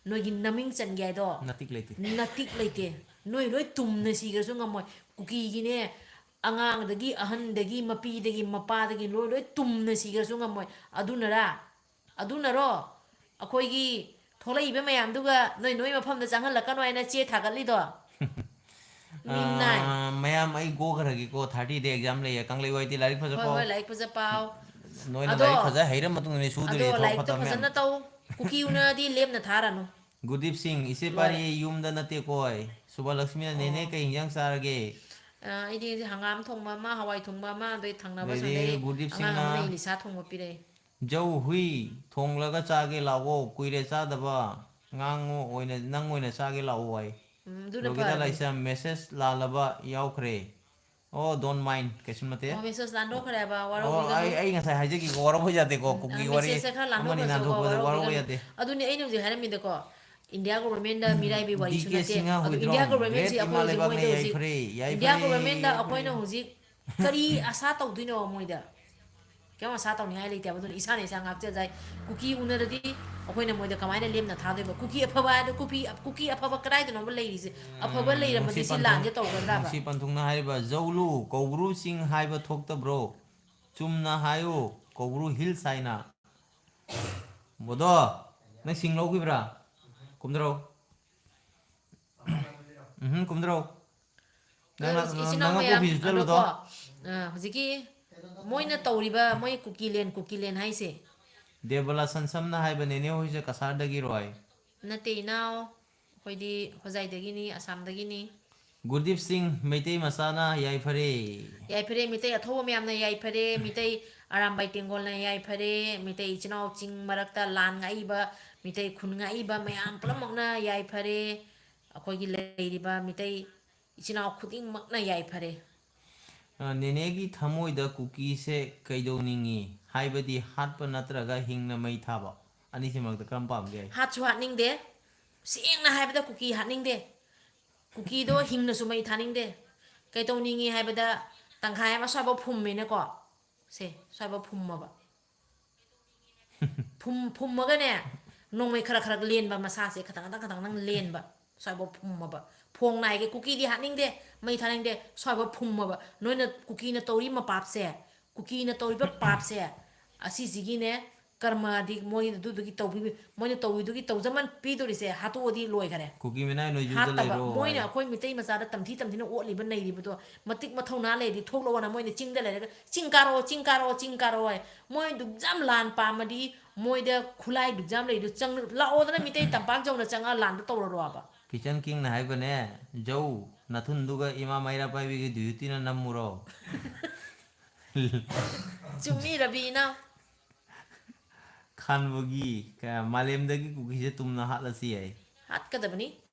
ꯅꯣꯏꯒꯤ ꯅꯃꯤꯡ ꯆꯟꯒꯦ ꯍꯥꯏꯗꯣ ꯅꯇꯤꯛ ꯂꯩꯇꯦ꯫ ꯅꯇꯤꯛ ꯂꯩꯇꯦ꯫ ꯅꯣꯏ ꯂꯣꯏ ꯇꯨꯝꯅ ꯁꯤꯈ꯭ꯔꯁꯨ ꯉꯝꯃꯣꯏ꯫ ꯀꯨꯀꯤꯒꯤꯅꯦ, ꯑꯉꯥꯡꯗꯒꯤ, ꯑꯍꯟꯗꯒꯤ, ꯃꯄꯤꯗꯒꯤ, ꯃꯄꯥꯗꯒꯤ ꯂꯣꯏ, ꯂꯣꯏ ꯇꯨꯝꯅ ꯁꯤꯈ꯭ꯔꯁꯨ ꯉꯝꯃꯣꯏ꯫ ꯑꯗꯨꯅꯔꯥ? ꯑꯗꯨꯅꯔꯣ ꯑꯩꯈꯣꯏꯒꯤ ꯊꯣꯛꯂꯛꯏꯕ ꯃꯌꯥꯝꯗꯨꯒ ꯅꯣꯏ, ꯅꯣꯏ ꯃꯐꯝꯗ ꯆꯪꯍꯜꯂꯛꯀꯅꯣ ꯍꯥꯏꯅ ꯆꯦ ꯊꯥꯒꯠꯂꯤꯗꯣ? ꯃꯤꯅꯥꯏ꯫ ꯑꯥ, ꯃꯌꯥꯝ, ꯑꯩ ꯒꯣꯈ꯭ꯔꯒꯦꯀꯣ, thirty day exam ꯂꯩꯌꯦ꯫ ꯀꯪꯂꯩ ꯋꯥꯏꯇꯤ, ꯂꯥꯏꯔꯤꯛ ꯐꯖ ꯍꯣꯏ, ꯄꯥꯎ꯫ ꯍꯣꯏ, ꯂꯥꯏꯔꯤꯛ ꯐꯖ ꯄꯥꯎ꯫ ꯅꯣꯏꯅ ꯑꯗꯣ, ꯂꯥꯏꯔꯤꯛ ꯐꯖ ꯍꯩꯔ ꯃꯇꯨꯡꯗꯅꯦ ꯑꯗꯣ ꯁꯨꯗꯣꯔꯤ ꯊꯕꯛ ꯂꯥꯏꯔꯤꯛꯇꯣ ꯐꯠꯇꯕ ꯃꯌꯥꯝ꯫ ꯐꯖꯅ ꯇꯧ꯫ ꯀꯨꯀꯤ ꯎꯅꯔꯗꯤ ꯂꯦꯝꯅ ꯊꯥꯔꯅꯨ꯫ ꯒꯨꯔꯗꯤꯞ ꯁꯤꯡ, ꯏꯆꯦ ꯂꯣꯏꯔꯦ꯫ ꯄꯥꯔꯤ ꯌꯨꯝꯗ ꯅꯠꯇꯦꯀꯣ꯫ ꯁꯨꯕꯂꯛꯁꯃꯤꯅ, "ꯅꯦꯅꯦ, ꯑꯣ꯫ ꯀꯩ ꯏꯟꯖꯥꯡ ꯆꯥꯔꯒꯦ?" ꯑ, ꯑꯩꯗꯤ ꯍꯪꯒꯥꯝ ꯊꯣꯡꯕ ꯑꯃ, ꯍꯋꯥꯏ ꯊꯣꯡꯕ ꯑꯃ, ꯑꯗꯩ ꯊꯪꯅꯕ ꯑꯗꯩꯗꯤ ꯑꯁꯣꯝꯗꯒꯤ ꯒꯨꯔꯗꯤꯞ ꯑꯉꯥꯡ ꯁꯤꯡꯅ ꯑꯃꯅ ꯏꯂꯤꯁꯥ ꯊꯣꯡꯕ ꯄꯤꯔꯛꯑꯦ꯫ "ꯖꯧ ꯍꯨꯏ ꯊꯣꯡꯂꯒ ꯆꯥꯒꯦ ꯂꯥꯛꯑꯣ, ꯀꯨꯏꯔꯦ ꯆꯥꯗꯕ꯫ ꯉꯥꯡꯉꯨ ꯑꯣꯏꯅ, ꯅꯪ ꯑꯣꯏꯅ ꯆꯥꯒꯦ ꯂꯥꯛꯑꯣ" ꯍꯥꯏ꯫ ꯎꯝ, ꯑꯗꯨꯅ ꯔꯣꯒꯤꯗꯥ ꯐꯔꯅꯤ꯫ ꯂꯥꯏꯁ꯭ꯔꯝ, "ꯃꯦꯁꯦꯖ ꯂꯥꯜꯂꯕ ꯌꯥꯎꯈ꯭ꯔꯦ"꯫ ꯑꯣ, don't mind, ꯀꯩꯁꯨ ꯅꯠꯇꯦ꯫ ꯑꯣ, ꯃꯦꯁꯦꯖ ꯂꯥꯟꯗꯣꯛꯈ꯭ꯔꯦꯕ, ꯑꯣ, ꯋꯥꯔꯧꯕꯤꯒꯅꯨ꯫ ꯑꯩ, ꯑꯩ ꯉꯁꯥꯏ ꯍꯥꯏꯖꯈꯤꯀꯣ, ꯋꯥꯔꯧꯕ ꯌꯥꯗꯦꯀꯣ, ꯎꯝ, ꯑ, ꯀꯨꯀꯤ ꯋꯥꯔꯤ ꯃꯦꯁꯦꯖꯁꯦ ꯈꯔ ꯑꯃꯅꯤ ꯂꯥꯟꯗꯣꯛꯈ꯭ꯔꯁꯨꯀꯣ, ꯅꯥꯟꯊꯣꯛꯄꯗ ꯋꯥꯔꯧꯕ ꯋꯥꯔꯧꯕꯤꯒꯅꯨ꯫ ꯌꯥꯗꯦ꯫ ꯑꯗꯨꯅꯦ ꯑꯩꯅ ꯍꯧꯖꯤꯛ ꯍꯥꯏꯔꯝꯃꯤꯗꯀꯣ, ꯏꯟꯗꯤꯌꯥ ꯒꯣꯕꯔꯃꯦꯟꯗ ꯃꯤꯔꯥꯏꯕꯤ ꯋꯥꯔꯤꯁꯨ ꯗꯤ ꯀꯦ ꯅꯠꯇꯦ꯫ ꯁꯤꯡꯍ ꯑꯗꯨ ꯏꯟꯗꯤꯌꯥ ꯍꯨꯏꯗ꯭ꯔꯣꯝ, ꯒꯣꯕꯔꯃꯦꯟꯁꯤ Great ꯑꯩꯈꯣꯏ ꯍꯧꯖꯤꯛ, ꯏꯃꯥ ꯃꯣꯏꯗ ꯂꯩꯕꯥꯛꯅ ꯍꯧꯖꯤꯛ, ꯌꯥꯏꯐꯔꯦ, ꯏꯟꯗꯤꯌꯥ ꯌꯥꯏꯐꯔꯦ, ꯒꯣꯕꯔꯃꯦꯟꯗ ꯌꯥꯏꯐꯔꯦ꯫ ꯑꯩꯈꯣꯏꯅ ꯍꯧꯖꯤꯛ ꯀꯔꯤ ꯑꯁꯥ ꯇꯧꯗꯣꯏꯅꯣ ꯃꯣꯏꯗ? ꯀꯩꯝ ꯑꯁꯥ ꯇꯧꯅꯤꯡꯉꯥꯏ ꯂꯩꯇꯦꯕ꯫ ꯑꯗꯨꯅ ꯏꯁꯥꯅ ꯏꯁꯥ ꯉꯥꯛꯆꯖꯩ꯫ ꯀꯨꯀꯤ ꯎꯅꯔꯗꯤ ꯑꯩꯈꯣꯏꯅ ꯃꯣꯏꯗ ꯀꯃꯥꯏꯅ ꯂꯦꯝꯅ ꯊꯥꯗꯣꯏꯕ? ꯀꯨꯀꯤ ꯑꯐꯕ ꯍꯥꯏꯗꯣ, ꯀꯨꯀꯤ, ꯀꯨꯀꯤ ꯑꯐꯕ ꯀꯗꯥꯏꯗꯅꯣꯕ ꯂꯩꯔꯤꯁꯦ? ꯑꯐꯕ ꯎꯝ, ꯅꯨꯡꯁꯤ ꯂꯩꯔꯝꯃꯗꯤ ꯁꯤ ꯄꯟꯊꯨꯡ-, ꯂꯥꯟꯁꯦ ꯇꯧꯒꯗ꯭ꯔꯕ? ꯅꯨꯡꯁꯤ ꯄꯟꯊꯨꯡꯅ ꯍꯥꯏꯔꯤꯕ, "ꯖꯧꯂꯨ, ꯀꯧꯕ꯭ꯔꯨ ꯆꯤꯡ ꯍꯥꯏꯕ ꯊꯣꯛꯇꯕ꯭ꯔꯣ? ꯆꯨꯝꯅ ꯍꯥꯏꯌꯨ, ꯀꯧꯕ꯭ꯔꯨ Hills ꯍꯥꯏꯅ"꯫ ꯕꯣꯗꯣ, ꯅꯪ ꯁꯤꯡ ꯂꯧꯈꯤꯕ꯭ꯔꯥ? ꯀꯨꯝꯗꯔꯣ꯫ ꯎꯝꯍꯨꯝ, ꯀꯨꯝꯗ꯭ꯔꯣ꯫ ꯅꯪꯅ, ꯑꯗꯣ ꯏꯆꯤꯟ ꯏꯅꯥꯎ ꯅꯪꯅ ꯃꯌꯥꯝ, ꯀꯣꯐꯤꯁꯨ ꯑꯗꯣ ꯆꯠꯂꯨꯗꯣ꯫ ꯀꯣ, ꯑ, ꯍꯧꯖꯤꯛꯀꯤ ꯃꯣꯏꯅ ꯇꯧꯔꯤꯕ, ꯃꯣꯏ ꯀꯨꯀꯤꯂꯦꯟ, ꯀꯨꯀꯤꯂꯦꯟ ꯍꯥꯏꯁꯦ, ꯗꯦꯕꯂꯥ ꯁꯟꯁꯝꯅ ꯍꯥꯏꯕ, "ꯅꯦꯅꯦ ꯍꯣꯏꯁꯦ ꯀꯁꯥꯔꯗꯒꯤꯔꯣꯏ?" ꯅꯠꯇꯦ ꯏꯅꯥꯎ, ꯑꯩꯈꯣꯏꯗꯤ ꯍꯣꯖꯥꯏꯗꯒꯤꯅꯤ, ꯑꯁꯥꯝꯗꯒꯤꯅꯤ꯫ ꯒꯨꯔꯗꯤꯞ ꯁꯤꯡ, ꯃꯩꯇꯩ ꯃꯆꯥꯅ ꯌꯥꯏꯐꯔꯦ꯫ ꯌꯥꯏꯐꯔꯦ, ꯃꯤꯇꯩ ꯑꯊꯧꯕ ꯃꯌꯥꯝꯅ ꯌꯥꯏꯐꯔꯦ, ꯃꯤꯇꯩ ꯑꯔꯥꯝꯕꯥꯏ ꯇꯦꯡꯒꯣꯜꯅ ꯌꯥꯏꯐꯔꯦ, ꯃꯤꯇꯩ ꯏꯆꯤꯟ ꯏꯅꯥꯎ ꯆꯤꯡ ꯃꯔꯛꯇ ꯂꯥꯟ ꯉꯥꯛꯏꯕ, ꯃꯤꯇꯩ ꯈꯨꯟ ꯉꯥꯛꯏꯕ ꯃꯌꯥꯝ ꯄꯨꯝꯅꯃꯛꯅ ꯌꯥꯏꯐꯔꯦ꯫ ꯑꯩꯈꯣꯏꯒꯤ ꯂꯩꯔꯤꯕ ꯃꯤꯇꯩ ꯏꯆꯤꯟ ꯏꯅꯥꯎ ꯈꯨꯗꯤꯡꯃꯛꯅ ꯌꯥꯏꯐꯔꯦ꯫ ꯑ, ꯅꯦꯅꯦꯒꯤ ꯊꯃꯣꯏꯗ ꯀꯨꯀꯤꯁꯦ ꯀꯩꯗꯧꯅꯤꯡꯉꯤ? ꯍꯥꯏꯕꯗꯤ ꯍꯥꯠꯄ ꯅꯠꯇ꯭ꯔꯒ ꯍꯤꯡꯅ ꯃꯩ ꯊꯥꯕ? ꯑꯅꯤꯁꯤ ꯃꯔꯛꯇ ꯀꯔꯝ ꯄꯥꯝꯒꯦ? ꯍꯥꯠꯁꯨ ꯍꯥꯠꯅꯤꯡꯗꯦ꯫ ꯁꯦꯡꯅ ꯍꯥꯏꯕꯗ ꯀꯨꯀꯤ ꯍꯥꯠꯅꯤꯡꯗꯦ꯫ ꯀꯨꯀꯤꯗꯣ ꯍꯤꯡꯅꯁꯨ ꯃꯩ ꯊꯥꯅꯤꯡꯗꯦ꯫ ꯀꯩꯗꯧꯅꯤꯡꯉꯤ ꯍꯥꯏꯕꯗ ꯇꯪꯈꯥꯏ ꯑꯃ ꯁ꯭ꯋꯥꯏꯐꯥꯎ ꯐꯨꯝꯃꯦꯅꯀꯣ꯫ ꯁꯦ, ꯁ꯭ꯋꯥꯏꯐꯥꯎ ꯐꯨꯝꯃꯕ꯫ ꯐꯨꯝ-, ꯐꯨꯝꯃꯒꯅꯦ, ꯅꯣꯡꯃꯩ ꯈꯔ ꯈꯔ ꯂꯦꯟꯕ, ꯃꯁꯥꯁꯦ ꯈꯇꯪ ꯈꯇꯪ ꯈꯇꯪ ꯈꯇꯪ ꯂꯦꯟꯕ, ꯁ꯭ꯋꯥꯏꯐꯥꯎ ꯐꯨꯝꯃꯕ꯫ ꯐꯣꯡꯅ ꯍꯥꯏꯒꯦ, ꯀꯨꯀꯤꯗꯤ ꯍꯥꯠꯅꯤꯡꯗꯦ, ꯃꯩ ꯊꯥꯅꯤꯡꯗꯦ, ꯁ꯭ꯋꯥꯏꯐꯥꯎ ꯐꯨꯝꯃꯕ꯫ ꯅꯣꯏꯅ ꯀꯨꯀꯤꯅ ꯇꯧꯔꯤ ꯃꯄꯥꯞꯁꯦ, ꯀꯨꯀꯤꯅ ꯇꯧꯔꯤꯕ ꯄꯥꯞꯁꯦ, ꯑꯁꯤꯁꯤꯒꯤꯅꯦ, ꯀꯔꯃꯗꯤ ꯃꯣꯏ ꯑꯗꯨꯗꯨꯒꯤ ꯇꯧꯕꯤ-, ꯃꯣꯏꯅ ꯇꯧꯔꯤꯗꯨꯒꯤ ꯇꯧꯖꯃꯟ ꯄꯤꯗꯣꯔꯤꯁꯦ ꯍꯥꯠꯇꯣꯛꯑꯗꯤ ꯂꯣꯏꯈꯔꯦ꯫ ꯀꯨꯀꯤ ꯃꯤꯅꯥꯏ ꯅꯣꯏ ꯌꯨꯝꯗ ꯍꯥꯠꯇꯕ꯫ ꯂꯩꯔꯣ ꯃꯣꯏꯅ ꯍꯥꯏ꯫ ꯑꯩꯈꯣꯏ ꯃꯤꯇꯩ ꯃꯆꯥꯗ ꯇꯝꯊꯤ ꯇꯝꯊꯤꯅ ꯑꯣꯠꯂꯤꯕ ꯅꯩꯔꯤꯕꯗꯣ, ꯃꯇꯤꯛ ꯃꯊꯧꯅꯥ ꯂꯩꯔꯗꯤ ꯊꯣꯛꯂꯛꯑꯣꯅ ꯃꯣꯏꯅ ꯆꯤꯡꯗ ꯂꯩꯔꯒ, "ꯆꯤꯡ ꯀꯥꯔꯛꯑꯣ, ꯆꯤꯡ ꯀꯥꯔꯛꯑꯣ, ꯆꯤꯡ ꯀꯥꯔꯛꯑꯣ" ꯍꯥꯏ꯫ ꯃꯣꯏ ꯑꯗꯨꯛ ꯌꯥꯝ ꯂꯥꯟ ꯄꯥꯝꯃꯗꯤ, ꯃꯣꯏꯗ ꯈꯨꯠꯂꯥꯏ ꯑꯗꯨꯛ ꯌꯥꯝ ꯂꯩꯗꯣ, ꯆꯪ-, ꯂꯥꯛꯑꯣꯗꯅ ꯃꯤꯇꯩ ꯇꯝꯄꯥꯛ ꯌꯧꯅ ꯆꯪꯉꯒ ꯂꯥꯟꯗꯣ ꯇꯧꯔꯔꯣꯕ꯫ ꯀꯤꯆꯟ ꯀꯤꯡꯅ ꯍꯥꯏꯕꯅꯦ, "ꯖꯧ, ꯅꯊꯨꯟꯗꯨꯒ ꯏꯃꯥ ꯃꯩꯔꯥ ꯄꯥꯏꯕꯤꯒꯤ ꯗ꯭ꯌꯨꯇꯤꯅ ꯅꯝꯃꯨꯔꯣ"꯫ ꯆꯨꯝꯃꯤ, ꯔꯕꯤꯅ꯫ ꯈꯥꯟꯕꯒꯤ, ꯀ-, ꯃꯥꯂꯦꯝꯗꯒꯤ ꯀꯨꯀꯤꯁꯦ ꯇꯨꯝꯅ ꯍꯥꯠꯂꯁꯤ ꯍꯥꯏ꯫ ꯍꯥꯠꯀꯗꯕꯅꯤ꯫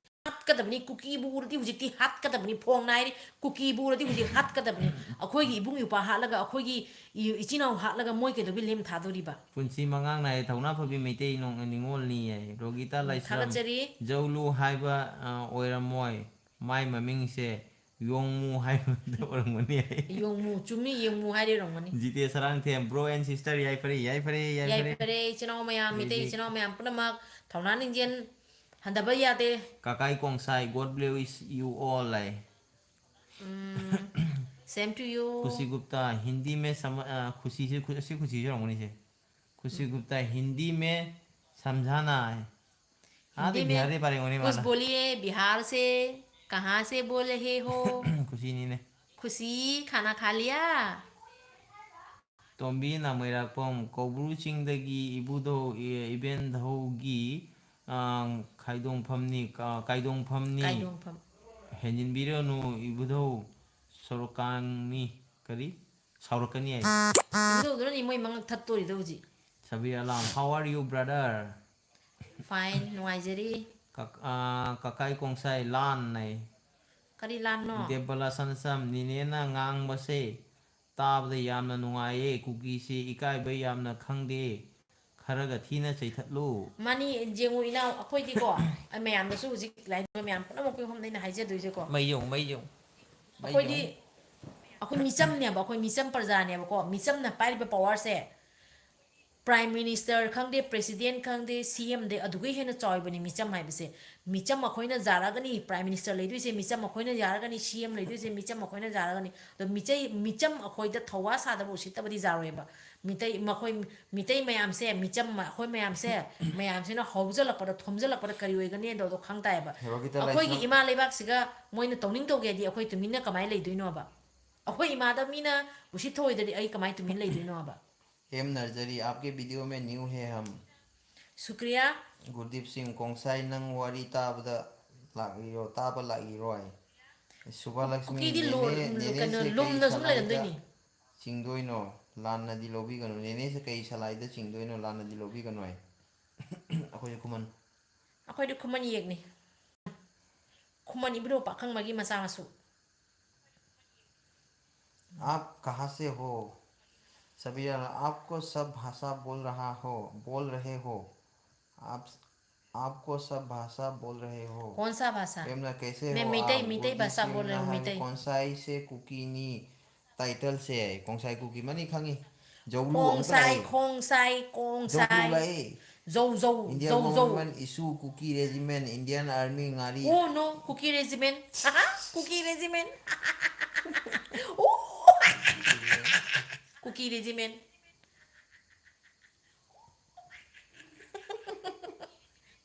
ꯍꯥꯠꯀꯗꯕꯅꯤ꯫ ꯀꯨꯀꯤꯕꯨ ꯎꯔꯗꯤ ꯍꯧꯖꯤꯛꯇꯤ ꯍꯥꯠꯀꯗꯕꯅꯤ꯫ ꯐꯣꯡꯅ ꯍꯥꯏꯔꯤ, ꯀꯨꯀꯤꯕꯨ ꯎꯔꯗꯤ ꯍꯧꯖꯤꯛ ꯍꯥꯠꯀꯗꯕꯅꯤ꯫ ꯑꯩꯈꯣꯏꯒꯤ ꯏꯕꯨꯡ ꯏꯄ꯭ꯋꯥ ꯍꯥꯠꯂꯒ, ꯑꯩꯈꯣꯏꯒꯤ ꯏ-, ꯏꯆꯤꯟ ꯏꯅꯥꯎ ꯍꯥꯠꯂꯒ ꯃꯣꯏ ꯀꯩꯗꯧꯕꯩ ꯂꯦꯝ ꯊꯥꯗꯣꯔꯤꯕ? ꯄꯨꯟꯁꯤ ꯃꯉꯥꯡ ꯅꯥꯏ ꯊꯧꯅꯥ ꯐꯕꯤ ꯃꯩꯇꯩ ꯅꯣꯡ-, ꯅꯤꯉꯣꯜꯅꯤ ꯍꯥꯏ꯫ ꯔꯣꯒꯤꯇꯥ ꯎꯝ, ꯂꯥꯏꯁ꯭ꯔꯝ꯫ ꯊꯥꯒꯠꯆꯔꯤ꯫ ꯖꯧꯂꯨ ꯍꯥꯏꯕ, ꯑ, ꯑꯣꯏꯔꯝꯃꯣꯏ꯫ ꯃꯥꯏ ꯃꯃꯤꯡꯁꯦ ꯌꯣꯡꯃꯨ ꯍꯥꯏꯕꯗ ꯑꯣꯏꯔꯝꯒꯅꯤ ꯍꯥꯏ꯫ ꯌꯣꯡꯃꯨ, ꯆꯨꯝꯃꯤ, ꯌꯣꯡꯃꯨ ꯍꯥꯏꯔ ꯑꯣꯏꯔꯝꯒꯅꯤ꯫ ꯖꯤꯇꯦ ꯁꯔꯥꯡꯊꯦꯝ, bro and sister, ꯌꯥꯏꯐꯔꯦ, ꯌꯥꯏꯐꯔꯦ, ꯌꯥꯏꯐꯔꯦ꯫ ꯌꯥꯏꯐꯔꯦ, ꯏꯆꯤꯟ ꯏꯅꯥꯎ ꯃꯌꯥꯝ, ꯃꯤꯇꯩ ꯑꯗꯩꯗꯤ ꯏꯆꯤꯟ ꯏꯅꯥꯎ ꯃꯌꯥꯝ ꯄꯨꯝꯅꯃꯛ ꯊꯧꯅꯥ ꯂꯤꯡꯖꯦꯜ ꯍꯟꯊꯕ ꯌꯥꯗꯦ꯫ ꯀꯀꯥꯏ ꯀꯣꯡꯁꯥꯏ, God bless you all high. Um, same to you꯫ ꯈꯨꯁꯤ ꯒꯨꯞꯇꯥ, ꯍꯤꯟꯗꯤ ꯃꯦ ꯁꯃ-, ꯑ, ꯈꯨꯁꯤꯁꯦ, ꯈꯨ-, ꯑꯁꯤ ꯈꯨꯁꯤꯁꯦ ꯑꯣꯏꯔꯝꯒꯅꯤꯁꯦ꯫ ꯈꯨꯁꯤ ꯒꯨꯞꯇꯥ, ꯍꯤꯟꯗꯤ ꯃꯦ ꯁꯝꯖꯥꯅꯥ ꯍꯥꯏ꯫ ꯑꯥꯗ हिंदी में ꯕꯤꯍꯥꯔꯗꯩ ꯄꯥꯔꯦꯡ ꯑꯣꯏꯔꯤ कुछ ꯃꯥꯅ꯫ बोलिए, बिहार से, कहाँ से बोल रहे हो? ꯈꯨꯁꯤꯅꯤꯅꯦ꯫ खुशी, खाना खा लिया? ꯇꯣꯝꯕꯤ ꯅꯥꯃꯩꯔꯥꯛꯄꯝ, ꯀꯧꯕ꯭ꯔꯨ ꯆꯤꯡꯗꯒꯤ ꯏꯕꯨꯙꯧ, ꯏ-, ꯏꯕꯦꯟꯙꯧꯒꯤ, ꯑ, ꯈꯥꯏꯗꯣꯡꯐꯝꯅꯤ, ꯀ-, ꯀꯥꯏꯗꯣꯡꯐꯝꯅꯤ꯫ ꯀꯥꯏꯗꯣꯡꯐꯝ꯫ ꯍꯦꯟꯖꯤꯟꯕꯤꯔꯅꯨ ꯏꯕꯨꯙꯧ, ꯁꯣꯔꯣꯛꯀꯥꯡꯅꯤ꯫ ꯀꯔꯤ? ꯁꯥꯎꯔꯛꯀꯅꯤ ꯍꯥꯏ꯫ ꯏꯕꯨꯙꯧꯗꯨꯅꯅꯤ ꯃꯣꯏ ꯃꯉꯛ ꯊꯠꯇꯣꯔꯤꯗꯣ ꯍꯧꯖꯤꯛ꯫ Sabir Alam, "How are you, brother?" Fine, ꯅꯨꯡꯉꯥꯏꯖꯔꯤ꯫ ꯀꯛ-, ꯑ, ꯀꯀꯥꯏ ꯀꯣꯡꯁꯥꯏ ꯂꯥꯟ ꯅꯩ꯫ ꯀꯔꯤ ꯂꯥꯟꯅꯣ? ꯗꯦꯕꯂꯥ ꯁꯅꯁꯝ, ꯅꯤꯅꯦꯅ ꯉꯥꯡꯕꯁꯦ ꯇꯥꯕꯗ ꯌꯥꯝꯅ ꯅꯨꯡꯉꯥꯏꯌꯦ꯫ ꯀꯨꯀꯤꯁꯦ ꯏꯀꯥꯏꯕ ꯌꯥꯝꯅ ꯈꯪꯗꯦ꯫ ꯈꯔꯒ ꯊꯤꯅ ꯆꯩꯊꯠꯂꯨ꯫ ꯃꯥꯅꯤ, ꯌꯦꯡꯉꯨ ꯏꯅꯥꯎ, ꯑꯩꯈꯣꯏꯗꯤꯀꯣ, ꯑꯩ ꯃꯌꯥꯝꯗꯁꯨ ꯍꯧꯖꯤꯛ ꯂꯥꯏ ꯃꯌꯥꯝ ꯄꯨꯝꯅꯃꯛꯀꯤ ꯃꯐꯝꯗ ꯑꯩꯅ ꯍꯥꯏꯖꯗꯣꯏꯁꯦꯀꯣ꯫ ꯃꯩ ꯌꯦꯡꯉꯨ, ꯃꯩ ꯌꯦꯡꯉꯨ꯫ ꯃꯩ ꯑꯩꯈꯣꯏꯗꯤ, ꯌꯦꯡꯉꯨ꯫ ꯑꯩꯈꯣꯏ ꯃꯤꯆꯝꯅꯦꯕ, ꯑꯩꯈꯣꯏ ꯃꯤꯆꯝ ꯄ꯭ꯔꯖꯥꯅꯦꯕꯀꯣ꯫ ꯃꯤꯆꯝꯅ ꯄꯥꯏꯔꯤꯕ powerꯁꯦ, Prime Minister ꯈꯪꯗꯦ, President ꯈꯪꯗꯦ, CM ꯗꯩ ꯑꯗꯨꯒ ꯍꯦꯟꯅ ꯆꯥꯎꯔꯤꯕꯅꯤ ꯃꯤꯆꯝ ꯍꯥꯏꯕꯁꯦ꯫ ꯃꯤꯆꯝ ꯑꯩꯈꯣꯏꯅ ꯌꯥꯔꯒꯅꯤ Prime Minister ꯂꯩꯗꯣꯏꯁꯦ, ꯃꯤꯆꯝ ꯑꯩꯈꯣꯏꯅ ꯌꯥꯔꯒꯅꯤ CM ꯂꯩꯗꯣꯏꯁꯦ, ꯃꯤꯆꯝ ꯑꯩꯈꯣꯏꯅ ꯌꯥꯔꯒꯅꯤ꯫ ꯑꯗꯣ ꯃꯤꯆꯩ-, ꯃꯤꯆꯝ ꯑꯩꯈꯣꯏꯗ ꯊꯧꯋꯥ ꯁꯥꯗꯕ ꯎꯁꯤꯠꯇꯕꯗꯤ ꯌꯥꯔꯣꯏꯕ꯫ ꯃꯤꯇꯩ, ꯃꯈꯣꯏ, ꯃꯤꯇꯩ ꯃꯌꯥꯝꯁꯦ, ꯃꯤꯆꯝ ꯑꯩꯈꯣꯏ ꯃꯌꯥꯝꯁꯦ, ꯃꯌꯥꯝꯁꯤꯅ ꯍꯧꯖꯜꯂꯛꯄꯗ, ꯊꯣꯝꯖꯜꯂꯛꯄꯗ ꯀꯔꯤ ꯑꯣꯏꯒꯅꯤ ꯑꯗꯣ, ꯑꯗꯣ ꯈꯪ ꯇꯥꯏꯌꯦꯕ꯫ ꯍꯦꯔꯣꯒꯤꯇ ꯑꯩꯈꯣꯏꯒꯤ ꯂꯥꯏꯁ꯭ꯔꯝ- ꯏꯃꯥ ꯂꯩꯕꯥꯛꯁꯤꯒ ꯃꯣꯏꯅ ꯇꯧꯅꯤꯡ ꯇꯧꯒꯦꯗꯤ ꯑꯩꯈꯣꯏ ꯇꯨꯃꯤꯟꯅ ꯀꯃꯥꯏꯅ ꯂꯩꯗꯣꯏꯅꯣꯕ? ꯑꯩꯈꯣꯏ ꯏꯃꯥꯗ ꯃꯤꯅ ꯎꯁꯤꯠ ꯊꯧꯑꯣꯏꯗ꯭ꯔꯗꯤ ꯑꯩ ꯀꯃꯥꯏꯅ ꯇꯨꯃꯤꯟ ꯂꯩꯗꯣꯏꯅꯣꯕ? M Narjari, आपके video में new है हम। शुक्रिया। ꯒꯨꯔꯗꯤꯞ ꯁꯤꯡ, ꯀꯣꯡꯁꯥꯏ ꯅꯪ ꯋꯥꯔꯤ ꯇꯥꯕꯗ ꯂꯥꯛꯏꯔꯣ, ꯇꯥꯕ ꯂꯥꯛꯏꯔꯣ ꯍꯥꯏ꯫ ꯁꯨꯚꯥꯂꯛꯁꯃꯤ, ꯀꯨꯀꯤꯗꯤ ꯂꯣ-, ꯅꯦꯅꯦ, ꯀꯩꯅꯣ, ꯅꯦꯅꯦꯁꯦ ꯀꯩ ꯂꯨꯝꯅ ꯁꯨꯝ ꯁꯂꯥꯏꯗ ꯂꯩꯔꯝꯗꯣꯏꯅꯤ꯫ ꯆꯤꯡꯗꯣꯏꯅꯣ? ꯂꯥꯟꯅꯗꯤ ꯂꯧꯕꯤꯒꯅꯨ꯫ ꯅꯦꯅꯦꯁꯦ ꯀꯩ ꯁꯂꯥꯏꯗ ꯆꯤꯡꯗꯣꯏꯅꯣ? ꯂꯥꯟꯅꯗꯤ ꯂꯧꯕꯤꯒꯅꯨ ꯍꯥꯏ꯫ ꯑꯩꯈꯣꯏꯁꯨ ꯈꯨꯃꯟ꯫ ꯑꯩꯈꯣꯏꯗꯤ ꯈꯨꯃꯟ ꯌꯦꯛꯅꯤ꯫ ꯈꯨꯃꯟ ꯏꯕꯨꯙꯧ ꯄꯥꯈꯪꯕꯒꯤ ꯃꯆꯥ ꯃꯁꯨ꯫ आप कहाँ से हो? सभी जन, आपको सब भाषा बोल रहा हो, बोल रहे हो। आप, आपको सब भाषा बोल रहे हो। कौन सा भाषा? प्रेमला, कैसे मैं हो मीतई, आप? मीतई गुरदीप भाषा सिंह बोल रही हूँ, ना हरी मीतई। कौन सा इसे कुकी नी title से है? कौन सा है कुकी? मनी खंगी। ꯖꯧꯂꯨ ꯑꯃꯨꯛꯀ ꯈꯣꯡꯁꯥꯏ, ꯂꯥꯛꯑꯦ꯫ ꯈꯣꯡꯁꯥꯏ, ꯖꯧꯂꯨ ꯈꯣꯡꯁꯥꯏ꯫ ꯂꯥꯛꯑꯦ꯫ ꯖꯧ, ꯖꯧ, Indian ꯖꯧ, ꯖꯧ꯫ Government issue Kuki Regiment, Indian Army ꯉꯥꯔꯤ꯫ Oh no, Kuki Regiment. Kuki Regiment. Oh! Kuki Regiment.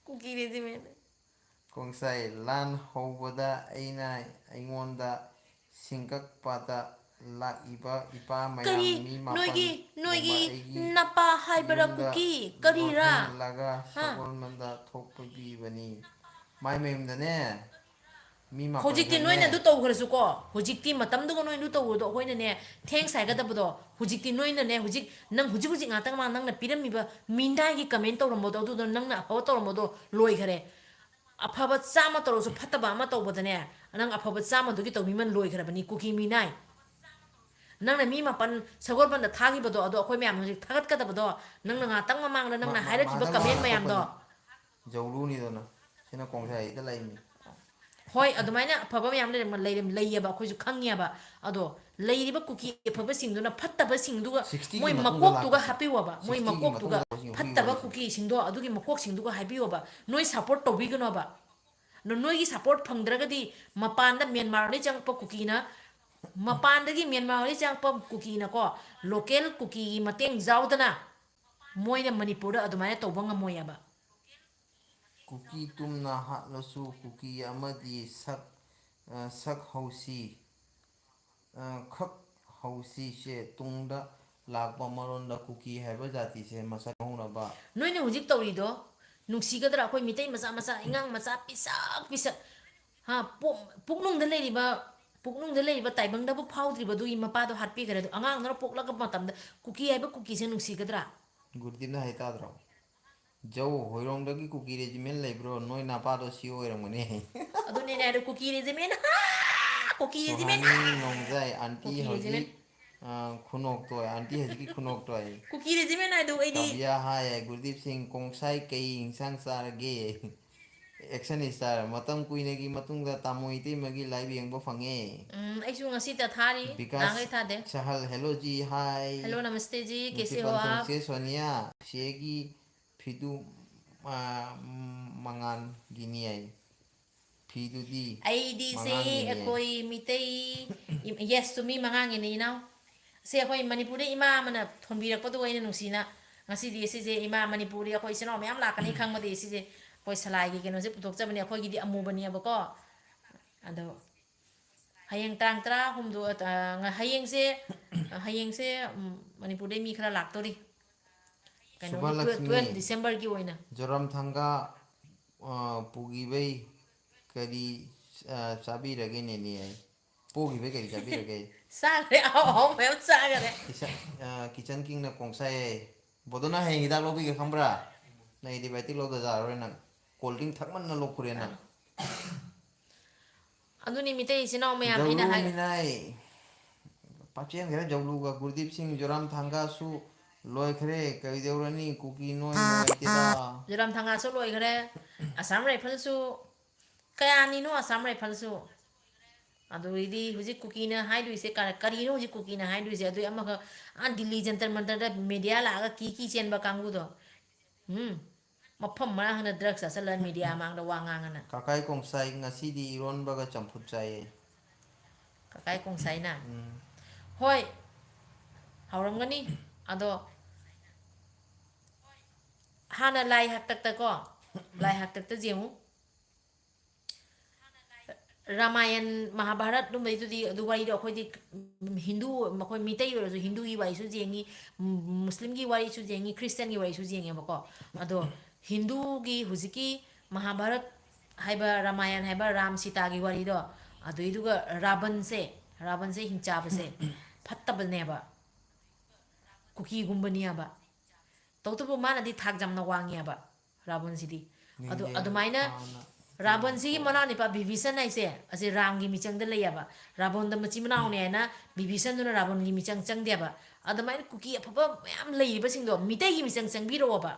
Kuki Regiment. ꯀꯣꯡꯁꯥꯏ, ꯂꯥꯟ ꯍꯧꯕꯗ ꯑꯩꯅ, ꯑꯩꯉꯣꯟꯗ ꯁꯤꯡꯀꯛꯄꯗ ꯂꯥꯛꯏꯕ ꯏꯄꯥ ꯃꯌꯥꯝ ꯀꯔꯤ? ꯃꯤ ꯅꯣꯏꯒꯤ ꯃꯥꯄꯟꯒꯨꯝꯕ ꯅꯣꯏꯒꯤ ꯑꯩꯒꯤ ꯅꯄꯥ ꯍꯥꯏꯕꯔꯥ ꯌꯨꯝꯗ ꯀꯨꯀꯤ? ꯀꯔꯤꯔꯥ? ꯂꯣꯠꯍꯜꯂꯒ ꯍꯥ? ꯁꯒꯣꯜꯕꯟꯗ ꯊꯣꯛꯄꯤꯕꯅꯤ꯫ ꯃꯥꯏ ꯃꯌꯨꯝꯗꯅꯦ ꯃꯤ ꯃꯥꯄꯟ ꯍꯧꯖꯤꯛꯇꯤ ꯈꯛꯅꯦ꯫ ꯅꯣꯏꯅ ꯑꯗꯨ ꯇꯧꯈ꯭ꯔꯁꯨꯀꯣ, ꯍꯧꯖꯤꯛꯇꯤ ꯃꯇꯝꯗꯨꯒ ꯅꯣꯏ ꯑꯗꯨ ꯇꯧꯕꯗꯣ ꯑꯩꯈꯣꯏꯅꯅꯦ ꯊꯦꯡꯁ ꯍꯥꯏꯒꯗꯕꯗꯣ꯫ ꯍꯧꯖꯤꯛꯇꯤ ꯅꯣꯏꯅꯅꯦ, ꯍꯧꯖꯤꯛ ꯅꯪ ꯍꯧꯖꯤꯛ ꯍꯧꯖꯤꯛ ꯉꯥꯛꯇꯪ ꯃꯥ ꯅꯪꯅ ꯄꯤꯔꯝꯃꯤꯕ ꯃꯤꯅꯥꯏꯒꯤ ꯀꯃꯦꯟ ꯇꯧꯔꯝꯕꯗꯣ, ꯑꯗꯨꯗꯣ ꯅꯪꯅ ꯑꯐꯕ ꯇꯧꯔꯝꯕꯗꯣ ꯂꯣꯏꯈꯔꯦ꯫ ꯑꯐꯕ ꯆꯥꯝꯃ ꯇꯧꯔꯁꯨ ꯐꯠꯇꯕ ꯑꯃ ꯇꯧꯕꯗꯅꯦ, ꯅꯪ ꯑꯐꯕ ꯆꯥꯝꯃꯗꯨꯒꯤ ꯇꯧꯕꯤꯃꯜ ꯂꯣꯏꯈ꯭ꯔꯕꯅꯤ ꯀꯨꯀꯤ ꯃꯤꯅꯥꯏ꯫ ꯅꯪꯅ ꯃꯤ ꯃꯥꯄꯟ ꯁꯒꯣꯜꯕꯟꯗ ꯊꯥꯈꯤꯕꯗꯣ, ꯑꯗꯣ ꯑꯩꯈꯣꯏ ꯃꯌꯥꯝ ꯍꯧꯖꯤꯛ ꯊꯥꯒꯠꯀꯗꯕꯗꯣ, ꯅꯪꯅ ꯉꯥꯛꯇꯪ ꯃꯃꯥꯡꯗ ꯅꯪꯅ ꯃꯥ- ꯃꯥ- ꯍꯥꯏꯔꯛꯈꯤꯕ ꯃꯥꯗ ꯀꯃꯦꯟ ꯃꯥꯅ ꯃꯌꯥꯝꯗꯣ꯫ ꯊꯣꯛꯄꯅꯤ꯫ ꯖꯧꯔꯨꯅꯤꯗꯅ ꯁꯤꯅ ꯀꯣꯡꯖꯥꯏꯗ ꯂꯩꯅꯤ꯫ ꯍꯣꯏ, ꯑꯗꯨꯃꯥꯏꯅ ꯑꯐꯕ ꯃꯌꯥꯝ ꯂꯩꯔꯝ- ꯂꯩꯔꯝ- ꯂꯩꯌꯦꯕ, ꯑꯩꯈꯣꯏꯁꯨ ꯈꯪꯉꯦꯕ꯫ ꯑꯗꯣ ꯂꯩꯔꯤꯕ ꯀꯨꯀꯤ ꯑꯐꯕꯁꯤꯡꯗꯨꯅ ꯐꯠꯇꯕꯁꯤꯡꯗꯨꯒ 60ꯒꯤ ꯃꯣꯏ ꯃꯇꯨꯡꯗ ꯃꯀꯣꯛꯇꯨꯒ ꯂꯥꯛꯄꯁꯦ꯫ ꯍꯥꯞꯄꯤꯌꯣꯕ, ꯃꯣꯏ 60ꯒꯤ ꯃꯀꯣꯛꯇꯨꯒ ꯃꯇꯨꯡꯗ ꯂꯥꯛꯄꯁꯤꯡ ꯍꯨꯏ ꯐꯠꯇꯕ ꯑꯣꯜꯂꯤꯁꯤꯡ꯫ ꯀꯨꯀꯤꯁꯤꯡꯗꯣ, ꯑꯗꯨꯒꯤ ꯃꯀꯣꯛꯁꯤꯡꯗꯨꯒ ꯍꯥꯏꯕꯤꯌꯣꯕ꯫ ꯅꯣꯏ ꯁꯞꯄꯣꯔꯠ ꯇꯧꯕꯤꯒꯅꯣꯕ꯫ ꯅ- ꯅꯣꯏꯒꯤ ꯁꯞꯄꯣꯔꯠ ꯐꯪꯗ꯭ꯔꯒꯗꯤ ꯃꯄꯥꯟꯗ ꯃ꯭ꯌꯥꯟꯃꯥꯔꯗꯒꯤ ꯆꯪꯉꯛꯄ ꯀꯨꯀꯤꯅ, ꯃꯄꯥꯟꯗꯒꯤ ꯃ꯭ꯌꯥꯟꯃꯥꯔꯗꯒꯤ ꯆꯪꯉꯛꯄ ꯀꯨꯀꯤꯅꯀꯣ, ꯂꯣꯀꯦꯜ ꯀꯨꯀꯤꯒꯤ ꯃꯇꯦꯡ ꯌꯥꯎꯗꯅ ꯃꯣꯏꯅ ꯃꯅꯤꯄꯨꯔꯗ ꯑꯗꯨꯃꯥꯏꯅ ꯇꯧꯕ ꯉꯝꯃꯣꯏ ꯍꯥꯏꯕ꯫ ꯀꯨꯀꯤ ꯇꯨꯝꯅ ꯍꯥꯠꯂꯁꯨ ꯀꯨꯀꯤ ꯑꯃꯗꯤ ꯁꯛ, ꯑ, ꯁꯛ ꯍꯧꯁꯤ, ꯑ, ꯈꯛ ꯍꯧꯁꯤꯁꯦ ꯇꯨꯡꯗ ꯂꯥꯛꯄ ꯃꯔꯣꯟꯗ ꯀꯨꯀꯤ ꯍꯥꯏꯕ ꯖꯥꯇꯤꯁꯦ ꯃꯁꯛ ꯈꯪꯍꯧꯅꯕ꯫ ꯅꯣꯏꯅ ꯍꯧꯖꯤꯛ ꯇꯧꯔꯤꯗꯣ ꯅꯨꯡꯁꯤꯒꯗ꯭ꯔꯥ? ꯑꯩꯈꯣꯏ ꯃꯤꯇꯩ ꯃꯆꯥ ꯃꯆꯥ, ꯑꯉꯥꯡ ꯃꯆꯥ ꯄꯤꯁꯛ ꯄꯤꯁꯛ, ꯍꯥ, ꯄꯣꯛ-, ꯄꯨꯛꯅꯨꯡꯗ ꯂꯩꯔꯤꯕ, ꯄꯨꯛꯅꯨꯡꯗ ꯂꯩꯔꯤꯕ ꯇꯥꯏꯕꯪꯗꯕꯨ ꯐꯥꯎꯗ꯭ꯔꯤꯕꯗꯨꯒꯤ ꯃꯄꯥꯗꯣ ꯍꯥꯠꯄꯤꯈ꯭ꯔꯦ꯫ ꯑꯗꯣ ꯑꯉꯥꯡꯗꯨꯅ ꯄꯣꯛꯂꯛꯄ ꯃꯇꯝꯗ ꯀꯨꯀꯤ ꯍꯥꯏꯕ ꯀꯨꯀꯤꯁꯦ ꯅꯨꯡꯁꯤꯒꯗ꯭ꯔꯥ? ꯒꯨꯔꯗꯤꯞꯅ ꯍꯥꯏꯇꯥꯗ꯭ꯔꯣ? ꯖꯧ, ꯍꯣꯏꯔꯣꯡꯗꯒꯤ ꯀꯨꯀꯤ ꯔꯦꯖꯤꯃꯦꯟ ꯂꯩꯕ꯭ꯔꯣ? ꯅꯣꯏ ꯅꯄꯥꯗꯣ ꯁꯤ ꯑꯣꯏꯔꯝꯒꯅꯤ꯫ ꯑꯗꯨꯅꯦ ꯑꯩꯅ ꯍꯥꯏꯗꯣ, ꯀꯨꯀꯤ ꯔꯦꯖꯤꯃꯦꯟ, ꯍꯥ! ꯀꯨꯀꯤ ꯔꯦꯖꯤꯃꯦꯟ, ꯁꯣꯍꯥꯅꯤ ꯍꯥ! ꯅꯣꯡꯖꯥꯏ, ꯑꯟꯇꯤ ꯀꯨꯀꯤ ꯍꯧꯖꯤꯛ, ꯔꯦꯖꯤꯃꯦꯟ꯫ ꯑ, ꯈꯨꯅꯣꯛꯇꯣꯏ, ꯑꯟꯇꯤ ꯍꯧꯖꯤꯛꯀꯤ ꯈꯨꯅꯣꯛꯇꯣꯏ꯫ ꯀꯨꯀꯤ ꯔꯦꯖꯤꯃꯦꯟ ꯍꯥꯏꯗꯣ ꯑꯩꯗꯤ ꯀꯥꯕꯤꯌꯥ ꯍꯥꯏ, ꯒꯨꯔꯗꯤꯞ ꯁꯤꯡ ꯀꯣꯡꯁꯥꯏ ꯀꯩ ꯏꯟꯁꯥꯡ ꯆꯥꯔꯒꯦ? ꯑꯦꯛꯁꯟ ꯁ꯭ꯇꯥꯔ, ꯃꯇꯝ ꯀꯨꯏꯅꯒꯤ ꯃꯇꯨꯡꯗ ꯇꯥꯃꯣ ꯏꯇꯩꯃꯒꯤ ꯂꯥꯏꯚ ꯌꯦꯡꯕ ꯐꯪꯉꯦ꯫ ꯎꯝ, ꯑꯩꯁꯨ ꯉꯁꯤꯇ ꯊꯥꯔꯤ, ꯕꯤꯀꯥꯁ ꯅꯍꯥꯟꯈꯩ ꯊꯥꯗꯦ꯫ ꯁꯍꯜ, ꯍꯦꯂꯣ ꯖꯤ, ꯍꯥꯏ꯫ ꯍꯦꯂꯣ, ꯅꯃꯁꯇꯦ ꯖꯤ, ꯅꯨꯡꯁꯤ ꯀꯦꯁꯦ ꯍꯣ ꯄꯟꯊꯨꯡ ꯑꯥꯞ? ꯆꯦ ꯁꯣꯅꯤꯌꯥ, ꯆꯦꯒꯤ ꯐꯤꯗꯨ, ꯑ, ꯃꯉꯥꯟꯒꯤꯅꯤ ꯍꯥꯏ꯫ ꯐꯤꯗꯨꯗꯤ ꯑꯩꯗꯤ ꯁꯦ ꯃꯉꯥꯡꯒꯤꯅꯦ꯫ ꯑꯩꯈꯣꯏ ꯃꯤꯇꯩ, ꯌꯦꯁ, ꯆꯨꯝꯃꯤ, ꯃꯉꯥꯡꯒꯤꯅꯦ ꯏꯅꯥꯎ꯫ ꯁꯦ ꯑꯩꯈꯣꯏ ꯃꯅꯤꯄꯨꯔꯗ ꯏꯃꯥ ꯑꯃꯅ ꯊꯣꯟꯕꯤꯔꯛꯄꯗꯨ ꯑꯩꯅ ꯅꯨꯡꯁꯤꯅ ꯉꯁꯤꯗꯤ ꯁꯤꯁꯦ ꯏꯃꯥ ꯃꯅꯤꯄꯨꯔꯗꯤ ꯑꯩꯈꯣꯏ ꯏꯆꯤꯟ ꯏꯅꯥꯎ ꯃꯌꯥꯝ ꯂꯥꯛꯀꯅꯤ ꯈꯪꯕꯗꯤ ꯁꯤꯁꯦ ꯑꯩꯈꯣꯏ ꯁꯂꯥꯏꯒꯤ ꯀꯩꯅꯣꯁꯦ ꯄꯨꯊꯣꯛꯆꯕꯅꯦ꯫ ꯑꯩꯈꯣꯏꯒꯤꯗꯤ ꯑꯃꯨꯕꯅꯦꯕꯀꯣ꯫ ꯑꯗꯣ ꯍꯌꯦꯡ ꯇꯥꯡ ꯇꯔꯥꯍꯨꯝꯗꯣꯏ, ꯑ, ꯉ-, ꯍꯌꯦꯡꯁꯦ, ꯍꯌꯦꯡꯁꯦ, ꯎꯝ, ꯃꯅꯤꯄꯨꯔꯗꯩ ꯃꯤ ꯈꯔ ꯂꯥꯛꯇꯣꯔꯤ꯫ ꯀꯩꯅꯣꯒꯤ, ꯁꯨꯚꯂꯛꯁꯃꯤ꯫ twelve Decemberꯒꯤ ꯑꯣꯏꯅ꯫ ꯖꯣꯔꯥꯝ ꯊꯥꯡꯒꯥ, ꯑ, ꯄꯨꯈꯤꯕꯩ ꯀꯔꯤ, ꯑ, ꯆꯥꯕꯤꯔꯒꯦ ꯅꯦꯅꯦ? ꯄꯣꯈꯤꯕꯩ ꯀꯔꯤ ꯆꯥꯕꯤꯔꯒꯦ? ꯆꯥꯈ꯭ꯔꯦ, ꯑꯍꯥꯎ ꯑꯍꯥꯎ ꯃꯌꯥꯝ ꯆꯥꯈ꯭ꯔꯦ꯫ ꯀꯤꯆꯟ, ꯑ, ꯀꯤꯆꯟ ꯀꯤꯡꯅ ꯀꯣꯡꯁꯥꯏ꯫ ꯕꯣꯗꯣ, ꯅꯪ ꯍꯌꯦꯡ ꯍꯤꯗꯥꯛ ꯂꯧꯕꯤꯒꯦ ꯈꯪꯕ꯭ꯔꯥ? ꯅꯪ antibiotic ꯂꯧꯗ ꯌꯥꯔꯔꯣꯏ ꯅꯪ꯫ Cold drink ꯊꯛꯃꯟꯅ ꯂꯣꯛ ꯈꯨꯔꯦ ꯅꯪ꯫ ꯑꯗꯨꯅꯤ ꯃꯤꯇꯩ ꯏꯆꯤꯟ ꯏꯅꯥꯎ ꯃꯌꯥꯝ ꯑꯩꯅ ꯖꯧꯂꯨ ꯍꯥꯏ-, ꯃꯤꯅꯥꯏ꯫ ꯄꯥꯆꯦꯟꯈ꯭ꯔꯦ ꯖꯧꯂꯨꯒ ꯒꯨꯔꯗꯤꯞ ꯁꯤꯡ, ꯖꯣꯔꯥꯝ ꯊꯥꯡꯒꯥꯁꯨ ꯂꯣꯏꯈ꯭ꯔꯦ꯫ ꯀꯩꯗꯧꯔꯅꯤ? ꯀꯨꯀꯤ ꯅꯣꯏ ꯅꯨꯡꯉꯥꯏꯇꯦꯗ꯫ ꯖꯣꯔꯥꯝ ꯊꯥꯡꯒꯥꯁꯨ ꯂꯣꯏꯈ꯭ꯔꯦ꯫ ꯑꯁꯥꯝ ꯔꯥꯏꯐꯜꯁꯨ ꯀꯌꯥꯅꯤꯅꯣ ꯑꯁꯥꯝ ꯔꯥꯏꯐꯜꯁꯨ? ꯑꯗꯨꯗꯩꯗꯤ ꯍꯧꯖꯤꯛ ꯀꯨꯀꯤꯅ ꯍꯥꯏꯗꯣꯏꯁꯦ ꯀ-, ꯀꯔꯤꯅꯣ ꯍꯧꯖꯤꯛ ꯀꯨꯀꯤꯅ ꯍꯥꯏꯗꯣꯏꯁꯦ? ꯑꯗꯨꯏ ꯑꯃꯈꯛ, ꯑꯥ, ꯗꯤꯜꯂꯤ ꯖꯟꯇꯔ ꯃꯟꯇꯔꯗ media ꯂꯥꯛꯑꯒ ꯀꯤ ꯀꯤ ꯆꯦꯟꯕ ꯀꯥꯡꯕꯨꯗꯣ꯫ ꯎꯝ꯫ ꯃꯐꯝ ꯃꯔꯥꯡ ꯈꯪꯗ drugs ꯆꯥꯁꯤꯜꯂꯒ media ꯃꯥꯡꯗ ꯋꯥ ꯉꯥꯡꯉꯅ꯫ ꯀꯀꯥꯏ ꯀꯣꯡꯁꯥꯏ, ꯉꯁꯤꯗꯤ ꯏꯔꯣꯟꯕꯒ ꯆꯝꯐꯨꯠ ꯆꯥꯏꯌꯦ꯫ ꯀꯀꯥꯏ ꯀꯣꯡꯁꯥꯏꯅ꯫ ꯎꯝ꯫ ꯍꯣꯏ, ꯍꯥꯎꯔꯝꯒꯅꯤ꯫ ꯑꯗꯣ ꯍꯥꯟꯅ ꯂꯥꯏ ꯍꯥꯛꯇꯛꯇꯀꯣ, ꯂꯥꯏ ꯍꯥꯛꯇꯛꯇ ꯌꯦꯡꯉꯨ꯫ ꯔꯥꯃꯥꯌꯟ, ꯃꯍꯥꯚꯥꯔꯠ ꯑꯗꯨꯝꯕꯩꯗꯨꯗꯤ, ꯑꯗꯨ ꯋꯥꯔꯤꯗꯣ ꯑꯩꯈꯣꯏꯗꯤ ꯍꯤꯟꯗꯨ, ꯑꯩꯈꯣꯏ ꯃꯤꯇꯩ ꯑꯣꯏꯔꯁꯨ ꯍꯤꯟꯗꯨꯒꯤ ꯋꯥꯔꯤꯁꯨ ꯌꯦꯡꯉꯤ, ꯃꯨꯁꯂꯤꯝꯒꯤ ꯋꯥꯔꯤꯁꯨ ꯌꯦꯡꯉꯤ, ꯈ꯭ꯔꯤꯁꯇꯤꯌꯥꯟꯒꯤ ꯋꯥꯔꯤꯁꯨ ꯌꯦꯡꯉꯦꯕꯀꯣ꯫ ꯑꯗꯣ ꯍꯤꯟꯗꯨꯒꯤ ꯍꯧꯖꯤꯛꯀꯤ ꯃꯍꯥꯚꯥꯔꯠ ꯍꯥꯏꯕ, ꯔꯥꯃꯥꯌꯟ ꯍꯥꯏꯕ, ꯔꯥꯝ ꯁꯤꯇꯥꯒꯤ ꯋꯥꯔꯤꯗꯣ, ꯑꯗꯨꯏꯗꯨꯒ ꯔꯥꯕꯟꯁꯦ, ꯔꯥꯕꯟꯁꯦ ꯍꯤꯡꯆꯥꯕꯁꯦ ꯐꯠꯇꯕꯅꯦꯕ, ꯀꯨꯀꯤꯒꯨꯝꯕꯅꯦꯕ꯫ ꯇꯧꯕꯇꯕꯨ ꯃꯥꯅꯗꯤ ꯊꯥꯛ ꯌꯥꯝꯅ ꯋꯥꯡꯉꯦꯕ ꯔꯥꯕꯟꯁꯤꯗꯤ꯫ ꯑꯗꯣ ꯅꯤꯡꯖꯦꯜ ꯑꯗꯨꯃꯥꯏꯅ ꯊꯥꯅ ꯔꯥꯕꯟꯁꯤꯒꯤ ꯊꯣꯛꯑꯦ꯫ ꯃꯅꯥꯎ ꯅꯤꯄꯥ ꯕꯤꯚꯤꯁꯟ ꯍꯥꯏꯁꯦ ꯑꯁꯤ ꯔꯥꯝꯒꯤ ꯃꯤꯆꯪꯗ ꯂꯩꯌꯦꯕ꯫ ꯔꯥꯕꯟꯗ ꯃꯆꯤꯟ ꯃꯅꯥꯎꯅꯦ ꯍꯥꯏꯅ ꯕꯤꯚꯤꯁꯟꯗꯨꯅ ꯔꯥꯕꯟꯒꯤ ꯃꯤꯆꯪ ꯆꯪꯗꯦꯕ꯫ ꯑꯗꯨꯃꯥꯏꯅ ꯀꯨꯀꯤ ꯑꯐꯕ ꯃꯌꯥꯝ ꯂꯩꯔꯤꯕꯁꯤꯡꯗꯣ ꯃꯤꯇꯩꯒꯤ ꯃꯤꯆꯪ ꯆꯪꯕꯤꯔꯛꯑꯣꯕ꯫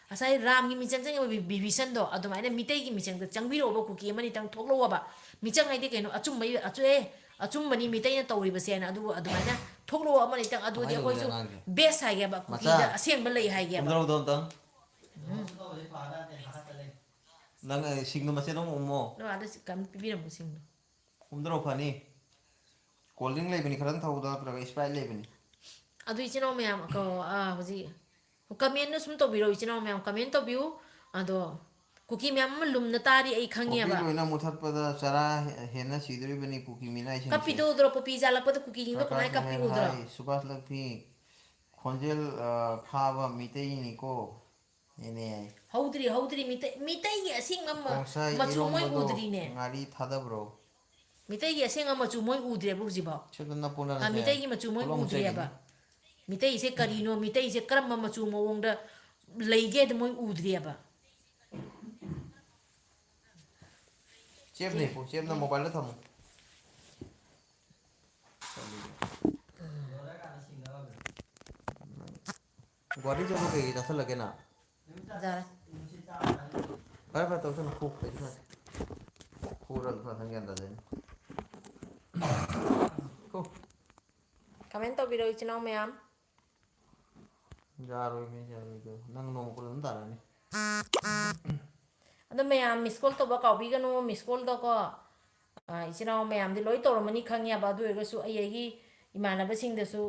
ꯉꯁꯥꯏ ꯔꯥꯝꯒꯤ ꯃꯤꯆꯪ ꯆꯪꯉꯤꯕ ꯕꯤ-, ꯕꯤꯚꯤꯁꯟꯗꯣ ꯑꯗꯨꯃꯥꯏꯅ ꯃꯤꯇꯩꯒꯤ ꯃꯤꯆꯪꯗ ꯆꯪꯕꯤꯔꯛꯑꯣꯕ, ꯀꯨꯀꯤ ꯑꯃꯅꯤꯇꯪ ꯊꯣꯛꯂꯛꯑꯣꯕ꯫ ꯃꯤꯆꯪ ꯍꯥꯏꯗꯤ ꯀꯩꯅꯣ? ꯑꯆꯨꯝꯕ, ꯑꯆꯨ-, ꯑꯦ, ꯑꯆꯨꯝꯕꯅꯤ ꯃꯤꯇꯩꯅ ꯇꯧꯔꯤꯕꯁꯦꯅ, ꯑꯗꯨꯕꯨ ꯑꯗꯨꯃꯥꯏꯅ ꯊꯣꯛꯂꯛꯑꯣ ꯑꯃꯅꯤꯇꯪ, ꯑꯗꯨꯗꯤ ꯀꯃꯥꯏꯅ ꯇꯧꯗꯣꯏꯅꯣ ꯑꯩꯈꯣꯏꯁꯨ ꯑꯉꯥꯡꯁꯦ? best ꯍꯥꯏꯒꯦꯕ, ꯀꯨꯀꯤꯗ ꯃꯆꯥ, ꯑꯁꯦꯡꯕ ꯂꯩ ꯍꯥꯏꯒꯦꯕ꯫ ꯀꯨꯝꯗꯔꯧꯗꯣ ꯑꯝꯇꯪ꯫ ꯅꯪ, ꯑꯦ, ꯁꯤꯡꯗꯣ ꯃꯆꯦꯠ ꯑꯃ ꯎꯝꯃꯣ꯫ ꯅꯣꯏ ꯑꯥꯗ ꯁꯤ-, ꯀꯝ ꯄꯤꯕꯤꯔꯝꯃꯣ ꯁꯤꯡꯗꯣ꯫ ꯀꯨꯝꯗꯔꯧ ꯐꯅꯤ꯫ Cold drink ꯂꯩꯕꯅꯤ, ꯈꯔꯪ ꯊꯧꯕꯗ ꯅꯠꯇ꯭ꯔꯒ Sprite ꯂꯩꯕꯅꯤ꯫ ꯑꯗꯨ ꯏꯆꯤꯟ ꯏꯅꯥꯎ ꯃꯌꯥꯝ, ꯀꯣ, ꯑꯥ, ꯍꯧꯖꯤꯛ commentꯗ ꯁꯨꯝ ꯇꯧꯕꯤꯔꯛꯑꯣ, ꯏꯆꯤꯟ ꯏꯅꯥꯎ ꯃꯌꯥꯝ comment ꯇꯧꯕꯤꯌꯨ꯫ ꯑꯗꯣ ꯀꯨꯀꯤ ꯃꯌꯥꯝ ꯑꯃ ꯂꯨꯝꯅ ꯇꯥꯔꯤ, ꯑꯩ ꯈꯪꯉꯦꯕ꯫ ꯄꯣꯄꯤ ꯂꯣꯏꯅ ꯃꯨꯊꯠꯄꯗ ꯆꯔꯥ ꯍꯦꯟꯅ ꯁꯤꯗꯣꯔꯤꯕꯅꯤ ꯀꯨꯀꯤ ꯃꯤꯅꯥꯏꯁꯤꯡꯁꯦ꯫ ꯀꯞꯄꯤꯗꯣ ꯎꯗ꯭ꯔꯣ? ꯄꯣꯄꯤ ꯖꯥꯜꯂꯛꯄꯗ ꯀꯨꯀꯤꯁꯤꯡꯗꯣ ꯀꯃꯥꯏꯅ ꯄ꯭ꯔꯀꯥꯁ ꯀꯞꯄꯤ ꯃꯍꯦꯟ ꯎꯗ꯭ꯔꯣ? ꯍꯥꯏ, ꯁꯨꯕꯥꯁ ꯂꯛꯄꯤ, ꯈꯣꯟꯖꯦꯜ, ꯑ, ꯐꯥꯕ ꯃꯤꯇꯩꯅꯤꯀꯣ꯫ ꯏꯅꯦ꯫ ꯍꯧꯗ꯭ꯔꯤ, ꯍꯧꯗ꯭ꯔꯤ꯫ ꯃꯤꯇꯩ, ꯃꯤꯇꯩꯒꯤ ꯑꯁꯦꯡꯕ ꯃ-, ꯈꯣꯡꯁꯥꯏ ꯃꯆꯨ ꯃꯣꯏ ꯏꯔꯣꯝꯕꯗꯣ ꯎꯗ꯭ꯔꯤꯅꯦ꯫ ꯉꯥꯔꯤ ꯊꯥꯗꯕ꯭ꯔꯣ? ꯃꯤꯇꯩꯒꯤ ꯑꯁꯦꯡꯕ ꯃꯆꯨ ꯃꯣꯏ ꯎꯗ꯭ꯔꯦꯕ ꯍꯧꯖꯤꯛꯐꯥꯎ꯫ ꯁꯤꯗ ꯅꯞꯄꯣ ꯅꯪ ꯑ, ꯅꯁꯦ꯫ ꯃꯤꯇꯩꯒꯤ ꯃꯆꯨ ꯃꯣꯏ ꯄꯣꯂꯣ ꯑꯃꯨꯛ ꯎꯗ꯭ꯔꯤꯑꯕ꯫ ꯆꯩꯒꯅꯤ꯫ ꯃꯤꯇꯩꯁꯦ ꯀꯔꯤꯅꯣ? ꯃꯤꯇꯩꯁꯦ ꯀꯔꯝꯕ ꯃꯆꯨ ꯃꯑꯣꯡꯗ ꯂꯩꯒꯦ ꯍꯥꯏꯗꯣ ꯃꯣꯏ ꯎꯗ꯭ꯔꯤꯑꯕ꯫ ꯆꯦꯞꯅꯦ, ꯆꯦꯞ꯫ ꯆꯦꯞꯅ ꯃꯣꯕꯥꯏꯜꯗ ꯊꯝꯃꯨ꯫ ꯒꯨꯍꯥꯇꯤ ꯆꯠꯄ ꯀꯩꯀꯩ ꯆꯥꯁꯤꯜꯂꯒꯦ ꯅꯪ? ꯌꯥꯔꯦ꯫ ꯐꯔꯦ, ꯐꯔꯦ, ꯇꯧꯁꯅꯨ꯫ ꯈꯨ, ꯀꯩꯁꯨ ꯀꯥꯏꯗꯦ꯫ ꯈꯨꯔ ꯑꯗꯨꯝ ꯐꯖꯅ ꯒ꯭ꯌꯥꯟ ꯇꯥꯖꯅꯤ꯫ ꯈꯨ꯫ ꯀꯃꯦꯟ ꯇꯧꯕꯤꯔꯛꯑꯣ, ꯏꯆꯤꯟ ꯏꯅꯥꯎ ꯃꯌꯥꯝ꯫ ꯌꯥꯔꯣꯏꯃꯤ, ꯌꯥꯔꯣꯏꯗꯣ꯫ ꯅꯪ ꯅꯣꯡꯃ ꯀꯨꯟ ꯑꯗꯨꯝ ꯇꯥꯔꯛꯑꯅꯤ꯫ ꯑꯗꯣ ꯃꯌꯥꯝ ꯃꯤꯁ ꯀꯣꯜ ꯇꯧꯕ ꯀꯥꯎꯕꯤꯒꯅꯨ, ꯃꯤꯁ ꯀꯣꯜꯗꯀꯣ꯫ ꯑ, ꯏꯆꯤꯟ ꯏꯅꯥꯎ ꯃꯌꯥꯝꯗꯤ ꯂꯣꯏ ꯇꯧꯔꯝꯃꯅꯤ ꯈꯪꯉꯦꯕ, ꯑꯗꯨ ꯑꯣꯏꯔꯒꯁꯨ ꯑꯩ ꯑꯩꯒꯤ ꯏꯃꯥꯟꯅꯕꯁꯤꯡꯗꯁꯨ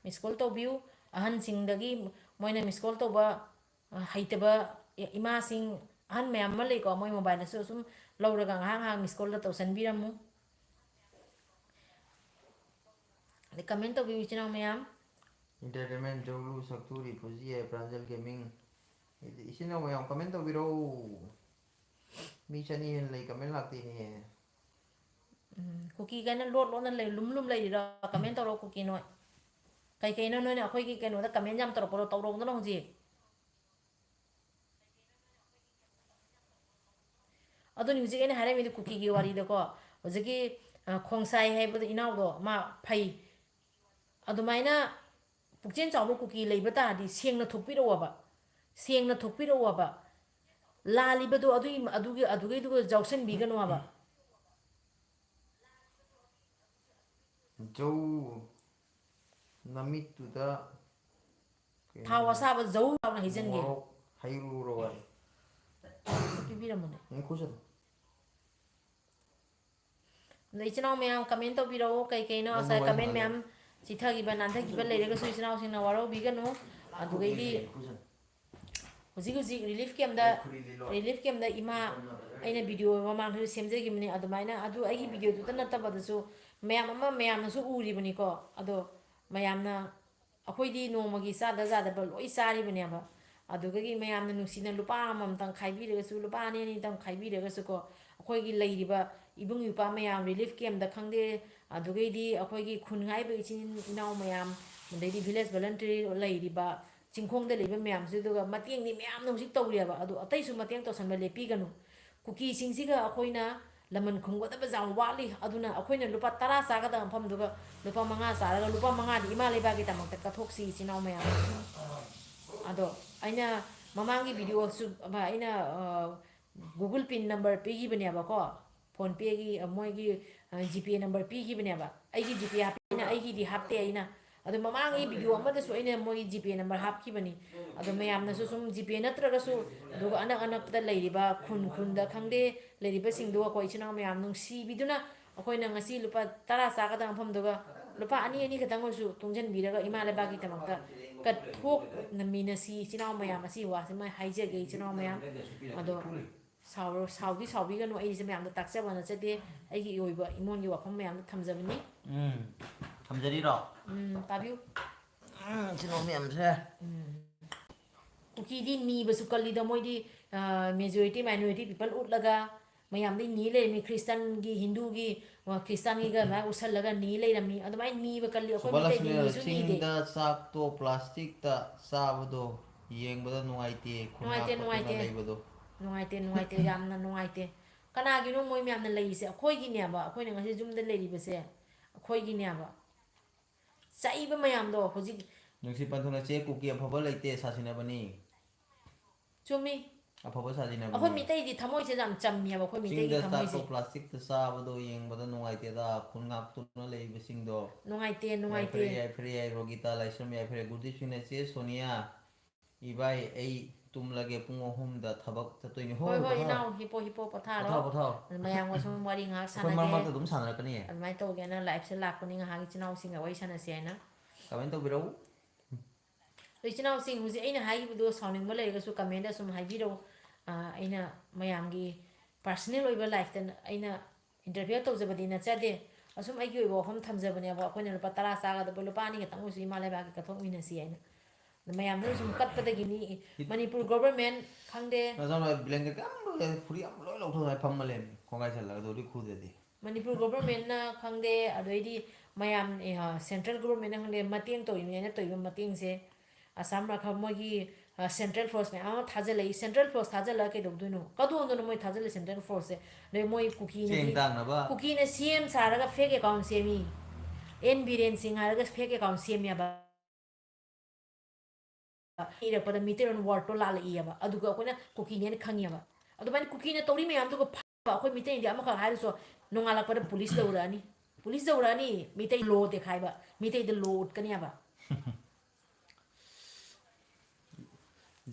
ꯃꯤꯁ ꯀꯣꯜ ꯇꯧꯕꯤꯌꯨ꯫ ꯑꯍꯟꯁꯤꯡꯗꯒꯤ ꯃꯣꯏꯅ ꯃꯤꯁ ꯀꯣꯜ ꯇꯧꯕ, ꯑ, ꯍꯩꯇꯕ ꯏ-, ꯏꯃꯥꯁꯤꯡ, ꯑꯍꯟ ꯃꯌꯥꯝ ꯑꯃ ꯂꯩꯀꯣ, ꯃꯣꯏ ꯃꯣꯕꯥꯏꯜꯗꯁꯨ ꯁꯨꯝ ꯂꯧꯔꯒ ꯉꯥꯏꯍꯥꯛ ꯉꯥꯏꯍꯥꯛ ꯃꯤꯁ ꯀꯣꯜꯗ ꯇꯧꯁꯟꯕꯤꯔꯝꯃꯨ꯫ ꯑꯗꯩ ꯀꯃꯦꯟ ꯇꯧꯕꯤꯌꯨ, ꯏꯆꯤꯟ ꯏꯅꯥꯎ ꯃꯌꯥꯝ꯫ Entertainment, ꯖꯧꯂꯨ, ꯁꯛꯇꯨ, ꯔꯤꯐꯨꯖꯤ ꯍꯥꯏ, ꯄ꯭ꯔꯥꯟꯖꯜ ꯒꯦꯃꯤꯡ꯫ ꯏꯆꯤꯟ ꯏꯅꯥꯎ ꯃꯌꯥꯝ ꯀꯃꯦꯟ ꯇꯧꯕꯤꯔꯛꯎ꯫ ꯃꯤ ꯆꯅꯤ ꯍꯦꯟꯅ ꯂꯩ, ꯀꯃꯦꯟ ꯂꯥꯛꯇꯦꯅꯦ꯫ ꯎꯝ, ꯀꯨꯀꯤ ꯀꯥꯏꯅ ꯂꯣꯠ ꯂꯣꯠꯅ ꯂꯩ, ꯂꯨꯝ ꯂꯨꯝ ꯂꯩꯔꯤꯔꯣ? ꯀꯃꯦꯟ ꯇꯧꯔꯣ, ꯀꯨꯀꯤ ꯅꯣꯏ꯫ ꯀꯩ ꯀꯩꯅꯣ ꯅꯣꯏꯅ ꯑꯩꯈꯣꯏꯒꯤ ꯀꯩꯅꯣꯗ ꯀꯃꯦꯟ ꯌꯥꯝ ꯇꯧꯔꯛꯄꯗꯣ? ꯇꯧꯔꯛꯎꯗꯅ ꯍꯧꯖꯤꯛ꯫ ꯑꯗꯨꯅꯤ ꯍꯧꯖꯤꯛ ꯑꯩꯅ ꯍꯥꯏꯔꯝꯃꯤꯗꯣ ꯀꯨꯀꯤꯒꯤ ꯋꯥꯔꯤꯗꯀꯣ꯫ ꯍꯧꯖꯤꯛꯀꯤ, ꯑ, ꯈꯣꯡꯁꯥꯏ ꯍꯥꯏꯕꯗꯣ ꯏꯅꯥꯎꯗꯣ, ꯃꯥ ꯐꯩ꯫ ꯑꯗꯨꯃꯥꯏꯅ ꯄꯨꯛꯆꯦꯜ ꯆꯥꯎꯕ ꯀꯨꯀꯤ ꯂꯩꯕ ꯇꯥꯔꯗꯤ ꯁꯦꯡꯅ ꯊꯣꯛꯄꯤꯔꯛꯑꯣꯕ꯫ ꯁꯦꯡꯅ ꯊꯣꯛꯄꯤꯔꯛꯑꯣꯕ꯫ ꯂꯥꯜꯂꯤꯕꯗꯣ ꯑꯗꯨꯒꯤ, ꯑꯗꯨꯒꯤ, ꯑꯗꯨꯒꯩꯗꯨꯒ ꯌꯥꯎꯁꯟꯕꯤꯒꯅꯣ ꯍꯥꯏꯕ꯫ ꯖꯧ, ꯅꯃꯤꯠꯇꯨꯗ ꯀꯩꯅꯣ ꯊꯥꯎ ꯑꯁꯥꯕ ꯖꯧ ꯂꯥꯎꯅ ꯍꯩꯖꯤꯟꯒꯦ꯫ ꯃꯣꯔꯣꯛ ꯍꯩꯔꯨꯔꯣ ꯍꯥꯏ꯫ ꯄꯤꯕꯤꯔꯝꯃꯨꯅꯦ꯫ ꯎꯝ, ꯈꯨꯠꯁꯨ꯫ ꯑꯗꯣ ꯏꯆꯤꯟ ꯏꯅꯥꯎ ꯃꯌꯥꯝ ꯀꯃꯦꯟ ꯇꯧꯕꯤꯔꯛꯑꯣ, ꯀꯩ ꯀꯩꯅꯣ ꯅꯪ ꯉꯁꯥꯏ ꯃꯣꯕꯥꯏꯜ ꯀꯃꯦꯟ ꯁꯥꯟꯅꯔꯦ꯫ ꯃꯌꯥꯝ ꯆꯤꯊꯈꯤꯕ, ꯅꯥꯟꯊꯈꯤꯕ ꯂꯩꯔꯒꯁꯨ ꯏꯆꯤꯟ ꯏꯅꯥꯎꯁꯤꯡꯅ ꯋꯥꯔꯧꯕꯤꯒꯅꯨ꯫ ꯑꯗꯨꯒꯩꯗꯤ ꯈꯨꯠꯁꯨ꯫ ꯍꯧꯖꯤꯛ ꯍꯧꯖꯤꯛ ꯔꯤꯂꯤꯐ ꯀꯦꯝꯗ, ꯔꯤꯂꯤꯐ ꯀꯦꯝꯗ ꯏꯃꯥ, ꯑꯩꯅ ꯚꯤꯗꯤꯑꯣ ꯃꯃꯥꯡꯗꯁꯨ ꯁꯦꯝꯖꯈꯤꯕꯅꯤ, ꯑꯗꯨꯃꯥꯏꯅ, ꯑꯗꯨ ꯑꯩꯒꯤ ꯚꯤꯗꯤꯑꯣꯗꯨꯗ ꯅꯠꯇꯕꯗꯁꯨ ꯃꯌꯥꯝ ꯑꯃ ꯃꯌꯥꯝꯅꯁꯨ ꯎꯔꯤꯕꯅꯤꯀꯣ꯫ ꯑꯗꯣ ꯃꯌꯥꯝꯅ, ꯑꯩꯈꯣꯏꯗꯤ ꯅꯣꯡꯃꯒꯤ ꯆꯥꯗ ꯌꯥꯗꯕ ꯂꯣꯏ ꯆꯥꯔꯤꯕꯅꯦꯕ꯫ ꯑꯗꯨꯗꯒꯤ ꯃꯌꯥꯝꯅ ꯅꯨꯡꯁꯤꯅ ꯂꯨꯄꯥ ꯑꯃꯃꯝꯇꯪ ꯈꯥꯏꯕꯤꯔꯒꯁꯨ, ꯂꯨꯄꯥ ꯑꯅꯤ ꯑꯅꯤꯇꯪ ꯈꯥꯏꯕꯤꯔꯒꯁꯨꯀꯣ, ꯑꯩꯈꯣꯏꯒꯤ ꯂꯩꯔꯤꯕ ꯏꯕꯨꯡ ꯏꯄ꯭ꯋꯥ ꯃꯌꯥꯝ ꯔꯤꯂꯤꯐ ꯀꯦꯝꯗ ꯈꯪꯗꯦ, ꯑꯗꯨꯗꯒꯤꯗꯤ ꯑꯩꯈꯣꯏꯒꯤ ꯈꯨꯟ ꯍꯥꯏꯕ ꯏꯆꯤꯟ ꯏꯅꯥꯎ ꯃꯌꯥꯝ, ꯑꯗꯩꯗꯤ ꯚꯤꯂꯦꯖ ꯚꯣꯂꯟꯇꯤꯌꯔ ꯂꯩꯔꯤꯕ ꯆꯤꯡꯈꯣꯡꯗ ꯂꯩꯕ ꯃꯌꯥꯝꯁꯤꯗꯨꯒ ꯃꯇꯦꯡꯗꯤ ꯃꯌꯥꯝꯅ ꯍꯧꯖꯤꯛ ꯇꯧꯔꯤꯑꯕ꯫ ꯑꯗꯣ ꯑꯇꯩꯁꯨ ꯃꯇꯦꯡ ꯇꯧꯁꯟꯕ ꯂꯦꯞꯄꯤꯒꯅꯨ꯫ ꯀꯨꯀꯤꯁꯤꯡꯁꯤꯒ ꯑꯩꯈꯣꯏꯅ ꯂꯃꯟ ꯈꯨꯝꯒꯗꯕ ꯌꯥꯝ ꯋꯥꯠꯂꯤ꯫ ꯑꯗꯨꯅ ꯑꯩꯈꯣꯏꯅ ꯂꯨꯄꯥ ꯇꯔꯥ ꯆꯥꯒꯗꯕ ꯃꯐꯝꯗꯨꯒ ꯂꯨꯄꯥ ꯃꯉꯥ ꯆꯥꯔꯒ, ꯂꯨꯄꯥ ꯃꯉꯥꯗꯤ ꯏꯃꯥ ꯂꯩꯕꯥꯛꯀꯤꯗꯃꯛꯇ ꯀꯠꯊꯣꯛꯁꯤ, ꯏꯆꯤꯟ ꯏꯅꯥꯎ ꯃꯌꯥꯝ꯫ ꯑꯗꯣ ꯑꯩꯅ ꯃꯃꯥꯡꯒꯤ ꯚꯤꯗꯤꯑꯣꯁꯨ, ꯑꯩꯅ, ꯑ, Google Pin number ꯄꯤꯈꯤꯕꯅꯦꯕꯀꯣ, PhonePeꯒꯤ, ꯑ, ꯃꯣꯏꯒꯤ, ꯑ, GPay number ꯄꯤꯈꯤꯕꯅꯦꯕ꯫ ꯑꯩꯒꯤ GPay ꯍꯥꯞꯄꯤꯅ, ꯑꯩꯒꯤꯗꯤ ꯍꯥꯞꯇꯦ ꯑꯩꯅ꯫ ꯑꯗꯣ ꯃꯃꯥꯡꯒꯤ ꯚꯤꯗꯤꯑꯣ ꯑꯃꯗꯁꯨ ꯑꯩꯅ ꯃꯣꯏꯒꯤ GPay number ꯍꯥꯞꯈꯤꯕꯅꯤ꯫ ꯑꯗꯣ ꯃꯌꯥꯝꯅꯁꯨ ꯁꯨꯝ GPay ꯅꯠꯇ꯭ꯔꯒꯁꯨ, ꯑꯗꯨꯒ ꯑꯅꯛ ꯑꯅꯛꯄꯗ ꯂꯩꯔꯤꯕ ꯈꯨꯟ ꯈꯨꯟꯗ ꯈꯪꯗꯦ, ꯂꯩꯔꯤꯕꯁꯤꯡꯗꯨ ꯑꯩꯈꯣꯏ ꯏꯆꯤꯟ ꯏꯅꯥꯎ ꯃꯌꯥꯝ ꯅꯨꯡꯁꯤꯕꯤꯗꯨꯅ ꯑꯩꯈꯣꯏꯅ ꯉꯁꯤ ꯂꯨꯄꯥ ꯇꯔꯥ ꯆꯥꯒꯗꯕ ꯃꯐꯝꯗꯨꯒ ꯂꯨꯄꯥ ꯑꯅꯤ ꯑꯅꯤ ꯈꯛꯇꯪ ꯑꯣꯏꯔꯁꯨ ꯇꯨꯡꯁꯤꯟꯕꯤꯔꯒ ꯏꯃꯥ ꯂꯩꯕꯥꯛꯀꯤꯗꯃꯛꯇ ꯀꯠꯊꯣꯛꯅꯃꯤꯟꯅꯁꯤ ꯏꯆꯤꯟ ꯏꯅꯥꯎ ꯃꯌꯥꯝ꯫ ꯑꯁꯤ ꯋꯥꯁꯤꯃ ꯍꯥꯏꯖꯒꯦ ꯏꯆꯤꯟ ꯏꯅꯥꯎ ꯃꯌꯥꯝ꯫ ꯑꯗꯣ ꯁꯥꯎꯔ-, ꯁꯥꯎꯗꯤ ꯁꯥꯎꯕꯤꯒꯅꯨ, ꯑꯩꯁꯦ ꯃꯌꯥꯝꯗ ꯇꯥꯛꯆꯕ ꯅꯠꯆꯗꯦ, ꯑꯩꯒꯤ ꯑꯣꯏꯕ ꯏꯃꯣꯟꯒꯤ ꯋꯥꯐꯝ ꯃꯌꯥꯝꯗꯣ ꯊꯝꯖꯕꯅꯤ꯫ ꯎꯝ, ꯊꯝꯖꯔꯤꯔꯣ? ꯎꯝ, ꯇꯥꯕꯤꯌꯨ꯫ ꯎꯝ, ꯏꯆꯤꯟ ꯏꯅꯥꯎ ꯃꯌꯥꯝꯁꯦ꯫ ꯎꯝ꯫ ꯀꯨꯀꯤꯗꯤ ꯅꯤꯕꯁꯨ ꯀꯜꯂꯤꯗ, ꯃꯣꯏꯗꯤ, ꯑ, majority minority people ꯎꯠꯂꯒ ꯃꯌꯥꯝꯗꯤ ꯅꯤ ꯂꯩꯔꯝꯃꯤ, ꯈ꯭ꯔꯤꯁꯇꯟꯒꯤ, ꯍꯤꯟꯗꯨꯒꯤ, ꯑ, ꯈ꯭ꯔꯤꯁꯇꯟꯒꯤꯒ ꯑꯗꯨꯃꯥꯏꯅ ꯎꯠꯁꯜꯂꯒ ꯅꯤ ꯂꯩꯔꯝꯃꯤ꯫ ꯑꯗꯨꯃꯥꯏꯅ ꯅꯤꯕ ꯀꯜꯂꯤ, ꯑꯩꯈꯣꯏ ꯃꯤꯇꯩꯗꯤ ꯁꯨꯕꯥꯂꯛꯁꯃꯤꯅ ꯅꯤꯁꯨ ꯅꯤꯗꯦ꯫ ꯆꯤꯡꯗ ꯆꯥꯛꯇꯣ ꯄ꯭ꯂꯥꯁꯇꯤꯛꯇ ꯆꯥꯕꯗꯣ ꯌꯦꯡꯕꯗ ꯅꯨꯡꯉꯥꯏꯇꯦ, ꯈꯨꯟ ꯅꯨꯡꯉꯥꯏꯇꯦ, ꯉꯥꯛꯄ ꯄꯨꯟꯅ ꯅꯨꯡꯉꯥꯏꯇꯦ꯫ ꯂꯩꯕꯗꯣ꯫ ꯅꯨꯡꯉꯥꯏꯇꯦ, ꯅꯨꯡꯉꯥꯏꯇꯦ, ꯌꯥꯝꯅ ꯅꯨꯡꯉꯥꯏꯇꯦ꯫ ꯀꯅꯥꯒꯤꯅꯣ ꯃꯣꯏ ꯃꯌꯥꯝꯅ ꯂꯩꯔꯤꯁꯦ? ꯑꯩꯈꯣꯏꯒꯤꯅꯦꯕ, ꯑꯩꯈꯣꯏꯅ ꯉꯁꯤ ꯌꯨꯝꯗ ꯂꯩꯔꯤꯕꯁꯦ ꯑꯩꯈꯣꯏꯒꯤꯅꯦꯕ꯫ ꯆꯥꯛꯏꯕ ꯃꯌꯥꯝꯗꯣ ꯍꯧꯖꯤꯛ ꯅꯨꯡꯁꯤ ꯄꯟꯊꯨꯡꯅ ꯆꯦ ꯀꯨꯀꯤ ꯑꯐꯕ ꯂꯩꯇꯦ, ꯁꯥꯁꯤꯟꯅꯕꯅꯤ꯫ ꯆꯨꯝꯃꯤ꯫ ꯑꯐꯕ ꯁꯥꯁꯤꯟꯅꯕꯅꯤ꯫ ꯑꯩꯈꯣꯏ ꯃꯤꯇꯩꯗꯤ ꯊꯃꯣꯏꯁꯦ ꯌꯥꯝ ꯆꯝꯃꯦꯕ, ꯑꯩꯈꯣꯏ ꯃꯤꯇꯩꯒꯤ ꯆꯤꯡꯗ ꯊꯃꯣꯏꯁꯦ꯫ ꯆꯥꯛꯇꯣ ꯄ꯭ꯂꯥꯁꯇꯤꯛꯇ ꯆꯥꯕꯗꯣ ꯌꯦꯡꯕꯗ ꯅꯨꯡꯉꯥꯏꯇꯦꯗ, ꯈꯨꯟ ꯉꯥꯛꯇꯨꯅ ꯂꯩꯕꯁꯤꯡꯗꯣ꯫ ꯅꯨꯡꯉꯥꯏꯇꯦ, ꯅꯨꯡꯉꯥꯏꯇꯦ꯫ ꯌꯥꯏꯐꯔꯦ, ꯌꯥꯏꯐꯔꯦ, ꯔꯣꯒꯤꯇꯥ, ꯂꯥꯏꯁ꯭ꯔꯝ, ꯌꯥꯏꯐꯔꯦ꯫ ꯒꯨꯔꯗꯤꯞ ꯁꯤꯡꯅ ꯆꯦ ꯁꯣꯅꯤꯌꯥ, ꯏꯕꯥꯏ, ꯑꯩ ꯇꯨꯝꯂꯒꯦ, ꯄꯨꯡ ꯑꯍꯨꯝꯗ ꯊꯕꯛ ꯆꯠꯇꯣꯏꯅꯤ꯫ ꯍꯣꯏ, ꯍꯣꯏ, ꯍꯣꯏ, ꯄꯣꯊꯥꯎ꯫ ꯏꯅꯥꯎ, ꯍꯤꯞꯄꯣ, ꯍꯤꯞꯄꯣ, ꯄꯣꯊꯥꯔꯣ꯫ ꯄꯣꯊꯥꯎ, ꯄꯣꯊꯥꯎ꯫ ꯃꯌꯥꯝꯒ ꯁꯨꯝ ꯋꯥꯔꯤ ꯉꯥꯏꯍꯥꯛ ꯑꯩꯈꯣꯏ ꯃꯔꯛ ꯁꯥꯟꯅꯒꯦ꯫ ꯃꯔꯛꯇ ꯑꯗꯨꯝ ꯁꯥꯟꯅꯔꯛꯀꯅꯤꯌꯦ꯫ ꯑꯗꯨꯃꯥꯏꯅ ꯇꯧꯒꯦꯅ liveꯁꯦ ꯂꯥꯛꯄꯅꯤ, ꯉꯥꯏꯍꯥꯛ ꯏꯆꯤꯟ ꯏꯅꯥꯎꯁꯤꯡꯒ ꯋꯥꯔꯤ ꯁꯥꯟꯅꯁꯦ ꯍꯥꯏꯅ꯫ ꯀꯃꯦꯟ ꯇꯧꯕꯤꯔꯛꯎ꯫ ꯏꯆꯤꯟ ꯏꯅꯥꯎꯁꯤꯡ, ꯍꯧꯖꯤꯛ ꯑꯩꯅ ꯍꯥꯏꯈꯤꯕꯗꯣ ꯁꯥꯎꯅꯤꯡꯕ ꯂꯩꯔꯒꯁꯨ comment ꯁꯨꯝ ꯍꯥꯏꯕꯤꯔꯛꯎ꯫ ꯑ, ꯑꯩꯅ ꯃꯌꯥꯝꯒꯤ personal ꯑꯣꯏꯕ life ꯇ ꯑꯩꯅ interfere ꯇꯧꯖꯕꯗꯤ ꯅꯠꯆꯗꯦ꯫ ꯑꯁꯨꯝ ꯑꯩꯒꯤ ꯑꯣꯏꯕ ꯋꯥꯐꯝ ꯊꯝꯖꯕꯅꯦꯕ, ꯑꯩꯈꯣꯏꯅ ꯂꯨꯄꯥ ꯇꯔꯥ ꯆꯥꯒꯗꯕ ꯂꯨꯄꯥ ꯑꯅꯤ ꯈꯛꯇꯪ ꯑꯣꯏꯁꯨ ꯏꯃꯥ ꯂꯩꯕꯥꯛꯀꯤ ꯀꯠꯊꯣꯛꯃꯤꯟꯅꯁꯤ ꯍꯥꯏꯅ꯫ ꯑꯗ ꯃꯌꯥꯝꯗꯨꯅ ꯁꯨꯝ ꯀꯠꯄꯗꯒꯤꯅꯤ꯫ ꯃꯅꯤꯄꯨꯔ government ꯈꯪꯗꯦ꯫ ꯅꯁꯥꯅ blanket ꯑꯃ ꯂꯣꯏ, ꯐꯨꯔꯤꯠ ꯑꯃ ꯂꯣꯏ ꯂꯧꯊꯣꯛꯑꯒ ꯐꯝꯃ ꯂꯩꯔꯝꯃꯤ, ꯈꯣꯡꯒꯥꯏ ꯆꯜꯂꯒ ꯑꯗꯨꯗꯤ ꯈꯨꯗꯗꯤ꯫ ꯃꯅꯤꯄꯨꯔ government ꯅ ꯈꯪꯗꯦ, ꯑꯗꯩꯗꯤ ꯃꯌꯥꯝ, ꯑꯦ, ꯑ, central government ꯅ ꯈꯪꯗꯦ, ꯃꯇꯦꯡ ꯇꯧꯔꯤꯕꯅꯦꯅ ꯇꯧꯔꯤꯕ ꯃꯇꯦꯡꯁꯦ, ꯑꯁꯥꯝ ꯔꯥꯏꯐꯜ ꯃꯣꯏꯒꯤ, ꯑ, central force ꯃꯌꯥꯝ ꯑꯃ ꯊꯥꯖꯤꯜꯂꯛꯏ꯫ Central force ꯊꯥꯖꯤꯜꯂꯒ ꯀꯩꯗꯧꯗꯣꯏꯅꯣ? ꯀꯗꯣꯝꯗꯅꯣ ꯃꯣꯏ ꯊꯥꯖꯤꯜꯂꯤ central force ꯁꯦ? ꯑꯗꯩ ꯃꯣꯏ ꯀꯨꯀꯤꯅꯗꯤ, ꯆꯦꯡ ꯇꯥꯡꯅꯕ꯫ ꯀꯨꯀꯤꯅ ꯁꯤ ꯑꯦꯝ ꯁꯥꯔꯒ fake account ꯁꯦꯝꯃꯤ꯫ ꯑꯦꯟ ꯕꯤꯔꯦꯟ ꯁꯤꯡ ꯍꯥꯏꯔꯒ fake account ꯁꯦꯝꯃꯦꯕ꯫ ꯏꯔꯛꯄꯗ ꯃꯤꯇꯩꯔꯣꯟ word ꯇꯣ ꯂꯥꯜꯂꯛꯏꯑꯕ, ꯑꯗꯨꯒ ꯑꯩꯈꯣꯏꯅ ꯀꯨꯀꯤꯅꯦꯅ ꯈꯪꯉꯦꯕ꯫ ꯑꯗꯨꯃꯥꯏꯅ ꯀꯨꯀꯤꯅ ꯇꯧꯔꯤ ꯃꯌꯥꯝꯗꯨꯒ ꯐꯕ ꯑꯩꯈꯣꯏ ꯃꯤꯇꯩꯅꯗꯤ ꯑꯃꯈꯛ ꯍꯥꯏꯔꯁꯨ, ꯅꯣꯡꯉꯥꯜꯂꯛꯄꯗ police ꯌꯧꯔꯛꯑꯅꯤ꯫ Police ꯌꯧꯔꯛꯑꯅꯤ, Meitei law ꯗꯦꯈꯥꯏꯕ, ꯃꯤꯇꯩꯗ law ꯎꯠꯀꯅꯤ ꯍꯥꯏꯕ꯫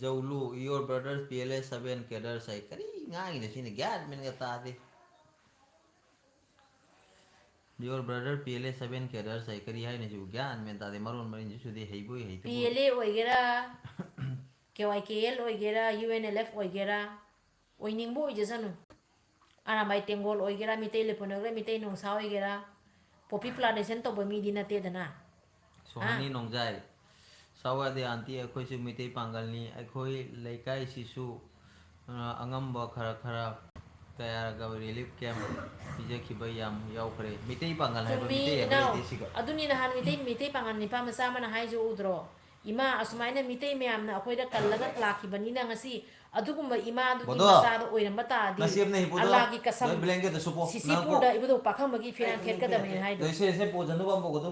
ꯖꯧꯂꯨ, your brothers P L A seven cadres ꯍꯥꯏ꯫ ꯀꯔꯤ ꯉꯥꯡꯉꯤꯅꯣ ꯁꯤꯅ? ꯒ꯭ꯌꯥꯟ ꯃꯦꯟꯒ ꯇꯥꯗꯦ꯫ Your brother P L A seven cadres ꯍꯥꯏ꯫ ꯀꯔꯤ ꯍꯥꯏꯅꯣ ꯁꯤꯕꯨ? ꯒ꯭ꯌꯥꯟ ꯃꯦꯟ ꯇꯥꯗꯦ꯫ ꯃꯔꯣꯟ ꯃꯔꯤꯟꯁꯨ ꯁꯨꯗꯦ, ꯍꯩꯕꯣꯏ ꯍꯩꯇꯕꯣꯏ꯫ P L A ꯑꯣꯏꯒꯦꯔꯥ, K Y K L ꯑꯣꯏꯒꯦꯔꯥ, U N L F ꯑꯣꯏꯒꯦꯔꯥ, ꯑꯣꯏꯅꯤꯡꯕ ꯑꯣꯏꯖꯁꯅꯨ꯫ ꯑꯔꯥꯝꯕꯥꯏ ꯇꯦꯡꯒꯣꯜ ꯑꯣꯏꯒꯦꯔꯥ, ꯃꯤꯇꯩ ꯂꯦꯄꯣꯟ ꯑꯣꯏꯒꯦꯔꯥ, ꯃꯤꯇꯩ ꯅꯣꯡꯁꯥ ꯑꯣꯏꯒꯦꯔꯥ, poppy plantation ꯇꯧꯕ ꯃꯤꯗꯤ ꯅꯠꯇꯦꯗꯅ꯫ ꯁꯣꯍꯥꯅꯤ ꯍꯥ? ꯅꯣꯡꯖꯥꯏ, ꯁꯥꯋꯥꯗꯤ aunty, ꯑꯩꯈꯣꯏꯁꯨ ꯃꯤꯇꯩ ꯄꯥꯡꯒꯜꯅꯤ꯫ ꯑꯩꯈꯣꯏ ꯂꯩꯀꯥꯏꯁꯤꯁꯨ, ꯑ, ꯑꯉꯝꯕ ꯈꯔ ꯈꯔ ꯀꯌꯥꯒ relief camp ꯄꯤꯖꯈꯤꯕ ꯌꯥꯝ ꯌꯥꯎꯈ꯭ꯔꯦ꯫ ꯃꯤꯇꯩ ꯄꯥꯡꯒꯜ ꯍꯥꯏꯕ ꯆꯨꯝꯃꯤ, ꯃꯤꯇꯩ ꯑꯃ ꯏꯅꯥꯎ꯫ ꯂꯩꯇꯦ ꯁꯤꯒ꯫ ꯑꯗꯨꯅꯤꯅ ꯍꯥꯟ ꯃꯤꯇꯩ, ꯃꯤꯇꯩ ꯄꯥꯡꯒꯜ ꯅꯤꯄꯥ ꯃꯆꯥ ꯑꯃꯅ ꯍꯥꯏꯁꯨ ꯎꯗ꯭ꯔꯣ? ꯏꯃꯥ, ꯑꯁꯨꯃꯥꯏꯅ ꯃꯤꯇꯩ ꯃꯌꯥꯝꯅ ꯑꯩꯈꯣꯏꯗ ꯀꯜꯂꯒ ꯂꯥꯛꯈꯤꯕꯅꯤꯅ ꯉꯁꯤ ꯑꯗꯨꯒꯨꯝꯕ ꯏꯃꯥꯗꯨꯒꯤ ꯕꯣꯗꯣ, ꯃꯆꯥꯗꯣ ꯑꯣꯏꯔꯝꯕ ꯇꯥꯔꯗꯤ, ꯅꯁꯦꯞꯅ ꯍꯤꯞꯄꯨꯗꯣ, ꯑꯜꯂꯥꯍꯒꯤ ꯀꯁꯝ, ꯅꯣꯏ blanket ꯇ ꯁꯨꯞꯄꯣ, ꯁꯤꯁꯤꯄꯨꯔꯗ ꯅꯪꯀꯣ꯫ ꯏꯕꯨꯙꯧ ꯄꯥꯈꯪꯕꯒꯤ ꯐꯤꯔꯥꯟ ꯊꯦꯠꯀꯗꯕꯅꯦꯅ ꯍꯥꯏꯗꯣ꯫ ꯅꯣꯏ ꯁꯦ, ꯁꯦ, ꯄꯣꯖꯅꯨ ꯕꯝꯕꯣ ꯀꯣꯗꯣ꯫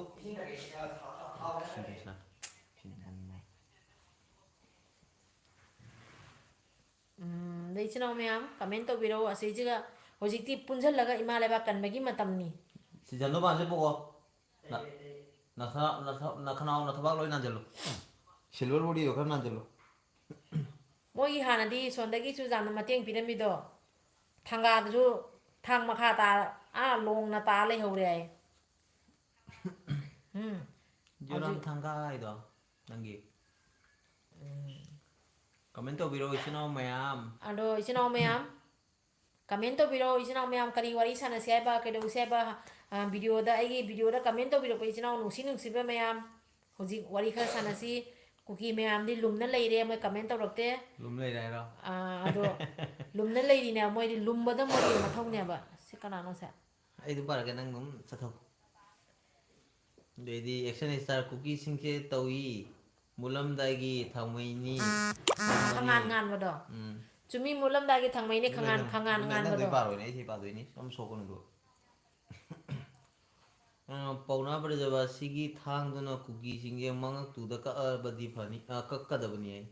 ꯎꯝ, ꯑꯗꯩ ꯏꯆꯤꯟ ꯏꯅꯥꯎ ꯃꯌꯥꯝ comment ꯇꯧꯕꯤꯔꯛꯎ꯫ ꯑꯁꯤꯁꯤꯒ ꯍꯧꯖꯤꯛꯇꯤ ꯄꯨꯟꯁꯤꯜꯂꯒ ꯏꯃꯥ ꯂꯩꯕꯥꯛ ꯀꯟꯕꯒꯤ ꯃꯇꯝꯅꯤ꯫ ꯁꯤꯖꯜꯂꯣ ꯕꯥꯟꯁꯦ ꯄꯣꯛꯑꯣ꯫ ꯅ-, ꯅꯁꯥ-, ꯅꯁꯥ-, ꯅꯈꯅꯥꯎ ꯅꯊꯕꯥꯛ ꯂꯣꯏ ꯅꯥꯟꯁꯤꯜꯂꯨ꯫ Silver body ꯗꯣ ꯈꯔ ꯅꯥꯟꯁꯤꯜꯂꯨ꯫ ꯃꯣꯏꯒꯤ ꯍꯥꯟꯅꯗꯤ ꯁꯣꯝꯗꯒꯤ ꯆꯨꯖꯥꯛꯅ ꯃꯇꯦꯡ ꯄꯤꯔꯝꯃꯤꯗꯣ, ꯊꯥꯡꯒꯥꯗꯨꯁꯨ ꯊꯥꯡ ꯃꯈꯥ ꯇꯥ-, ꯑꯥ ꯂꯣꯡꯅ ꯇꯥ ꯂꯩꯍꯧꯔꯦ ꯍꯥꯏ꯫ ꯎꯝ꯫ ꯖꯣꯔꯥꯝ ꯍꯧꯖꯤꯛ ꯊꯥꯡꯒꯥ ꯍꯥꯏꯗꯣ ꯅꯪꯒꯤ? Comment ꯇꯧꯕꯤꯔꯣ ꯏꯆꯤꯟ ꯏꯅꯥꯎ ꯃꯌꯥꯝ꯫ ꯑꯗꯣ ꯏꯆꯤꯟ ꯏꯅꯥꯎ ꯃꯌꯥꯝ, comment ꯇꯧꯕꯤꯔꯣ꯫ ꯏꯆꯤꯟ ꯏꯅꯥꯎ ꯃꯌꯥꯝ, ꯀꯔꯤ ꯋꯥꯔꯤ ꯁꯥꯟꯅꯁꯤ ꯍꯥꯏꯕ, ꯀꯩꯗꯧꯁꯤ ꯍꯥꯏꯕ? ꯑ, video ꯗ, ꯑꯩꯒꯤ video ꯗ comment ꯇꯧꯕꯤꯔꯛꯄ ꯏꯆꯤꯟ ꯏꯅꯥꯎ ꯅꯨꯡꯁꯤ ꯅꯨꯡꯁꯤꯕ ꯃꯌꯥꯝ, ꯍꯧꯖꯤꯛ ꯋꯥꯔꯤ ꯈꯔ ꯁꯥꯟꯅꯁꯤ꯫ ꯀꯨꯀꯤ ꯃꯌꯥꯝꯗꯤ ꯂꯨꯝꯅ ꯂꯩꯔꯦ, ꯃꯣꯏ comment ꯇꯧꯔꯛꯇꯦ꯫ ꯂꯨꯝ ꯂꯩꯔꯦ ꯍꯥꯏꯔꯣ? ꯑ, ꯑꯗꯣ ꯂꯨꯝꯅ ꯂꯩꯔꯤꯅꯦ, ꯃꯣꯏꯗꯤ ꯂꯨꯝꯕꯗ ꯃꯣꯏꯒꯤ ꯃꯊꯧꯅꯦꯕ꯫ ꯁꯤ ꯀꯅꯥꯅꯣ ꯁꯦ? ꯑꯩ ꯑꯗꯨꯝ ꯄꯥꯔꯛꯀꯦ, ꯅꯪ ꯑꯗꯨꯝ ꯆꯠꯊꯣꯛ꯫ ꯑꯗꯩꯗꯤ action star ꯀꯨꯀꯤꯁꯤꯡꯁꯦ ꯇꯧꯏ꯫ ꯃꯨꯜꯂꯝꯗꯥꯏꯒꯤ ꯊꯥꯡꯃꯩꯅꯤ꯫ ꯈꯉꯥꯟ ꯉꯥꯟꯕꯗꯣ꯫ ꯎꯝ꯫ ꯆꯨꯝꯃꯤ, ꯃꯨꯜꯂꯝꯗꯥꯏꯒꯤ ꯊꯥꯡꯃꯩꯅꯤ, ꯈꯉꯥꯟ, ꯅꯪ, ꯈꯉꯥꯟ ꯅꯪ, ꯉꯥꯟꯕꯗꯣ꯫ ꯅꯪꯗꯣ ꯄꯥꯔꯣꯏꯅꯦ, ꯑꯩ ꯁꯤ ꯄꯥꯗꯣꯏꯅꯤ꯫ ꯁꯨꯝ ꯁꯣꯛꯀꯅꯨꯀꯣ꯫ ꯑ, ꯄꯥꯎꯅꯥ ꯕ꯭ꯔꯖꯕꯥꯁꯤꯒꯤ ꯊꯥꯡꯗꯨꯅ ꯀꯨꯀꯤꯁꯤꯡꯒꯤ ꯃꯉꯛꯇꯨꯗ ꯀꯛꯑꯕꯗꯤ ꯐꯅꯤ, ꯑ, ꯀꯛꯀꯗꯕꯅꯤ ꯍꯥꯏ꯫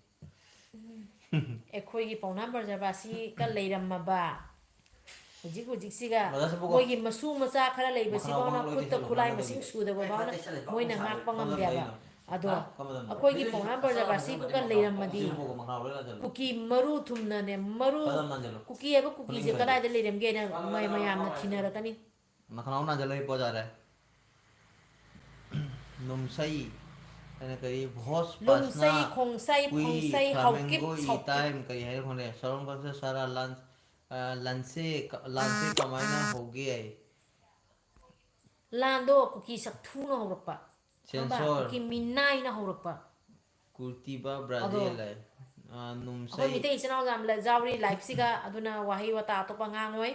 ꯑꯩꯈꯣꯏꯒꯤ ꯄꯥꯎꯅꯥ ꯕ꯭ꯔꯖꯕꯥꯁꯤꯒ ꯍꯧꯖꯤꯛ ꯍꯧꯖꯤꯛꯁꯤꯒ ꯕ꯭ꯔꯗꯔ ꯁꯤꯕꯨꯀꯣ꯫ ꯃꯣꯏꯒꯤ ꯃꯁꯨ ꯃꯆꯥ ꯈꯔ ꯃꯈꯥ ꯂꯩꯕꯁꯤꯐꯥꯎꯅ ꯃꯈꯥ ꯂꯣꯏ ꯈꯨꯠꯇ ꯀꯩꯁꯤꯜꯂꯨ, ꯈꯨꯠꯂꯥꯏ ꯃꯈꯥ ꯃꯁꯤꯡ ꯂꯣꯏ꯫ ꯁꯨꯗꯕ ꯐꯥꯎꯅ ꯃꯣꯏꯅ ꯉꯥꯛꯄ ꯉꯝꯗꯦꯕ꯫ ꯑꯗꯣ ꯍꯥ? ꯀꯃꯗꯝ ꯑꯩꯈꯣꯏꯒꯤ ꯂꯩꯅꯣ? ꯄꯥꯎꯅꯥ ꯕ꯭ꯔꯖꯕꯥꯁꯤꯒ ꯂꯩꯔꯝꯃꯗꯤ ꯁꯤꯕꯨ ꯃꯈꯥ ꯂꯣꯏ ꯂꯥꯟꯖꯜꯂꯨ꯫ ꯀꯨꯀꯤ ꯃꯔꯨ ꯊꯨꯝꯅꯅꯦ, ꯃꯔꯨ ꯀꯗꯝ ꯂꯥꯟꯖꯜꯂꯨ꯫ ꯀꯨꯀꯤ ꯍꯥꯏꯕ ꯀꯨꯀꯤꯁꯦ ꯈꯨꯅꯤꯡ ꯀꯗꯥꯏꯗ ꯂꯩꯔꯝꯒꯦꯅ ꯃ-, ꯃꯌꯥꯝꯅ ꯊꯤꯅꯔꯛꯀꯅꯤ꯫ ꯅꯈꯅꯥꯎ ꯅꯥꯖꯜꯂꯣꯏ ꯄꯣꯖꯥꯔꯦ꯫ ꯅꯨꯝꯁꯩ ꯍꯥꯏꯅ ꯀꯔꯤ? ꯚꯣꯁ ꯂꯨꯝꯁꯩ, ꯄꯥꯁꯅꯥ ꯈꯣꯡꯁꯩ, ꯀꯨꯏ ꯐꯪꯁꯩ, ꯍꯥꯎꯀꯤꯞ, ꯊꯥꯔꯃꯦꯡꯒꯣ ꯏ ꯁꯥꯎꯀꯤꯞ꯫ ꯇꯥꯏꯝ ꯀꯔꯤ ꯍꯥꯏꯅꯣ ꯈꯪꯗꯦ꯫ ꯁꯔꯣꯡ ꯀꯟꯁꯦ ꯁꯥꯔꯥ ꯂꯥꯟ-, ꯑ, ꯂꯥꯟꯁꯦ ꯀ-, ꯂꯥꯟꯁꯦ ꯀꯃꯥꯏꯅ ꯍꯧꯒꯦ? ꯂꯥꯟꯗꯣ ꯀꯨꯀꯤ ꯁꯛꯊꯨꯅ ꯍꯧꯔꯛꯄ꯫ ꯈꯪꯕ? ꯁꯦꯟꯁꯣꯔ꯫ ꯀꯨꯀꯤ ꯃꯤꯅꯥꯏꯅ ꯍꯧꯔꯛꯄ꯫ ꯀꯨꯔꯇꯤꯕ ꯑꯗꯣ ꯕ꯭ꯔꯥꯖꯦꯜ ꯍꯥꯏ꯫ ꯑ, ꯑꯩꯈꯣꯏ ꯅꯨꯝꯁꯩ꯫ ꯃꯤꯇꯩ ꯏꯆꯤꯟ ꯏꯅꯥꯎ ꯌꯥꯝ ꯂ-, ꯌꯥꯎꯔꯤ live ꯁꯤꯒ, ꯑꯗꯨꯅ ꯋꯥꯍꯩ ꯋꯥꯇꯥ ꯑꯇꯣꯞꯄ ꯉꯥꯡꯉꯣꯏ꯫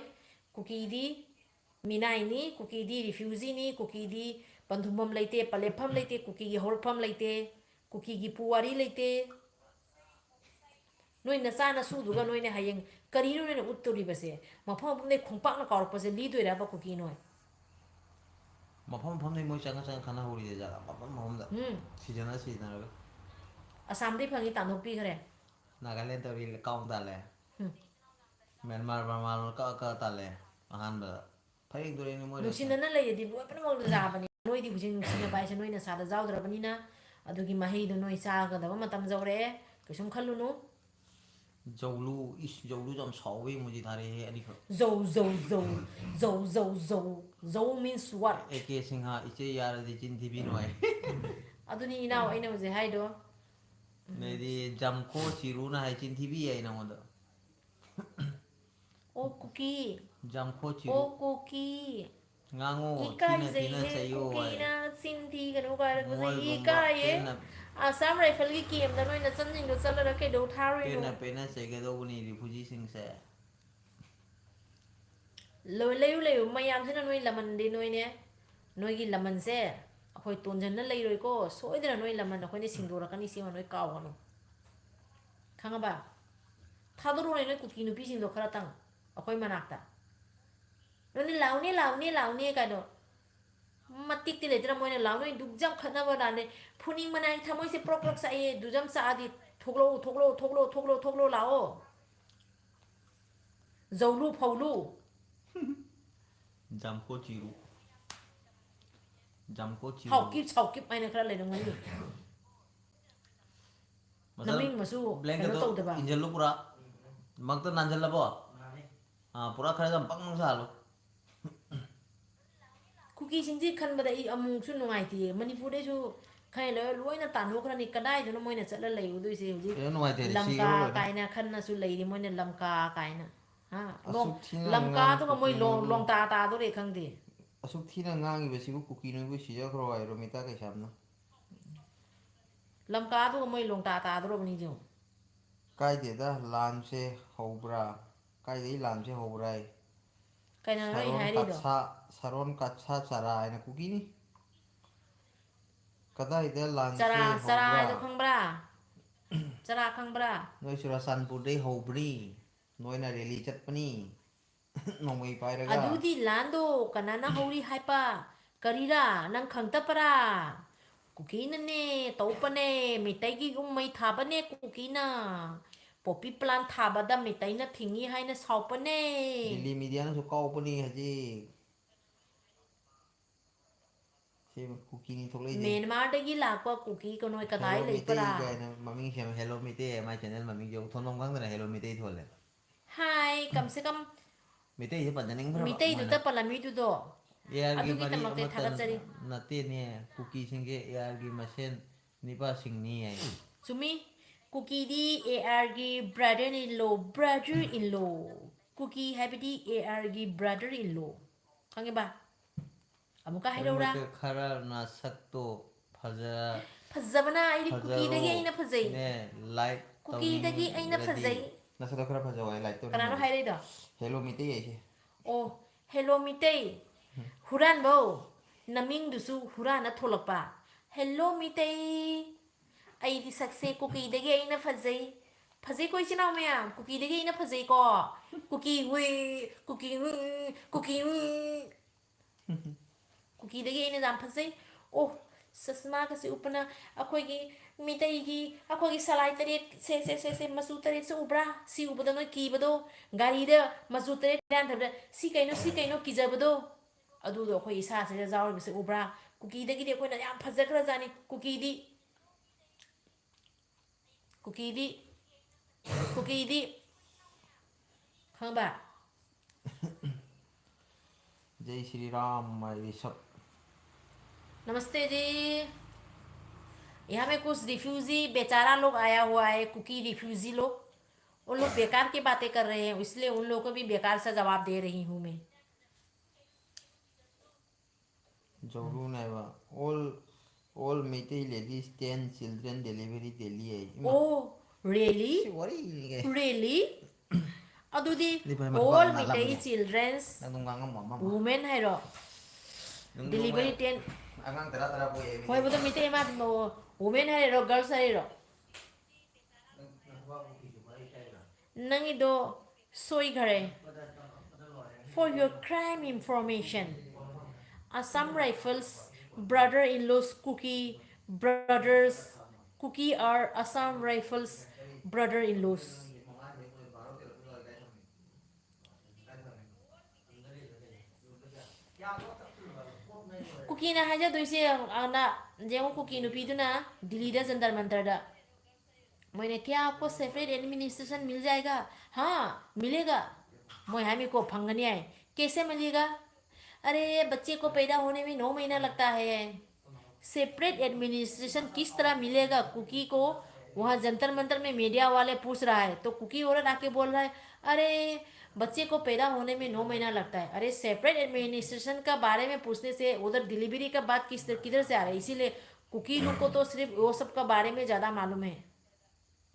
ꯀꯨꯀꯤꯗꯤ ꯃꯤꯅꯥꯏꯅꯤ, ꯀꯨꯀꯤꯗꯤ refugee ꯅꯤ, ꯀꯨꯀꯤꯗꯤ ꯄꯟꯊꯨꯡꯐꯝ ꯂꯩꯇꯦ, ꯄꯂꯦꯞꯐꯝ ꯂꯩꯇꯦ, ꯀꯨꯀꯤꯒꯤ ꯍꯧꯔꯛꯐꯝ ꯂꯩꯇꯦ, ꯀꯨꯀꯤꯒꯤ ꯄꯨꯋꯥꯔꯤ ꯂꯩꯇꯦ꯫ ꯅꯣꯏ ꯅꯆꯥ ꯅꯁꯨꯗꯨꯒ ꯅꯣꯏꯅ ꯍꯌꯦꯡ ꯀꯔꯤꯅꯣ ꯅꯣꯏꯅ ꯎꯠꯇꯣꯔꯤꯕꯁꯦ? ꯃꯐꯝ ꯃꯐꯝꯗꯩ ꯈꯣꯡꯄꯥꯛꯅ ꯀꯥꯎꯔꯛꯄꯁꯦ ꯂꯤꯗꯣꯏꯔꯕ ꯀꯨꯀꯤ ꯅꯣꯏ? ꯃꯐꯝ ꯃꯐꯝꯗꯩ ꯃꯣꯏ ꯆꯪꯉ ꯆꯪꯉ ꯈꯠꯅꯍꯧꯔꯤꯗꯦ ꯖꯥꯠꯂ? ꯃꯐꯝ ꯃꯐꯝꯗ ꯎꯝ꯫ ꯁꯤꯖꯟꯅ ꯁꯤꯖꯟꯅꯔꯒ꯫ ꯑꯁꯥꯝꯗꯩ ꯐꯪꯉꯤ ꯇꯥꯟꯊꯣꯛꯄꯤꯈ꯭ꯔꯦ꯫ ꯅꯥꯒꯥꯂꯦꯟ ꯇꯧꯔꯤ ꯀꯥꯎ ꯇꯥꯜꯂꯦ꯫ ꯎꯝ꯫ ꯃ꯭ꯌꯥꯟꯃꯥꯔ ꯕꯔꯃꯥ ꯂꯣꯟ ꯀꯛꯑ ꯀꯛꯑ ꯇꯥꯜꯂꯦ꯫ ꯑꯍꯥꯟꯕꯗ ꯐꯔꯦꯡ ꯇꯨꯔꯦꯡꯅꯤ ꯃꯣꯏ ꯂꯩꯁꯦ꯫ ꯅꯨꯡꯁꯤꯅꯅ ꯂꯩꯔꯗꯤ ꯂꯣꯏ ꯄꯨꯝꯅꯃꯛ ꯌꯥꯕꯅꯤ꯫ ꯅꯣꯏꯗꯤ ꯍꯧꯖꯤꯛ ꯅꯨꯡꯁꯤꯅꯕ ꯍꯥꯏꯁꯦ ꯅꯣꯏ ꯅꯁꯥꯗ ꯌꯥꯎꯗ꯭ꯔꯕꯅꯤꯅ ꯑꯗꯨꯒꯤ ꯃꯍꯩꯗꯣ ꯅꯣꯏ ꯆꯥꯒꯗꯕ ꯃꯇꯝ ꯌꯧꯔꯛꯑꯦ꯫ ꯀꯩꯁꯨꯝ ꯈꯜꯂꯨꯅꯨ꯫ ꯖꯧꯂꯨ, ꯏꯁ, ꯖꯧꯂꯨ ꯌꯥꯝ ꯁꯥꯎꯕ emoji ꯊꯥꯔꯛꯑꯦ ꯑꯅꯤꯈꯛ꯫ ꯖꯧ, ꯖꯧ, ꯖꯧ, ꯖꯧ, ꯖꯧ, ꯖꯧ꯫ ꯖꯧ means what? A K Singh, ꯏꯆꯦ ꯌꯥꯔꯗꯤ ꯆꯤꯟ ꯊꯤꯕꯤꯅꯨ ꯍꯥꯏ꯫ ꯑꯗꯨꯅꯤ ꯏꯅꯥꯎ ꯑꯩꯅ ꯍꯧꯖꯤꯛ ꯍꯥꯏꯗꯣ꯫ ꯑꯗꯩꯗꯤ ꯖꯝꯈꯣ ꯆꯤꯔꯨꯅ ꯍꯥꯏ ꯆꯤꯟ ꯊꯤꯕꯤ ꯌꯥꯏ ꯅꯉꯣꯟꯗ꯫ ꯑꯣ ꯀꯨꯀꯤ꯫ ꯖꯝꯈꯣ ꯆꯤꯔꯨ꯫ ꯑꯣ ꯀꯨꯀꯤ꯫ ꯉꯥꯡꯉꯣ ꯊꯤꯅ ꯊꯤꯅ ꯏꯀꯥꯏꯖꯩꯍꯦ ꯆꯩꯌꯣ ꯍꯥꯏ꯫ ꯀꯨꯀꯤꯅ ꯆꯤꯟ ꯊꯤꯒꯅꯨ ꯀꯥꯏꯔꯛꯄꯁꯦ ꯃꯣꯜꯒꯨꯝꯕ ꯏꯀꯥꯏꯌꯦ꯫ ꯄꯦꯟꯅ ꯑꯁꯥꯝ ꯔꯥꯏꯐꯜꯒꯤ ꯀꯦꯝꯗ ꯅꯣꯏꯅ ꯆꯪꯁꯤꯟꯗꯣ ꯆꯠꯂꯒ ꯀꯩꯗꯧ ꯊꯥꯔꯨꯏꯅꯣ? ꯄꯦꯟꯅ ꯄꯦꯟꯅ ꯆꯩꯒꯗꯧꯕꯅꯤ ꯔꯤꯐꯨꯖꯤꯁꯤꯡꯁꯦ꯫ ꯂꯣꯏ ꯂꯩꯌꯨ ꯂꯩꯌꯨ ꯃꯌꯥꯝꯁꯤꯅ ꯅꯣꯏ ꯂꯃꯟꯗꯤ ꯅꯣꯏꯅꯦ꯫ ꯅꯣꯏꯒꯤ ꯂꯃꯟꯁꯦ ꯑꯩꯈꯣꯏ ꯇꯣꯟꯖꯟꯅ ꯂꯩꯔꯣꯏꯀꯣ꯫ ꯁꯣꯏꯗꯅ ꯅꯣꯏ ꯂꯃꯟ ꯑꯩꯈꯣꯏꯅ ꯁꯤꯡꯗꯣꯔꯛꯀꯅꯤ꯫ ꯁꯤꯃ ꯅꯣꯏ ꯀꯥꯎꯒꯅꯨ꯫ ꯈꯪꯉꯕ? ꯊꯥꯗꯣꯔꯛꯑꯣꯅꯦ ꯅꯣꯏ ꯀꯨꯀꯤ ꯅꯨꯄꯤꯁꯤꯡꯗꯣ ꯈꯔꯇꯪ ꯑꯩꯈꯣꯏ ꯃꯅꯥꯛꯇ꯫ ꯅꯣꯏꯅ ꯂꯥꯎꯅꯦ ꯂꯥꯎꯅꯦ ꯂꯥꯎꯅꯦ ꯀꯥꯏꯗꯣ꯫ ꯃꯇꯤꯛꯇꯤ ꯂꯩꯇ꯭ꯔꯥ ꯃꯣꯏꯅ ꯂꯥꯎꯅꯣꯏ ꯗꯨꯛꯖꯝ ꯈꯠꯅꯕ ꯂꯥꯟꯅꯦ꯫ ꯐꯨꯅꯤꯡꯕꯅ ꯑꯩ ꯊꯃꯣꯏꯁꯦ ꯄ꯭ꯔꯣꯛ ꯄ꯭ꯔꯣꯛ ꯆꯥꯛꯑꯦ꯫ ꯗꯨꯖꯝ ꯆꯥꯛꯑꯗꯤ ꯊꯣꯛꯂꯛꯑꯣ ꯊꯣꯛꯂꯛꯑꯣ ꯊꯣꯛꯂꯛꯑꯣ ꯊꯣꯛꯂꯛꯑꯣ ꯊꯣꯛꯂꯛꯑꯣ ꯂꯥꯛꯑꯣ꯫ ꯖꯧꯂꯨ ꯐꯧꯂꯨ꯫ ꯖꯝꯀꯣ ꯆꯤꯔꯨ꯫ ꯖꯝꯀꯣ ꯆꯤꯔꯨ꯫ ꯍꯥꯎꯀꯤꯞ ꯁꯥꯎꯀꯤꯞ ꯍꯥꯏꯅ ꯈꯔ ꯂꯩꯔꯝꯒꯅꯤ꯫ ꯃꯆꯜ ꯅꯃꯤꯡ ꯃꯁꯨ ꯀꯩꯅꯣ ꯕ꯭ꯂꯦꯡꯀꯦꯠꯇꯣ ꯇꯧꯗꯕ꯫ ꯏꯟꯁꯤꯜꯂꯨ ꯄꯨꯔꯥ꯫ ꯃꯛꯇ ꯅꯥꯟꯁꯤꯜꯂꯕꯣ? ꯑꯥ, ꯄꯨꯔꯥ ꯈꯔ ꯌꯥꯝ ꯕꯪ ꯕꯪ ꯁꯥꯍꯜꯂꯨ꯫ ꯀꯨꯀꯤꯁꯤꯡꯁꯤ ꯈꯟꯕꯗ ꯑꯩ ꯑꯃꯨꯛꯁꯨ ꯅꯨꯡꯉꯥꯏꯇꯦ꯫ ꯃꯅꯤꯄꯨꯔꯗꯩꯁꯨ ꯈꯔ ꯂꯣꯏ-, ꯂꯣꯏꯅ ꯇꯥꯟꯊꯣꯛꯈ꯭ꯔꯅꯤ꯫ ꯀꯗꯥꯏꯗꯅꯣ ꯃꯣꯏꯅ ꯆꯠꯂ ꯂꯩꯔꯨꯗꯣꯏꯁꯦ ꯍꯧꯖꯤꯛ? ꯀꯩꯅꯣ ꯅꯨꯡꯉꯥꯏꯇꯦ ꯍꯥꯏꯗꯤ ꯂꯝꯀꯥ ꯁꯤꯈ꯭ꯔꯣ ꯂꯣꯏꯅ꯫ ꯀꯥꯏꯅ ꯈꯟꯅꯁꯨ ꯂꯩꯔꯤ ꯃꯣꯏꯅ ꯂꯝꯀꯥ ꯀꯥꯏꯅ꯫ ꯍꯥ? ꯂꯣꯡ-, ꯑꯁꯨꯛ ꯊꯤꯅ ꯉꯥꯡꯉꯤ ꯂꯝꯀꯥꯗꯨꯒ ꯃꯣꯏ ꯂꯣꯡ-, ꯀꯨꯀꯤꯅꯣꯏꯕꯨ꯫ ꯂꯣꯡꯇꯥ ꯇꯥꯗꯣꯔꯦ ꯈꯪꯗꯦ꯫ ꯑꯁꯨꯛ ꯊꯤꯅ ꯉꯥꯡꯉꯤꯕꯁꯤꯕꯨ ꯀꯨꯀꯤ ꯅꯣꯏꯕꯨ ꯁꯤꯖꯈ꯭ꯔꯣ ꯍꯥꯏ ꯔꯣꯃꯤꯇꯥ ꯀꯩꯁꯥꯝꯅ꯫ ꯂꯝꯀꯥꯗꯨꯒ ꯃꯣꯏ ꯂꯣꯡꯇꯥ ꯇꯥꯗꯣꯔꯕꯅꯤ ꯌꯦꯡꯉꯨ꯫ ꯀꯥꯏꯗꯦꯗ ꯂꯥꯟꯁꯦ ꯍꯧꯕ꯭ꯔꯥ? ꯀꯥꯏꯗꯩ ꯂꯥꯟꯁꯦ ꯍꯧꯕ꯭ꯔꯥ ꯍꯥꯏ? ꯀꯩꯅꯣ ꯅꯣꯏ ꯁꯔꯣꯟ ꯍꯥꯏꯔꯤꯗꯣ? ꯀꯠꯁꯥ, ꯁꯔꯣꯟ ꯀꯠꯁꯥ ꯆꯔꯥ ꯍꯥꯏꯅ ꯀꯨꯀꯤꯅꯤ꯫ ꯀꯗꯥꯏꯗ ꯂꯥꯟꯁꯦ ꯆꯔꯥ, ꯆꯔꯥ ꯍꯧꯕ꯭ꯔꯥ? ꯍꯥꯏꯗꯣ ꯈꯪꯕ꯭ꯔꯥ? ꯆꯔꯥ ꯈꯪꯕ꯭ꯔꯥ? ꯅꯣꯏ ꯆꯨꯔꯥꯆꯥꯟꯄꯨꯔꯗꯩ ꯍꯧꯕꯅꯤ, ꯅꯣꯏꯅ ꯔꯦꯂꯤ ꯆꯠꯄꯅꯤ ꯅꯣꯡꯃꯩ ꯄꯥꯏꯔꯒ꯫ ꯑꯗꯨꯗꯤ ꯂꯥꯟꯗꯣ ꯀꯅꯥꯅ ꯍꯧꯔꯤ ꯍꯥꯏꯕ? ꯀꯔꯤꯔꯥ? ꯅꯪ ꯈꯪꯇꯕꯔꯥ? ꯀꯨꯀꯤꯅꯅꯦ ꯇꯧꯕꯅꯦ, ꯃꯤꯇꯩꯒꯤ ꯌꯨꯝ ꯃꯩ ꯊꯥꯕꯅꯦ ꯀꯨꯀꯤꯅ꯫ ꯄꯣꯄꯤ ꯄ꯭ꯂꯥꯟ ꯊꯥꯕꯗ ꯃꯤꯇꯩꯅ ꯊꯤꯡꯉꯤ ꯍꯥꯏꯅ ꯁꯥꯎꯕꯅꯦ꯫ ꯗꯤꯜꯂꯤ ꯃꯤꯗꯤꯌꯥꯅꯁꯨ ꯀꯥꯎꯕꯅꯤ ꯍꯧꯖꯤꯛ꯫ ꯁꯤ ꯀꯨꯀꯤꯅꯤ ꯊꯣꯛꯂꯛꯏꯁꯦ꯫ ꯃ꯭ꯌꯥꯟꯃꯥꯔꯗꯒꯤ ꯂꯥꯛꯄ ꯀꯨꯀꯤ ꯀꯅꯣꯏ ꯀꯗꯥꯏ ꯍꯦꯂꯣ ꯃꯤꯇꯩ ꯂꯩꯕ꯭ꯔꯥ? ꯀꯥꯏꯅ ꯃꯃꯤꯡ ꯁꯦꯝꯃꯦ, ꯍꯦꯂꯣ ꯃꯤꯇꯩ ꯍꯥꯏ ꯃꯥꯏ ꯆꯦꯅꯦꯜ ꯃꯃꯤꯡꯁꯦ ꯊꯣꯟꯐꯝ ꯈꯪꯗꯅ ꯍꯦꯂꯣ ꯃꯤꯇꯩ ꯊꯣꯜꯂꯦ꯫ ꯍꯥꯏ, ꯀꯝ ꯁꯦ ꯀꯝ ꯃꯤꯇꯩꯁꯦ ꯄꯟꯖꯅꯤꯡꯗ꯭ꯔꯕ ꯃꯣꯏꯅ꯫ ꯃꯤꯇꯩꯗꯨꯗ ꯄꯜꯂꯝꯃꯤꯗꯨꯗꯣ꯫ ꯑꯦ ꯑꯥꯔꯒꯤ ꯃꯔꯤ ꯑꯗꯨꯒꯤꯗꯃꯛꯇ ꯑꯃꯠꯇ ꯊꯥꯒꯠꯆꯔꯤ꯫ ꯅꯠꯇꯦꯅꯦ, ꯀꯨꯀꯤꯁꯤꯡꯁꯦ ꯑꯦ ꯑꯥꯔꯒꯤ ꯃꯁꯦꯟ ꯅꯤꯄꯥꯁꯤꯡꯅꯤ ꯍꯥꯏ꯫ ꯆꯨꯝꯃꯤ꯫ ꯀꯨꯀꯤꯗꯤ ꯑꯦ ꯑꯥꯔꯒꯤ brother in law, brother in law꯫ ꯀꯨꯀꯤ ꯍꯥꯏꯕꯗꯤ ꯑꯦ ꯑꯥꯔꯒꯤ brother in law꯫ ꯈꯪꯉꯦꯕ? ꯑꯃꯨꯛꯀ ꯍꯥꯏꯔꯛꯎꯔꯥ? ꯈꯔ ꯅꯁꯛꯇꯣ ꯐꯖ ꯐꯖꯕꯅ ꯑꯩꯗꯤ ꯀꯨꯀꯤꯗꯒꯤ ꯑꯩꯅ ꯐꯖꯩ꯫ ꯅꯦ, like ꯀꯨꯀꯤꯗꯒꯤ ꯑꯩꯅ ꯇꯧꯅꯤꯡꯉꯗꯤ꯫ ꯐꯖꯩ꯫ ꯅꯁꯛꯇꯣ ꯈꯔ ꯐꯖꯧ, ꯑꯩ like ꯇꯧꯅꯤꯡꯉꯗꯤ꯫ ꯀꯅꯥꯅꯣ ꯍꯥꯏꯔꯛꯏꯗꯣ? ꯍꯦꯂꯣ ꯃꯤꯇꯩ ꯑꯩꯁꯦ꯫ ꯑꯣ, ꯍꯦꯂꯣ ꯃꯤꯇꯩ꯫ ꯍꯨꯔꯥꯟꯕꯧ, ꯅꯃꯤꯡꯗꯨꯁꯨ ꯍꯨꯔꯥꯟꯅ ꯊꯣꯛꯂꯛꯄ꯫ ꯍꯦꯂꯣ ꯃꯤꯇꯩ, ꯑꯩꯗꯤ ꯁꯛꯁꯦ ꯀꯨꯀꯤꯗꯒꯤ ꯑꯩꯅ ꯐꯖꯩ꯫ ꯐꯖꯩꯀꯣ ꯏꯆꯤꯟ ꯏꯅꯥꯎ ꯃꯌꯥꯝ, ꯀꯨꯀꯤꯗꯒꯤ ꯑꯩꯅ ꯐꯖꯩꯀꯣ꯫ ꯀꯨꯀꯤ ꯍꯨꯏ, ꯀꯨꯀꯤ ꯍꯨꯏ, ꯀꯨꯀꯤ ꯍꯨꯏ꯫ ꯀꯨꯀꯤꯗꯒꯤ ꯑꯩꯅ ꯌꯥꯝ ꯐꯖꯩ꯫ ꯑꯣ, ꯆꯁꯃꯥꯒꯁꯦ ꯎꯞꯄꯅ ꯑꯩꯈꯣꯏꯒꯤ ꯃꯤꯇꯩꯒꯤ, ꯑꯩꯈꯣꯏꯒꯤ ꯁꯂꯥꯏ ꯇꯔꯦꯠ, ꯁꯦ, ꯁꯦ, ꯁꯦ, ꯁꯦ, ꯃꯆꯨ ꯇꯔꯦꯠꯁꯦ ꯎꯕ꯭ꯔꯥ? ꯁꯤ ꯎꯕꯗ ꯅꯣꯏ ꯀꯤꯕꯗꯣ, ꯒꯥꯔꯤꯗ ꯃꯆꯨ ꯇꯔꯦꯠ ꯌꯥꯟꯊꯕꯗ, "ꯁꯤ ꯀꯩꯅꯣ, ꯁꯤ ꯀꯩꯅꯣ?" ꯀꯤꯖꯕꯗꯣ, ꯑꯗꯨꯗꯣ ꯑꯩꯈꯣꯏ ꯏꯁꯥꯁꯤꯗ ꯌꯥꯎꯔꯤꯕꯁꯦ ꯎꯕ꯭ꯔꯥ? ꯀꯨꯀꯤꯗꯒꯤꯗꯤ ꯑꯩꯈꯣꯏꯅ ꯌꯥꯝ ꯐꯖꯈ꯭ꯔꯖꯥꯠꯅꯤ꯫ ꯀꯨꯀꯤꯗꯤ, ꯀꯨꯀꯤꯗꯤ, ꯀꯨꯀꯤꯗꯤ, ꯈꯪꯕ? जय श्री राम, my ऋषभ। नमस्ते जी। यहाँ में कुछ रिफ्यूजी बेचारा लोग आया हुआ है, कुकी रिफ्यूजी लोग। उन लोग बेकार की बातें कर रहे हैं, इसलिए उन लोगों को भी बेकार सा जवाब दे रही हूँ मैं। ꯖꯧꯔꯨꯅꯦꯕ꯫ All, all Meitei ladies ten children delivery daily ꯑꯩ꯫ ꯏꯃꯥ꯫ Oh, really? ꯁꯤ ꯋꯥꯔꯤꯒꯦ꯫ Really? ꯑꯗꯨꯗꯤ ꯂꯤꯕꯥꯏ all ꯃꯊꯕꯥꯛ ꯃꯤꯇꯩ ꯅꯥꯜꯂꯝꯃꯦ꯫ Children's ꯅꯪ ꯑꯗꯨꯝ ꯉꯥꯡꯉꯝꯃꯣ ꯑꯃ ꯑꯃ꯫ Women ꯍꯥꯏꯔꯣ, ꯅꯨꯡ delivery ꯅꯣꯡꯃ ten꯫ ꯑꯉꯥꯡ ꯇꯔꯥ ꯇꯔꯥ ꯄꯣꯛꯑꯦ ꯃꯤꯇꯩ꯫ ꯍꯣꯏꯕꯗꯣ ꯃꯤꯇꯩ ꯑꯃ ꯑꯗꯨꯝ ꯂꯧꯑꯣ꯫ Women ꯍꯥꯏꯔꯣ, girls ꯍꯥꯏꯔꯣ? ꯅꯪꯒꯤꯗꯣ ꯁꯣꯏꯈꯔꯦ꯫ For your crime information, Assam Rifles brother-in-law's Kuki brothers, Kuki are Assam Rifles brother-in-laws. ꯀꯨꯀꯤꯅ ꯍꯥꯏꯖꯗꯣꯏꯁꯦ, ꯑꯅ, ꯌꯦꯡꯉꯨ, ꯀꯨꯀꯤ ꯅꯨꯄꯤꯗꯨꯅ ꯗꯤꯜꯂꯤꯗ ꯖꯟꯇꯔ ꯃꯟꯇꯔꯗ, ꯃꯣꯏꯅ, "क्या आपको सेपरेट एडमिनिस्ट्रेशन मिल जाएगा?" "हाँ, मिलेगा।" ꯃꯣꯏ ꯍꯥꯏꯃꯤꯀꯣ, "ꯐꯪꯒꯅꯤ" ꯍꯥꯏ꯫ "कैसे मिलेगा?" "अरे, बच्चे को पैदा होने में नौ महीना लगता है।" सेपरेट एडमिनिस्ट्रेशन किस तरह मिलेगा कुकी को? वहाँ जंतर मंतर में मीडिया वाले पूछ रहा है, तो कुकी औरत आके बोल रहा है, "अरे, बच्चे को पैदा होने में नौ महीना लगता है।" अरे, सेपरेट एडमिनिस्ट्रेशन का बारे में पूछने से उधर डिलीवरी का बात किस, किधर से आ रहा है? इसीलिए कुकी लोग को तो सिर्फ वो सब का बारे में ज़्यादा मालूम है।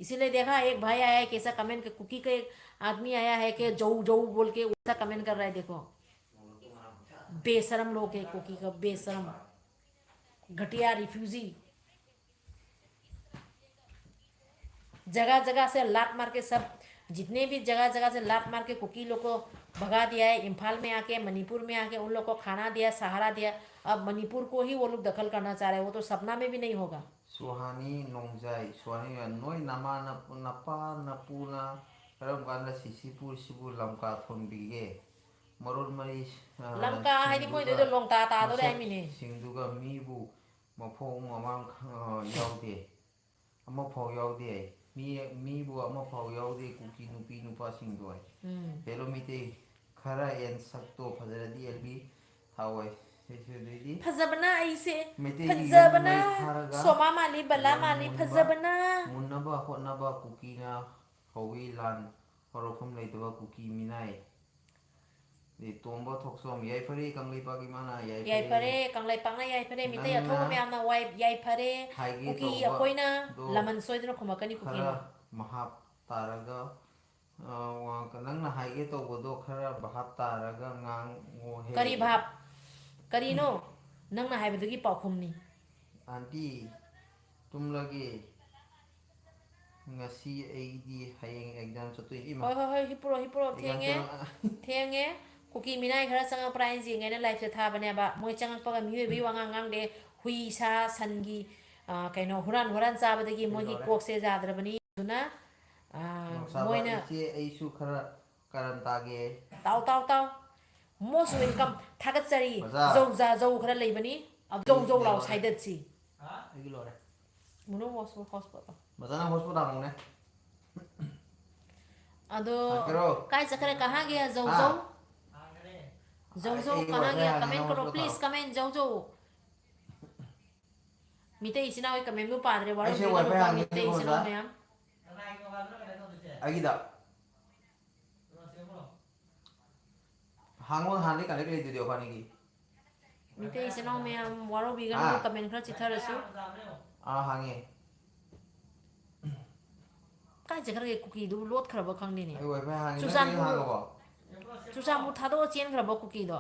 इसीलिए देखा, एक भाई आया है, कैसा कमेंट, कुकी का एक आदमी आया है कि "जऊ जऊ" बोल के, वैसा कमेंट कर रहा है। देखो, बेशरम लोग है कुकी का, बेशरम, घटिया, रिफ्यूजी। जगह जगह से लात मार के सब, जितने भी जगह जगह से लात मार के कुकी लोग को भगा दिया है। इम्फाल में आके, मणिपुर में आके उन लोग को खाना दिया, सहारा दिया। अब मणिपुर को ही वो लोग दखल करना चाह रहे हैं, वो तो सपना में भी नहीं होगा। ꯁꯨꯍꯥꯅꯤ ꯅꯣꯡꯖꯥꯏ, ꯁꯨꯍꯥꯅꯤ, ꯅꯣꯏ ꯅꯃꯥ ꯅꯄꯨ-, ꯅꯄꯥ ꯅꯄꯨꯅ ꯀꯔꯝ ꯀꯥꯟꯗ ꯁꯤꯁꯤꯄꯨꯔ ꯁꯤꯕꯨ ꯂꯝꯀꯥ ꯊꯣꯟꯕꯤꯒꯦ? ꯃꯔꯣꯜ ꯃꯔꯤ, ꯑ, ꯂꯝꯀꯥ ꯍꯥꯏꯗꯤ ꯁꯤꯡꯗꯨꯒ, ꯃꯣꯏꯗꯨꯗ ꯂꯣꯡꯇꯥ ꯇꯥꯗꯣꯔꯦ ꯃꯁꯛ ꯍꯥꯏꯃꯤꯅꯦ꯫ ꯁꯤꯡꯗꯨꯒ ꯃꯤꯕꯨ ꯃꯐꯣꯡ ꯃꯃꯥꯡ ꯈ-, ꯑ, ꯌꯥꯎꯗꯦ꯫ ꯑꯃꯐꯥꯎ ꯌꯥꯎꯗꯦ ꯍꯥꯏ꯫ ꯃꯤ, ꯃꯤꯕꯨ ꯑꯃꯐꯥꯎ ꯌꯥꯎꯗꯦ, ꯀꯨꯀꯤ ꯅꯨꯄꯤ ꯅꯨꯄꯥꯁꯤꯡꯗꯣ ꯍꯥꯏ꯫ ꯎꯝ꯫ ꯍꯦꯂꯣ ꯃꯤꯇꯩ, ꯈꯔ ꯍꯦꯟ ꯁꯛꯇꯣ ꯐꯖꯔꯗꯤ ꯑꯦꯜꯕꯤ ꯊꯥꯎ ꯍꯥꯏ꯫ ꯁꯤ, ꯁꯤ, ꯑꯗꯩꯗꯤ ꯐꯖꯕꯅ ꯑꯩꯁꯦ, ꯃꯩꯇꯩꯒꯤ ꯐꯖꯕꯅ, ꯌꯨꯝ ꯃꯩ ꯊꯥꯔꯒ ꯁꯣꯃꯥ ꯃꯥꯜꯂꯤ, ꯕꯂꯥ ꯂꯝ ꯃꯥꯜꯂꯤ, ꯃꯨꯟꯕ, ꯐꯖꯕꯅ꯫ ꯃꯨꯟꯅꯕ ꯍꯣꯠꯅꯕ ꯀꯨꯀꯤꯅ ꯍꯧꯋꯤ ꯂꯥꯟ ꯍꯧꯔꯛꯐꯝ ꯂꯩꯇꯕ ꯀꯨꯀꯤ ꯃꯤꯅꯥꯏ꯫ ꯑꯗꯩ ꯇꯣꯝꯕ ꯊꯣꯛꯆꯣꯝ, ꯌꯥꯏꯐꯔꯦ ꯀꯪꯂꯩꯄꯥꯛ ꯏꯃꯥꯅ, ꯌꯥꯏꯐꯔꯦ꯫ ꯌꯥꯏꯐꯔꯦ, ꯀꯪꯂꯩꯄꯥꯛꯅ ꯌꯥꯏꯐꯔꯦ, ꯃꯤꯇꯩ ꯅꯪꯅ ꯑꯊꯧꯕ ꯃꯌꯥꯝꯅ ꯋꯥꯏ-, ꯌꯥꯏꯐꯔꯦ꯫ ꯍꯥꯏꯒꯦ ꯀꯨꯀꯤ ꯑꯩꯈꯣꯏꯅ ꯇꯧꯕꯗꯣ ꯂꯃꯟ ꯁꯣꯏꯗꯅ ꯈꯨꯝꯃꯛꯀꯅꯤ, ꯀꯨꯀꯤꯅ꯫ ꯈꯔ ꯃꯍꯥꯞ ꯇꯥꯔꯒ, ꯑ, ꯋꯥ-, ꯅꯪꯅ ꯍꯥꯏꯒꯦ ꯇꯧꯕꯗꯣ ꯈꯔ ꯚꯥꯞ ꯇꯥꯔꯒ ꯉꯥꯡꯉꯣꯍꯦ꯫ ꯀꯔꯤ ꯚꯥꯞ? ꯀꯔꯤꯅꯣ? ꯅꯪꯅ ꯍꯥꯏꯕꯗꯨꯒꯤ ꯄꯥꯎꯈꯨꯝꯅꯤ꯫ ꯑꯥꯟꯇꯤ, ꯇꯨꯝꯂꯒꯦ꯫ ꯉꯁꯤ ꯑꯩꯗꯤ ꯍꯌꯦꯡ ꯑꯦꯛꯖꯥꯝ ꯆꯠꯇꯣꯏꯅꯤ꯫ ꯏꯃꯥ꯫ ꯍꯣꯏ, ꯍꯣꯏ, ꯍꯣꯏ, ꯍꯤꯞꯄꯨꯔꯣ, ꯍꯤꯞꯄꯨꯔꯣ, ꯑꯦꯛꯖꯥꯝ ꯊꯦꯡꯉꯦ꯫ ꯆꯠꯂ-, ꯊꯦꯡꯉꯦ꯫ ꯀꯨꯀꯤ ꯃꯤꯅꯥꯏ ꯈꯔ ꯆꯪꯉꯛꯄ꯭ꯔꯥ ꯍꯥꯏꯅ ꯌꯦꯡꯒꯦꯅ ꯂꯥꯏꯞꯁꯦ ꯊꯥꯕꯅꯦꯕ꯫ ꯃꯣꯏ ꯆꯪꯉꯛꯄꯒ ꯃꯤꯑꯣꯏꯕꯒꯤ ꯋꯥꯉꯥꯡ ꯉꯥꯡꯗꯦ꯫ ꯍꯨꯏ, ꯁꯥ, ꯁꯟꯒꯤ, ꯑ, ꯀꯩꯅꯣ, ꯍꯨꯔꯥꯟ ꯍꯨꯔꯥꯟ ꯆꯥꯕꯗꯒꯤ ꯃꯣꯏꯒꯤ ꯂꯣꯏꯔꯦ꯫ ꯀꯣꯛꯁꯦ ꯌꯥꯗ꯭ꯔꯕꯅꯤ꯫ ꯑꯗꯨꯅ, ꯑ, ꯅꯣꯡꯁꯥꯕ ꯃꯣꯏꯅ ꯏꯆꯦ, ꯑꯩꯁꯨ ꯈꯔ ꯀꯔꯟ ꯇꯥꯒꯦ꯫ ꯇꯥꯎ, ꯇꯥꯎ, ꯇꯥꯎ꯫ Most welcome꯫ ꯊꯥꯒꯠꯆꯔꯤ꯫ ꯃꯖꯥ꯫ ꯖꯧꯖꯥ ꯖꯧ ꯈꯔ ꯂꯩꯕꯅꯤ꯫ ꯑ, ꯖꯧ ꯖꯧ ꯂꯥꯎ ꯂꯣꯏꯔꯦ꯫ ꯁꯥꯏꯗꯠꯁꯤ꯫ ꯑꯩꯒꯤ ꯂꯣꯏꯔꯦ꯫ ꯃꯨꯅꯨ ꯍꯣꯁꯄꯣꯠ, ꯍꯣꯁꯄꯣꯠ꯫ ꯃꯖꯥꯅ ꯍꯣꯁꯄꯣꯠ ꯍꯥꯡꯉꯨꯅꯦ꯫ ꯑꯗꯣ ꯍꯥꯡꯀꯦꯔꯣ? ꯀꯥꯏ ꯆꯠꯈ꯭ꯔꯦ? ꯀꯍꯥꯡꯒꯦ ꯖꯧ ꯍꯥ? ꯖꯧ? ꯖꯧ ꯑꯩ, ꯖꯧ ꯑꯩ ꯀꯍꯥꯡꯒꯦ? ꯋꯥꯏꯐꯥꯏ ꯍꯥꯡꯉꯦ, ꯀꯃꯦꯟ ꯅꯪ ꯀꯔꯣ, ꯍꯣꯁꯄꯣꯠ please ꯊꯥꯔꯣ꯫ ꯀꯃꯦꯟ ꯖꯧ ꯖꯧ꯫ ꯃꯤꯇꯩ ꯏꯆꯤꯟ ꯏꯅꯥꯎꯒꯤ comment ꯕꯨ ꯄꯥꯗ꯭ꯔꯦ, ꯑꯩꯁꯦ ꯋꯥꯔꯧꯕꯤꯒꯅꯨꯀꯣ, wifi ꯍꯥꯡꯉꯦ ꯃꯤꯇꯩ ꯏꯆꯤꯟ ꯏꯅꯥꯎ ꯑꯣꯖꯥ꯫ ꯃꯌꯥꯝ꯫ ꯑꯩꯒꯤꯗ꯫ ꯍꯥꯡꯉꯣ, ꯍꯥꯟꯅꯗꯩ connect ꯂꯩꯗꯨꯗꯤ ꯑꯩꯈꯣꯏꯅꯤꯒꯤ꯫ ꯃꯤꯇꯩ ꯏꯆꯤꯟ ꯏꯅꯥꯎ ꯃꯌꯥꯝ, ꯋꯥꯔꯧꯕꯤꯒꯅꯨ, ꯍꯥ? comment ꯈꯔ ꯆꯤꯊꯔꯁꯨ꯫ ꯑꯥ, ꯍꯥꯡꯉꯦ꯫ ꯀꯥꯏ ꯆꯠꯈ꯭ꯔꯒꯦ ꯀꯨꯀꯤꯗꯨꯕꯨ? ꯂꯣꯠꯈ꯭ꯔꯕ ꯈꯪꯗꯦꯅꯦ꯫ ꯑꯩ wifi ꯍꯥꯡꯉꯦ, ꯅꯪꯒꯤ ꯆꯨꯔꯆꯥꯟꯄꯨꯔ, ꯍꯥꯡꯉꯕꯣ? ꯆꯨꯔꯆꯥꯟꯄꯨꯔ ꯊꯥꯗꯣꯛꯑ ꯆꯦꯟꯈ꯭ꯔꯕ ꯀꯨꯀꯤꯗꯣ?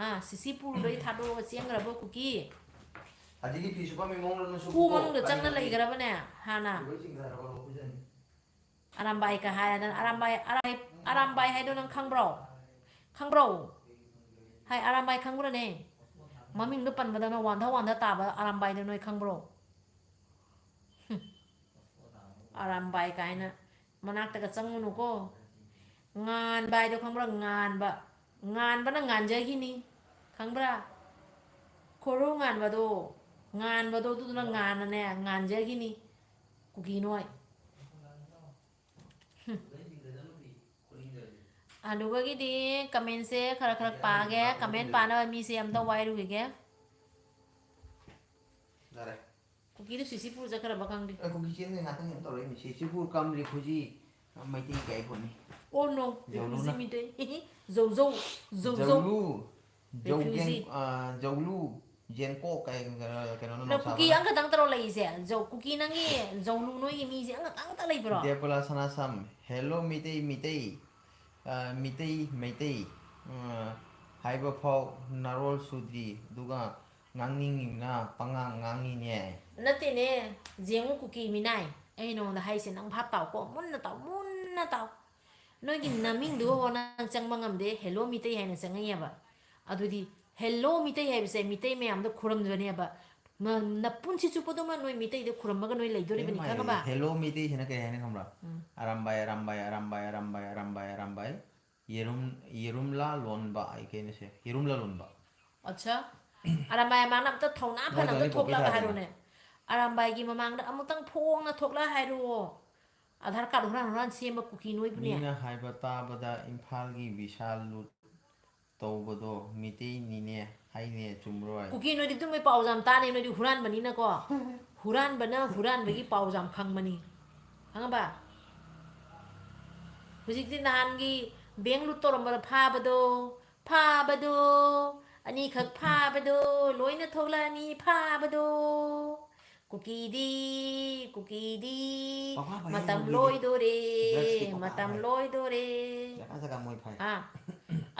ꯑꯥ, ꯁꯤꯁꯤꯄꯨꯔꯗꯩ ꯊꯥꯗꯣꯛꯑꯒ ꯆꯦꯟꯈ꯭ꯔꯕ ꯀꯨꯀꯤ? ꯑꯗꯒꯤ ꯐꯤ ꯁꯨꯐꯝꯒꯤ ꯃꯑꯣꯡꯗ ꯅꯪ ꯈꯨ ꯁꯨꯀꯣ, ꯃꯅꯨꯡꯗ ꯀꯔꯤ ꯆꯪꯅ ꯀꯔꯤ? ꯂꯩꯈ꯭ꯔꯕꯅꯦ ꯍꯥꯟꯅ꯫ ꯂꯣꯏ ꯆꯤꯡꯊꯔꯒ ꯂꯧꯈꯤꯗꯣꯏꯅꯤ꯫ ꯑꯔꯥꯝꯕꯥꯏ ꯀ ꯍꯥꯏꯔꯗꯅ, ꯑꯔꯥꯝꯕꯥꯏ, ꯑꯔꯥꯝ-, ꯑꯔꯥꯝꯕꯥꯏ ꯍꯥꯏꯗꯣ ꯅꯪ ꯈꯪꯕ꯭ꯔꯣ? ꯈꯪꯕ꯭ꯔꯣ? ꯍꯥꯏ, ꯑꯔꯥꯝꯕꯥꯏ ꯈꯪꯕ꯭ꯔꯅꯦ? ꯃꯃꯤꯡꯗꯣ ꯄꯟꯕꯗ ꯅꯪ ꯋꯥꯟꯊ ꯋꯥꯟꯊ ꯇꯥꯕ ꯑꯔꯥꯝꯕꯥꯏꯗꯣ ꯅꯣꯏ ꯈꯪꯕ꯭ꯔꯣ? ꯍꯨꯝ꯫ ꯑꯔꯥꯝꯕꯥꯏ ꯀꯥꯏꯅ ꯃꯅꯥꯛꯇꯒ ꯆꯪꯉꯨꯅꯨꯀꯣ꯫ ꯉꯥꯟꯕ ꯍꯥꯏꯗꯣ ꯈꯪꯕ꯭ꯔꯥ? ꯉꯥꯟꯕ꯫ ꯉꯥꯟꯕꯅ ꯉꯥꯟꯖꯈꯤꯅꯤ꯫ ꯈꯪꯕ꯭ꯔꯥ? ꯈꯣꯏꯔꯨ ꯉꯥꯟꯕꯗꯣ, ꯉꯥꯟꯕꯗꯣ ꯑꯗꯨꯗꯨꯅ ꯉꯥꯟꯅꯅꯦ, ꯉꯥꯟꯖꯈꯤꯅꯤ꯫ ꯀꯨꯀꯤ ꯅꯣꯏ꯫ ꯍꯨꯝ꯫ ꯑꯗꯨꯒꯒꯤꯗꯤ comment ꯁꯦ ꯈꯔ ꯈꯔ ꯄꯥꯒꯦ꯫ Comment ꯄꯥꯅꯕ ꯃꯤꯁꯦ ꯑꯝꯇ ꯋꯥꯏꯔꯨꯈꯤꯒꯦ꯫ ꯌꯥꯔꯦ꯫ ꯀꯨꯀꯤꯗꯨ ꯁꯤꯁꯤꯄꯨꯔ ꯆꯠꯈ꯭ꯔꯕ ꯈꯪꯗꯦ꯫ ꯑꯦ, ꯀꯨꯀꯤ ꯆꯦꯟꯕꯩ ꯉꯥꯛꯇꯅꯦ ꯇꯧꯔꯛꯏ꯫ ꯁꯤꯁꯤꯄꯨꯔ ꯀꯝ refugee ꯃꯩꯇꯩ ꯀꯥꯏ ꯄꯣꯠꯅꯤ꯫ Oh no, refugee ꯖꯧꯂꯨꯅ꯫ Meitei. ꯖꯧꯖꯧ, ꯖꯧꯖꯧ꯫ ꯖꯧꯂꯨ, ꯖꯧꯒꯦꯡ, Refugee꯫ ꯑ, ꯖꯧꯂꯨ, ꯖꯦꯡꯀꯣꯛ ꯀꯥꯏ ꯀꯩꯅꯣ, ꯀꯩꯅꯣꯅ ꯅꯪ ꯀꯨꯀꯤ ꯅꯥꯎꯆꯥꯕꯅ꯫ ꯑꯃꯈꯛꯇꯪ ꯇꯔꯣ ꯂꯩꯔꯤꯁꯦ? ꯖꯧ-, ꯀꯨꯀꯤ ꯅꯪꯒꯤ ꯖꯧꯂꯨ ꯅꯣꯏꯒꯤ ꯃꯤꯁꯦ ꯑꯃꯈꯛꯇꯪ ꯂꯩꯕ꯭ꯔꯣ? ꯗꯦꯕꯂꯥ ꯁꯅꯥꯁꯝ, hello ꯃꯤꯇꯩ, ꯃꯤꯇꯩ, ꯑ, ꯃꯤꯇꯩ, ꯃꯩꯇꯩ, ꯑ, ꯍꯥꯏꯕ ꯐꯥꯎ ꯅꯔꯣꯜ ꯁꯨꯗ꯭ꯔꯤ, ꯑꯗꯨꯒ ꯉꯥꯡꯅꯤꯡꯉꯤꯅ ꯄꯉꯥꯡ ꯉꯥꯡꯉꯤꯅꯦ꯫ ꯅꯠꯇꯦꯅꯦ, ꯖꯦꯡꯉꯨ ꯀꯨꯀꯤ ꯃꯤꯅꯥꯏ, ꯑꯩ ꯅꯉꯣꯟꯗ ꯍꯥꯏꯁꯦ ꯅꯪ ꯚꯥꯞ ꯇꯥꯎꯀꯣ, ꯃꯨꯟꯅ ꯇꯥꯎ, ꯃꯨꯟꯅ ꯇꯥꯎ꯫ ꯅꯣꯏꯒꯤ ꯅꯃꯤꯡꯗꯨꯒ ꯍꯣ ꯅꯪ ꯆꯪꯕ ꯉꯝꯗꯦ, hello ꯃꯤꯇꯩ ꯍꯥꯏꯅ ꯆꯪꯉꯛꯑꯦꯕ꯫ ꯑꯗꯨꯗꯤ hello ꯃꯤꯇꯩ ꯍꯥꯏꯕꯁꯦ ꯃꯤꯇꯩ ꯃꯌꯥꯝꯗ ꯈꯨꯔꯝꯕꯅꯦꯕ꯫ ꯃ-, ꯅꯄꯨꯟꯁꯤ ꯆꯨꯞꯄꯗꯨꯃ ꯅꯣꯏ ꯃꯤꯇꯩꯗ ꯈꯨꯔꯝꯃꯒ ꯅꯣꯏ ꯂꯩꯗꯣꯔꯤꯕꯅꯤ, ꯏꯃꯥꯏ, ꯈꯪꯉꯕ? hello ꯃꯤꯇꯩꯁꯤꯅ ꯀꯩ ꯍꯥꯏꯅꯤ ꯈꯪꯕ꯭ꯔꯥ? ꯎꯝ꯫ ꯑꯔꯥꯝꯕꯥꯏ, ꯑꯔꯥꯝꯕꯥꯏ, ꯑꯔꯥꯝꯕꯥꯏ, ꯑꯔꯥꯝꯕꯥꯏ, ꯑꯔꯥꯝꯕꯥꯏ, ꯑꯔꯥꯝꯕꯥꯏ꯫ ꯌꯦꯔꯨꯝ, ꯌꯦꯔꯨꯝꯂꯥ ꯂꯣꯟꯕ ꯍꯥꯏ ꯀꯩꯅꯣꯁꯦ, ꯌꯦꯔꯨꯝꯂꯥ ꯂꯣꯟꯕ꯫ ꯑꯠꯁꯥ꯫ ꯑꯔꯥꯝꯕꯥꯏ ꯃꯃꯥꯡꯗ ꯑꯝꯇ ꯊꯧꯅꯥ ꯐꯅ ꯃꯣꯏꯗꯣ ꯑꯝꯇ ꯑꯅꯤ ꯄꯣꯛꯄꯤ ꯊꯣꯛꯂꯛꯑꯒ ꯁꯥꯗꯅ꯫ ꯍꯥꯏꯔꯣꯅꯦ꯫ ꯑꯔꯥꯝꯕꯥꯏꯒꯤ ꯃꯃꯥꯡꯗ ꯑꯃꯨꯛꯇꯪ ꯐꯣꯡꯅ ꯊꯣꯛꯂꯛꯑ ꯍꯥꯏꯔꯛꯑꯣ꯫ ꯑꯙꯥꯔ ꯀꯥꯔꯗ ꯍꯨꯔꯥꯟ ꯍꯨꯔꯥꯟ ꯁꯦꯝꯕ ꯀꯨꯀꯤ ꯅꯣꯏꯕꯨꯅꯦ꯫ ꯃꯤꯅ ꯍꯥꯏꯕ ꯇꯥꯕꯗ ꯏꯝꯐꯥꯜꯒꯤ ꯕꯤꯁꯥꯜ ꯂꯨꯠ ꯇꯧꯕꯗꯣ ꯃꯤꯇꯩꯅꯤꯅꯦ ꯍꯥꯏꯅꯦ, ꯆꯨꯝꯕ꯭ꯔꯣ ꯍꯥꯏ? ꯀꯨꯀꯤ, ꯅꯣꯏꯗꯤ ꯑꯗꯨꯝꯕꯩ ꯄꯥꯎꯁꯦ ꯌꯥꯝ ꯇꯥꯅꯦ, ꯅꯣꯏꯗꯤ ꯍꯨꯔꯥꯟꯕꯅꯤꯅꯀꯣ꯫ ꯍꯨꯔꯥꯟꯕꯅ ꯍꯨꯔꯥꯟꯕꯒꯤ ꯄꯥꯎꯁꯦ ꯌꯥꯝ ꯈꯪꯕꯅꯤ, ꯈꯪꯉꯕ? ꯍꯧꯖꯤꯛꯇꯤ ꯅꯍꯥꯟꯒꯤ ꯕꯦꯡ ꯂꯨꯠ ꯇꯧꯔꯝꯕꯗ ꯐꯥꯕꯗꯣ, ꯐꯥꯕꯗꯣ, ꯑꯅꯤꯈꯛ ꯐꯥꯕꯗꯣ, ꯂꯣꯏꯅ ꯊꯣꯛꯂꯛꯑꯅꯤ ꯐꯥꯕꯗꯣ꯫ ꯀꯨꯀꯤꯗꯤ, ꯀꯨꯀꯤꯗꯤ, ꯄꯪꯐꯥ ꯐꯥꯏ ꯃꯇꯝ ꯀꯨꯀꯤꯗꯤ꯫ ꯂꯣꯏꯗꯣꯔꯦ, Drugsꯀꯤ ꯄꯪꯐꯥ ꯃꯇꯝ ꯐꯥꯏ꯫ ꯂꯣꯏꯗꯣꯔꯦ꯫ ꯖꯒꯥ ꯖꯒꯥ ꯃꯣꯏ ꯐꯥꯏ꯫ ꯑꯥ,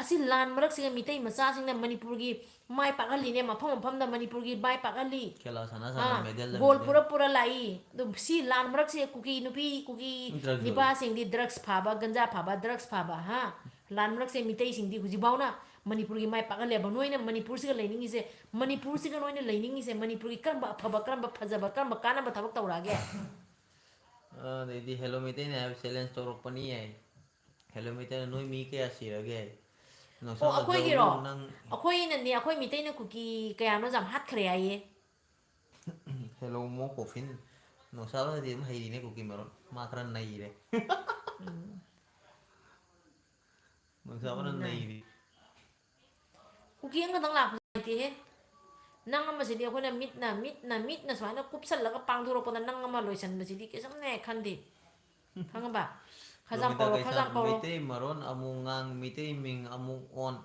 ꯑꯁꯤ ꯂꯥꯟ ꯃꯔꯛꯁꯤꯗ ꯃꯤꯇꯩ ꯃꯆꯥꯁꯤꯡꯅ ꯃꯅꯤꯄꯨꯔꯒꯤ ꯃꯥꯏ ꯄꯥꯛꯍꯜꯂꯤꯅꯦ, ꯃꯐꯝ ꯃꯐꯝꯗ ꯃꯅꯤꯄꯨꯔꯒꯤ ꯃꯥꯏ ꯄꯥꯛꯍꯜꯂꯤ꯫ ꯈꯦꯂꯥ ꯁꯥꯟꯅ ꯁꯥꯟꯅ ꯑꯥ, medal ꯂ ꯒꯣꯜ medal꯫ ꯄꯨꯔ ꯄꯨꯔ ꯂꯥꯛꯏ꯫ ꯑꯗꯨꯝ ꯁꯤ ꯂꯥꯟ ꯃꯔꯛꯁꯦ ꯀꯨꯀꯤ ꯅꯨꯄꯤ, ꯀꯨꯀꯤ Drugs ꯌꯣꯜꯂꯤ꯫ ꯅꯤꯄꯥꯁꯤꯡꯗꯤ drugs ꯐꯥꯕ, ꯒꯟꯖꯥ ꯐꯥꯕ, drugs ꯐꯥꯕ, ꯍꯥ? ꯂꯥꯟ ꯃꯔꯛꯁꯦ ꯃꯤꯇꯩꯁꯤꯡꯗꯤ ꯍꯧꯖꯤꯛꯐꯥꯎꯅ ꯃꯅꯤꯄꯨꯔꯒꯤ ꯃꯥꯏ ꯄꯥꯛꯍꯜꯂꯦꯕ꯫ ꯅꯣꯏꯅ ꯃꯅꯤꯄꯨꯔꯁꯤꯒ ꯂꯩꯅꯤꯡꯉꯤꯁꯦ, ꯃꯅꯤꯄꯨꯔꯁꯤꯒ ꯅꯣꯏꯅ ꯂꯩꯅꯤꯡꯉꯤꯁꯦ, ꯃꯅꯤꯄꯨꯔꯒꯤ ꯀꯔꯝꯕ ꯑꯐꯕ, ꯀꯔꯝꯕ ꯐꯖꯕ, ꯀꯔꯝꯕ ꯀꯥꯟꯅꯕ ꯊꯕꯛ ꯇꯧꯔꯛꯑꯒꯦ? ꯑꯗꯩꯗꯤ Hello ꯃꯩꯇꯩꯅ ꯍꯥꯏꯕ challenge ꯇꯧꯔꯛꯄꯅꯤ ꯍꯥꯏ꯫ Hello ꯃꯩꯇꯩꯅ ꯅꯣꯏ ꯃꯤ ꯀꯌꯥ ꯁꯤꯔꯒꯦ ꯍꯥꯏ꯫ ꯑꯣ, ꯅꯥꯎꯁꯥꯕ ꯑꯩꯈꯣꯏꯒꯤꯔꯣ? ꯖꯧꯂꯨ ꯅꯪ꯫ ꯑꯩꯈꯣꯏꯅꯅꯦ, ꯑꯩꯈꯣꯏ ꯃꯤꯇꯩꯅ ꯀꯨꯀꯤ ꯀꯌꯥꯅꯣ ꯌꯥꯝ ꯍꯥꯠꯈ꯭ꯔꯦ ꯍꯥꯏꯌꯦ꯫ Hello ꯃꯣ ꯀꯣꯐꯤꯟ꯫ ꯅꯥꯎꯁꯥꯕꯗꯤ ꯑꯗꯨꯝ ꯍꯩꯔꯤꯅꯦ ꯀꯨꯀꯤ ꯃꯔꯣꯟ꯫ ꯃꯥ ꯈꯔ ꯅꯩꯔꯦ꯫ ꯅꯥꯎꯁꯥꯕꯅ ꯅꯩ꯫ ꯅꯩꯔꯤ꯫ ꯀꯨꯀꯤ ꯑꯃꯈꯛꯇꯪ ꯂꯥꯛꯄꯁꯦ ꯅꯨꯡꯉꯥꯏꯇꯦꯍꯦ꯫ ꯅꯪ ꯑꯃꯁꯤꯗꯤ ꯑꯩꯈꯣꯏꯅ ꯃꯤꯠꯅ, ꯃꯤꯠꯅ, ꯃꯤꯠꯅ ꯁꯨꯃꯥꯏꯅ ꯀꯨꯞꯁꯜꯂꯒ ꯄꯥꯡꯊꯣꯔꯛꯄꯗ ꯅꯪ ꯑꯃ ꯂꯣꯏꯁꯟꯕꯁꯤꯗꯤ ꯀꯩꯁꯨꯝꯅꯦ ꯈꯟꯗꯦ꯫ ꯈꯪꯉꯕ? ꯈꯖꯥꯡ ꯔꯣꯃꯤꯇꯥ ꯀꯧꯔꯣ, ꯈꯖꯥꯡ ꯀꯩꯁꯥꯝ, ꯀꯧꯔꯣ꯫ ꯃꯩꯇꯩ ꯃꯔꯣꯟ ꯑꯃꯨꯛ ꯉꯥꯡ, ꯃꯩꯇꯩ ꯃꯤꯡ ꯑꯃꯨꯛ ꯑꯣꯟ,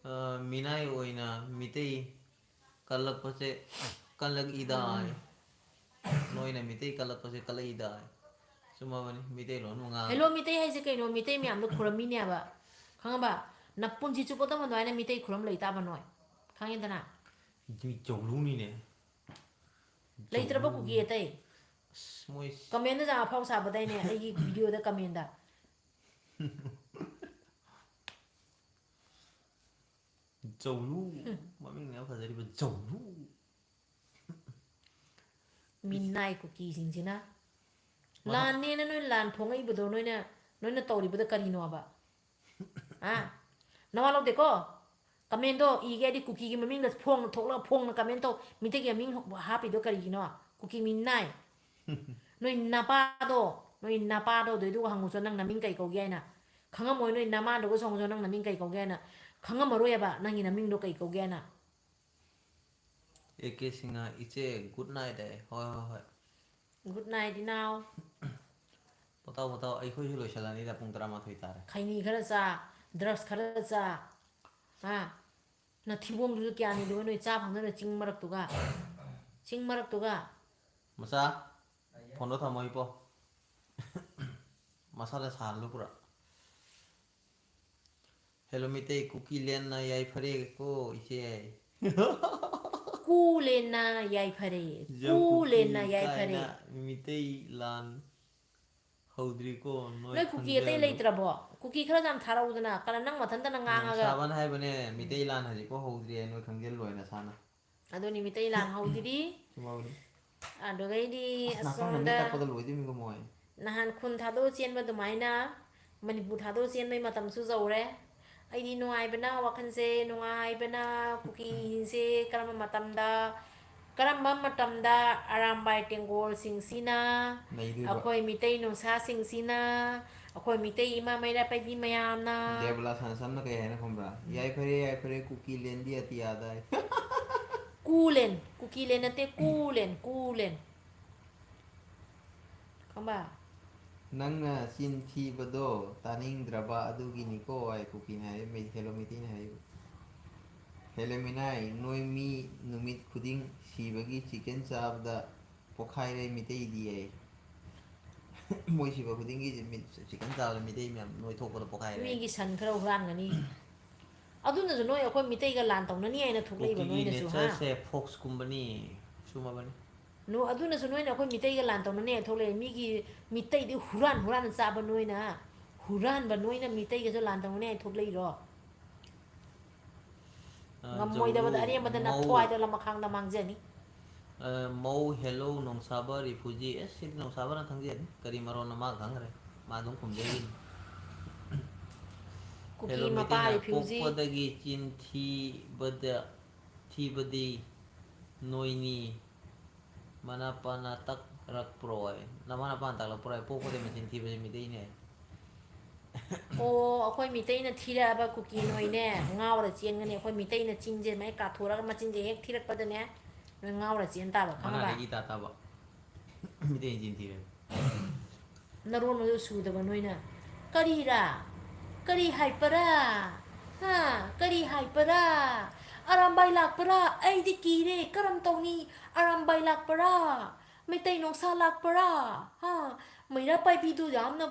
ꯑ, ꯃꯤꯅꯥꯏ ꯑꯣꯏꯅ ꯃꯤꯇꯩ ꯀꯜꯂꯛꯄꯁꯦ ꯀꯜꯂꯛꯏꯗ꯫ ꯅꯣꯏꯅ ꯃꯤꯇꯩ ꯀꯜꯂꯛꯄꯁꯦ ꯀꯜꯂꯛꯏꯗ꯫ ꯆꯨꯝꯃꯕꯅꯤ, ꯃꯤꯇꯩꯂꯣꯟ ꯑꯃꯨꯛ ꯉꯥꯡ꯫ Hello ꯃꯤꯇꯩ ꯍꯥꯏꯁꯦ ꯀꯩꯅꯣ? ꯃꯤꯇꯩ ꯃꯌꯥꯝꯗꯣ ꯈꯨꯔꯝꯃꯤꯅꯦꯕ꯫ ꯈꯪꯉꯕ? ꯅꯄꯨꯟꯁꯤ ꯆꯨꯞꯄꯗ ꯑꯗꯨꯃꯥꯏꯅ ꯃꯤꯇꯩ ꯈꯨꯔꯝ ꯂꯩ ꯇꯥꯕ ꯅꯣꯏ꯫ ꯈꯪꯉꯦꯗꯅ? ꯃꯤ ꯖꯧꯂꯨꯅꯤꯅꯦ꯫ ꯂꯩꯇ꯭ꯔꯕ ꯖꯧꯂꯨ꯫ ꯀꯨꯀꯤ ꯑꯇꯩ? ꯑꯁ, ꯃꯣꯏ Comment ꯗ ꯌꯥꯝ ꯑꯐꯥꯎ ꯁꯥꯕꯗꯥꯏꯅꯦ ꯑꯩꯒꯤ video ꯗ comment ꯗ꯫ ꯖꯧꯂꯨ꯫ ꯃꯃꯤꯡꯅ ꯌꯥꯝ ꯐꯖꯔꯤꯕ ꯖꯧꯂꯨ꯫ ꯃꯤꯅꯥꯏ ꯀꯨꯀꯤꯁꯤꯡꯁꯤꯅ꯫ ꯃꯍꯥ- ꯂꯥꯟꯅꯦꯅ ꯅꯣꯏ ꯂꯥꯟ ꯐꯣꯡꯉꯛꯏꯕꯗꯣ ꯅꯣꯏꯅ, ꯅꯣꯏꯅ ꯇꯧꯔꯤꯕꯗꯣ ꯀꯔꯤꯅꯣꯕ? ꯍꯥ? ꯅꯋꯥ ꯂꯧꯗꯦꯀꯣ? Comment ꯗꯣ ꯏꯒꯦ ꯍꯥꯏꯗꯤ ꯀꯨꯀꯤꯒꯤ ꯃꯃꯤꯡꯗ ꯐꯣꯡꯅ ꯊꯣꯛꯂꯒ ꯐꯣꯡꯅ comment ꯇꯧ꯫ ꯃꯤꯇꯩꯒꯤ ꯃꯃꯤꯡ ꯍꯥꯞꯄꯤꯗꯣ ꯀꯔꯤꯒꯤꯅꯣ? ꯀꯨꯀꯤ ꯃꯤꯅꯥꯏ꯫ ꯅꯣꯏ ꯅꯄꯥꯗꯣ, ꯅꯣꯏ ꯅꯄꯥꯗꯣ ꯑꯗꯨꯏꯗꯨꯒ ꯍꯪꯉꯨꯆꯣ ꯅꯪ ꯅꯃꯤꯡ ꯀꯩ ꯀꯧꯒꯦ ꯍꯥꯏꯅ꯫ ꯈꯪꯉꯝꯃꯣꯏ ꯅꯣꯏ ꯅꯃꯥꯗꯨꯒꯁꯨ ꯍꯪꯉꯨꯆꯣ ꯅꯪ ꯅꯃꯤꯡ ꯀꯩ ꯀꯧꯒꯦ ꯍꯥꯏꯅ꯫ ꯈꯪꯉꯝꯃꯔꯣꯏꯕ ꯅꯪꯒꯤ ꯅꯃꯤꯡꯗꯣ ꯀꯩ ꯀꯧꯒꯦꯅ꯫ ꯑꯦ ꯀꯦ ꯁꯤꯡꯍ, ꯏꯆꯦ, good night ꯑꯦ꯫ ꯍꯣꯏ, ꯍꯣꯏ, ꯍꯣꯏ꯫ Good night ꯏꯅꯥꯎ꯫ ꯄꯇꯥꯎ, ꯄꯇꯥꯎ, ꯑꯩꯈꯣꯏꯁꯨ ꯂꯣꯏꯁꯤꯜꯂꯅꯤꯗ, ꯄꯨꯡ ꯇꯔꯥꯃꯥꯊꯣꯏ ꯇꯥꯔꯦ꯫ ꯈꯩꯅꯤ ꯈꯔ ꯆꯥ, drugs ꯈꯔ ꯆꯥ, ꯍꯥ? ꯅꯊꯤꯕꯣꯡꯗꯨꯁꯨ ꯀꯌꯥꯅꯤꯗꯨꯕ ꯅꯣꯏ ꯆꯥ ꯐꯪꯗꯅ ꯆꯤꯡ ꯃꯔꯛꯇꯨꯒ? ꯆꯤꯡ ꯃꯔꯛꯇꯨꯒ? ꯃꯆꯥ, phoneꯗꯣ ꯊꯝꯃꯣ ꯏꯄꯣ꯫ ꯃꯁꯥꯗ ꯁꯥꯍꯜꯂꯨ ꯄꯨꯔꯥ꯫ Hello ꯃꯤꯇꯩ, ꯀꯨꯀꯤꯂꯦꯟꯅ ꯌꯥꯏꯐꯔꯦ ꯀꯣ ꯏꯆꯦ꯫ ꯀꯨꯂꯦꯟꯅ ꯌꯥꯏꯐꯔꯦ꯫ ꯖꯧ ꯀꯨꯀꯤ ꯀꯨꯂꯦꯟꯅ ꯌꯥꯏꯐꯔꯦ꯫ ꯀꯥꯏꯅ ꯃꯤꯇꯩ ꯂꯥꯟ ꯍꯧꯗ꯭ꯔꯤꯀꯣ ꯅꯣꯏ ꯅꯣꯏ ꯀꯨꯀꯤ ꯑꯇꯩ ꯈꯪꯖꯜꯂꯨ꯫ ꯂꯩꯇ꯭ꯔꯕꯣ? ꯀꯨꯀꯤ ꯈꯔ ꯌꯥꯝ ꯊꯥꯔꯛꯎꯗꯅ, ꯀꯅꯥ ꯅꯪ ꯃꯊꯟꯇꯅ ꯉꯥꯡꯉꯒ꯫ ꯅꯣꯡꯁꯥꯕꯅ ꯍꯥꯏꯕꯅꯦ, ꯃꯤꯇꯩ ꯂꯥꯟ ꯍꯧꯖꯤꯛꯐꯥꯎ ꯍꯧꯗ꯭ꯔꯤ ꯍꯥꯏ, ꯅꯣꯏ ꯈꯪꯖꯜꯂꯣꯏ ꯅꯁꯥꯅ꯫ ꯑꯗꯨꯅꯤ, ꯃꯤꯇꯩ ꯂꯥꯟ ꯍꯧꯗ꯭ꯔꯤ꯫ ꯆꯨꯝꯃꯕꯅꯤ꯫ ꯑꯗꯨꯒꯩꯗꯤ ꯑꯁ, ꯅꯥꯄꯥꯝ ꯅꯨꯃꯤꯠ ꯑꯁꯣꯝꯗ ꯇꯥꯛꯄꯗ ꯂꯣꯏꯗꯣꯏꯃꯤꯀꯣ ꯃꯣꯏ꯫ ꯅꯍꯥꯟ ꯈꯨꯟ ꯊꯥꯗꯣꯛꯑ ꯆꯦꯟꯕ ꯑꯗꯨꯃꯥꯏꯅ ꯃꯅꯤꯄꯨꯔ ꯊꯥꯗꯣꯛꯑ ꯆꯦꯟꯕꯩ ꯃꯇꯝꯁꯨ ꯌꯧꯔꯦ꯫ ꯑꯩꯗꯤ ꯅꯨꯡꯉꯥꯏꯕꯅ, ꯋꯥꯈꯜꯁꯦ ꯅꯨꯡꯉꯥꯏꯕꯅ, ꯀꯨꯀꯤꯁꯦ ꯀꯔꯝꯕ ꯃꯇꯝꯗ, ꯀꯔꯝꯕ ꯃꯇꯝꯗ ꯑꯔꯥꯝꯕꯥꯏ ꯇꯦꯡꯒꯣꯜꯁꯤꯡꯁꯤꯅ, ꯅꯩꯗꯣꯏꯕ꯫ ꯑꯩꯈꯣꯏ ꯃꯤꯇꯩ ꯅꯨꯡꯁꯥꯁꯤꯡꯁꯤꯅ, ꯑꯩꯈꯣꯏ ꯃꯤꯇꯩ ꯏꯃꯥ ꯃꯩꯔꯥ ꯄꯥꯏꯕꯤ ꯃꯌꯥꯝꯅ꯫ ꯗꯦꯕꯂꯥ ꯁꯥꯟꯅꯁꯝꯅ ꯀꯩ ꯍꯥꯏꯅꯣ ꯈꯪꯕ꯭ꯔꯥ? ꯌꯥꯏꯐꯔꯦ, ꯌꯥꯏꯐꯔꯦ, ꯀꯨꯀꯤꯂꯦꯟꯗꯤ ꯑꯇꯤꯌꯥꯗ ꯍꯥꯏ꯫ ꯀꯨꯂꯦꯟ, ꯀꯨꯀꯤꯂꯦꯟ ꯅꯠꯇꯦ, ꯀꯨꯂꯦꯟ, ꯀꯨꯂꯦꯟ꯫ ꯈꯪꯕ? ꯅꯪꯅ ꯆꯤꯟ ꯊꯤꯕꯗꯣ ꯇꯥꯅꯤꯡꯗ꯭ꯔꯕ ꯑꯗꯨꯒꯤꯅꯤꯀꯣ, ꯑꯩ ꯀꯨꯀꯤꯅ ꯍꯥꯏꯔꯦ, ꯃꯩ-, ꯍꯦꯂꯣ ꯃꯩꯇꯩꯅ ꯍꯥꯏꯔꯤꯕ꯫ ꯍꯦꯂꯦꯃꯤꯅꯥꯏ, ꯅꯣꯏ ꯃꯤ ꯅꯨꯃꯤꯠ ꯈꯨꯗꯤꯡ ꯁꯤꯕꯒꯤ chicken ꯆꯥꯕꯗ ꯄꯣꯛꯈꯥꯏꯔꯦ ꯃꯤꯇꯩꯗꯤ ꯑꯩ꯫ ꯃꯣꯏ ꯁꯤꯕ ꯈꯨꯗꯤꯡꯒꯤ ꯃꯤꯠ-, chicken ꯆꯥꯕꯗ ꯃꯤꯇꯩ ꯃꯌꯥꯝ ꯅꯣꯏꯊꯣꯛꯄꯗ ꯄꯣꯛꯈꯥꯏꯔꯦ꯫ ꯃꯤꯒꯤ ꯁꯟ ꯈꯔ ꯍꯨꯔꯥꯟꯒꯅꯤ꯫ ꯑꯗꯨꯅꯁꯨ ꯅꯣꯏ ꯑꯩꯈꯣꯏ ꯃꯤꯇꯩꯒ ꯂꯥꯟ ꯇꯧꯅꯅꯤ ꯍꯥꯏꯅ ꯊꯣꯛꯂꯛꯏꯕ ꯀꯨꯀꯤꯒꯤ ꯅꯣꯏꯅꯁꯨ, ꯍꯥ? natureꯁꯦ foxꯀꯨꯝꯕꯅꯤ, ꯁꯨꯝꯃꯕꯅꯤ꯫ ꯅꯣ, ꯑꯗꯨꯅꯁꯨ ꯅꯣꯏꯅ ꯑꯩꯈꯣꯏ ꯃꯤꯇꯩꯒ ꯂꯥꯟ ꯇꯧꯅꯅꯤ ꯍꯥꯏꯅ ꯊꯣꯛꯂꯛꯏ꯫ ꯃꯤꯒꯤ ꯃꯤꯇꯩꯗꯤ ꯍꯨꯔꯥꯟ ꯍꯨꯔꯥꯟꯅ ꯆꯥꯕ ꯅꯣꯏꯅ, ꯍꯨꯔꯥꯟꯕ ꯅꯣꯏꯅ ꯃꯤꯇꯩꯒꯁꯨ ꯂꯥꯟ ꯇꯧꯅꯅꯤ ꯍꯥꯏꯅ ꯊꯣꯛꯂꯛꯏꯔꯣ? ꯑ, ꯉꯝꯃꯣꯏꯗꯕꯗ ꯖꯧꯔꯨ, ꯑꯔꯦꯝꯕꯗ ꯃꯧ, ꯅꯊ꯭ꯋꯥꯏꯗ ꯂꯃꯈꯥꯡꯗ ꯃꯥꯡꯖꯅꯤ꯫ ꯑ, ꯃꯧ ꯍꯦꯂꯣ ꯅꯣꯡꯁꯥꯕ refugee꯫ ꯑꯦꯁ, ꯁꯤꯗꯤ ꯅꯣꯡꯁꯥꯕꯅ ꯈꯪꯖꯅꯤ꯫ ꯀꯔꯤ ꯃꯔꯣꯟꯅꯣ ꯃꯥ ꯈꯪꯈ꯭ꯔꯦ꯫ ꯃꯥ ꯑꯗꯨꯝ ꯈꯨꯝꯖꯈꯤꯅꯤ꯫ ꯀꯨꯀꯤ ꯍꯦꯂꯣ ꯃꯄꯥ ꯃꯤꯇꯩꯅ refugee꯫ ꯄꯣꯛꯄꯗꯒꯤ ꯆꯤꯟ ꯊꯤꯕꯗ, ꯊꯤꯕꯗꯤ ꯅꯣꯏꯅꯤ꯫ ꯃꯅꯥꯄꯥꯅ ꯇꯥꯛꯂꯛꯄ꯭ꯔꯣ? ꯅꯃꯥ ꯅꯄꯥꯅ ꯇꯥꯛꯂꯛꯄ꯭ꯔꯣ? ꯄꯣꯛꯄꯗꯒꯤ ꯃꯆꯤꯟ ꯊꯤꯕꯁꯦ ꯃꯤꯇꯩꯅꯦ꯫ ꯑꯣ, ꯑꯩꯈꯣꯏ ꯃꯤꯇꯩꯅ ꯊꯤꯔꯛꯑꯕ ꯀꯨꯀꯤ ꯅꯣꯏꯅꯦ, ꯉꯥꯎꯔ ꯆꯦꯟꯒꯅꯤ꯫ ꯑꯩꯈꯣꯏ ꯃꯤꯇꯩꯅ ꯆꯤꯟꯁꯦ ꯃꯩ ꯀꯥꯊꯣꯔꯒ ꯃꯆꯤꯟꯁꯦ ꯍꯦꯛ ꯊꯤꯔꯛꯄꯗꯅꯦ, ꯅꯣꯏ ꯉꯥꯎꯔ ꯆꯦꯟ ꯇꯥꯕ, ꯈꯪꯉꯕ? ꯃꯅꯥꯗꯒꯤ ꯏꯇꯥ ꯇꯥꯕ꯫ ꯃꯤꯇꯩ ꯏꯟꯖꯤꯟ ꯊꯤꯔꯦ꯫ ꯅꯔꯣꯟ ꯑꯗꯨ ꯁꯨꯗꯕ ꯅꯣꯏꯅ꯫ ꯀꯔꯤꯔꯥ? ꯀꯔꯤ ꯍꯥꯏꯄꯔꯥ? ꯍꯥ? ꯀꯔꯤ ꯍꯥꯏꯄꯔꯥ? ꯑꯔꯥꯝꯕꯥꯏ ꯂꯥꯛꯄꯔꯥ? ꯑꯩꯗꯤ ꯀꯤꯔꯦ꯫ ꯀꯔꯝ ꯇꯧꯅꯤ? ꯑꯔꯥꯝꯕꯥꯏ ꯂꯥꯛꯄꯔꯥ? ꯃꯩꯇꯩ ꯅꯣꯡꯁꯥ ꯂꯥꯛꯄꯔꯥ? ꯍꯥ? ꯃꯩꯔꯥ ꯄꯥꯏꯕꯤꯗꯨ ꯌꯥꯝꯅ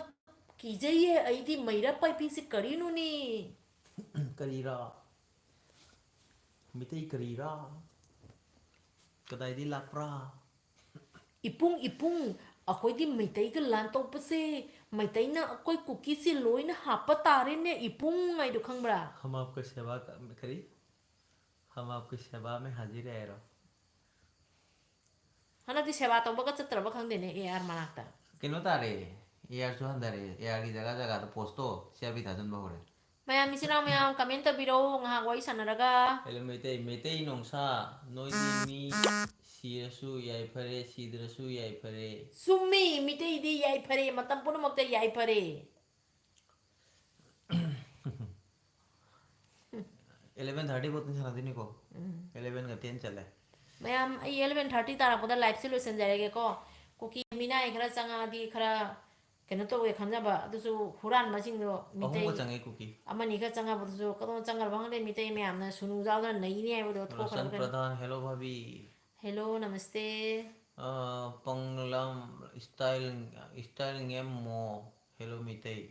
ꯀꯤꯖꯩꯌꯦ꯫ ꯑꯩꯗꯤ ꯃꯩꯔꯥ ꯄꯥꯏꯕꯤꯁꯤ ꯀꯔꯤꯅꯣꯅꯦ? ꯀꯔꯤꯔꯥ? ꯃꯤꯇꯩ ꯀꯔꯤꯔꯥ? ꯀꯗꯥꯏꯗꯒꯤ ꯂꯥꯛꯄ꯭ꯔꯥ? ꯏꯄꯨꯡ, ꯏꯄꯨꯡ, ꯑꯩꯈꯣꯏꯗꯤ ꯃꯩꯇꯩꯒ ꯂꯥꯟ ꯇꯧꯕꯁꯦ, ꯃꯩꯇꯩꯅ ꯑꯩꯈꯣꯏ ꯀꯨꯀꯤꯁꯦ ꯂꯣꯏꯅ ꯍꯥꯞꯄ ꯇꯥꯔꯦꯅꯦ, ꯏꯄꯨꯡ ꯍꯥꯏꯗꯣ ꯈꯪꯕ꯭ꯔꯥ? हम आपका सेवा क-, करी? हम आपकी सेवा में हाजिर है रो। ꯍꯟꯗꯛꯇꯤ ꯁꯦꯕꯥ ꯇꯧꯕꯒ ꯆꯠꯇ꯭ꯔꯕ ꯈꯪꯗꯦꯅꯦ ꯑꯦ ꯑꯥꯔ ꯃꯅꯥꯛꯇ꯫ ꯀꯩꯅꯣ ꯇꯥꯔꯦ, ꯑꯦ ꯑꯥꯔꯁꯨ ꯍꯟꯊꯔꯦ꯫ ꯑꯦ ꯑꯥꯔꯒꯤ ꯖꯒꯥ ꯖꯒꯥꯗ ꯄꯣꯁꯇꯣ ꯁꯤ ꯑꯥꯔ ꯄꯤ ꯊꯥꯖꯤꯟꯕ ꯍꯧꯔꯦ꯫ ꯃꯌꯥꯝ, ꯏꯆꯤꯟ ꯏꯅꯥꯎ ꯃꯌꯥꯝ, ꯀꯃꯦꯟ ꯇꯧꯕꯤꯔꯛꯎ ꯉꯥꯏꯍꯥꯛ ꯋꯥꯔꯤ ꯁꯥꯟꯅꯔꯒ꯫ ꯍꯦꯂꯣ ꯃꯩꯇꯩ, ꯃꯩꯇꯩ ꯅꯣꯡꯁꯥ, ꯅꯣꯏꯗꯤ ꯃꯤ ꯁꯤꯔꯁꯨ ꯌꯥꯏꯐꯔꯦ, ꯁꯤꯗ꯭ꯔꯁꯨ ꯌꯥꯏꯐꯔꯦ꯫ ꯆꯨꯝꯃꯤ, ꯃꯤꯇꯩꯗꯤ ꯌꯥꯏꯐꯔꯦ, ꯃꯇꯝ ꯄꯨꯝꯅꯃꯛꯇ ꯌꯥꯏꯐꯔꯦ꯫ ꯑꯦꯂꯚꯦꯟ ꯊꯥꯔꯇꯤ ꯐꯥꯎꯇꯪ ꯁꯥꯟꯅꯗꯣꯏꯅꯤꯀꯣ꯫ ꯑꯦꯂꯚꯦꯟꯒ ꯇꯦꯟ ꯆꯠꯂꯦ꯫ ꯃꯌꯥꯝ, ꯑꯩ ꯑꯦꯂꯚꯦꯟ ꯊꯥꯔꯇꯤ ꯇꯥꯔꯛꯄꯗ ꯂꯥꯏꯞꯁꯦ ꯂꯣꯏꯁꯤꯟꯖꯔꯒꯦꯀꯣ꯫ ꯀꯨꯀꯤ ꯃꯤꯅꯥꯏ ꯈꯔ ꯆꯪꯉꯛꯑꯗꯤ ꯈꯔ ꯀꯩꯅꯣ ꯇꯧꯋꯦ ꯈꯟꯖꯕ, ꯑꯗꯨꯁꯨ ꯍꯨꯔꯥꯟꯕꯁꯤꯡꯗꯣ ꯃꯤꯇꯩ ꯑꯍꯨꯝꯒ ꯆꯪꯉꯦ ꯀꯨꯀꯤ꯫ ꯑꯃꯅꯤꯒ ꯆꯪꯉꯛꯄꯗꯨꯁꯨ ꯀꯗꯣꯝ ꯆꯪꯈ꯭ꯔꯕ ꯈꯪꯗꯦ, ꯃꯤꯇꯩ ꯃꯌꯥꯝꯅ ꯁꯨꯅꯨ ꯆꯥꯎꯗꯅ ꯅꯩꯅꯤ ꯍꯥꯏꯕꯗꯣ ꯊꯣꯛꯈ꯭ꯔꯕ ꯔꯣꯁꯟ ꯀꯩꯅꯣ꯫ ꯄ꯭ꯔꯙꯥꯟ, ꯍꯦꯂꯣ ꯚꯥꯕꯤ꯫ ꯍꯦꯂꯣ, ꯅꯃꯁꯇꯦ꯫ ꯑ, ꯄꯪꯂꯝ ꯏꯁꯇꯥꯏꯜ, ꯏꯁꯇꯥꯏꯜ ꯉꯦꯝꯃꯣ꯫ ꯍꯦꯂꯣ ꯃꯤꯇꯩ꯫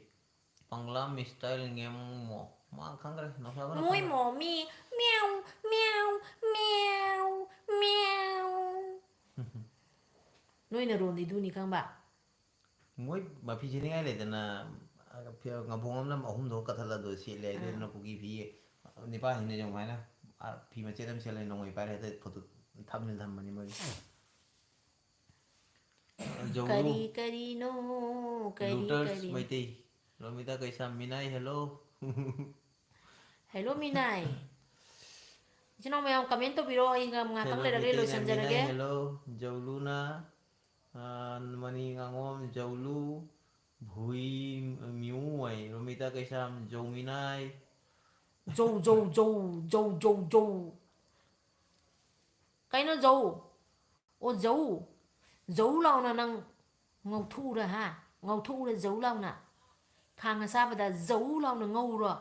ꯄꯪꯂꯝ ꯏꯁꯇꯥꯏꯜ ꯉꯦꯝꯃꯣ꯫ ꯃꯥ ꯈꯪꯗ꯭ꯔꯦ, ꯅꯣꯁꯥꯕꯅ ꯃꯣꯏ ꯈꯪꯗ꯭ꯔꯦ꯫ ꯃꯣꯃꯤ, ꯃꯤꯌꯥꯎ, ꯃꯤꯌꯥꯎ, ꯃꯤꯌꯥꯎ, ꯃꯤꯌꯥꯎ꯫ ꯅꯣꯏꯅ ꯔꯣꯟꯗꯤ ꯑꯗꯨꯅꯤ ꯈꯪꯕ꯫ ꯃꯣꯏ ꯃꯐꯤ ꯁꯦꯠꯅꯤꯡꯉꯥꯏ ꯂꯩꯗꯅ, ꯐꯤ-, ꯉꯥꯕꯣꯡ ꯑꯃꯅ ꯑꯍꯨꯝꯗꯣ ꯀꯠꯊꯠꯂ ꯑꯗꯨ ꯁꯦꯠꯂꯦ, ꯑꯗꯨꯗꯨꯅ ꯀꯨꯀꯤ ꯐꯤ ꯅꯤꯄꯥ ꯍꯤꯡꯅ ꯌꯦꯡꯉꯨ ꯍꯥꯏꯅ, ꯑ, ꯐꯤ ꯃꯆꯦꯠ ꯑꯃ ꯁꯦꯠꯂꯦ, ꯅꯣꯡꯃꯩ ꯄꯥꯏꯔꯦ, ꯍꯦꯛꯇ ꯐꯣꯇꯣ ꯊꯝꯅꯤꯅ ꯊꯝꯕꯅꯤ ꯃꯣꯏꯒꯤ꯫ ꯖꯧꯂꯨ꯫ ꯀꯔꯤ ꯀꯔꯤꯅꯣ, ꯀꯔꯤ ꯂꯨꯇꯔꯁ ꯀꯔꯤ? ꯃꯩꯇꯩ꯫ ꯔꯣꯃꯤꯇꯥ ꯀꯩꯁꯥꯝ ꯃꯤꯅꯥꯏ, ꯍꯦꯜꯂꯣ꯫ ꯍꯦꯜꯂꯣ ꯃꯤꯅꯥꯏ꯫ ꯏꯆꯤꯟ ꯏꯅꯥꯎ ꯃꯌꯥꯝ ꯀꯃꯦꯟ ꯇꯧꯕꯤꯔꯣ, ꯑꯩ ꯉꯥꯛꯇꯪ ꯍꯦꯜꯂꯣ ꯂꯩꯔꯒ ꯑꯩ ꯃꯩꯇꯩꯅ ꯂꯣꯏꯁꯤꯟꯖꯔꯒꯦ꯫ ꯃꯤꯅꯥꯏ, ꯍꯦꯜꯂꯣ꯫ ꯖꯧꯂꯨꯅ, ꯑ, ꯃꯅꯤ ꯉꯥꯉꯣꯝ, ꯖꯧꯂꯨ, ꯍꯨꯏ ꯃꯤꯎ ꯍꯥꯏ, ꯔꯣꯃꯤꯇꯥ ꯀꯩꯁꯥꯝ ꯖꯧꯃꯤꯅꯥꯏ꯫ ꯖꯧ ꯖꯧ ꯖꯧ ꯖꯧ ꯖꯧ ꯖꯧ꯫ ꯀꯩꯅꯣ ꯖꯧ? ꯑꯣ ꯖꯧ꯫ ꯖꯧ ꯂꯥꯎꯅ ꯅꯪ ꯉꯧꯊꯣꯛꯎꯔ ꯍꯥ? ꯉꯧꯊꯣꯛꯎꯔ ꯖꯧ ꯂꯥꯎꯅ꯫ ꯈꯥꯡ ꯑꯁꯥꯕꯗ ꯖꯧ ꯂꯥꯎꯅ ꯉꯧꯔꯣ꯫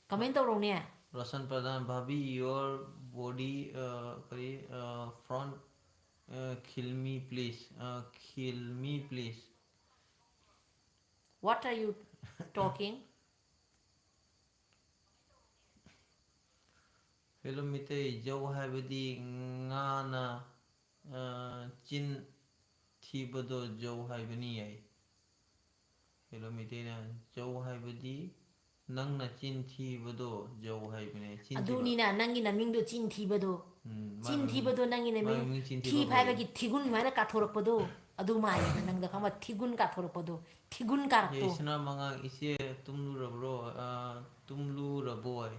ꯀꯃꯦꯟ ꯇꯧꯔꯣꯅꯦ꯫ ꯔꯣꯁꯟ ꯄ꯭ꯔꯙꯥꯟ, ꯚꯥꯕꯤ, your body, ꯑ, ꯀꯔꯤ, ꯑ, front, ꯑ, kill me please, ꯑ, kill me please꯫ What are you talking? Hello Meitei, ꯖꯧ ꯍꯥꯏꯕꯗꯤ ꯉꯥꯅ, ꯑ, ꯆꯤꯟ ꯊꯤꯕꯗꯣ ꯖꯧ ꯍꯥꯏꯕꯅꯤ ꯍꯥꯏ꯫ Hello ꯃꯤꯇꯩꯅ, ꯖꯧ ꯍꯥꯏꯕꯗꯤ ꯅꯪꯅ ꯆꯤꯟ ꯊꯤꯕꯗꯣ ꯖꯧ ꯍꯥꯏꯕꯅꯦ꯫ ꯆꯤꯟ ꯊꯤꯕ꯫ ꯑꯗꯨꯅꯤꯅ ꯅꯪꯒꯤ ꯅꯃꯤꯡꯗꯣ ꯆꯤꯟ ꯊꯤꯕꯗꯣ꯫ ꯎꯝ, ꯃꯥꯏ ꯆꯤꯟ ꯃꯃꯤꯡ, ꯊꯤꯕꯗꯣ ꯅꯪꯒꯤ ꯃꯥꯏ ꯅꯃꯤꯡ ꯃꯃꯤꯡ ꯆꯤꯟ ꯊꯤ ꯊꯤꯕ ꯐꯥꯏꯕꯒꯤ ꯀꯧꯋꯦ꯫ ꯊꯤꯒꯨꯟ ꯁꯨꯃꯥꯏꯅ ꯀꯥꯊꯣꯔꯛꯄꯗꯣ꯫ ꯑꯗꯨ ꯃꯥꯜꯂꯦꯕ ꯅꯪꯗ ꯈꯪꯕ ꯊꯤꯒꯨꯟ ꯀꯥꯊꯣꯔꯛꯄꯗꯣ꯫ ꯊꯤꯒꯨꯟ ꯀꯥꯔꯛꯇꯣ꯫ ꯌꯥꯏꯁꯅꯥ ꯃꯉꯥꯡ, ꯏꯆꯦ ꯇꯨꯝꯂꯨꯔꯕ꯭ꯔꯣ? ꯑ, ꯇꯨꯝꯂꯨꯔꯕꯣ ꯍꯥꯏ꯫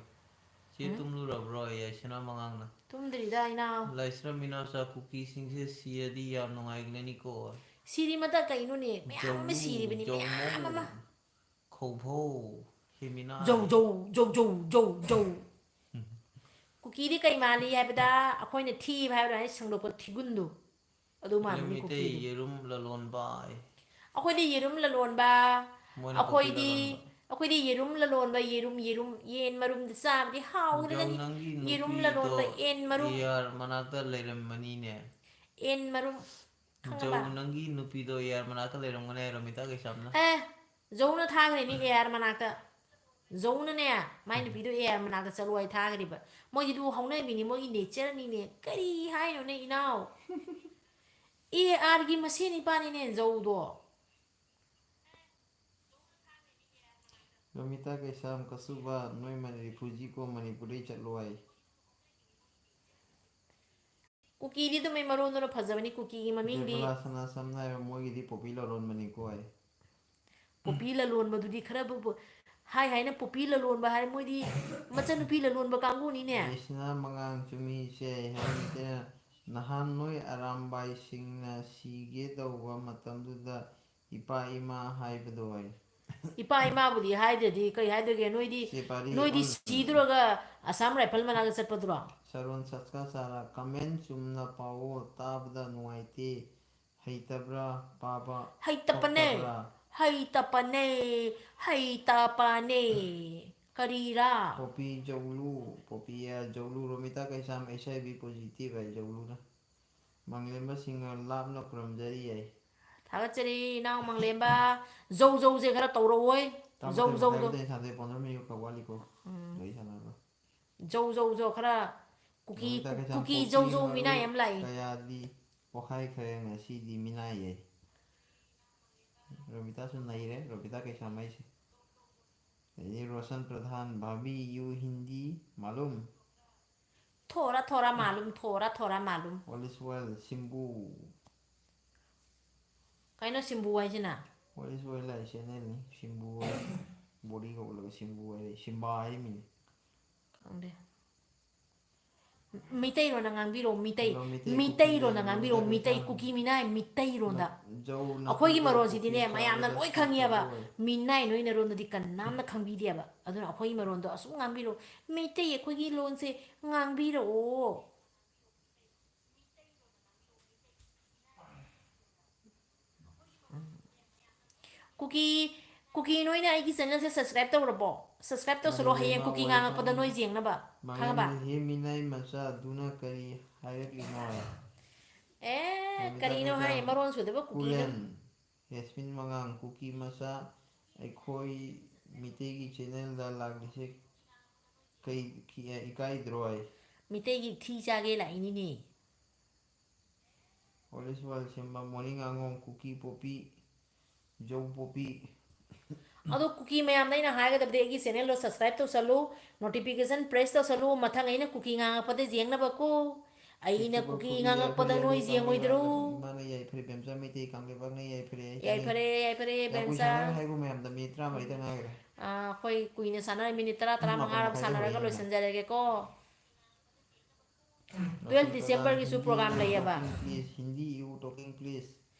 ꯆꯦ ꯎꯝ? ꯇꯨꯝꯂꯨꯔꯕ꯭ꯔꯣ? ꯌꯥꯏꯁꯅꯥ ꯃꯉꯥꯡꯅ꯫ ꯇꯨꯝꯗ꯭ꯔꯤꯗ ꯏꯅꯥꯎ꯫ ꯂꯥꯏꯁ꯭ꯔꯝ ꯏꯅꯥꯎꯆꯥ, ꯀꯨꯀꯤꯁꯤꯡꯁꯦ ꯁꯤꯔꯗꯤ ꯌꯥꯝ ꯅꯨꯡꯉꯥꯏꯒꯅꯤꯀꯣ꯫ ꯁꯤꯔꯤ ꯃꯇ ꯀꯩꯅꯣꯅꯦ? ꯃꯌꯥꯝ ꯑꯃ ꯖꯧ, ꯁꯤꯔꯤꯕꯅꯤ, ꯃꯌꯥꯝ ꯖꯧꯃꯧ, ꯑꯃ꯫ ꯈꯧꯚꯧ, ꯍꯦꯃꯤꯅꯥꯏ꯫ ꯖꯧ, ꯖꯧ, ꯖꯧ, ꯖꯧ, ꯖꯧ, ꯖꯧ꯫ ꯀꯨꯀꯤꯗꯤ ꯀꯩ ꯃꯥꯜꯂꯤ ꯍꯥꯏꯕꯗ, ꯑꯩꯈꯣꯏꯅ ꯊꯤꯕ ꯍꯥꯏꯕꯗ ꯁꯦꯡꯗꯣꯛꯄ ꯊꯤꯒꯨꯟꯗꯣ꯫ ꯑꯗꯨ ꯃꯥꯟꯕꯅꯤ ꯃꯤꯇꯩ ꯀꯨꯀꯤꯗꯤ꯫ ꯌꯦꯔꯨꯝ ꯂꯂꯣꯟꯕ꯫ ꯑꯩꯈꯣꯏꯗꯤ ꯌꯦꯔꯨꯝ ꯂꯂꯣꯟꯕ꯫ ꯃꯣꯏꯅ ꯀꯣꯐꯤ ꯑꯩꯈꯣꯏꯗꯤ, ꯂꯂꯣꯟꯕ꯫ ꯑꯩꯈꯣꯏꯗꯤ ꯌꯦꯔꯨꯝ ꯂꯂꯣꯟꯕ, ꯌꯦꯔꯨꯝ, ꯌꯦꯔꯨꯝ, ꯌꯦꯟ ꯃꯔꯨꯝꯗ ꯆꯥꯕꯗꯤ ꯍꯥꯎꯈ꯭ꯔꯒꯅꯤ꯫ ꯖꯧ ꯅꯪꯒꯤ ꯌꯦꯔꯨꯝ ꯅꯨꯄꯤꯗꯣ ꯂꯂꯣꯟꯕ, ꯌꯦꯟ ꯃꯔꯨꯝ꯫ ꯑꯦ ꯑꯥꯔ ꯃꯅꯥꯛꯇ ꯂꯩꯔꯝꯃꯅꯤꯅꯦ꯫ ꯌꯦꯟ ꯃꯔꯨꯝ꯫ ꯖꯧ ꯈꯪꯉꯕ? ꯅꯪꯒꯤ ꯅꯨꯄꯤꯗꯣ ꯑꯦ ꯑꯥꯔ ꯃꯅꯥꯛꯇ ꯂꯩꯔꯝꯒꯅꯤ ꯍꯥꯏ ꯔꯣꯃꯤꯇꯥ ꯀꯩꯁꯥꯝꯅ꯫ ꯑꯦ, ꯖꯧꯅ ꯊꯥꯈ꯭ꯔꯤꯅꯤ ꯑꯦ ꯑꯥꯔ ꯃꯅꯥꯛꯇ꯫ ꯖꯧꯅꯅꯦ, ꯃꯥꯏ ꯅꯨꯄꯤꯗꯣ ꯑꯦ ꯑꯥꯔ ꯃꯅꯥꯛꯇ ꯆꯠꯂꯣ ꯍꯥꯏ ꯊꯥꯈ꯭ꯔꯤꯕ꯫ ꯃꯣꯏꯗꯤ ꯑꯗꯨ ꯍꯧꯅꯕꯤꯅꯤ, ꯃꯣꯏꯒꯤ ꯅꯦꯆꯔꯅꯤꯅꯦ꯫ ꯀꯔꯤ ꯍꯥꯏꯅꯣꯅꯦ ꯏꯅꯥꯎ? ꯑꯦ ꯑꯥꯔꯒꯤ ꯃꯁꯦꯟ ꯅꯤꯄꯥꯅꯤꯅꯦ ꯖꯧꯗꯣ꯫ ꯔꯣꯃꯤꯇꯥ ꯀꯩꯁꯥꯝ ꯀꯁꯨꯕ, ꯅꯣꯏ ꯃꯅꯤ-, ꯔꯤꯐ꯭ꯌꯨꯖꯤ ꯀꯣ ꯃꯅꯤꯄꯨꯔꯗꯩ ꯆꯠꯂꯣ ꯍꯥꯏ꯫ ꯀꯨꯀꯤꯗꯤ ꯑꯗꯨꯝ ꯑꯩ ꯃꯔꯣꯟꯗꯨꯅ ꯐꯖꯕꯅꯤ, ꯀꯨꯀꯤꯒꯤ ꯃꯃꯤꯡꯗꯤ꯫ ꯗꯦꯕꯂꯥ ꯁꯅꯥꯁꯝꯅ ꯍꯥꯏꯕ ꯃꯣꯏꯒꯤꯗꯤ ꯄꯣꯄꯤ ꯂꯂꯣꯟꯕꯅꯤꯀꯣ ꯍꯥꯏ꯫ ꯄꯣꯄꯤ ꯂꯂꯣꯟꯕꯗꯨꯗꯤ ꯈꯔꯕꯨ ꯄꯨ-, ꯍꯥꯏ ꯍꯥꯏꯅ ꯄꯣꯄꯤ ꯂꯂꯣꯟꯕ ꯍꯥꯏ, ꯃꯣꯏꯗꯤ ꯃꯆꯟꯅꯨꯄꯤ ꯂꯂꯣꯟꯕ ꯀꯥꯡꯕꯨꯅꯤꯅꯦ꯫ ꯌꯥꯏꯁꯅꯥ ꯃꯉꯥꯡ ꯆꯨꯝꯃꯤ ꯏꯆꯦ, ꯍꯥꯏ ꯃꯤꯇꯩꯅ ꯅꯍꯥꯟ ꯅꯣꯏ ꯑꯔꯥꯝꯕꯥꯏꯁꯤꯡꯅ ꯁꯤꯒꯦ ꯇꯧꯕ ꯃꯇꯝꯗꯨꯗ ꯏꯄꯥ ꯏꯃꯥ ꯍꯥꯏꯕꯗꯣ ꯑꯩ꯫ ꯏꯄꯥ ꯏꯃꯥꯕꯨꯗꯤ ꯍꯥꯏꯗ꯭ꯔꯗꯤ ꯀꯩ ꯍꯥꯏꯗꯣꯏꯒꯦ? ꯅꯣꯏꯗꯤ, ꯆꯦ ꯄꯥꯔꯤ ꯅꯣꯏꯗꯤ ꯑꯣꯟ ꯁꯤꯗꯨꯔꯒ ꯑꯁꯥꯝ ꯔꯥꯏꯐꯜ ꯃꯅꯥꯛꯇ ꯆꯠꯄꯗꯨꯔꯣ? ꯁꯔꯣꯟ ꯁꯠꯀꯥ ꯆꯥꯔꯥ ꯀꯃꯦꯟ ꯆꯨꯝꯅ ꯄꯥꯎꯑꯣ, ꯇꯥꯕꯗ ꯅꯨꯡꯉꯥꯏꯇꯦ꯫ ꯍꯩꯇꯕ꯭ꯔꯥ ꯄꯥꯕ? ꯍꯩꯇꯄꯅꯦ꯫ ꯊꯣꯛꯇꯕ꯭ꯔꯥ? ꯍꯩꯇꯄꯅꯦ꯫ ꯍꯩꯇꯄꯅꯦ꯫ ꯀꯔꯤꯔꯥ? ꯄꯣꯄꯤ ꯖꯧꯂꯨ, ꯄꯣꯄꯤ ꯑꯦ ꯖꯧꯂꯨ, ꯔꯣꯃꯤꯇꯥ ꯀꯩꯁꯥꯝ, ꯑꯩꯁ ꯑꯥꯏ ꯚꯤ ꯄꯣꯖꯤꯇꯤꯚ ꯍꯥꯏ ꯖꯧꯂꯨꯅ꯫ ꯃꯪꯂꯦꯝꯕ ꯁꯤꯡꯅ ꯂꯥꯞꯅ ꯈꯨꯔꯨꯝꯖꯔꯤ ꯍꯥꯏ꯫ ꯊꯥꯒꯠꯆꯔꯤ ꯏꯅꯥꯎ ꯃꯪꯂꯦꯝꯕ꯫ ꯖꯧ ꯖꯧꯁꯦ ꯈꯔ ꯇꯧꯔꯛꯑꯣꯏ꯫ ꯇꯔꯥꯃꯥꯊꯣꯏ ꯖꯧ ꯖꯧꯗꯣ꯫ ꯃꯈꯥꯏꯕꯨꯗꯤ ꯑꯩ ꯁꯥꯟꯅꯗꯣꯏ, ꯄꯣꯟꯗ꯭ꯔꯣ ꯃꯤꯅꯤꯠ ꯈꯛ ꯋꯥꯠꯂꯤꯀꯣ꯫ ꯂꯣꯏ ꯁꯥꯟꯅꯔꯣ꯫ ꯖꯧ ꯖꯧ ꯖꯧ ꯈꯔ ꯀꯨꯀꯤ, ꯔꯣꯃꯤꯇꯥ ꯀꯩꯁꯥꯝ, ꯀꯨꯀꯤ ꯄꯣꯄꯤ ꯖꯧ ꯖꯧ ꯃꯔꯨ ꯃꯤꯅꯥꯏ ꯑꯃ ꯂꯥꯛꯏ꯫ ꯀꯌꯥꯗꯤ ꯄꯣꯛꯈꯥꯏꯈ꯭ꯔꯦ ꯉꯁꯤꯗꯤ ꯃꯤꯅꯥꯏꯌꯦ꯫ ꯔꯣꯃꯤꯇꯥꯁꯨ ꯅꯩꯔꯦ, ꯔꯣꯃꯤꯇꯥ ꯀꯩꯁꯥꯝ ꯍꯥꯏꯁꯦ꯫ ꯑꯗꯩꯗꯤ ꯔꯣꯁꯟ ꯄ꯭ꯔꯙꯥꯟ, ꯚꯥꯕꯤ ꯌꯨ ꯍꯤꯟꯗꯤ ꯃꯥꯂꯨꯝ꯫ ꯊꯣꯔꯥ ꯊꯣꯔꯥ ꯃꯥꯂꯨꯝ, ꯊꯣꯔꯥ ꯊꯣꯔꯥ ꯃꯥꯂꯨꯝ꯫ All is well, ꯁꯤꯝꯕꯨ꯫ ꯀꯩꯅꯣ ꯁꯤꯝꯕꯨ ꯍꯥꯏꯁꯤꯅ? All is well ꯍꯥꯏ ꯆꯦꯅꯦꯜꯅꯤ, ꯁꯤꯝꯕꯨ ꯍꯥꯏ꯫ ꯕꯣꯗꯤꯒ ꯎꯠꯂꯒ ꯁꯤꯝꯕꯨ ꯍꯥꯏꯔꯦ, ꯁꯤꯝꯕꯥ ꯍꯥꯏꯔꯤꯃꯤꯅꯦ꯫ ꯈꯪꯗꯦ꯫ ꯃꯤꯇꯩꯔꯣꯟꯗ ꯉꯥꯡꯕꯤꯔꯣ, ꯃꯤꯇꯩ꯫ ꯍꯜꯂꯣ, ꯃꯤꯇꯩ, ꯃꯤꯇꯩꯔꯣꯟꯗ ꯀꯨꯀꯤ, ꯉꯥꯡꯕꯤꯔꯣ, ꯃꯤꯇꯩ, ꯀꯩꯁꯥꯝ꯫ ꯀꯨꯀꯤ ꯃꯤꯅꯥꯏ, ꯃꯤꯇꯩꯔꯣꯟꯗ꯫ ꯖꯧ ꯅꯥꯄꯤ ꯑꯩꯈꯣꯏꯒꯤ ꯀꯣ, ꯃꯔꯣꯟꯁꯤꯗꯤꯅꯦ ꯀꯨꯀꯤ ꯃꯌꯥꯝꯅ ꯁꯥꯕꯗ ꯂꯣꯏ ꯀꯨꯀꯤ ꯈꯪꯉꯦꯕ꯫ ꯁꯥꯕ ꯑꯣꯏ꯫ ꯃꯤꯅꯥꯏ ꯅꯣꯏ ꯅꯔꯣꯟꯗꯗꯤ ꯀꯅꯥꯝꯅ ꯈꯪꯕꯤꯗꯦꯕ꯫ ꯑꯗꯨꯅ ꯑꯩꯈꯣꯏꯒꯤ ꯃꯔꯣꯟꯗꯣ ꯑꯁꯨꯝ ꯉꯥꯡꯕꯤꯔꯣ꯫ ꯃꯤꯇꯩ ꯑꯩꯈꯣꯏꯒꯤ ꯂꯣꯟꯁꯦ ꯉꯥꯡꯕꯤꯔꯛꯑꯣ꯫ ꯀꯨꯀꯤ, ꯀꯨꯀꯤ ꯅꯣꯏꯅ ꯑꯩꯒꯤ ꯆꯦꯅꯦꯜꯁꯦ subscribe ꯇꯧꯔꯕꯣ? Subscribe ꯇꯧꯁꯜꯂꯣ, ꯍꯌꯦꯡ ꯃꯥꯂꯦꯝꯕ ꯀꯨꯀꯤ welcome꯫ ꯉꯥꯡꯉꯛꯄꯗ ꯅꯣꯏ ꯌꯦꯡꯅꯕ꯫ ꯈꯪꯉꯕ? ꯃꯥꯂꯦꯝꯕ, ꯍꯦ ꯃꯤꯅꯥꯏ ꯃꯆꯥ, ꯑꯗꯨꯅ ꯀꯔꯤ ꯍꯥꯏꯔꯛꯂꯤꯅꯣ? ꯑꯦ, ꯔꯣꯃꯤꯇꯥ ꯀꯔꯤꯅꯣ ꯍꯥꯏ? ꯀꯩꯁꯥꯝ, ꯃꯔꯣꯟ ꯁꯨꯗꯕ ꯀꯨꯀꯤꯅ꯫ ꯀꯨꯂꯦꯟ, ꯌꯥꯁꯃꯤꯟ ꯃꯉꯥꯡ, ꯀꯨꯀꯤ ꯃꯆꯥ, ꯑꯩꯈꯣꯏ ꯃꯤꯇꯩꯒꯤ ꯆꯦꯅꯦꯜꯗ ꯂꯥꯛꯂꯤꯁꯦ ꯀꯩ, ꯀꯤ-, ꯏꯀꯥꯏꯗ꯭ꯔꯣ ꯑꯩ? ꯃꯤꯇꯩꯒꯤ ꯊꯤ ꯆꯥꯒꯦ ꯂꯥꯛꯏꯅꯤꯅꯦ꯫ All is well, ꯁꯦꯝꯕ, ꯃꯣꯔꯅꯤꯡ ꯑꯉꯣꯝ, ꯀꯨꯀꯤ ꯄꯣꯄꯤ, ꯖꯧ ꯄꯣꯄꯤ꯫ ꯑꯗꯣ ꯀꯨꯀꯤ ꯃꯌꯥꯝꯗ ꯑꯩꯅ ꯍꯥꯏꯒꯗꯕꯗꯤ ꯑꯩꯒꯤ ꯆꯦꯅꯦꯜꯗꯣ subscribe ꯇꯧꯁꯜꯂꯨ, notification press ꯇꯧꯁꯜꯂꯨ, ꯃꯊꯪ ꯑꯩꯅ ꯀꯨꯀꯤ ꯉꯥꯡꯉꯛꯄꯗ ꯌꯦꯡꯅꯕꯀꯣ꯫ ꯑꯩꯅ ꯐꯦꯁꯕꯨꯛ ꯀꯨꯀꯤ ꯀꯨꯀꯤ ꯉꯥꯡꯉꯛꯄꯗ ꯌꯥꯏꯐꯔꯦ, ꯅꯣꯏ ꯔꯣꯃꯤꯇꯥ ꯌꯦꯡꯉꯣꯏꯗ꯭ꯔꯣ? ꯃꯩꯔꯥ, ꯏꯃꯥꯅ ꯌꯥꯏꯐꯔꯦ, ꯕꯦꯝꯆꯥ ꯃꯩꯇꯩ ꯀꯥꯡꯂꯦꯄꯥꯛꯅ ꯌꯥꯏꯐꯔꯦ, ꯑꯩ ꯆꯥꯅꯤꯡꯉꯤ꯫ ꯌꯥꯏꯐꯔꯦ, ꯌꯥꯏꯐꯔꯦ, ꯌꯥꯝ ꯀꯨꯏ ꯕꯦꯝꯆꯥ꯫ ꯁꯥꯟꯅꯔꯣꯏ, ꯍꯥꯏꯒꯨꯝ ꯃꯌꯥꯝꯗ ꯃꯤꯅꯤꯠ ꯇꯔꯥꯃꯔꯤꯗ ꯉꯥꯏꯈ꯭ꯔꯦ꯫ ꯑꯥ, ꯑꯩꯈꯣꯏ ꯀꯨꯏꯅ ꯁꯥꯟꯅꯔꯣꯏ, ꯃꯤꯅꯤꯠ ꯇꯔꯥ, ꯄꯨꯡ ꯃꯥꯄꯟ ꯇꯔꯥꯃꯉꯥꯔꯣꯝ ꯃꯈꯥꯏꯗ ꯁꯥꯟꯅꯔꯒ ꯂꯣꯏꯔꯦ꯫ ꯂꯣꯏꯁꯤꯟꯖꯔꯒꯦꯀꯣ꯫ Twelve December ꯒꯤꯁꯨ program ꯂꯩꯌꯦꯕ꯫ Please, Hindi you talking please.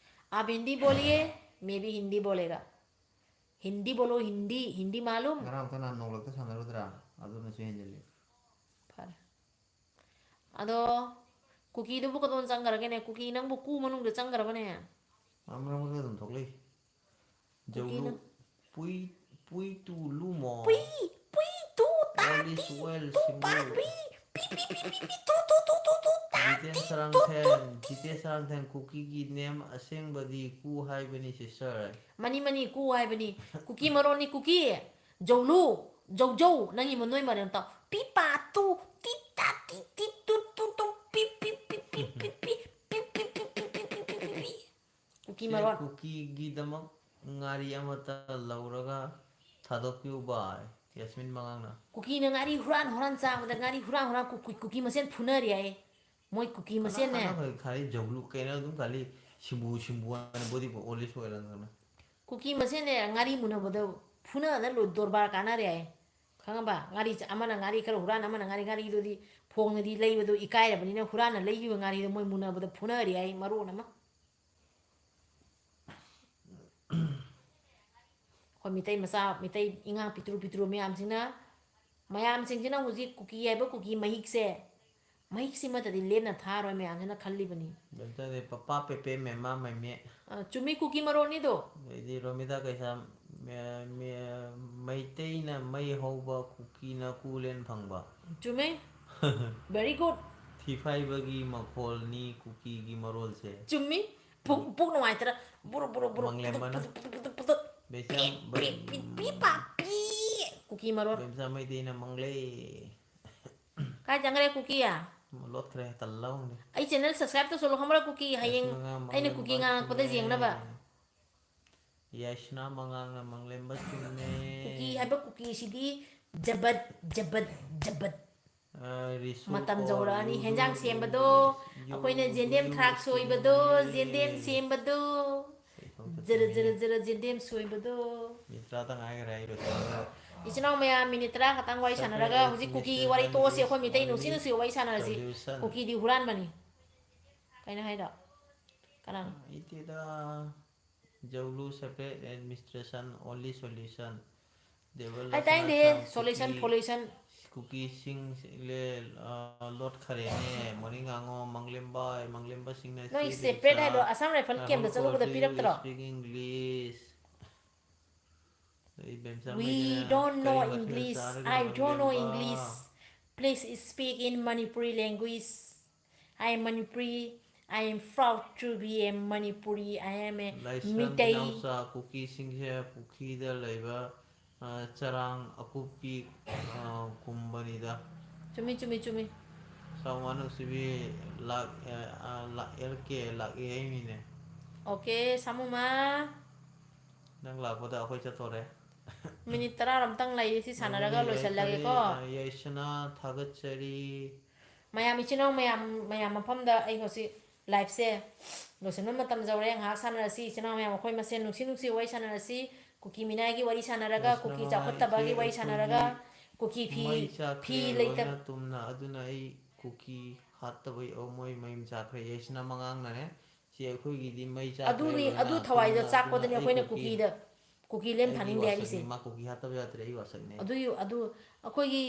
आप हिंदी बोलिए, मैं भी हिंदी बोलेगा। हिंदी बोलो, हिंदी, हिंदी मालूम? ꯉꯔꯥꯡ ꯃꯊꯪ ꯅꯍꯥꯟ ꯅꯣꯡꯂꯛꯇ ꯁꯥꯟꯅꯔꯨꯗ꯭ꯔꯥ? ꯑꯗꯨꯅꯁꯨ ꯍꯦꯟꯖꯤꯜꯂꯤ꯫ ꯐꯔꯦ꯫ ꯑꯗꯣ ꯀꯨꯀꯤꯗꯨꯕꯨ ꯀꯗꯣꯝ ꯆꯪꯈ꯭ꯔꯒꯦꯅꯦ? ꯀꯨꯀꯤ ꯅꯪꯕꯨ ꯀꯨ ꯃꯅꯨꯡꯗ ꯆꯪꯈ꯭ꯔꯕꯅꯦ? ꯃꯔꯛ ꯃꯔꯛꯇ ꯑꯗꯨꯝ ꯊꯣꯛꯂꯛꯏ꯫ ꯖꯧꯂꯨ꯫ ꯀꯨꯀꯤꯅ꯫ ꯄꯨꯏ ꯄꯨꯏ ꯇꯨ ꯂꯨꯃꯣ꯫ ꯄꯨꯏ ꯄꯨꯏ ꯇꯨ ꯇꯥ All is ꯇꯤ well, ꯇꯨ ꯁꯤꯃꯨ꯫ ꯄꯥ ꯄꯤ ꯄꯤ ꯄꯤ ꯄꯤ ꯄꯤ ꯄꯤ ꯇꯨ ꯇꯨ ꯇꯨ ꯇꯨ ꯇꯨ ꯇꯥ ꯖꯤꯇꯦꯟ ꯇꯤ ꯇꯨ ꯇꯨ ꯁꯔꯥꯡꯊꯦꯟ, ꯇꯤ꯫ ꯖꯤꯇꯦꯟ ꯁꯔꯥꯡꯊꯦꯟ, ꯀꯨꯀꯤꯒꯤ name ꯑꯁꯦꯡꯕꯗꯤ ꯀꯨ ꯍꯥꯏꯕꯅꯤ sister꯫ ꯃꯅꯤ ꯃꯅꯤ ꯀꯨ ꯍꯥꯏꯕꯅꯤ꯫ ꯀꯨꯀꯤ ꯃꯔꯣꯟꯅꯤ ꯀꯨꯀꯤ꯫ ꯖꯧꯂꯨ꯫ ꯖꯧꯖꯧ꯫ ꯅꯪꯒꯤ ꯃꯅꯣꯏ ꯃꯔꯦꯟ ꯇꯥꯎ꯫ ꯄꯤ ꯄꯥ ꯇꯨ ꯇꯤ ꯇꯥ ꯇꯤ ꯇꯤ ꯇꯨ ꯇꯨ ꯇꯨ ꯄꯤ ꯄꯤ ꯄꯤ ꯄꯤ ꯄꯤ ꯄꯤ ꯄꯤ ꯄꯤ ꯄꯤ ꯄꯤ ꯄꯤ ꯄꯤ ꯄꯤ ꯄꯤ꯫ ꯀꯨꯀꯤ ꯆꯦ ꯃꯔꯣꯟ꯫ ꯀꯨꯀꯤꯒꯤꯗꯃꯛ ꯉꯥꯔꯤ ꯑꯃꯇ ꯂꯧꯔꯒ ꯊꯥꯗꯣꯛꯄꯤꯌꯨ by ꯌꯥꯁꯃꯤꯟ ꯃꯉꯥꯡꯅ꯫ ꯀꯨꯀꯤꯅ ꯉꯥꯔꯤ ꯍꯨꯔꯥꯟ ꯍꯨꯔꯥꯟ ꯆꯥꯕꯗ ꯉꯥꯔꯤ ꯍꯨꯔꯥꯟ ꯍꯨꯔꯥꯟ ꯀꯨ-, ꯀꯨ-, ꯀꯨꯀꯤ ꯃꯁꯦꯟ ꯐꯨꯅꯔꯦ ꯍꯥꯏꯌꯦ꯫ ꯃꯣꯏ ꯀꯨꯀꯤ ꯀꯅꯥ ꯃꯁꯦꯟꯅꯦ꯫ ꯀꯅꯥ ꯈꯣꯏ ꯈꯥꯂꯤ ꯖꯧꯂꯨ ꯀꯩꯅꯣ ꯑꯗꯨꯝ ꯈꯥꯂꯤ ꯁꯤꯝꯕꯨ ꯁꯤꯝꯕꯨ ꯍꯥꯏꯅ body ꯑꯣꯜꯂꯤ ꯁꯣꯏꯔ ꯅꯪꯅ꯫ ꯀꯨꯀꯤ ꯃꯁꯦꯟꯅꯦ ꯉꯥꯔꯤ ꯃꯨꯟꯅꯕꯗ ꯐꯨꯅꯗ ꯂꯣꯏ ꯗꯣꯔꯕꯥꯔ ꯀꯥꯟꯅꯔꯦ ꯍꯥꯏꯌꯦ꯫ ꯈꯪꯉꯕ? ꯉꯥꯔꯤ ꯆ-, ꯑꯃꯅ ꯉꯥꯔꯤ ꯈꯔ ꯍꯨꯔꯥꯟ, ꯑꯃꯅ ꯉꯥꯔꯤ, ꯉꯥꯔꯤꯗꯨꯗꯤ ꯐꯣꯡꯅꯗꯤ ꯂꯩꯕꯗꯣ ꯏꯀꯥꯏꯔꯕꯅꯤꯅ ꯍꯨꯔꯥꯟꯅ ꯂꯩꯈꯤꯕ ꯉꯥꯔꯤꯗꯣ ꯃꯣꯏ ꯃꯨꯟꯅꯕꯗ ꯐꯨꯅꯔꯦ ꯍꯥꯏ ꯃꯔꯣꯟ ꯑꯃ꯫ ꯑꯩꯈꯣꯏ ꯃꯤꯇꯩ ꯃꯆꯥ, ꯃꯤꯇꯩ ꯏꯉꯥ ꯄꯤꯛꯇ꯭ꯔꯨ ꯄꯤꯛꯇ꯭ꯔꯨ ꯃꯌꯥꯝꯁꯤꯅ, ꯃꯌꯥꯝꯁꯤꯡꯁꯤꯅ ꯍꯧꯖꯤꯛ ꯀꯨꯀꯤ ꯍꯥꯏꯕ ꯀꯨꯀꯤ ꯃꯍꯤꯛꯁꯦ, ꯃꯍꯤꯛꯁꯤꯃꯠꯇꯗꯤ ꯂꯦꯝꯅ ꯊꯥꯔꯣꯏ ꯃꯌꯥꯝꯁꯤꯅ ꯈꯜꯂꯤꯕꯅꯤ꯫ ꯕꯦꯝꯆꯥꯟꯗꯤ ꯄꯄꯥ ꯄꯦꯄꯦ ꯃꯦꯃꯥ ꯃꯦꯃꯦ꯫ ꯑ, ꯆꯨꯝꯃꯤ, ꯀꯨꯀꯤ ꯃꯔꯣꯟꯅꯤꯗꯣ꯫ ꯑꯗꯩꯗꯤ ꯔꯣꯃꯤꯇꯥ ꯀꯩꯁꯥꯝ, ꯃꯦ-, ꯃꯦ-, ꯃꯩꯇꯩꯅ ꯃꯩ ꯍꯧꯕ, ꯀꯨꯀꯤꯅ ꯀꯨꯂꯦꯟ ꯐꯪꯕ꯫ ꯆꯨꯝꯃꯦ꯫ Very good꯫ ꯊꯤꯐꯥꯏꯕꯒꯤ ꯃꯈꯣꯜꯅꯤ ꯀꯨꯀꯤꯒꯤ ꯃꯔꯣꯜꯁꯦ꯫ ꯆꯨꯝꯃꯤ꯫ ꯄꯨꯛ, ꯄꯨꯛ ꯅꯨꯡꯉꯥꯏꯇ꯭ꯔꯥ ꯕꯨꯔꯨ, ꯕꯨꯔꯨ, ꯕꯨꯔꯨ, ꯃꯪꯂꯦꯝ ꯄꯨꯗꯨꯛ, ꯃꯅꯥ꯫ ꯄꯨꯗꯨꯛ, ꯄꯨꯗꯨꯛ, ꯄꯨꯗꯨꯛ, ꯄꯨꯗꯨꯛ꯫ ꯕꯦꯝꯆꯥ-, ꯄꯤ, ꯄꯤ, ꯄꯤ, ꯄꯥ, ꯄꯤ꯫ ꯀꯨꯀꯤ ꯃꯔꯣꯟ꯫ ꯕꯦꯝꯆꯥ ꯃꯩꯇꯩꯅ ꯃꯪꯂꯦ꯫ ꯀꯥꯏ ꯆꯪꯈ꯭ꯔꯦ ꯀꯨꯀꯤ? ꯂꯣꯠꯈ꯭ꯔꯦ, ꯇꯜꯂ ꯈꯪꯗꯦ꯫ ꯑꯩ channel subscribe ꯇꯧꯁꯜꯂꯣ ꯈꯪꯕ꯭ꯔꯥ ꯀꯨꯀꯤ? ꯍꯌꯦꯡ ꯌꯥꯏꯁꯅꯥ ꯑꯩꯅ ꯃꯪꯂꯦꯝꯕ ꯀꯨꯀꯤ ꯉꯥꯡꯉꯛꯄꯗ ꯆꯨꯝꯃꯦ꯫ ꯌꯦꯡꯅꯕ꯫ ꯌꯥꯏꯁꯅꯥ ꯃꯉꯥꯡꯅ ꯃꯪꯂꯦꯝꯕ ꯆꯨꯝꯃꯦ꯫ ꯀꯨꯀꯤ ꯍꯥꯏꯕ ꯀꯨꯀꯤꯁꯤꯗꯤ ꯖꯕꯠ, ꯖꯕꯠ, ꯖꯕꯠ꯫ ꯑ, ꯔꯤꯁꯨ ꯃꯇꯝ ꯀꯣ, ꯌꯧꯔꯛꯑꯅꯤ꯫ ꯌꯨ, ꯍꯦꯟꯖꯥꯡ ꯌꯨ, ꯁꯦꯝꯕꯗꯣ, ꯌꯨ, ꯌꯨ, ꯑꯩꯈꯣꯏꯅ ꯌꯨ, ꯖꯦꯟꯗꯦꯝ ꯌꯨ, ꯊ꯭ꯔꯥꯛ ꯁꯣꯏꯕꯗꯣ, ꯆꯨꯝꯃꯦ꯫ ꯖꯦꯟꯗꯦꯝ ꯁꯦꯝꯕꯗꯣ꯫ ꯀꯩ ꯊꯕꯛ ꯖꯔ, ꯆꯠꯇꯣꯏꯅꯣ? ꯖꯔ, ꯖꯔ ꯖꯦꯟꯗꯦꯝ ꯁꯣꯏꯕꯗꯣ꯫ ꯃꯤꯅꯤꯠ ꯇꯔꯥꯇ ꯉꯥꯏꯈ꯭ꯔꯦ ꯑꯩ ꯂꯣꯏꯁꯤꯜꯂꯒ꯫ ꯏꯆꯤꯟ ꯏꯅꯥꯎ ꯃꯌꯥꯝ, ꯃꯤꯅꯤꯠ ꯇꯔꯥ ꯈꯛꯇꯪ ꯋꯥꯔꯤ ꯁꯥꯟꯅꯔꯒ, ꯍꯧꯖꯤꯛ ꯀꯨꯀꯤꯒꯤ ꯋꯥꯔꯤ ꯇꯣꯛꯑꯁꯤ꯫ ꯑꯩꯈꯣꯏ ꯃꯤꯇꯩ ꯅꯨꯡꯁꯤ ꯅꯨꯡꯁꯤ ꯋꯥꯔꯤ ꯁꯥꯟꯅꯔꯁꯤ꯫ Solution. ꯀꯨꯀꯤꯗꯤ ꯍꯨꯔꯥꯟꯕꯅꯤ꯫ ꯀꯩꯅꯣ ꯍꯥꯏꯗꯣ? ꯀꯅꯥꯅꯣ? ꯏꯇꯦꯗ, ꯖꯧꯂꯨ separate administration, only solution. ꯑꯩ ꯇꯥꯏꯅꯤꯡꯗꯦꯍꯦ, solution, solution. ꯀꯨꯀꯤꯁꯤꯡ ꯂꯦ-, ꯑ, ꯂꯣꯠꯈꯔꯦꯅꯦ꯫ ꯃꯣꯔꯅꯤꯡ ꯉꯥꯉꯣꯝ, ꯃꯪꯂꯦꯝꯕꯥꯏ, ꯃꯪꯂꯦꯝꯕ ꯁꯤꯡꯅ ꯅꯣꯏ ꯁꯤ separate ꯍꯥꯏꯗꯣ ꯑꯁꯥꯝ ꯔꯥꯏꯐꯜ ꯀꯦꯝꯗ ꯆꯠꯂꯨꯕꯗ ꯄꯤꯔꯛꯇ꯭ꯔꯣ? Speak English. ꯑꯩ ꯕꯦꯝꯆꯥ We ꯃꯩꯗꯅ don't know ꯀꯔꯤ ꯃꯊꯦꯜ English. ꯆꯥꯔꯒꯦ I don't know ꯃꯪꯂꯦꯝꯕ? English. Please speak in Manipuri language. I am Manipuri. I am proud to be a Manipuri. I am a ꯂꯥꯏꯁ꯭ꯔꯝ ꯃꯤꯇꯩ꯫ ꯏꯅꯥꯎꯆꯥ, ꯀꯨꯀꯤꯁꯤꯡꯁꯦ ꯄꯨꯈ꯭ꯔꯤꯗ ꯂꯩꯕ, ꯑ, ꯆꯔꯥꯡ ꯑꯀꯨꯞꯄꯤ, ꯑ, ꯀꯨꯝꯕꯅꯤꯗ꯫ ꯆꯨꯝꯃꯤ, ꯆꯨꯝꯃꯤ, ꯆꯨꯝꯃꯤ꯫ ꯁꯥꯃꯨꯃꯥ ꯅꯨꯡꯁꯤꯕꯤ ꯂꯥꯛ, ꯑ, ꯑ, ꯂꯥꯛ, ꯑꯦꯜ ꯀꯦ ꯂꯥꯛꯑꯦ ꯍꯥꯏꯃꯤꯅꯦ꯫ Okay, ꯁꯥꯃꯨꯃꯥ꯫ ꯅꯪ ꯂꯥꯛꯄꯗ ꯑꯩꯈꯣꯏ ꯆꯠꯇꯣꯔꯦ꯫ ꯃꯤꯅꯤꯠ ꯇꯔꯥ ꯑꯃꯇꯪ ꯂꯩꯔꯤ, ꯁꯤ ꯁꯥꯟꯅꯔꯒ ꯑꯗꯨꯅ ꯂꯣꯏꯁꯤꯜꯂꯒꯦꯀꯣ꯫ ꯌꯥꯏꯐꯔꯦ, ꯑ, ꯌꯥꯏꯁꯅꯥ, ꯊꯥꯒꯠꯆꯔꯤ꯫ ꯃꯌꯥꯝ, ꯏꯆꯤꯟ ꯏꯅꯥꯎ ꯃꯌꯥꯝ, ꯃꯌꯥꯝ ꯃꯐꯝꯗ ꯑꯩ ꯍꯧꯖꯤꯛ liveꯁꯦ ꯂꯣꯏꯁꯤꯟꯕ ꯃꯇꯝ ꯌꯧꯔꯦ꯫ ꯉꯥꯏꯍꯥꯛ ꯁꯥꯟꯅꯔꯁꯤ, ꯏꯆꯤꯟ ꯏꯅꯥꯎ ꯃꯌꯥꯝ, ꯑꯩꯈꯣꯏ ꯃꯁꯦꯟ ꯅꯨꯡꯁꯤ ꯅꯨꯡꯁꯤ ꯋꯥꯔꯤ ꯁꯥꯟꯅꯔꯁꯤ꯫ ꯀꯨꯀꯤ ꯃꯤꯅꯥꯏꯒꯤ ꯋꯥꯔꯤ ꯁꯥꯟꯅꯔꯒ, ꯌꯥꯏꯁꯅꯥ ꯀꯨꯀꯤ ꯃꯃꯥ, ꯆꯥꯎꯈꯠꯇꯕꯒꯤ ꯏꯆꯦ, ꯋꯥꯔꯤ ꯁꯥꯟꯅꯔꯒ, ꯑꯩꯈꯣꯏꯒꯤ ꯀꯨꯀꯤ ꯐꯤ, ꯃꯩ ꯆꯥꯛꯈ꯭ꯔꯦ ꯐꯤ ꯂꯩꯇꯕ꯫ ꯂꯣꯏꯅ ꯇꯨꯝꯅ, ꯑꯗꯨꯅ ꯑꯩ ꯀꯨꯀꯤ ꯍꯥꯠꯇꯕ ꯌꯥꯎ-, ꯃꯣꯏ ꯃꯌꯨꯝ ꯆꯥꯛꯈ꯭ꯔꯦ꯫ ꯌꯥꯏꯁꯅꯥ ꯃꯉꯥꯡꯅꯅꯦ, ꯁꯤ ꯑꯩꯈꯣꯏꯒꯤꯗꯤ ꯃꯩ ꯆꯥꯛꯈ꯭ꯔꯦ ꯑꯗꯨꯅꯤ, ꯂꯣꯏꯅ ꯑꯗꯨ ꯊꯋꯥꯏꯗꯣ ꯇꯨꯝꯅ, ꯑꯗꯨꯅ ꯆꯥꯛꯄꯗꯅꯤ ꯑꯩ ꯑꯩꯈꯣꯏꯅ ꯀꯨꯀꯤ, ꯀꯨꯀꯤꯗ, ꯀꯨꯀꯤ ꯂꯦꯝ ꯑꯩꯒꯤ ꯊꯥꯅꯤꯡꯗꯦ ꯋꯥꯁꯛꯅꯤ, ꯍꯥꯏꯔꯤꯁꯦ꯫ ꯃꯥ ꯀꯨꯀꯤ ꯍꯥꯠꯇꯕ ꯌꯥꯗ꯭ꯔꯦ, ꯑꯩꯒꯤ ꯋꯥꯁꯛꯅꯦ꯫ ꯑꯗꯨꯒꯤ, ꯑꯗꯨ ꯑꯩꯈꯣꯏꯒꯤ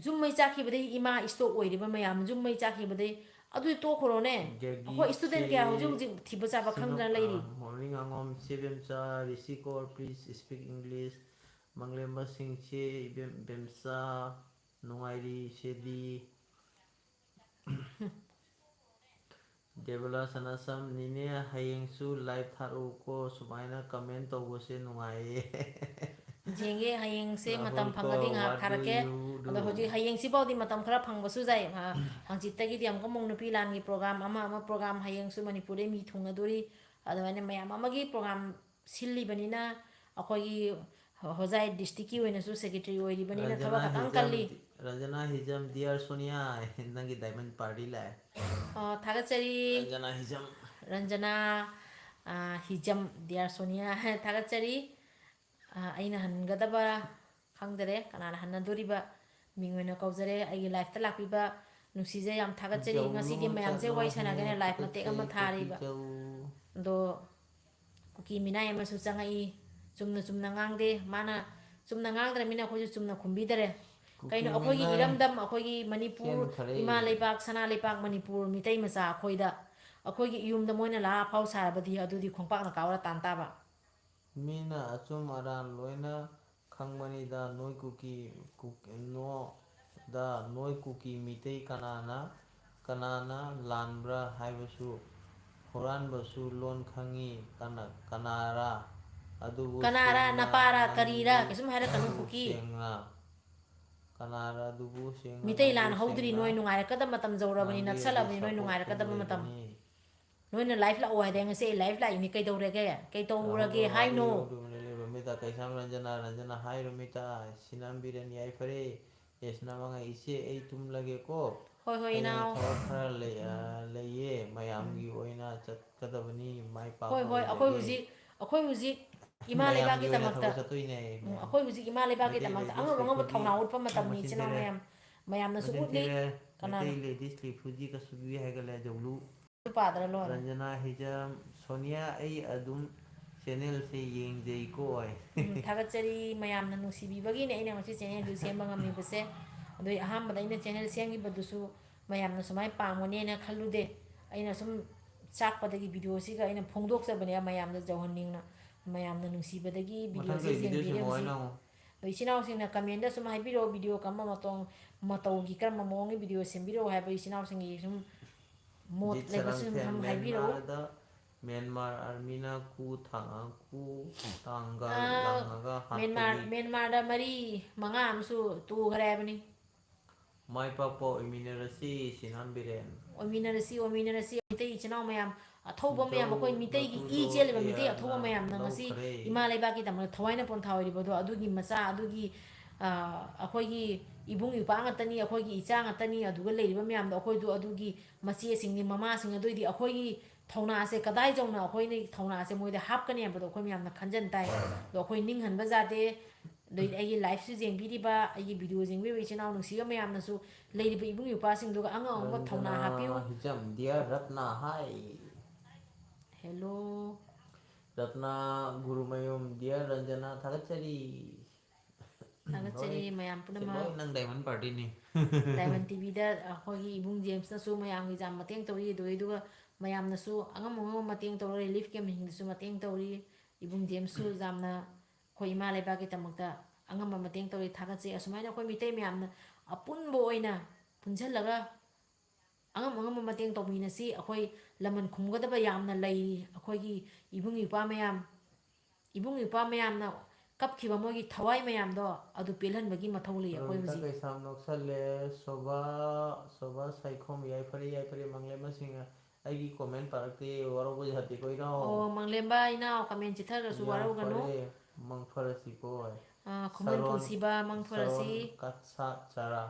ꯌꯨꯝ ꯃꯩ ꯆꯥꯛꯈꯤꯕꯗꯒꯤ ꯏꯃꯥ stroke ꯑꯣꯏꯔꯤꯕ ꯃꯌꯥꯝ, ꯌꯨꯝ ꯃꯩ ꯆꯥꯛꯈꯤꯕꯗꯩ, ꯑꯗꯨꯗꯤ ꯇꯣꯛꯈ꯭ꯔꯣꯅꯦ꯫ ꯒꯦꯒꯤ ꯑꯩꯈꯣꯏ student ꯆꯦ ꯀꯌꯥ ꯍꯧꯖꯤꯛ ꯍꯧꯖꯤꯛ ꯊꯤꯕ ꯆꯥꯕ ꯁꯤꯅ, ꯈꯪꯗꯅ ꯂꯩꯔꯤ꯫ ꯑ, ꯃꯣꯔꯅꯤꯡ ꯑꯉꯣꯝ, ꯆꯦ ꯕꯦꯝꯆꯥ, ꯔꯤꯁꯤ ꯀꯣꯔ, please speak English꯫ ꯃꯪꯂꯦꯝꯕꯁꯤꯡ, ꯆꯦ ꯏꯕꯦꯝ-, ꯕꯦꯝꯆꯥ, ꯅꯨꯡꯉꯥꯏꯔꯤ, ꯆꯦꯗꯤ꯫ ꯗꯦꯕꯂꯥ ꯁꯅꯥꯁꯝ, ꯅꯤꯅꯦ, ꯍꯌꯦꯡꯁꯨ live ꯊꯥꯔꯛꯎꯀꯣ, ꯁꯨꯃꯥꯏꯅ comment ꯇꯧꯕꯁꯦ ꯅꯨꯡꯉꯥꯏꯌꯦ꯫ ꯌꯦꯡꯒꯦ, ꯍꯌꯦꯡꯁꯦ ꯃꯇꯝ ꯔꯥꯍꯨꯜ ꯀꯣ, ꯐꯪꯉꯗꯤ ꯉꯥꯏꯍꯥꯛ what do ꯊꯥꯔꯛꯀꯦ꯫ You do? ꯑꯗꯣ ꯍꯧꯖꯤꯛ ꯍꯌꯦꯡꯁꯤꯐꯥꯎꯗꯤ ꯃꯇꯝ ꯈꯔ ꯐꯪꯕꯁꯨ ꯌꯥꯏ꯫ ꯑ, ꯍꯪꯆꯤꯠꯇꯒꯤꯗꯤ ꯑꯃꯨꯛꯀ ꯑꯃꯨꯛ ꯅꯨꯄꯤ ꯂꯥꯟꯒꯤ program, ꯑꯃ ꯑꯃ program, ꯍꯌꯦꯡꯁꯨ ꯃꯅꯤꯄꯨꯔꯗꯩ ꯃꯤ ꯊꯨꯡꯅꯗꯣꯔꯤ꯫ ꯑꯗꯨꯃꯥꯏꯅ ꯃꯌꯥꯝ ꯑꯃꯒꯤ program ꯁꯤꯜꯂꯤꯕꯅꯤꯅ, ꯑꯩꯈꯣꯏꯒꯤ ꯍꯣꯖꯥꯏ districtꯀꯤ ꯑꯣꯏꯅꯁꯨ secretary ꯑꯣꯏꯔꯤꯕꯅꯤꯅ ꯊꯕꯛ ꯔꯟꯖꯅꯥ ꯈꯇꯪ ꯍꯤꯖꯝ, ꯀꯜꯂꯤ꯫ ꯔꯟꯖꯅꯥ ꯍꯤꯖꯝ, dear ꯁꯣꯅꯤꯌꯥ, ꯅꯪꯒꯤ diamond party ꯂꯥꯛꯑꯦ꯫ ꯑꯣ, ꯊꯥꯒꯠꯆꯔꯤ꯫ ꯔꯟꯖꯅꯥ ꯍꯤꯖꯝ꯫ ꯔꯟꯖꯅꯥ, ꯑ, ꯍꯤꯖꯝ, dear ꯁꯣꯅꯤꯌꯥ, ꯊꯥꯒꯠꯆꯔꯤ꯫ ꯑ, ꯑꯩꯅ ꯍꯟꯒꯗꯕ ꯈꯪꯗꯔꯦ ꯀꯅꯥꯅ ꯍꯟꯅꯗꯣꯔꯤꯕ꯫ ꯃꯤꯡ ꯑꯣꯏꯅ ꯀꯧꯖꯔꯦ꯫ ꯑꯩꯒꯤ live-ꯇ ꯂꯥꯛꯄꯤꯕ ꯅꯨꯡꯁꯤꯖꯩ, ꯌꯥꯝ ꯊꯥꯒꯠꯆꯔꯤ꯫ ꯉꯁꯤꯗꯤ ꯃꯌꯥꯝꯁꯦ ꯋꯥꯔꯤ ꯁꯥꯟꯅꯒꯦꯅ live ꯃꯇꯦꯛ ꯑꯃ ꯊꯥꯔꯤꯕ꯫ ꯑꯗꯣ ꯀꯨꯀꯤ ꯃꯤꯅꯥꯏ ꯑꯃꯁꯨ ꯆꯪꯉꯛꯏ꯫ ꯆꯨꯝꯅ ꯆꯨꯝꯅ ꯉꯥꯡꯗꯦ꯫ ꯃꯥꯅ ꯆꯨꯝꯅ ꯉꯥꯡꯗ꯭ꯔꯃꯤꯅ ꯑꯩꯈꯣꯏꯁꯨ ꯆꯨꯝꯅ ꯈꯨꯝꯕꯤꯗꯔꯦ꯫ ꯀꯩꯅꯣ, ꯑꯩꯈꯣꯏꯒꯤ ꯏꯔꯝꯗꯝ, ꯑꯩꯈꯣꯏꯒꯤ ꯃꯅꯤꯄꯨꯔ, ꯏꯃꯥ ꯂꯩꯕꯥꯛ, ꯁꯅꯥ ꯂꯩꯕꯥꯛ ꯃꯅꯤꯄꯨꯔ, ꯃꯤꯇꯩ ꯃꯆꯥ ꯑꯩꯈꯣꯏꯗ, ꯑꯩꯈꯣꯏꯒꯤ ꯏꯌꯨꯝꯗ ꯃꯣꯏꯅ ꯂꯥꯛꯑ ꯑꯐꯥꯎ ꯁꯥꯔꯕꯗꯤ ꯑꯗꯨꯗꯤ ꯈꯣꯡꯄꯥꯛꯅ ꯀꯥꯎꯔ ꯇꯥꯟ ꯇꯥꯕ꯫ ꯃꯤꯅ ꯑꯆꯨꯝ ꯑꯔꯥꯟ ꯂꯣꯏꯅ ꯈꯪꯕꯅꯤꯗ, ꯅꯣꯏ ꯀꯨꯀꯤ, ꯀꯨꯛ-, ꯅꯣ-, ꯗ ꯅꯣꯏ ꯀꯨꯀꯤ ꯃꯤꯇꯩ ꯀꯅꯥꯅ, ꯀꯅꯥꯅ ꯂꯥꯟꯕ꯭ꯔꯥ ꯍꯥꯏꯕꯁꯨ꯫ ꯍꯨꯔꯥꯟꯕꯁꯨ ꯂꯣꯟ ꯈꯪꯉꯤ꯫ ꯀꯅꯥ-, ꯀꯅꯥꯔꯥ? ꯑꯗꯨꯕꯨ ꯀꯅꯥꯔꯥ, ꯁꯦꯡꯅ ꯅꯄꯥꯔꯥ, ꯀꯔꯤꯔꯥ? ꯅꯪꯕꯨ ꯀꯩꯁꯨꯝ ꯍꯥꯏꯔꯛꯀꯅꯨ, ꯀꯨꯀꯤ꯫ ꯁꯦꯡꯅ꯫ ꯀꯅꯥꯔꯥ ꯑꯗꯨꯕꯨ ꯁꯦꯡꯅ ꯃꯤꯇꯩ ꯂꯥꯟ ꯅꯪꯕꯨ ꯍꯧꯗ꯭ꯔꯤ ꯁꯦꯡꯅ ꯅꯣꯏ ꯅꯨꯡꯉꯥꯏꯔꯛꯀꯗꯕ ꯃꯇꯝ ꯌꯧꯔꯕꯅꯤ, ꯉꯥꯡꯕꯤꯔ ꯅꯛꯁꯜꯂꯕꯅꯤ ꯅꯣꯏ ꯁꯥꯐꯨ ꯅꯨꯡꯉꯥꯏꯔꯛꯀꯗꯕ ꯃꯇꯝ꯫ ꯂꯩꯕꯅꯤ꯫ ꯅꯣꯏꯅ live ꯂꯥꯛꯑꯣ ꯍꯥꯏꯗꯤ ꯉꯁꯤ ꯑꯩ live ꯂꯥꯛꯏꯅꯤ, ꯀꯩꯗꯧꯔꯒꯦ? ꯀꯩ ꯇꯧꯔꯒꯦ ꯍꯥꯏꯅꯣ? ꯔꯣꯃꯤꯇꯥ, ꯀꯩꯁꯥꯝ ꯔꯟꯖꯅꯥ, ꯔꯟꯖꯅꯥ ꯍꯥꯏꯔꯣꯃꯤꯇꯥ, ꯁꯤꯅꯥꯝꯕꯤꯔꯦꯟ ꯌꯥꯏꯐꯔꯦ꯫ ꯑꯦꯁ, ꯅꯃꯉꯥ ꯏꯆꯦ, ꯑꯩ ꯇꯨꯝꯂꯒꯦꯀꯣ꯫ ꯍꯣꯏ, ꯍꯣꯏ, ꯑꯩ ꯏꯅꯥꯎ꯫ ꯊꯕꯛ ꯈꯔ ꯂꯩ-, ꯑ, ꯎꯝ꯫ ꯂꯩꯌꯦ, ꯃꯌꯥꯝꯒꯤ ꯎꯝ꯫ ꯑꯣꯏꯅ ꯆꯠꯀꯗꯕꯅꯤ, ꯃꯥꯏ ꯄꯥꯛꯄ ꯍꯣꯏ, ꯍꯣꯏ, ꯑꯩꯈꯣꯏ ꯑꯣꯏꯖꯒꯦ꯫ ꯍꯧꯖꯤꯛ, ꯑꯩꯈꯣꯏ ꯍꯧꯖꯤꯛ ꯏꯃꯥ ꯃꯌꯥꯝꯒꯤ ꯂꯩꯕꯥꯛꯀꯤ ꯑꯣꯏꯅ ꯊꯕꯛ ꯗꯃꯛꯇ, ꯆꯠꯇꯣꯏꯅꯦ꯫ ꯎꯝ, ꯑꯩꯈꯣꯏ ꯍꯧꯖꯤꯛ ꯏꯃꯥ ꯂꯩꯕꯥꯛꯀꯤ ꯃꯩꯇꯩ ꯗꯃꯛꯇ ꯂꯦꯗꯤꯁ ꯑꯉꯝ ꯑꯉꯝꯕ ꯂꯩꯈꯨꯗꯤ ꯊꯧꯅꯥ ꯎꯠꯄ ꯃꯇꯝꯅꯤ, ꯃꯁꯤꯡ ꯏꯆꯤꯟ ꯏꯅꯥꯎ ꯊꯤꯔꯦ꯫ ꯃꯌꯥꯝ꯫ ꯃꯌꯥꯝꯅꯁꯨ ꯃꯁꯤꯡ ꯎꯠꯂꯤ꯫ ꯊꯤꯔꯦ꯫ ꯀꯅꯥꯅꯣ? ꯃꯩꯇꯩ ꯂꯦꯗꯤꯁ ꯂꯩꯈꯨꯗꯤ ꯀꯁꯨꯕꯤ ꯍꯥꯏꯒꯠꯂꯦ, ꯖꯧꯂꯨ꯫ ꯄꯥꯗ꯭ꯔ ꯂꯣꯏꯔꯦ꯫ ꯔꯟꯖꯅꯥ ꯍꯤꯖꯝ, ꯁꯣꯅꯤꯌꯥ, ꯑꯩ ꯑꯗꯨꯝ channelꯁꯦ ꯌꯦꯡꯖꯩꯀꯣ꯫ ꯎꯝ, ꯊꯥꯒꯠꯆꯔꯤ꯫ ꯃꯌꯥꯝꯅ ꯅꯨꯡꯁꯤꯕꯤꯕꯒꯤꯅꯦ ꯑꯩꯅ ꯉꯁꯤ channelꯗꯨ ꯁꯦꯝꯕ ꯉꯝꯃꯤꯕꯁꯦ꯫ ꯑꯗꯨ ꯑꯩ ꯑꯍꯥꯟꯕꯗ ꯑꯩꯅ channel ꯁꯦꯝꯈꯤꯕꯗꯨꯁꯨ ꯃꯌꯥꯝꯅ ꯁꯨꯃꯥꯏꯅ ꯄꯥꯝꯒꯅꯦꯅ ꯈꯜꯂꯨꯗꯦ꯫ ꯑꯩꯅ ꯁꯨꯝ ꯆꯥꯛꯄꯗꯒꯤ videoꯁꯤꯒ ꯑꯩꯅ ꯐꯣꯡꯗꯣꯛꯆꯕꯅꯦ ꯃꯌꯥꯝꯗ ꯌꯧꯍꯟꯅꯤꯡꯅ꯫ ꯃꯌꯥꯝꯅ ꯅꯨꯡꯁꯤꯕꯗꯒꯤ ꯃꯊꯪꯒꯤ videoꯁꯦ video ꯌꯦꯡꯕꯤꯔꯦ ꯁꯦꯝꯃꯛꯑꯣ ꯍꯧꯖꯤꯛ꯫ ꯍꯥꯏꯅ ꯑꯃꯨꯛ꯫ ꯑꯗꯣ ꯏꯆꯤꯟ ꯏꯅꯥꯎꯁꯤꯡꯅ commentꯗ ꯁꯨꯝ ꯍꯥꯏꯕꯤꯔꯛꯑꯣ, video ꯀꯔꯝꯕ ꯃꯇꯧ-, ꯃꯇꯧꯒꯤ ꯀꯔꯝꯕ ꯃꯑꯣꯡꯒꯤ video ꯁꯦꯝꯕꯤꯔꯛꯑꯣ ꯍꯥꯏꯕ ꯏꯆꯤꯟ ꯏꯅꯥꯎꯁꯤꯡꯒꯤ ꯁꯨꯝ ꯃꯣꯠ ꯖꯤꯠ ꯂꯩꯕꯁꯨ ꯁꯔꯝꯊꯦꯝ ꯑꯗꯨꯝ ꯍꯥꯏꯕꯤꯔꯛꯎ꯫ ꯃ꯭ꯌꯥꯟꯃꯥꯔꯗ, ꯃ꯭ꯌꯥꯟꯃꯥꯔ armyꯅ ꯈꯨ ꯊꯥꯡ-, ꯈꯨ ꯊꯥꯡꯒ ꯑꯥ, ꯂꯪꯉꯒ ꯃ꯭ꯌꯥꯟꯃꯥꯔ, ꯍꯥꯠꯄꯒꯤ ꯃ꯭ꯌꯥꯟꯃꯥꯔꯗ ꯃꯔꯤ ꯃꯉꯥ ꯑꯃꯁꯨ ꯇꯨꯈ꯭ꯔꯦ ꯍꯥꯏꯕꯅꯤ꯫ ꯃꯥꯏ ꯄꯥꯛꯄ ꯑꯣꯏꯃꯤꯟꯅꯔꯁꯤ, ꯁꯤꯅꯥꯝ ꯕꯤꯔꯦꯟ꯫ ꯑꯣꯏꯃꯤꯟꯅꯔꯁꯤ, ꯑꯣꯏꯃꯤꯟꯅꯔꯁꯤ, ꯃꯩꯇꯩ ꯏꯆꯤꯟ ꯏꯅꯥꯎ ꯃꯌꯥꯝ, ꯑꯊꯧꯕ ꯃꯌꯥꯝ, ꯖꯧ ꯑꯩꯈꯣꯏ ꯃꯤꯇꯩꯒꯤ ꯏ ꯅꯇꯨꯗꯣ ꯆꯦꯜꯂꯤꯕ ꯃꯤꯇꯩ ꯑꯊꯧꯕ ꯑꯌꯥꯝꯕꯅ ꯃꯌꯥꯝꯅ ꯉꯁꯤ ꯂꯧꯈ꯭ꯔꯦ꯫ ꯏꯃꯥ ꯂꯩꯕꯥꯛꯀꯤꯗꯃꯛꯇ ꯊꯋꯥꯏꯅ ꯄꯣꯟꯊꯥ ꯑꯣꯏꯔꯤꯕꯗꯣ, ꯑꯗꯨꯒꯤ ꯃꯆꯥ, ꯑꯗꯨꯒꯤ, ꯑ, ꯑꯩꯈꯣꯏꯒꯤ ꯏꯕꯨꯡ ꯏꯄ꯭ꯋꯥ ꯉꯥꯛꯇꯅꯤ, ꯑꯩꯈꯣꯏꯒꯤ ꯏꯆꯥ ꯉꯥꯛꯇꯅꯤ, ꯑꯗꯨꯒ ꯂꯩꯔꯤꯕ ꯃꯌꯥꯝꯗꯣ ꯑꯩꯈꯣꯏꯗꯣ ꯑꯗꯨꯒꯤ ꯃꯆꯦꯁꯤꯡꯅꯤ, ꯃꯃꯥꯁꯤꯡ, ꯑꯗꯨꯏꯗꯤ ꯑꯩꯈꯣꯏꯒꯤ ꯊꯧꯅꯥꯁꯦ ꯀꯗꯥꯏ ꯌꯧꯅ ꯑꯩꯈꯣꯏꯅ ꯊꯧꯅꯥꯁꯦ ꯃꯣꯏꯗ ꯍꯥꯞꯀꯅꯤ ꯍꯥꯏꯕꯗꯣ ꯑꯩꯈꯣꯏ ꯃꯌꯥꯝꯅ ꯈꯟꯖꯟ ꯇꯥꯏ꯫ ꯑꯗꯣ ꯑꯩꯈꯣꯏ ꯅꯤꯡꯍꯟꯕ ꯌꯥꯗꯦ꯫ ꯑꯗꯩꯗꯤ ꯑꯩꯒꯤ live ꯁꯨ ꯌꯦꯡꯕꯤꯔꯤꯕ, ꯑꯩꯒꯤ video ꯌꯦꯡꯕꯤꯔꯤꯕ ꯏꯆꯤꯟ ꯏꯅꯥꯎ ꯅꯨꯡꯁꯤꯕ ꯃꯌꯥꯝꯅꯁꯨ, ꯂꯩꯔꯤꯕ ꯏꯕꯨꯡ ꯏꯄ꯭ꯋꯥꯁꯤꯡꯗꯨꯒ ꯑꯉꯝ ꯑꯉꯝꯕ ꯊꯧꯅꯥ ꯔꯟꯖꯅꯥ ꯍꯥꯞꯄꯤꯌꯨ꯫ ꯍꯤꯖꯝ, dear Ratna, hi꯫ Hello꯫ Ratna Gurumayum, dear Ranjana, ꯊꯥꯒꯠꯆꯔꯤ꯫ ꯊꯥꯒꯠꯆꯔꯤ ꯂꯣꯏ, ꯃꯌꯥꯝ ꯁꯤ ꯄꯨꯝꯅꯃꯛ꯫ ꯂꯣꯏ ꯅꯪ Diamond Party ꯅꯤ꯫ Diamond T V ꯗ ꯑꯩꯈꯣꯏꯒꯤ ꯏꯕꯨꯡ ꯖꯦꯝꯁꯅꯁꯨ ꯃꯌꯥꯝꯒꯤ ꯌꯥꯝ ꯃꯇꯦꯡ ꯇꯧꯔꯤ, ꯑꯗꯨꯒ ꯑꯗꯨꯒ ꯃꯌꯥꯝꯅꯁꯨ ꯑꯉꯝ ꯑꯉꯝꯕ ꯃꯇꯦꯡ ꯇꯧꯔ relief camp ꯁꯤꯡꯗꯁꯨ ꯃꯇꯦꯡ ꯇꯧꯔꯤ꯫ ꯏꯕꯨꯡ ꯖꯦꯝꯁꯁꯨ ꯌꯥꯝꯅ ꯑꯩꯈꯣꯏ ꯏꯃꯥ ꯂꯩꯕꯥꯛꯀꯤꯗꯃꯛꯇ ꯑꯉꯝꯕ ꯃꯇꯦꯡ ꯇꯧꯔꯤ, ꯊꯥꯒꯠꯆꯩ꯫ ꯑꯁꯨꯃꯥꯏꯅ ꯑꯩꯈꯣꯏ ꯃꯤꯇꯩ ꯃꯌꯥꯝꯅ ꯑꯄꯨꯟꯕ ꯑꯣꯏꯅ ꯄꯨꯟꯁꯤꯜꯂꯒ ꯑꯉꯝ ꯑꯉꯝꯕ ꯃꯇꯦꯡ ꯇꯧꯃꯤꯟꯅꯁꯤ꯫ ꯑꯩꯈꯣꯏ ꯂꯃꯟ ꯈꯨꯝꯒꯗꯕ ꯌꯥꯝꯅ ꯂꯩꯔꯤ꯫ ꯑꯩꯈꯣꯏꯒꯤ ꯏꯕꯨꯡ ꯏꯄ꯭ꯋꯥ ꯃꯌꯥꯝ, ꯏꯕꯨꯡ ꯏꯄ꯭ꯋꯥ ꯃꯌꯥꯝꯅ ꯀꯞꯈꯤꯕ ꯃꯣꯏꯒꯤ ꯊꯋꯥꯏ ꯃꯌꯥꯝꯗꯣ ꯑꯗꯨ ꯄꯦꯜꯍꯟꯕꯒꯤ ꯃꯊꯧ ꯂꯩ ꯑꯩꯈꯣꯏ ꯔꯣꯃꯤꯇꯥ ꯍꯧꯖꯤꯛ꯫ ꯀꯩꯁꯥꯝ ꯅꯣꯛꯁꯜꯂꯦ꯫ ꯁꯣꯚꯥ, ꯁꯣꯚꯥ ꯁꯥꯏꯈꯣꯝ, ꯌꯥꯏꯐꯔꯦ, ꯌꯥꯏꯐꯔꯦ, ꯃꯪꯂꯦꯝꯕꯁꯤꯡ꯫ ꯑꯩꯒꯤ comment ꯄꯥꯔꯛꯇꯦ, ꯋꯥꯔꯧꯕ ꯌꯥꯗꯦꯀꯣ, ꯏꯅꯥꯎ꯫ ꯑꯣ, ꯃꯪꯂꯦꯝꯕ ꯏꯅꯥꯎ, comment ꯆꯤꯊꯈ꯭ꯔꯁꯨ ꯌꯥꯝ ꯋꯥꯔꯧꯒꯅꯨ꯫ ꯐꯔꯦ, ꯃꯪ ꯐꯔꯁꯤꯀꯣ꯫ ꯑꯥ, ꯈꯨꯃꯟ ꯁꯔꯣꯟ, ꯄꯨꯟꯁꯤꯕ, ꯃꯪ ꯐꯔꯁꯤ꯫ ꯁꯔꯣꯟ ꯀꯠꯁꯥ ꯆꯥꯔꯥ,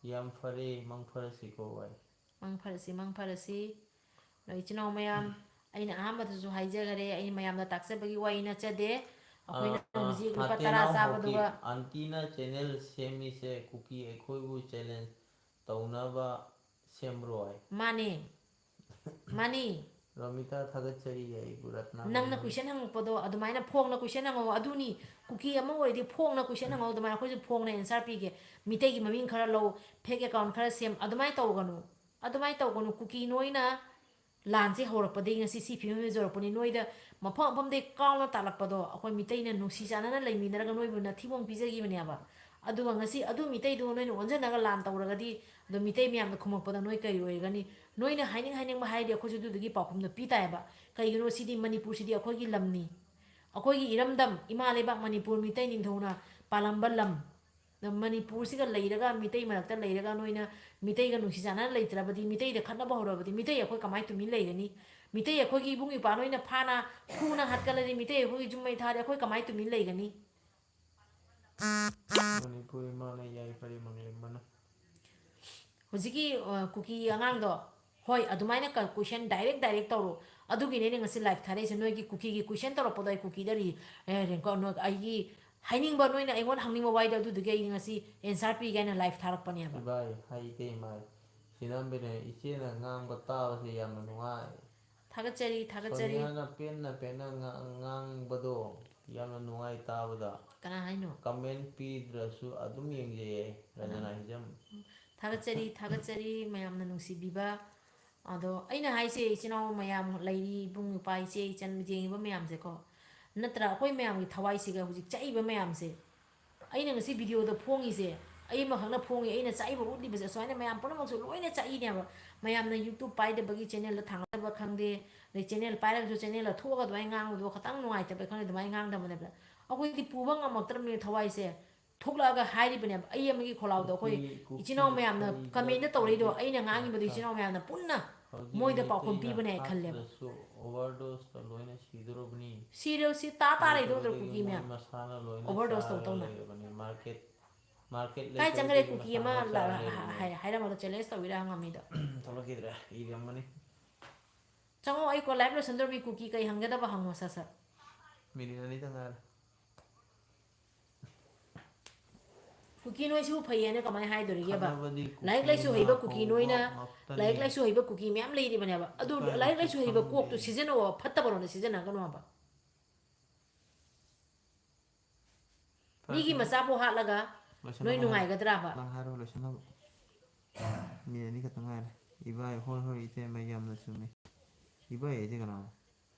ꯌꯥꯝ ꯐꯔꯦ, ꯃꯪ ꯐꯔꯁꯤꯀꯣ, ꯚꯥꯏ꯫ ꯃꯪ ꯐꯔꯁꯤ, ꯃꯪ ꯐꯔꯁꯤ꯫ ꯑꯗꯣ ꯏꯆꯤꯟ ꯏꯅꯥꯎ ꯃꯌꯥꯝ, ꯑꯩꯅ ꯑꯍꯥꯟꯕꯗꯁꯨ ꯍꯥꯏꯖꯈꯔꯦ, ꯑꯩ ꯃꯌꯥꯝꯗ ꯇꯥꯛꯆꯕꯒꯤ ꯋꯥꯔꯤ ꯅꯠꯆꯗꯦ꯫ ꯑꯩꯈꯣꯏꯅ ꯑꯥ, ꯍꯧꯖꯤꯛ ꯂꯨꯄꯥ ꯇꯔꯥ ꯍꯥꯇꯦꯅꯥꯎ ꯆꯥꯕꯗꯨꯒ ꯍꯣꯀꯤ ꯑꯟꯇꯤꯅ channel ꯁꯦꯝꯃꯤꯁꯦ ꯀꯨꯀꯤ ꯑꯩꯈꯣꯏꯕꯨ challenge ꯇꯧꯅꯕ ꯁꯦꯝꯕ꯭ꯔꯣ ꯍꯥꯏ꯫ ꯃꯥꯅꯦ꯫ ꯃꯥꯅꯤ꯫ ꯔꯣꯃꯤꯇꯥ ꯊꯥꯒꯠꯆꯔꯤ ꯑꯩꯕꯨ ꯔꯠꯅꯥ ꯅꯪꯅ ꯃꯌꯨꯝ꯫ Question ꯍꯪꯉꯛꯄꯗꯣ ꯑꯗꯨꯃꯥꯏꯅ ꯐꯣꯡꯅ question ꯍꯪꯉꯛꯑꯣ꯫ ꯑꯗꯨꯅꯤ, ꯀꯨꯀꯤ ꯑꯃ ꯑꯣꯏꯔꯗꯤ ꯐꯣꯡꯅ question ꯍꯪꯉꯛꯑꯣ, ꯑꯗꯨꯃꯥꯏꯅ ꯑꯩꯈꯣꯏꯁꯨ ꯐꯣꯡꯅ answer ꯄꯤꯒꯦ꯫ ꯃꯤꯇꯩꯒꯤ ꯃꯃꯤꯡ ꯈꯔ ꯂꯧ, fake account ꯈꯔ ꯁꯦꯝ, ꯑꯗꯨꯃꯥꯏꯅ ꯇꯧꯒꯅꯨ꯫ ꯑꯗꯨꯃꯥꯏꯅ ꯇꯧꯒꯅꯨ꯫ ꯀꯨꯀꯤ ꯅꯣꯏꯅ ꯂꯥꯟꯁꯦ ꯍꯧꯔꯛꯄꯗꯒꯤ ꯉꯁꯤ ꯁꯤ ꯐꯤꯕꯝꯁꯤ ꯌꯧꯔꯛꯄꯅꯤ꯫ ꯅꯣꯏꯗ ꯃꯐꯝ ꯃꯐꯝꯗꯒꯤ ꯀꯥꯎꯅ ꯇꯥꯜꯂꯛꯄꯗꯣ ꯑꯩꯈꯣꯏ ꯃꯤꯇꯩꯅ ꯅꯨꯡꯁꯤ ꯆꯥꯟꯅꯅ ꯂꯩꯃꯤꯟꯅꯔꯒ ꯅꯣꯏꯕꯨ ꯅꯊꯤꯕꯣꯡ ꯄꯤꯖꯈꯤꯕꯅꯦꯕ꯫ ꯑꯗꯨꯒ ꯉꯁꯤ ꯑꯗꯨ ꯃꯤꯇꯩꯗꯨ ꯅꯣꯏꯅ ꯑꯣꯟꯁꯤꯟꯅꯒ ꯂꯥꯟ ꯇꯧꯔꯒꯗꯤ, ꯑꯗꯣ ꯃꯤꯇꯩ ꯃꯌꯥꯝꯅ ꯈꯨꯝꯃꯛꯄꯗ ꯅꯣꯏ ꯀꯔꯤ ꯑꯣꯏꯒꯅꯤ? ꯅꯣꯏꯅ ꯍꯥꯏꯅꯤꯡ ꯍꯥꯏꯅꯤꯡꯕ ꯍꯥꯏꯔꯗꯤ ꯑꯩꯈꯣꯏꯁꯨ ꯑꯗꯨꯗꯨꯒꯤ ꯄꯥꯎꯈꯨꯝꯗꯣ ꯄꯤ ꯇꯥꯏꯌꯦꯕ꯫ ꯀꯩꯒꯤꯅꯣ ꯁꯤꯗꯤ ꯃꯅꯤꯄꯨꯔꯁꯤꯗꯤ ꯑꯩꯈꯣꯏꯒꯤ ꯂꯝꯅꯤ꯫ ꯑꯩꯈꯣꯏꯒꯤ ꯏꯔꯝꯗꯝ, ꯏꯃꯥ ꯂꯩꯕꯥꯛ ꯃꯅꯤꯄꯨꯔ ꯃꯤꯇꯩ ꯅꯤꯡꯊꯧꯅ ꯄꯥꯜꯂꯝꯕ ꯂꯝ꯫ ꯑꯗꯣ ꯃꯅꯤꯄꯨꯔꯁꯤꯒ ꯂꯩꯔꯒ, ꯃꯤꯇꯩ ꯃꯔꯛꯇ ꯂꯩꯔꯒ ꯅꯣꯏꯅ ꯃꯤꯇꯩꯒ ꯅꯨꯡꯁꯤ ꯆꯥꯟꯅꯅ ꯂꯩꯇ꯭ꯔꯕꯗꯤ, ꯃꯤꯇꯩꯗ ꯈꯠꯅꯕ ꯍꯧꯔꯕꯗꯤ, ꯃꯤꯇꯩ ꯑꯩꯈꯣꯏ ꯀꯃꯥꯏ ꯇꯨꯃꯤꯟ ꯂꯩꯒꯅꯤ? ꯃꯤꯇꯩ ꯑꯩꯈꯣꯏꯒꯤ ꯏꯕꯨꯡ ꯏꯄ꯭ꯋꯥ ꯅꯣꯏꯅ ꯐꯥꯅ ꯈꯨꯅ ꯍꯥꯠꯀꯠꯂꯗꯤ, ꯃꯤꯇꯩ ꯑꯩꯈꯣꯏꯒꯤ ꯌꯨꯝ ꯃꯩ ꯊꯥꯔꯗꯤ ꯑꯩꯈꯣꯏ ꯀꯃꯥꯏ ꯇꯨꯃꯤꯟ ꯂꯩꯒꯅꯤ? ꯃꯅꯤꯄꯨꯔ ꯏꯃꯥꯅ ꯌꯥꯏꯐꯔꯦ ꯃꯪꯂꯦꯝꯕꯅ꯫ ꯍꯧꯖꯤꯛꯀꯤ, ꯑ, ꯀꯨꯀꯤ ꯑꯉꯥꯡꯗꯣ, ꯍꯣꯏ, ꯑꯗꯨꯃꯥꯏꯅ ꯀ-, question direct direct ꯇꯧꯔꯣ꯫ ꯑꯗꯨꯒꯤꯅꯦ ꯑꯩꯅ ꯉꯁꯤ live ꯊꯥꯔꯛꯏꯁꯦ꯫ ꯅꯣꯏꯒꯤ ꯀꯨꯀꯤꯒꯤ question ꯇꯧꯔꯛꯄꯗꯣ ꯑꯩ ꯀꯨꯀꯤꯗ ꯔꯤ-, ꯑꯦ, ꯔꯦꯡꯀꯣ-, ꯅꯣ-, ꯑꯩꯒꯤ ꯍꯥꯏꯅꯤꯡꯕ, ꯅꯣꯏꯅ ꯑꯩꯉꯣꯟꯗ ꯍꯪꯅꯤꯡꯕ ꯋꯥꯍꯩꯗꯣ ꯑꯗꯨꯗꯨꯒꯤ ꯑꯩ ꯉꯁꯤ answer ꯄꯤꯒꯦ ꯍꯥꯏꯅ live ꯊꯥꯔꯛꯄꯅꯦꯕ꯫ ꯏꯕꯥꯏ, ꯍꯩꯇꯦ ꯏꯃꯥꯏ꯫ ꯁꯤꯅꯝꯕꯤꯅꯦ, ꯏꯆꯦꯅ ꯉꯥꯡꯕ ꯇꯥꯕꯁꯦ ꯌꯥꯝꯅ ꯅꯨꯡꯉꯥꯏ꯫ ꯊꯥꯒꯠꯆꯔꯤ, ꯊꯥꯒꯠꯆꯔꯤ꯫ ꯁꯣꯅꯤꯌꯥꯅ ꯄꯦꯟꯅ ꯄꯦꯟꯅ ꯉꯥ-, ꯉꯥꯡꯕꯗꯣ ꯌꯥꯝꯅ ꯅꯨꯡꯉꯥꯏ ꯇꯥꯕꯗ꯫ ꯀꯅꯥ ꯍꯥꯏꯅꯣ? Comment ꯄꯤꯗ꯭ꯔꯁꯨ ꯑꯗꯨꯝ ꯌꯦꯡꯖꯩꯌꯦ꯫ ꯀꯅꯥ? ꯔꯟꯖꯅꯥ ꯍꯤꯖꯝ꯫ ꯊꯥꯒꯠꯆꯔꯤ, ꯊꯥꯒꯠꯆꯔꯤ ꯃꯌꯥꯝꯅ ꯅꯨꯡꯁꯤꯕꯤꯕ꯫ ꯑꯗꯣ ꯑꯩꯅ ꯍꯥꯏꯁꯦ, ꯏꯆꯤꯟ ꯏꯅꯥꯎ ꯃꯌꯥꯝ ꯂꯩꯔꯤ, ꯏꯕꯨꯡ, ꯏꯄꯥ, ꯏꯆꯦ, ꯏꯆꯟ, ꯌꯦꯡꯉꯤꯕ ꯃꯌꯥꯝꯁꯦꯀꯣ, ꯅꯠꯇ꯭ꯔꯥ? ꯑꯩꯈꯣꯏ ꯃꯌꯥꯝꯒꯤ ꯊꯋꯥꯏꯁꯤꯒ ꯍꯧꯖꯤꯛ ꯆꯛꯏꯕ ꯃꯌꯥꯝꯁꯦ, ꯑꯩꯅ ꯉꯁꯤ videoꯗ ꯐꯣꯡꯉꯤꯁꯦ, ꯑꯩ ꯑꯃꯈꯛꯅ ꯐꯣꯡꯉꯤ, ꯑꯩꯅ ꯆꯛꯏꯕ ꯎꯠꯂꯤꯕꯁꯦ, ꯑꯁꯨꯃꯥꯏꯅ ꯃꯌꯥꯝ ꯄꯨꯝꯅꯃꯛꯁꯨ ꯂꯣꯏꯅ ꯆꯛꯏꯅꯦꯕ꯫ ꯃꯌꯥꯝꯅ YouTube ꯄꯥꯏꯗꯕꯒꯤ channelꯗ ꯊꯥꯡꯒꯠꯅꯕ ꯈꯪꯗꯦ, ꯑꯗꯩ channel ꯄꯥꯏꯔꯒꯁꯨ channelꯗ ꯊꯣꯛꯑꯒ ꯑꯗꯨꯃꯥꯏꯅ ꯉꯥꯡꯕꯗꯣ ꯈꯇꯪ ꯅꯨꯡꯉꯥꯏꯇꯕꯩ ꯈꯪꯗꯦ, ꯑꯗꯨꯃꯥꯏꯅ ꯉꯥꯡꯗꯕꯅꯦꯕ꯫ ꯑꯩꯈꯣꯏꯗꯤ ꯄꯨꯕ ꯉꯝꯃꯛꯇ꯭ꯔꯕꯅꯤꯅ ꯊꯋꯥꯏꯁꯦ ꯊꯣꯛꯂꯛꯑꯒ ꯍꯥꯏꯔꯤꯕꯅꯦꯕ꯫ ꯑꯩ ꯑꯃꯒꯤ ꯈꯣꯜꯂꯥꯎꯗꯣ ꯑꯩꯈꯣꯏ ꯀꯨꯀꯤ, ꯀꯨꯀꯤ ꯏꯆꯤꯟ ꯏꯅꯥꯎ ꯃꯌꯥꯝꯅ ꯍꯩ-, commentꯗ ꯇꯧꯔꯛꯏꯗꯣ, ꯍꯩ-, ꯑꯩꯅ ꯉꯥꯡꯉꯤꯕꯗꯣ ꯏꯆꯤꯟ ꯏꯅꯥꯎ ꯃꯌꯥꯝꯅ ꯄꯨꯟꯅ ꯍꯧꯖꯤꯛ ꯃꯣꯏꯗ ꯄꯥꯎꯈꯨꯝ ꯃꯩꯇꯩꯅ ꯄꯤꯕꯅꯦ ꯑꯩ ꯈꯜꯂꯦꯕ꯫ ꯍꯥꯠꯂꯁꯨ overdoseꯇ ꯂꯣꯏꯅ ꯁꯤꯗꯣꯔꯕꯅꯤ꯫ Serialꯁꯤ ꯇꯥ ꯇꯥꯔꯛꯏꯗꯣ ꯎꯗ꯭ꯔꯣ ꯍꯥꯠꯇꯕꯗꯒꯤ ꯀꯨꯀꯤ ꯃꯣꯏ ꯃꯌꯥꯝ? ꯃꯁꯥꯅ ꯂꯣꯏꯅ Overdose ꯇꯧ ꯆꯥꯔꯒ ꯇꯧꯅ꯫ ꯂꯩꯔꯕꯅꯤ꯫ Market, market ꯀꯥꯏ ꯆꯪꯈ꯭ꯔꯦ ꯂꯩꯇꯕꯗꯒꯤ ꯀꯨꯀꯤ ꯑꯃ ꯃꯁꯥꯅ ꯂ-, ꯆꯥꯔ ꯍ-, ꯂꯩꯔꯕꯅꯤ꯫ ꯍꯥꯏ-, ꯍꯥꯏꯔꯝꯕꯗꯣ challenge ꯇꯧꯕꯤꯔ ꯍꯪꯉꯝꯃꯤꯗꯣ? ꯊꯣꯛꯂꯛꯈꯤꯗ꯭ꯔꯦ, ꯏꯔꯝꯃꯅꯤ꯫ ꯆꯪꯉꯣ, ꯑꯩ ꯀꯣ live ꯂꯣꯏꯁꯟꯗꯧꯔꯕꯤ, ꯀꯨꯀꯤ ꯀꯩ ꯍꯪꯒꯗꯕ ꯍꯪꯉꯣ ꯁꯠ ꯁꯠ꯫ Minute ꯑꯅꯤꯇ ꯉꯥꯏꯔꯦ꯫ ꯀꯨꯀꯤ ꯅꯣꯏꯁꯤꯕꯨ ꯐꯩ ꯍꯥꯏꯅ ꯀꯃꯥꯏꯅ ꯍꯥꯏꯗꯣꯔꯤꯒꯦꯕ? ꯈꯠꯅꯕꯗꯤ ꯀꯨꯀꯤ ꯂꯥꯏꯔꯤꯛ ꯂꯥꯏꯁꯨ ꯍꯩꯕ ꯀꯨꯀꯤ ꯉꯥꯎꯕ ꯅꯣꯏꯅ, ꯉꯥꯛꯇꯅꯤ꯫ ꯂꯥꯏꯔꯤꯛ ꯂꯥꯏꯁꯨ ꯍꯩꯕ ꯀꯨꯀꯤ ꯃꯌꯥꯝ ꯂꯩꯔꯤꯕꯅꯦꯕ꯫ ꯑꯗꯨ ꯏꯀꯥꯏꯕꯁꯨ ꯂꯥꯏꯔꯤꯛ ꯂꯥꯏꯁꯨ ꯍꯩꯕ ꯈꯪꯗꯦ꯫ ꯀꯣꯛꯇꯨ ꯁꯤꯖꯤꯟꯅꯧ, ꯐꯠꯇꯕꯔꯣꯝꯗ ꯁꯤꯖꯤꯟꯅꯒꯅꯣ ꯍꯥꯏꯕ꯫ ꯐꯔꯦ, ꯃꯤꯒꯤ ꯐꯔꯦ꯫ ꯃꯆꯥꯕꯨ ꯍꯥꯠꯂꯒ ꯂꯣꯏꯁꯜꯂꯣ, ꯅꯣꯏ ꯅꯪ ꯍꯥꯏꯔꯣ꯫ ꯅꯨꯡꯉꯥꯏꯒꯗ꯭ꯔꯕ? ꯅꯪ ꯍꯥꯏꯔꯣ, ꯂꯣꯏꯁꯜꯂꯣ꯫ ꯃꯤꯅꯤꯠ ꯑꯅꯤ ꯈꯛꯇ ꯉꯥꯏꯔꯦ꯫ ꯏꯕꯥꯏ, ꯍꯣꯏ, ꯍꯣꯏ, ꯏꯇꯩꯃ, ꯌꯥꯝꯅ ꯆꯨꯝꯃꯤ꯫ ꯏꯕꯥꯏ ꯍꯥꯏꯗꯤ ꯀꯅꯥꯅꯣ?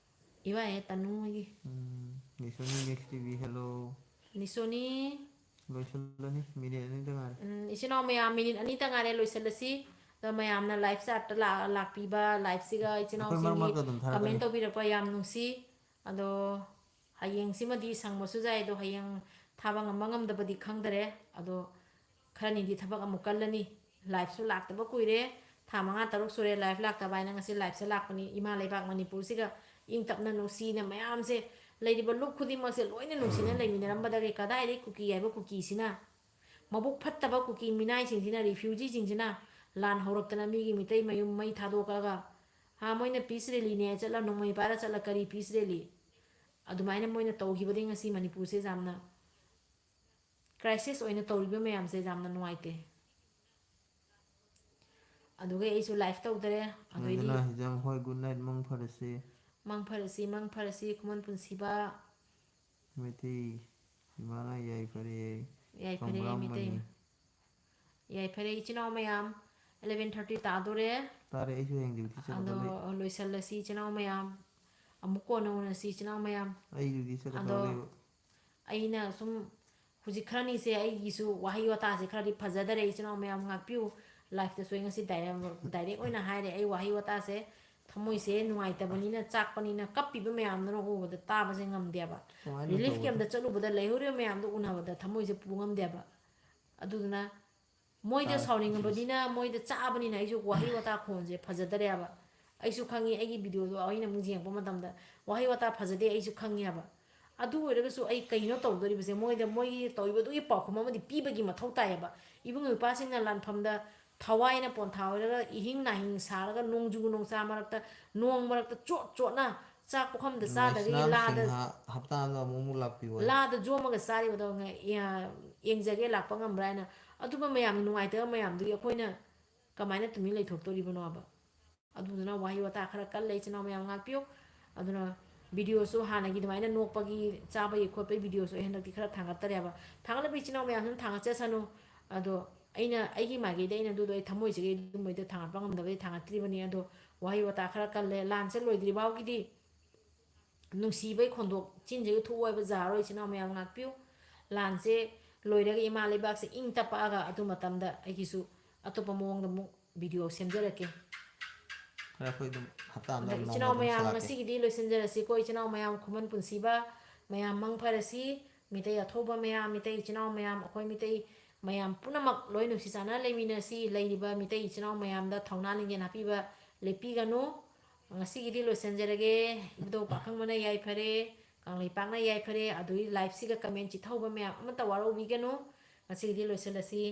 ꯏꯕꯥꯏ ꯍꯥꯏ ꯇꯅꯨ ꯍꯣꯏꯒꯤ꯫ ꯎꯝ, ꯅꯤꯁꯣꯅꯤ next T V, hello꯫ ꯅꯤꯁꯣꯅꯤ꯫ ꯂꯣꯏꯁꯜꯂꯅꯤ, ꯃꯤꯅꯤꯠ ꯑꯅꯤꯗ ꯉꯥꯏꯔꯦ꯫ ꯎꯝ, ꯏꯆꯤꯟ ꯏꯅꯥꯎ ꯃꯌꯥꯝ, ꯃꯤꯅꯤꯠ ꯑꯅꯤꯇ ꯉꯥꯏꯔꯦ, ꯂꯣꯏꯁꯤꯜꯂꯁꯤ꯫ ꯑꯗꯣ ꯃꯌꯥꯝꯅ live chatꯇ ꯂꯥꯛ-, ꯂꯥꯛꯄꯤꯕ, liveꯁꯤꯒ ꯏꯆꯤꯟ ꯑꯩꯈꯣꯏ ꯃꯔꯛ ꯏꯅꯥꯎꯁꯤꯡꯒꯤ ꯃꯔꯛꯇ ꯑꯗꯨꯝ ꯊꯥꯔꯛꯀꯅꯤ꯫ Comment ꯇꯧꯕꯤꯔꯛꯄ ꯌꯥꯝ ꯅꯨꯡꯁꯤ꯫ ꯑꯗꯣ ꯍꯌꯦꯡꯁꯤꯃꯗꯤ ꯁꯪꯕꯁꯨ ꯌꯥꯏ, ꯑꯗꯣ ꯍꯌꯦꯡ ꯊꯥꯕ ꯉꯝꯕ ꯉꯝꯗꯕꯗꯤ ꯈꯪꯗꯔꯦ꯫ ꯑꯗꯣ ꯈꯔꯅꯤꯗꯤ ꯊꯕꯛ ꯑꯃꯨꯛ ꯀꯜꯂꯅꯤ꯫ Liveꯁꯨ ꯂꯥꯛꯇꯕ ꯀꯨꯏꯔꯦ, ꯊꯥ ꯃꯉꯥ ꯇꯔꯨꯛ ꯁꯨꯔꯦ live ꯂꯥꯛꯇꯕ ꯍꯥꯏꯅ꯫ ꯉꯁꯤ liveꯁꯦ ꯂꯥꯛꯄꯅꯤ꯫ ꯏꯃꯥ ꯂꯩꯕꯥꯛ ꯃꯅꯤꯄꯨꯔꯁꯤꯒ ꯏꯪ ꯇꯞꯅ ꯅꯨꯡꯁꯤꯅ ꯃꯌꯥꯝꯁꯦ, ꯂꯩꯔꯤꯕ ꯂꯨꯞ ꯈꯨꯗꯤꯡꯃꯛꯁꯦ ꯂꯣꯏꯅ ꯅꯨꯡꯁꯤꯅ ꯂꯩꯃꯤꯟꯅꯔꯝꯕꯗꯒꯤ ꯀꯗꯥꯏꯗꯒꯤ ꯀꯨꯀꯤ ꯍꯥꯏꯕ ꯀꯨꯀꯤꯁꯤꯅ, ꯃꯕꯨꯛ ꯐꯠꯇꯕ ꯀꯨꯀꯤ ꯃꯤꯅꯥꯏꯁꯤꯡꯁꯤꯅ, refugeeꯁꯤꯡꯁꯤꯅ ꯂꯥꯟ ꯍꯧꯔꯛꯇꯅ ꯃꯤꯒꯤ ꯃꯤꯇꯩ ꯃꯌꯨꯝ ꯃꯩ ꯊꯥꯗꯣꯛꯑꯒ, ꯍꯥ, ꯃꯣꯏꯅ peace rallyꯅꯦ ꯆꯠꯂ, ꯅꯣꯡꯃꯩ ꯄꯥꯏꯔ ꯆꯠꯂ, ꯀꯔꯤ peace rally? ꯑꯗꯨꯃꯥꯏꯅ ꯃꯣꯏꯅ ꯇꯧꯈꯤꯕꯗꯒꯤ ꯉꯁꯤ ꯃꯅꯤꯄꯨꯔꯁꯦ ꯌꯥꯝꯅ ꯀ꯭ꯔꯥꯏꯁꯤꯁ ꯑꯣꯏꯅ ꯇꯧꯔꯤꯕ ꯃꯌꯥꯝꯁꯦ ꯌꯥꯝꯅ ꯅꯨꯡꯉꯥꯏꯇꯦ꯫ ꯑꯗꯨꯒ ꯑꯩꯁꯨ ꯂꯥꯏꯐ ꯇꯧꯗꯔꯦ꯫ ꯑꯗꯨꯏꯗꯤ ꯁꯪꯖꯅꯥ ꯍꯤꯖꯝ, ꯍꯣꯏ, ꯒꯨꯗ ꯅꯥꯏꯠ, ꯃꯪ ꯐꯔꯁꯤ꯫ ꯃꯪ ꯐꯔꯁꯤ, ꯃꯪ ꯐꯔꯁꯤ, ꯈꯨꯃꯟ ꯄꯨꯟꯁꯤꯕ꯫ ꯃꯩꯇꯩ ꯏꯃꯥꯅ ꯌꯥꯏꯐꯔꯦ꯫ ꯌꯥꯏꯐꯔꯦ, ꯆꯣꯡꯕ꯭ꯔꯥꯝ ꯃꯩꯇꯩ ꯃꯅꯤ꯫ ꯌꯥꯏꯐꯔꯦ, ꯏꯆꯤꯟ ꯏꯅꯥꯎ ꯃꯌꯥꯝ, eleven thirty ꯇꯥꯗꯣꯔꯦ꯫ ꯇꯥꯔꯦ, ꯑꯩꯁꯨ ꯍꯌꯦꯡ ꯗ꯭ꯌꯨꯇꯤ ꯑꯗꯣ ꯆꯠꯀꯗꯧ ꯂꯩ꯫ ꯂꯣꯏꯁꯜꯂꯁꯤ, ꯏꯆꯤꯟ ꯏꯅꯥꯎ ꯃꯌꯥꯝ꯫ ꯑꯃꯨꯛ ꯀꯣꯟꯅ ꯎꯅꯁꯤ, ꯏꯆꯤꯟ ꯏꯅꯥꯎ ꯃꯌꯥꯝ꯫ ꯑꯩ ꯗ꯭ꯌꯨꯇꯤ ꯑꯗꯣ ꯆꯠꯀꯗꯧ ꯂꯩꯕ꯫ ꯑꯩꯅ ꯁꯨꯝ ꯍꯧꯖꯤꯛ ꯈꯔꯅꯤꯁꯦ ꯑꯩꯒꯤꯁꯨ ꯋꯥꯍꯩ ꯋꯥꯇꯥꯁꯦ ꯈꯔꯗꯤ ꯐꯖꯗꯔꯦ, ꯏꯆꯤꯟ ꯏꯅꯥꯎ ꯃꯌꯥꯝ ꯉꯥꯛꯄꯤꯌꯨ꯫ ꯂꯥꯏꯐꯇꯁꯨ ꯑꯩ ꯉꯁꯤ ꯗꯥꯏꯔꯦꯛ, ꯗꯥꯏꯔꯦꯛ ꯑꯣꯏꯅ ꯍꯥꯏꯔꯦ, ꯑꯩ ꯋꯥꯍꯩ ꯋꯥꯇꯥꯁꯦ ꯊꯃꯣꯏꯁꯦ ꯅꯨꯡꯉꯥꯏꯇꯕꯅꯤꯅ, ꯆꯥꯛꯄꯅꯤꯅ, ꯀꯞꯄꯤꯕ ꯃꯌꯥꯝꯗꯨꯅ ꯎꯕꯗ ꯇꯥꯕꯁꯦ ꯉꯝꯗꯦꯕ꯫ ꯀꯃꯥꯏꯅ ꯔꯤꯂꯤꯐ ꯇꯧꯕꯗ? ꯀꯦꯝꯞꯇ ꯆꯠꯂꯨꯕꯗ ꯂꯩꯍꯧꯔꯤꯕ ꯃꯌꯥꯝꯗꯣ ꯎꯅꯕꯗ ꯊꯃꯣꯏꯁꯦ ꯄꯨ ꯉꯝꯗꯦꯕ꯫ ꯑꯗꯨꯗꯨꯅ ꯃꯣꯏꯗ ꯇꯥꯔꯦ, ꯁꯥꯎꯅꯤꯡꯉꯕꯅꯤꯅ, ꯃꯣꯏꯗ ꯆꯥꯛꯑꯕꯅꯤꯅ ꯑꯩꯁꯨ ꯋꯥꯍꯩ ꯋꯥꯇꯥ ꯈꯣꯟꯁꯦ ꯐꯖꯗꯔꯦꯕ꯫ ꯑꯩꯁꯨ ꯈꯪꯉꯤ, ꯑꯩꯒꯤ ꯚꯤꯗꯤꯑꯣꯗꯣ ꯑꯩꯅ ꯑꯃꯨꯛ ꯌꯦꯡꯉꯛꯄ ꯃꯇꯝꯗ ꯋꯥꯍꯩ ꯋꯥꯇꯥ ꯐꯖꯗꯦ, ꯑꯩꯁꯨ ꯈꯪꯉꯦꯕ꯫ ꯑꯗꯨ ꯑꯣꯏꯔꯒꯁꯨ ꯑꯩ ꯀꯩꯅꯣ ꯇꯧꯗꯣꯔꯤꯕꯁꯦ, ꯃꯣꯏꯗ, ꯃꯣꯏꯒꯤ ꯇꯧꯔꯤꯕꯗꯨꯒꯤ ꯄꯥꯎꯈꯨꯝ ꯑꯃꯗꯤ ꯄꯤꯕꯒꯤ ꯃꯊꯧ ꯇꯥꯏꯌꯦꯕ꯫ ꯏꯕꯨꯡ ꯏꯄ꯭ꯋꯥꯁꯤꯡꯅ ꯂꯥꯟꯐꯝꯗ ꯊꯋꯥꯏꯅ ꯄꯣꯟꯊꯥ ꯑꯣꯏꯔꯒ, ꯏꯍꯤꯡ ꯅꯥꯍꯤꯡ ꯁꯥꯔꯒ, ꯅꯣꯡꯖꯨ ꯅꯣꯡꯁꯥ ꯃꯔꯛꯇ, ꯅꯣꯡ ꯃꯔꯛꯇ ꯆꯣꯠ ꯆꯣꯠꯅ, ꯆꯥꯛ ꯄꯨꯈꯝꯗ ꯆꯥꯗꯒꯤ ꯅꯨꯡꯉꯥꯏꯁꯅꯥꯝ ꯂꯥꯗ, ꯁꯤꯡꯍ ꯍꯞꯇꯥ ꯑꯃꯗ ꯑꯃꯨꯛꯃꯨꯛ ꯂꯥꯛꯄꯤꯌꯣ꯫ ꯂꯥꯗ ꯖꯣꯝꯃꯒ ꯆꯥꯔꯤꯕꯗꯣ ꯉ-, ꯌꯥ-, ꯌꯦꯡꯖꯒꯦ, ꯂꯥꯛꯄ ꯉꯝꯕ꯭ꯔꯥ ꯍꯥꯏꯅ꯫ ꯑꯗꯨꯝꯕ ꯃꯌꯥꯝꯒꯤ ꯅꯨꯡꯉꯥꯏꯇꯕ ꯃꯌꯥꯝꯗꯨꯒꯤ ꯑꯩꯈꯣꯏꯅ ꯀꯃꯥꯏꯅ ꯇꯨꯃꯤꯟ ꯂꯩꯊꯣꯛꯇꯣꯔꯤꯕꯅꯣꯕ? ꯑꯗꯨꯗꯨꯅ ꯋꯥꯍꯩ ꯋꯥꯇꯥ ꯈꯔ ꯀꯜꯂꯦ, ꯏꯆꯤꯟ ꯏꯅꯥꯎ ꯃꯌꯥꯝ ꯉꯥꯛꯄꯤꯌꯨ꯫ ꯑꯗꯨꯅ ꯚꯤꯗꯤꯑꯣꯁꯨ ꯍꯥꯟꯅꯒꯤ ꯑꯗꯨꯃꯥꯏꯅ ꯅꯣꯛꯄꯒꯤ, ꯆꯥꯕꯒꯤ ꯈꯣꯠꯄꯒꯤ ꯚꯤꯗꯤꯑꯣꯁꯨ ꯑꯩ ꯍꯟꯗꯛꯇꯤ ꯈꯔ ꯊꯥꯡꯒꯠꯇꯔꯦꯕ꯫ ꯊꯥꯡꯒꯠꯂꯤꯕ ꯏꯆꯤꯟ ꯏꯅꯥꯎ ꯃꯌꯥꯝꯁꯤꯅ ꯊꯥꯡꯒꯠꯆꯁꯅꯨ꯫ ꯑꯗꯣ ꯑꯩꯅ ꯑꯩꯒꯤ ꯃꯥꯏꯀꯩꯗꯒꯤ ꯑꯩꯅ ꯑꯗꯨꯗꯣ ꯑꯩ ꯊꯃꯣꯏꯁꯤꯒꯤ ꯑꯗꯨꯝꯕꯩꯗ ꯊꯥꯡꯒꯠꯄ ꯉꯝꯗꯕꯩ ꯊꯥꯡꯒꯠꯇ꯭ꯔꯤꯕꯅꯤ꯫ ꯑꯗꯣ ꯋꯥꯍꯩ ꯋꯥꯇꯥ ꯈꯔ ꯀꯜꯂꯦ꯫ ꯂꯥꯟꯁꯦ ꯂꯣꯏꯗ꯭ꯔꯤ ꯐꯥꯎꯒꯤꯗꯤ ꯅꯨꯡꯁꯤꯕꯩ ꯈꯣꯟꯗꯣꯛ ꯆꯤꯟꯁꯤꯒ ꯊꯣꯛꯑꯣ ꯍꯥꯏꯕ ꯌꯥꯔꯣꯏ, ꯏꯆꯤꯟ ꯏꯅꯥꯎ ꯃꯌꯥꯝ ꯉꯥꯛꯄꯤꯌꯨ꯫ ꯂꯥꯟꯁꯦ ꯂꯣꯏꯔꯒ ꯏꯃꯥ ꯂꯩꯕꯥꯛꯁꯦ ꯏꯪ ꯇꯞꯄꯛꯑꯒ ꯑꯗꯨ ꯃꯇꯝꯗ ꯑꯩꯒꯤꯁꯨ ꯑꯇꯣꯞꯄ ꯃꯑꯣꯡꯗ ꯑꯃꯨꯛ ꯚꯤꯗꯤꯑꯣ ꯁꯦꯝꯖꯔꯛꯀꯦ꯫ ꯈꯔ ꯑꯩꯈꯣꯏ ꯑꯗꯨꯝ ꯍꯞꯇꯥ ꯑꯃꯗ ꯑꯗ ꯏꯆꯤꯟ ꯅꯣꯡꯃ ꯏꯅꯥꯎ ꯑꯗꯨꯝ ꯃꯌꯥꯝ ꯊꯥꯒꯠꯂꯛꯀꯦ꯫ ꯉꯁꯤꯒꯤꯗꯤ ꯂꯣꯏꯁꯤꯟꯖꯔꯁꯤꯀꯣ, ꯏꯆꯤꯟ ꯏꯅꯥꯎ ꯃꯌꯥꯝ, ꯈꯨꯃꯟ ꯄꯨꯟꯁꯤꯕ ꯃꯌꯥꯝ, ꯃꯪ ꯐꯔꯁꯤ꯫ ꯃꯤꯇꯩ ꯑꯊꯧꯕ ꯃꯌꯥꯝ, ꯃꯤꯇꯩ ꯏꯆꯤꯟ ꯏꯅꯥꯎ ꯃꯌꯥꯝ, ꯑꯩꯈꯣꯏ ꯃꯤꯇꯩ ꯃꯌꯥꯝ ꯄꯨꯝꯅꯃꯛ ꯂꯣꯏ ꯅꯨꯡꯁꯤ ꯆꯥꯟꯅꯅ ꯂꯩꯃꯤꯟꯅꯁꯤ꯫ ꯂꯩꯔꯤꯕ ꯃꯤꯇꯩ ꯏꯆꯤꯟ ꯏꯅꯥꯎ ꯃꯌꯥꯝꯗ ꯊꯧꯅꯥ ꯂꯤꯡꯖꯦꯜ ꯍꯥꯞꯄꯤꯕ ꯂꯦꯞꯄꯤꯒꯅꯨ꯫ ꯉꯁꯤꯒꯤꯗꯤ ꯂꯣꯏꯁꯤꯟꯖꯔꯒꯦ꯫ ꯏꯕꯨꯙꯧ ꯄꯥꯈꯪꯕꯅ ꯌꯥꯏꯐꯔꯦ, ꯀꯪꯂꯩꯄꯥꯛꯅ ꯌꯥꯏꯐꯔꯦ꯫ ꯑꯗꯨꯒꯤ ꯂꯥꯏꯐꯁꯤꯒ ꯀꯃꯦꯟ ꯆꯤꯠꯊꯍꯧꯕ ꯃꯌꯥꯝ ꯑꯃꯠꯇ ꯋꯥꯔꯧꯕꯤꯒꯅꯨ꯫ ꯉꯁꯤꯒꯤꯗꯤ ꯂꯣꯏꯁꯤꯜꯂꯁꯤ꯫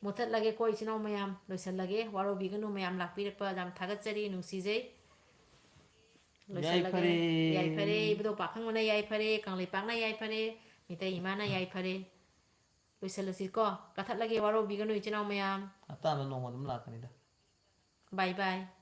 ꯃꯨꯊꯠꯂꯒꯦꯀꯣ, ꯏꯆꯤꯟ ꯏꯅꯥꯎ ꯃꯌꯥꯝ, ꯂꯣꯏꯁꯤꯜꯂꯒꯦ꯫ ꯋꯥꯔꯧꯕꯤꯒꯅꯨ ꯃꯌꯥꯝ, ꯂꯥꯛꯄꯤꯔꯛꯄ ꯌꯥꯝ ꯊꯥꯒꯠꯆꯔꯤ, ꯅꯨꯡꯁꯤꯖꯩ꯫ ꯂꯣꯏꯁꯤꯜꯂꯒꯦ꯫ ꯌꯥꯏꯐꯔꯦ꯫ ꯌꯥꯏꯐꯔꯦ, ꯏꯕꯨꯙꯧ ꯄꯥꯈꯪꯕꯅ ꯌꯥꯏꯐꯔꯦ, ꯀꯪꯂꯩꯄꯥꯛꯅ ꯌꯥꯏꯐꯔꯦ, ꯃꯤꯇꯩ ꯏꯃꯥꯅ ꯌꯥꯏꯐꯔꯦ꯫ ꯂꯣꯏꯁꯤꯜꯂꯁꯤꯀꯣ꯫ ꯀꯛꯊꯠꯂꯒꯦ, ꯋꯥꯔꯧꯕꯤꯒꯅꯨ ꯏꯆꯤꯟ ꯏꯅꯥꯎ ꯃꯌꯥꯝ꯫ ꯍꯞꯇꯥ ꯑꯃꯗ ꯅꯣꯡꯃ ꯑꯗꯨꯝ ꯂꯥꯛꯀꯅꯤꯗ꯫ Bye bye꯫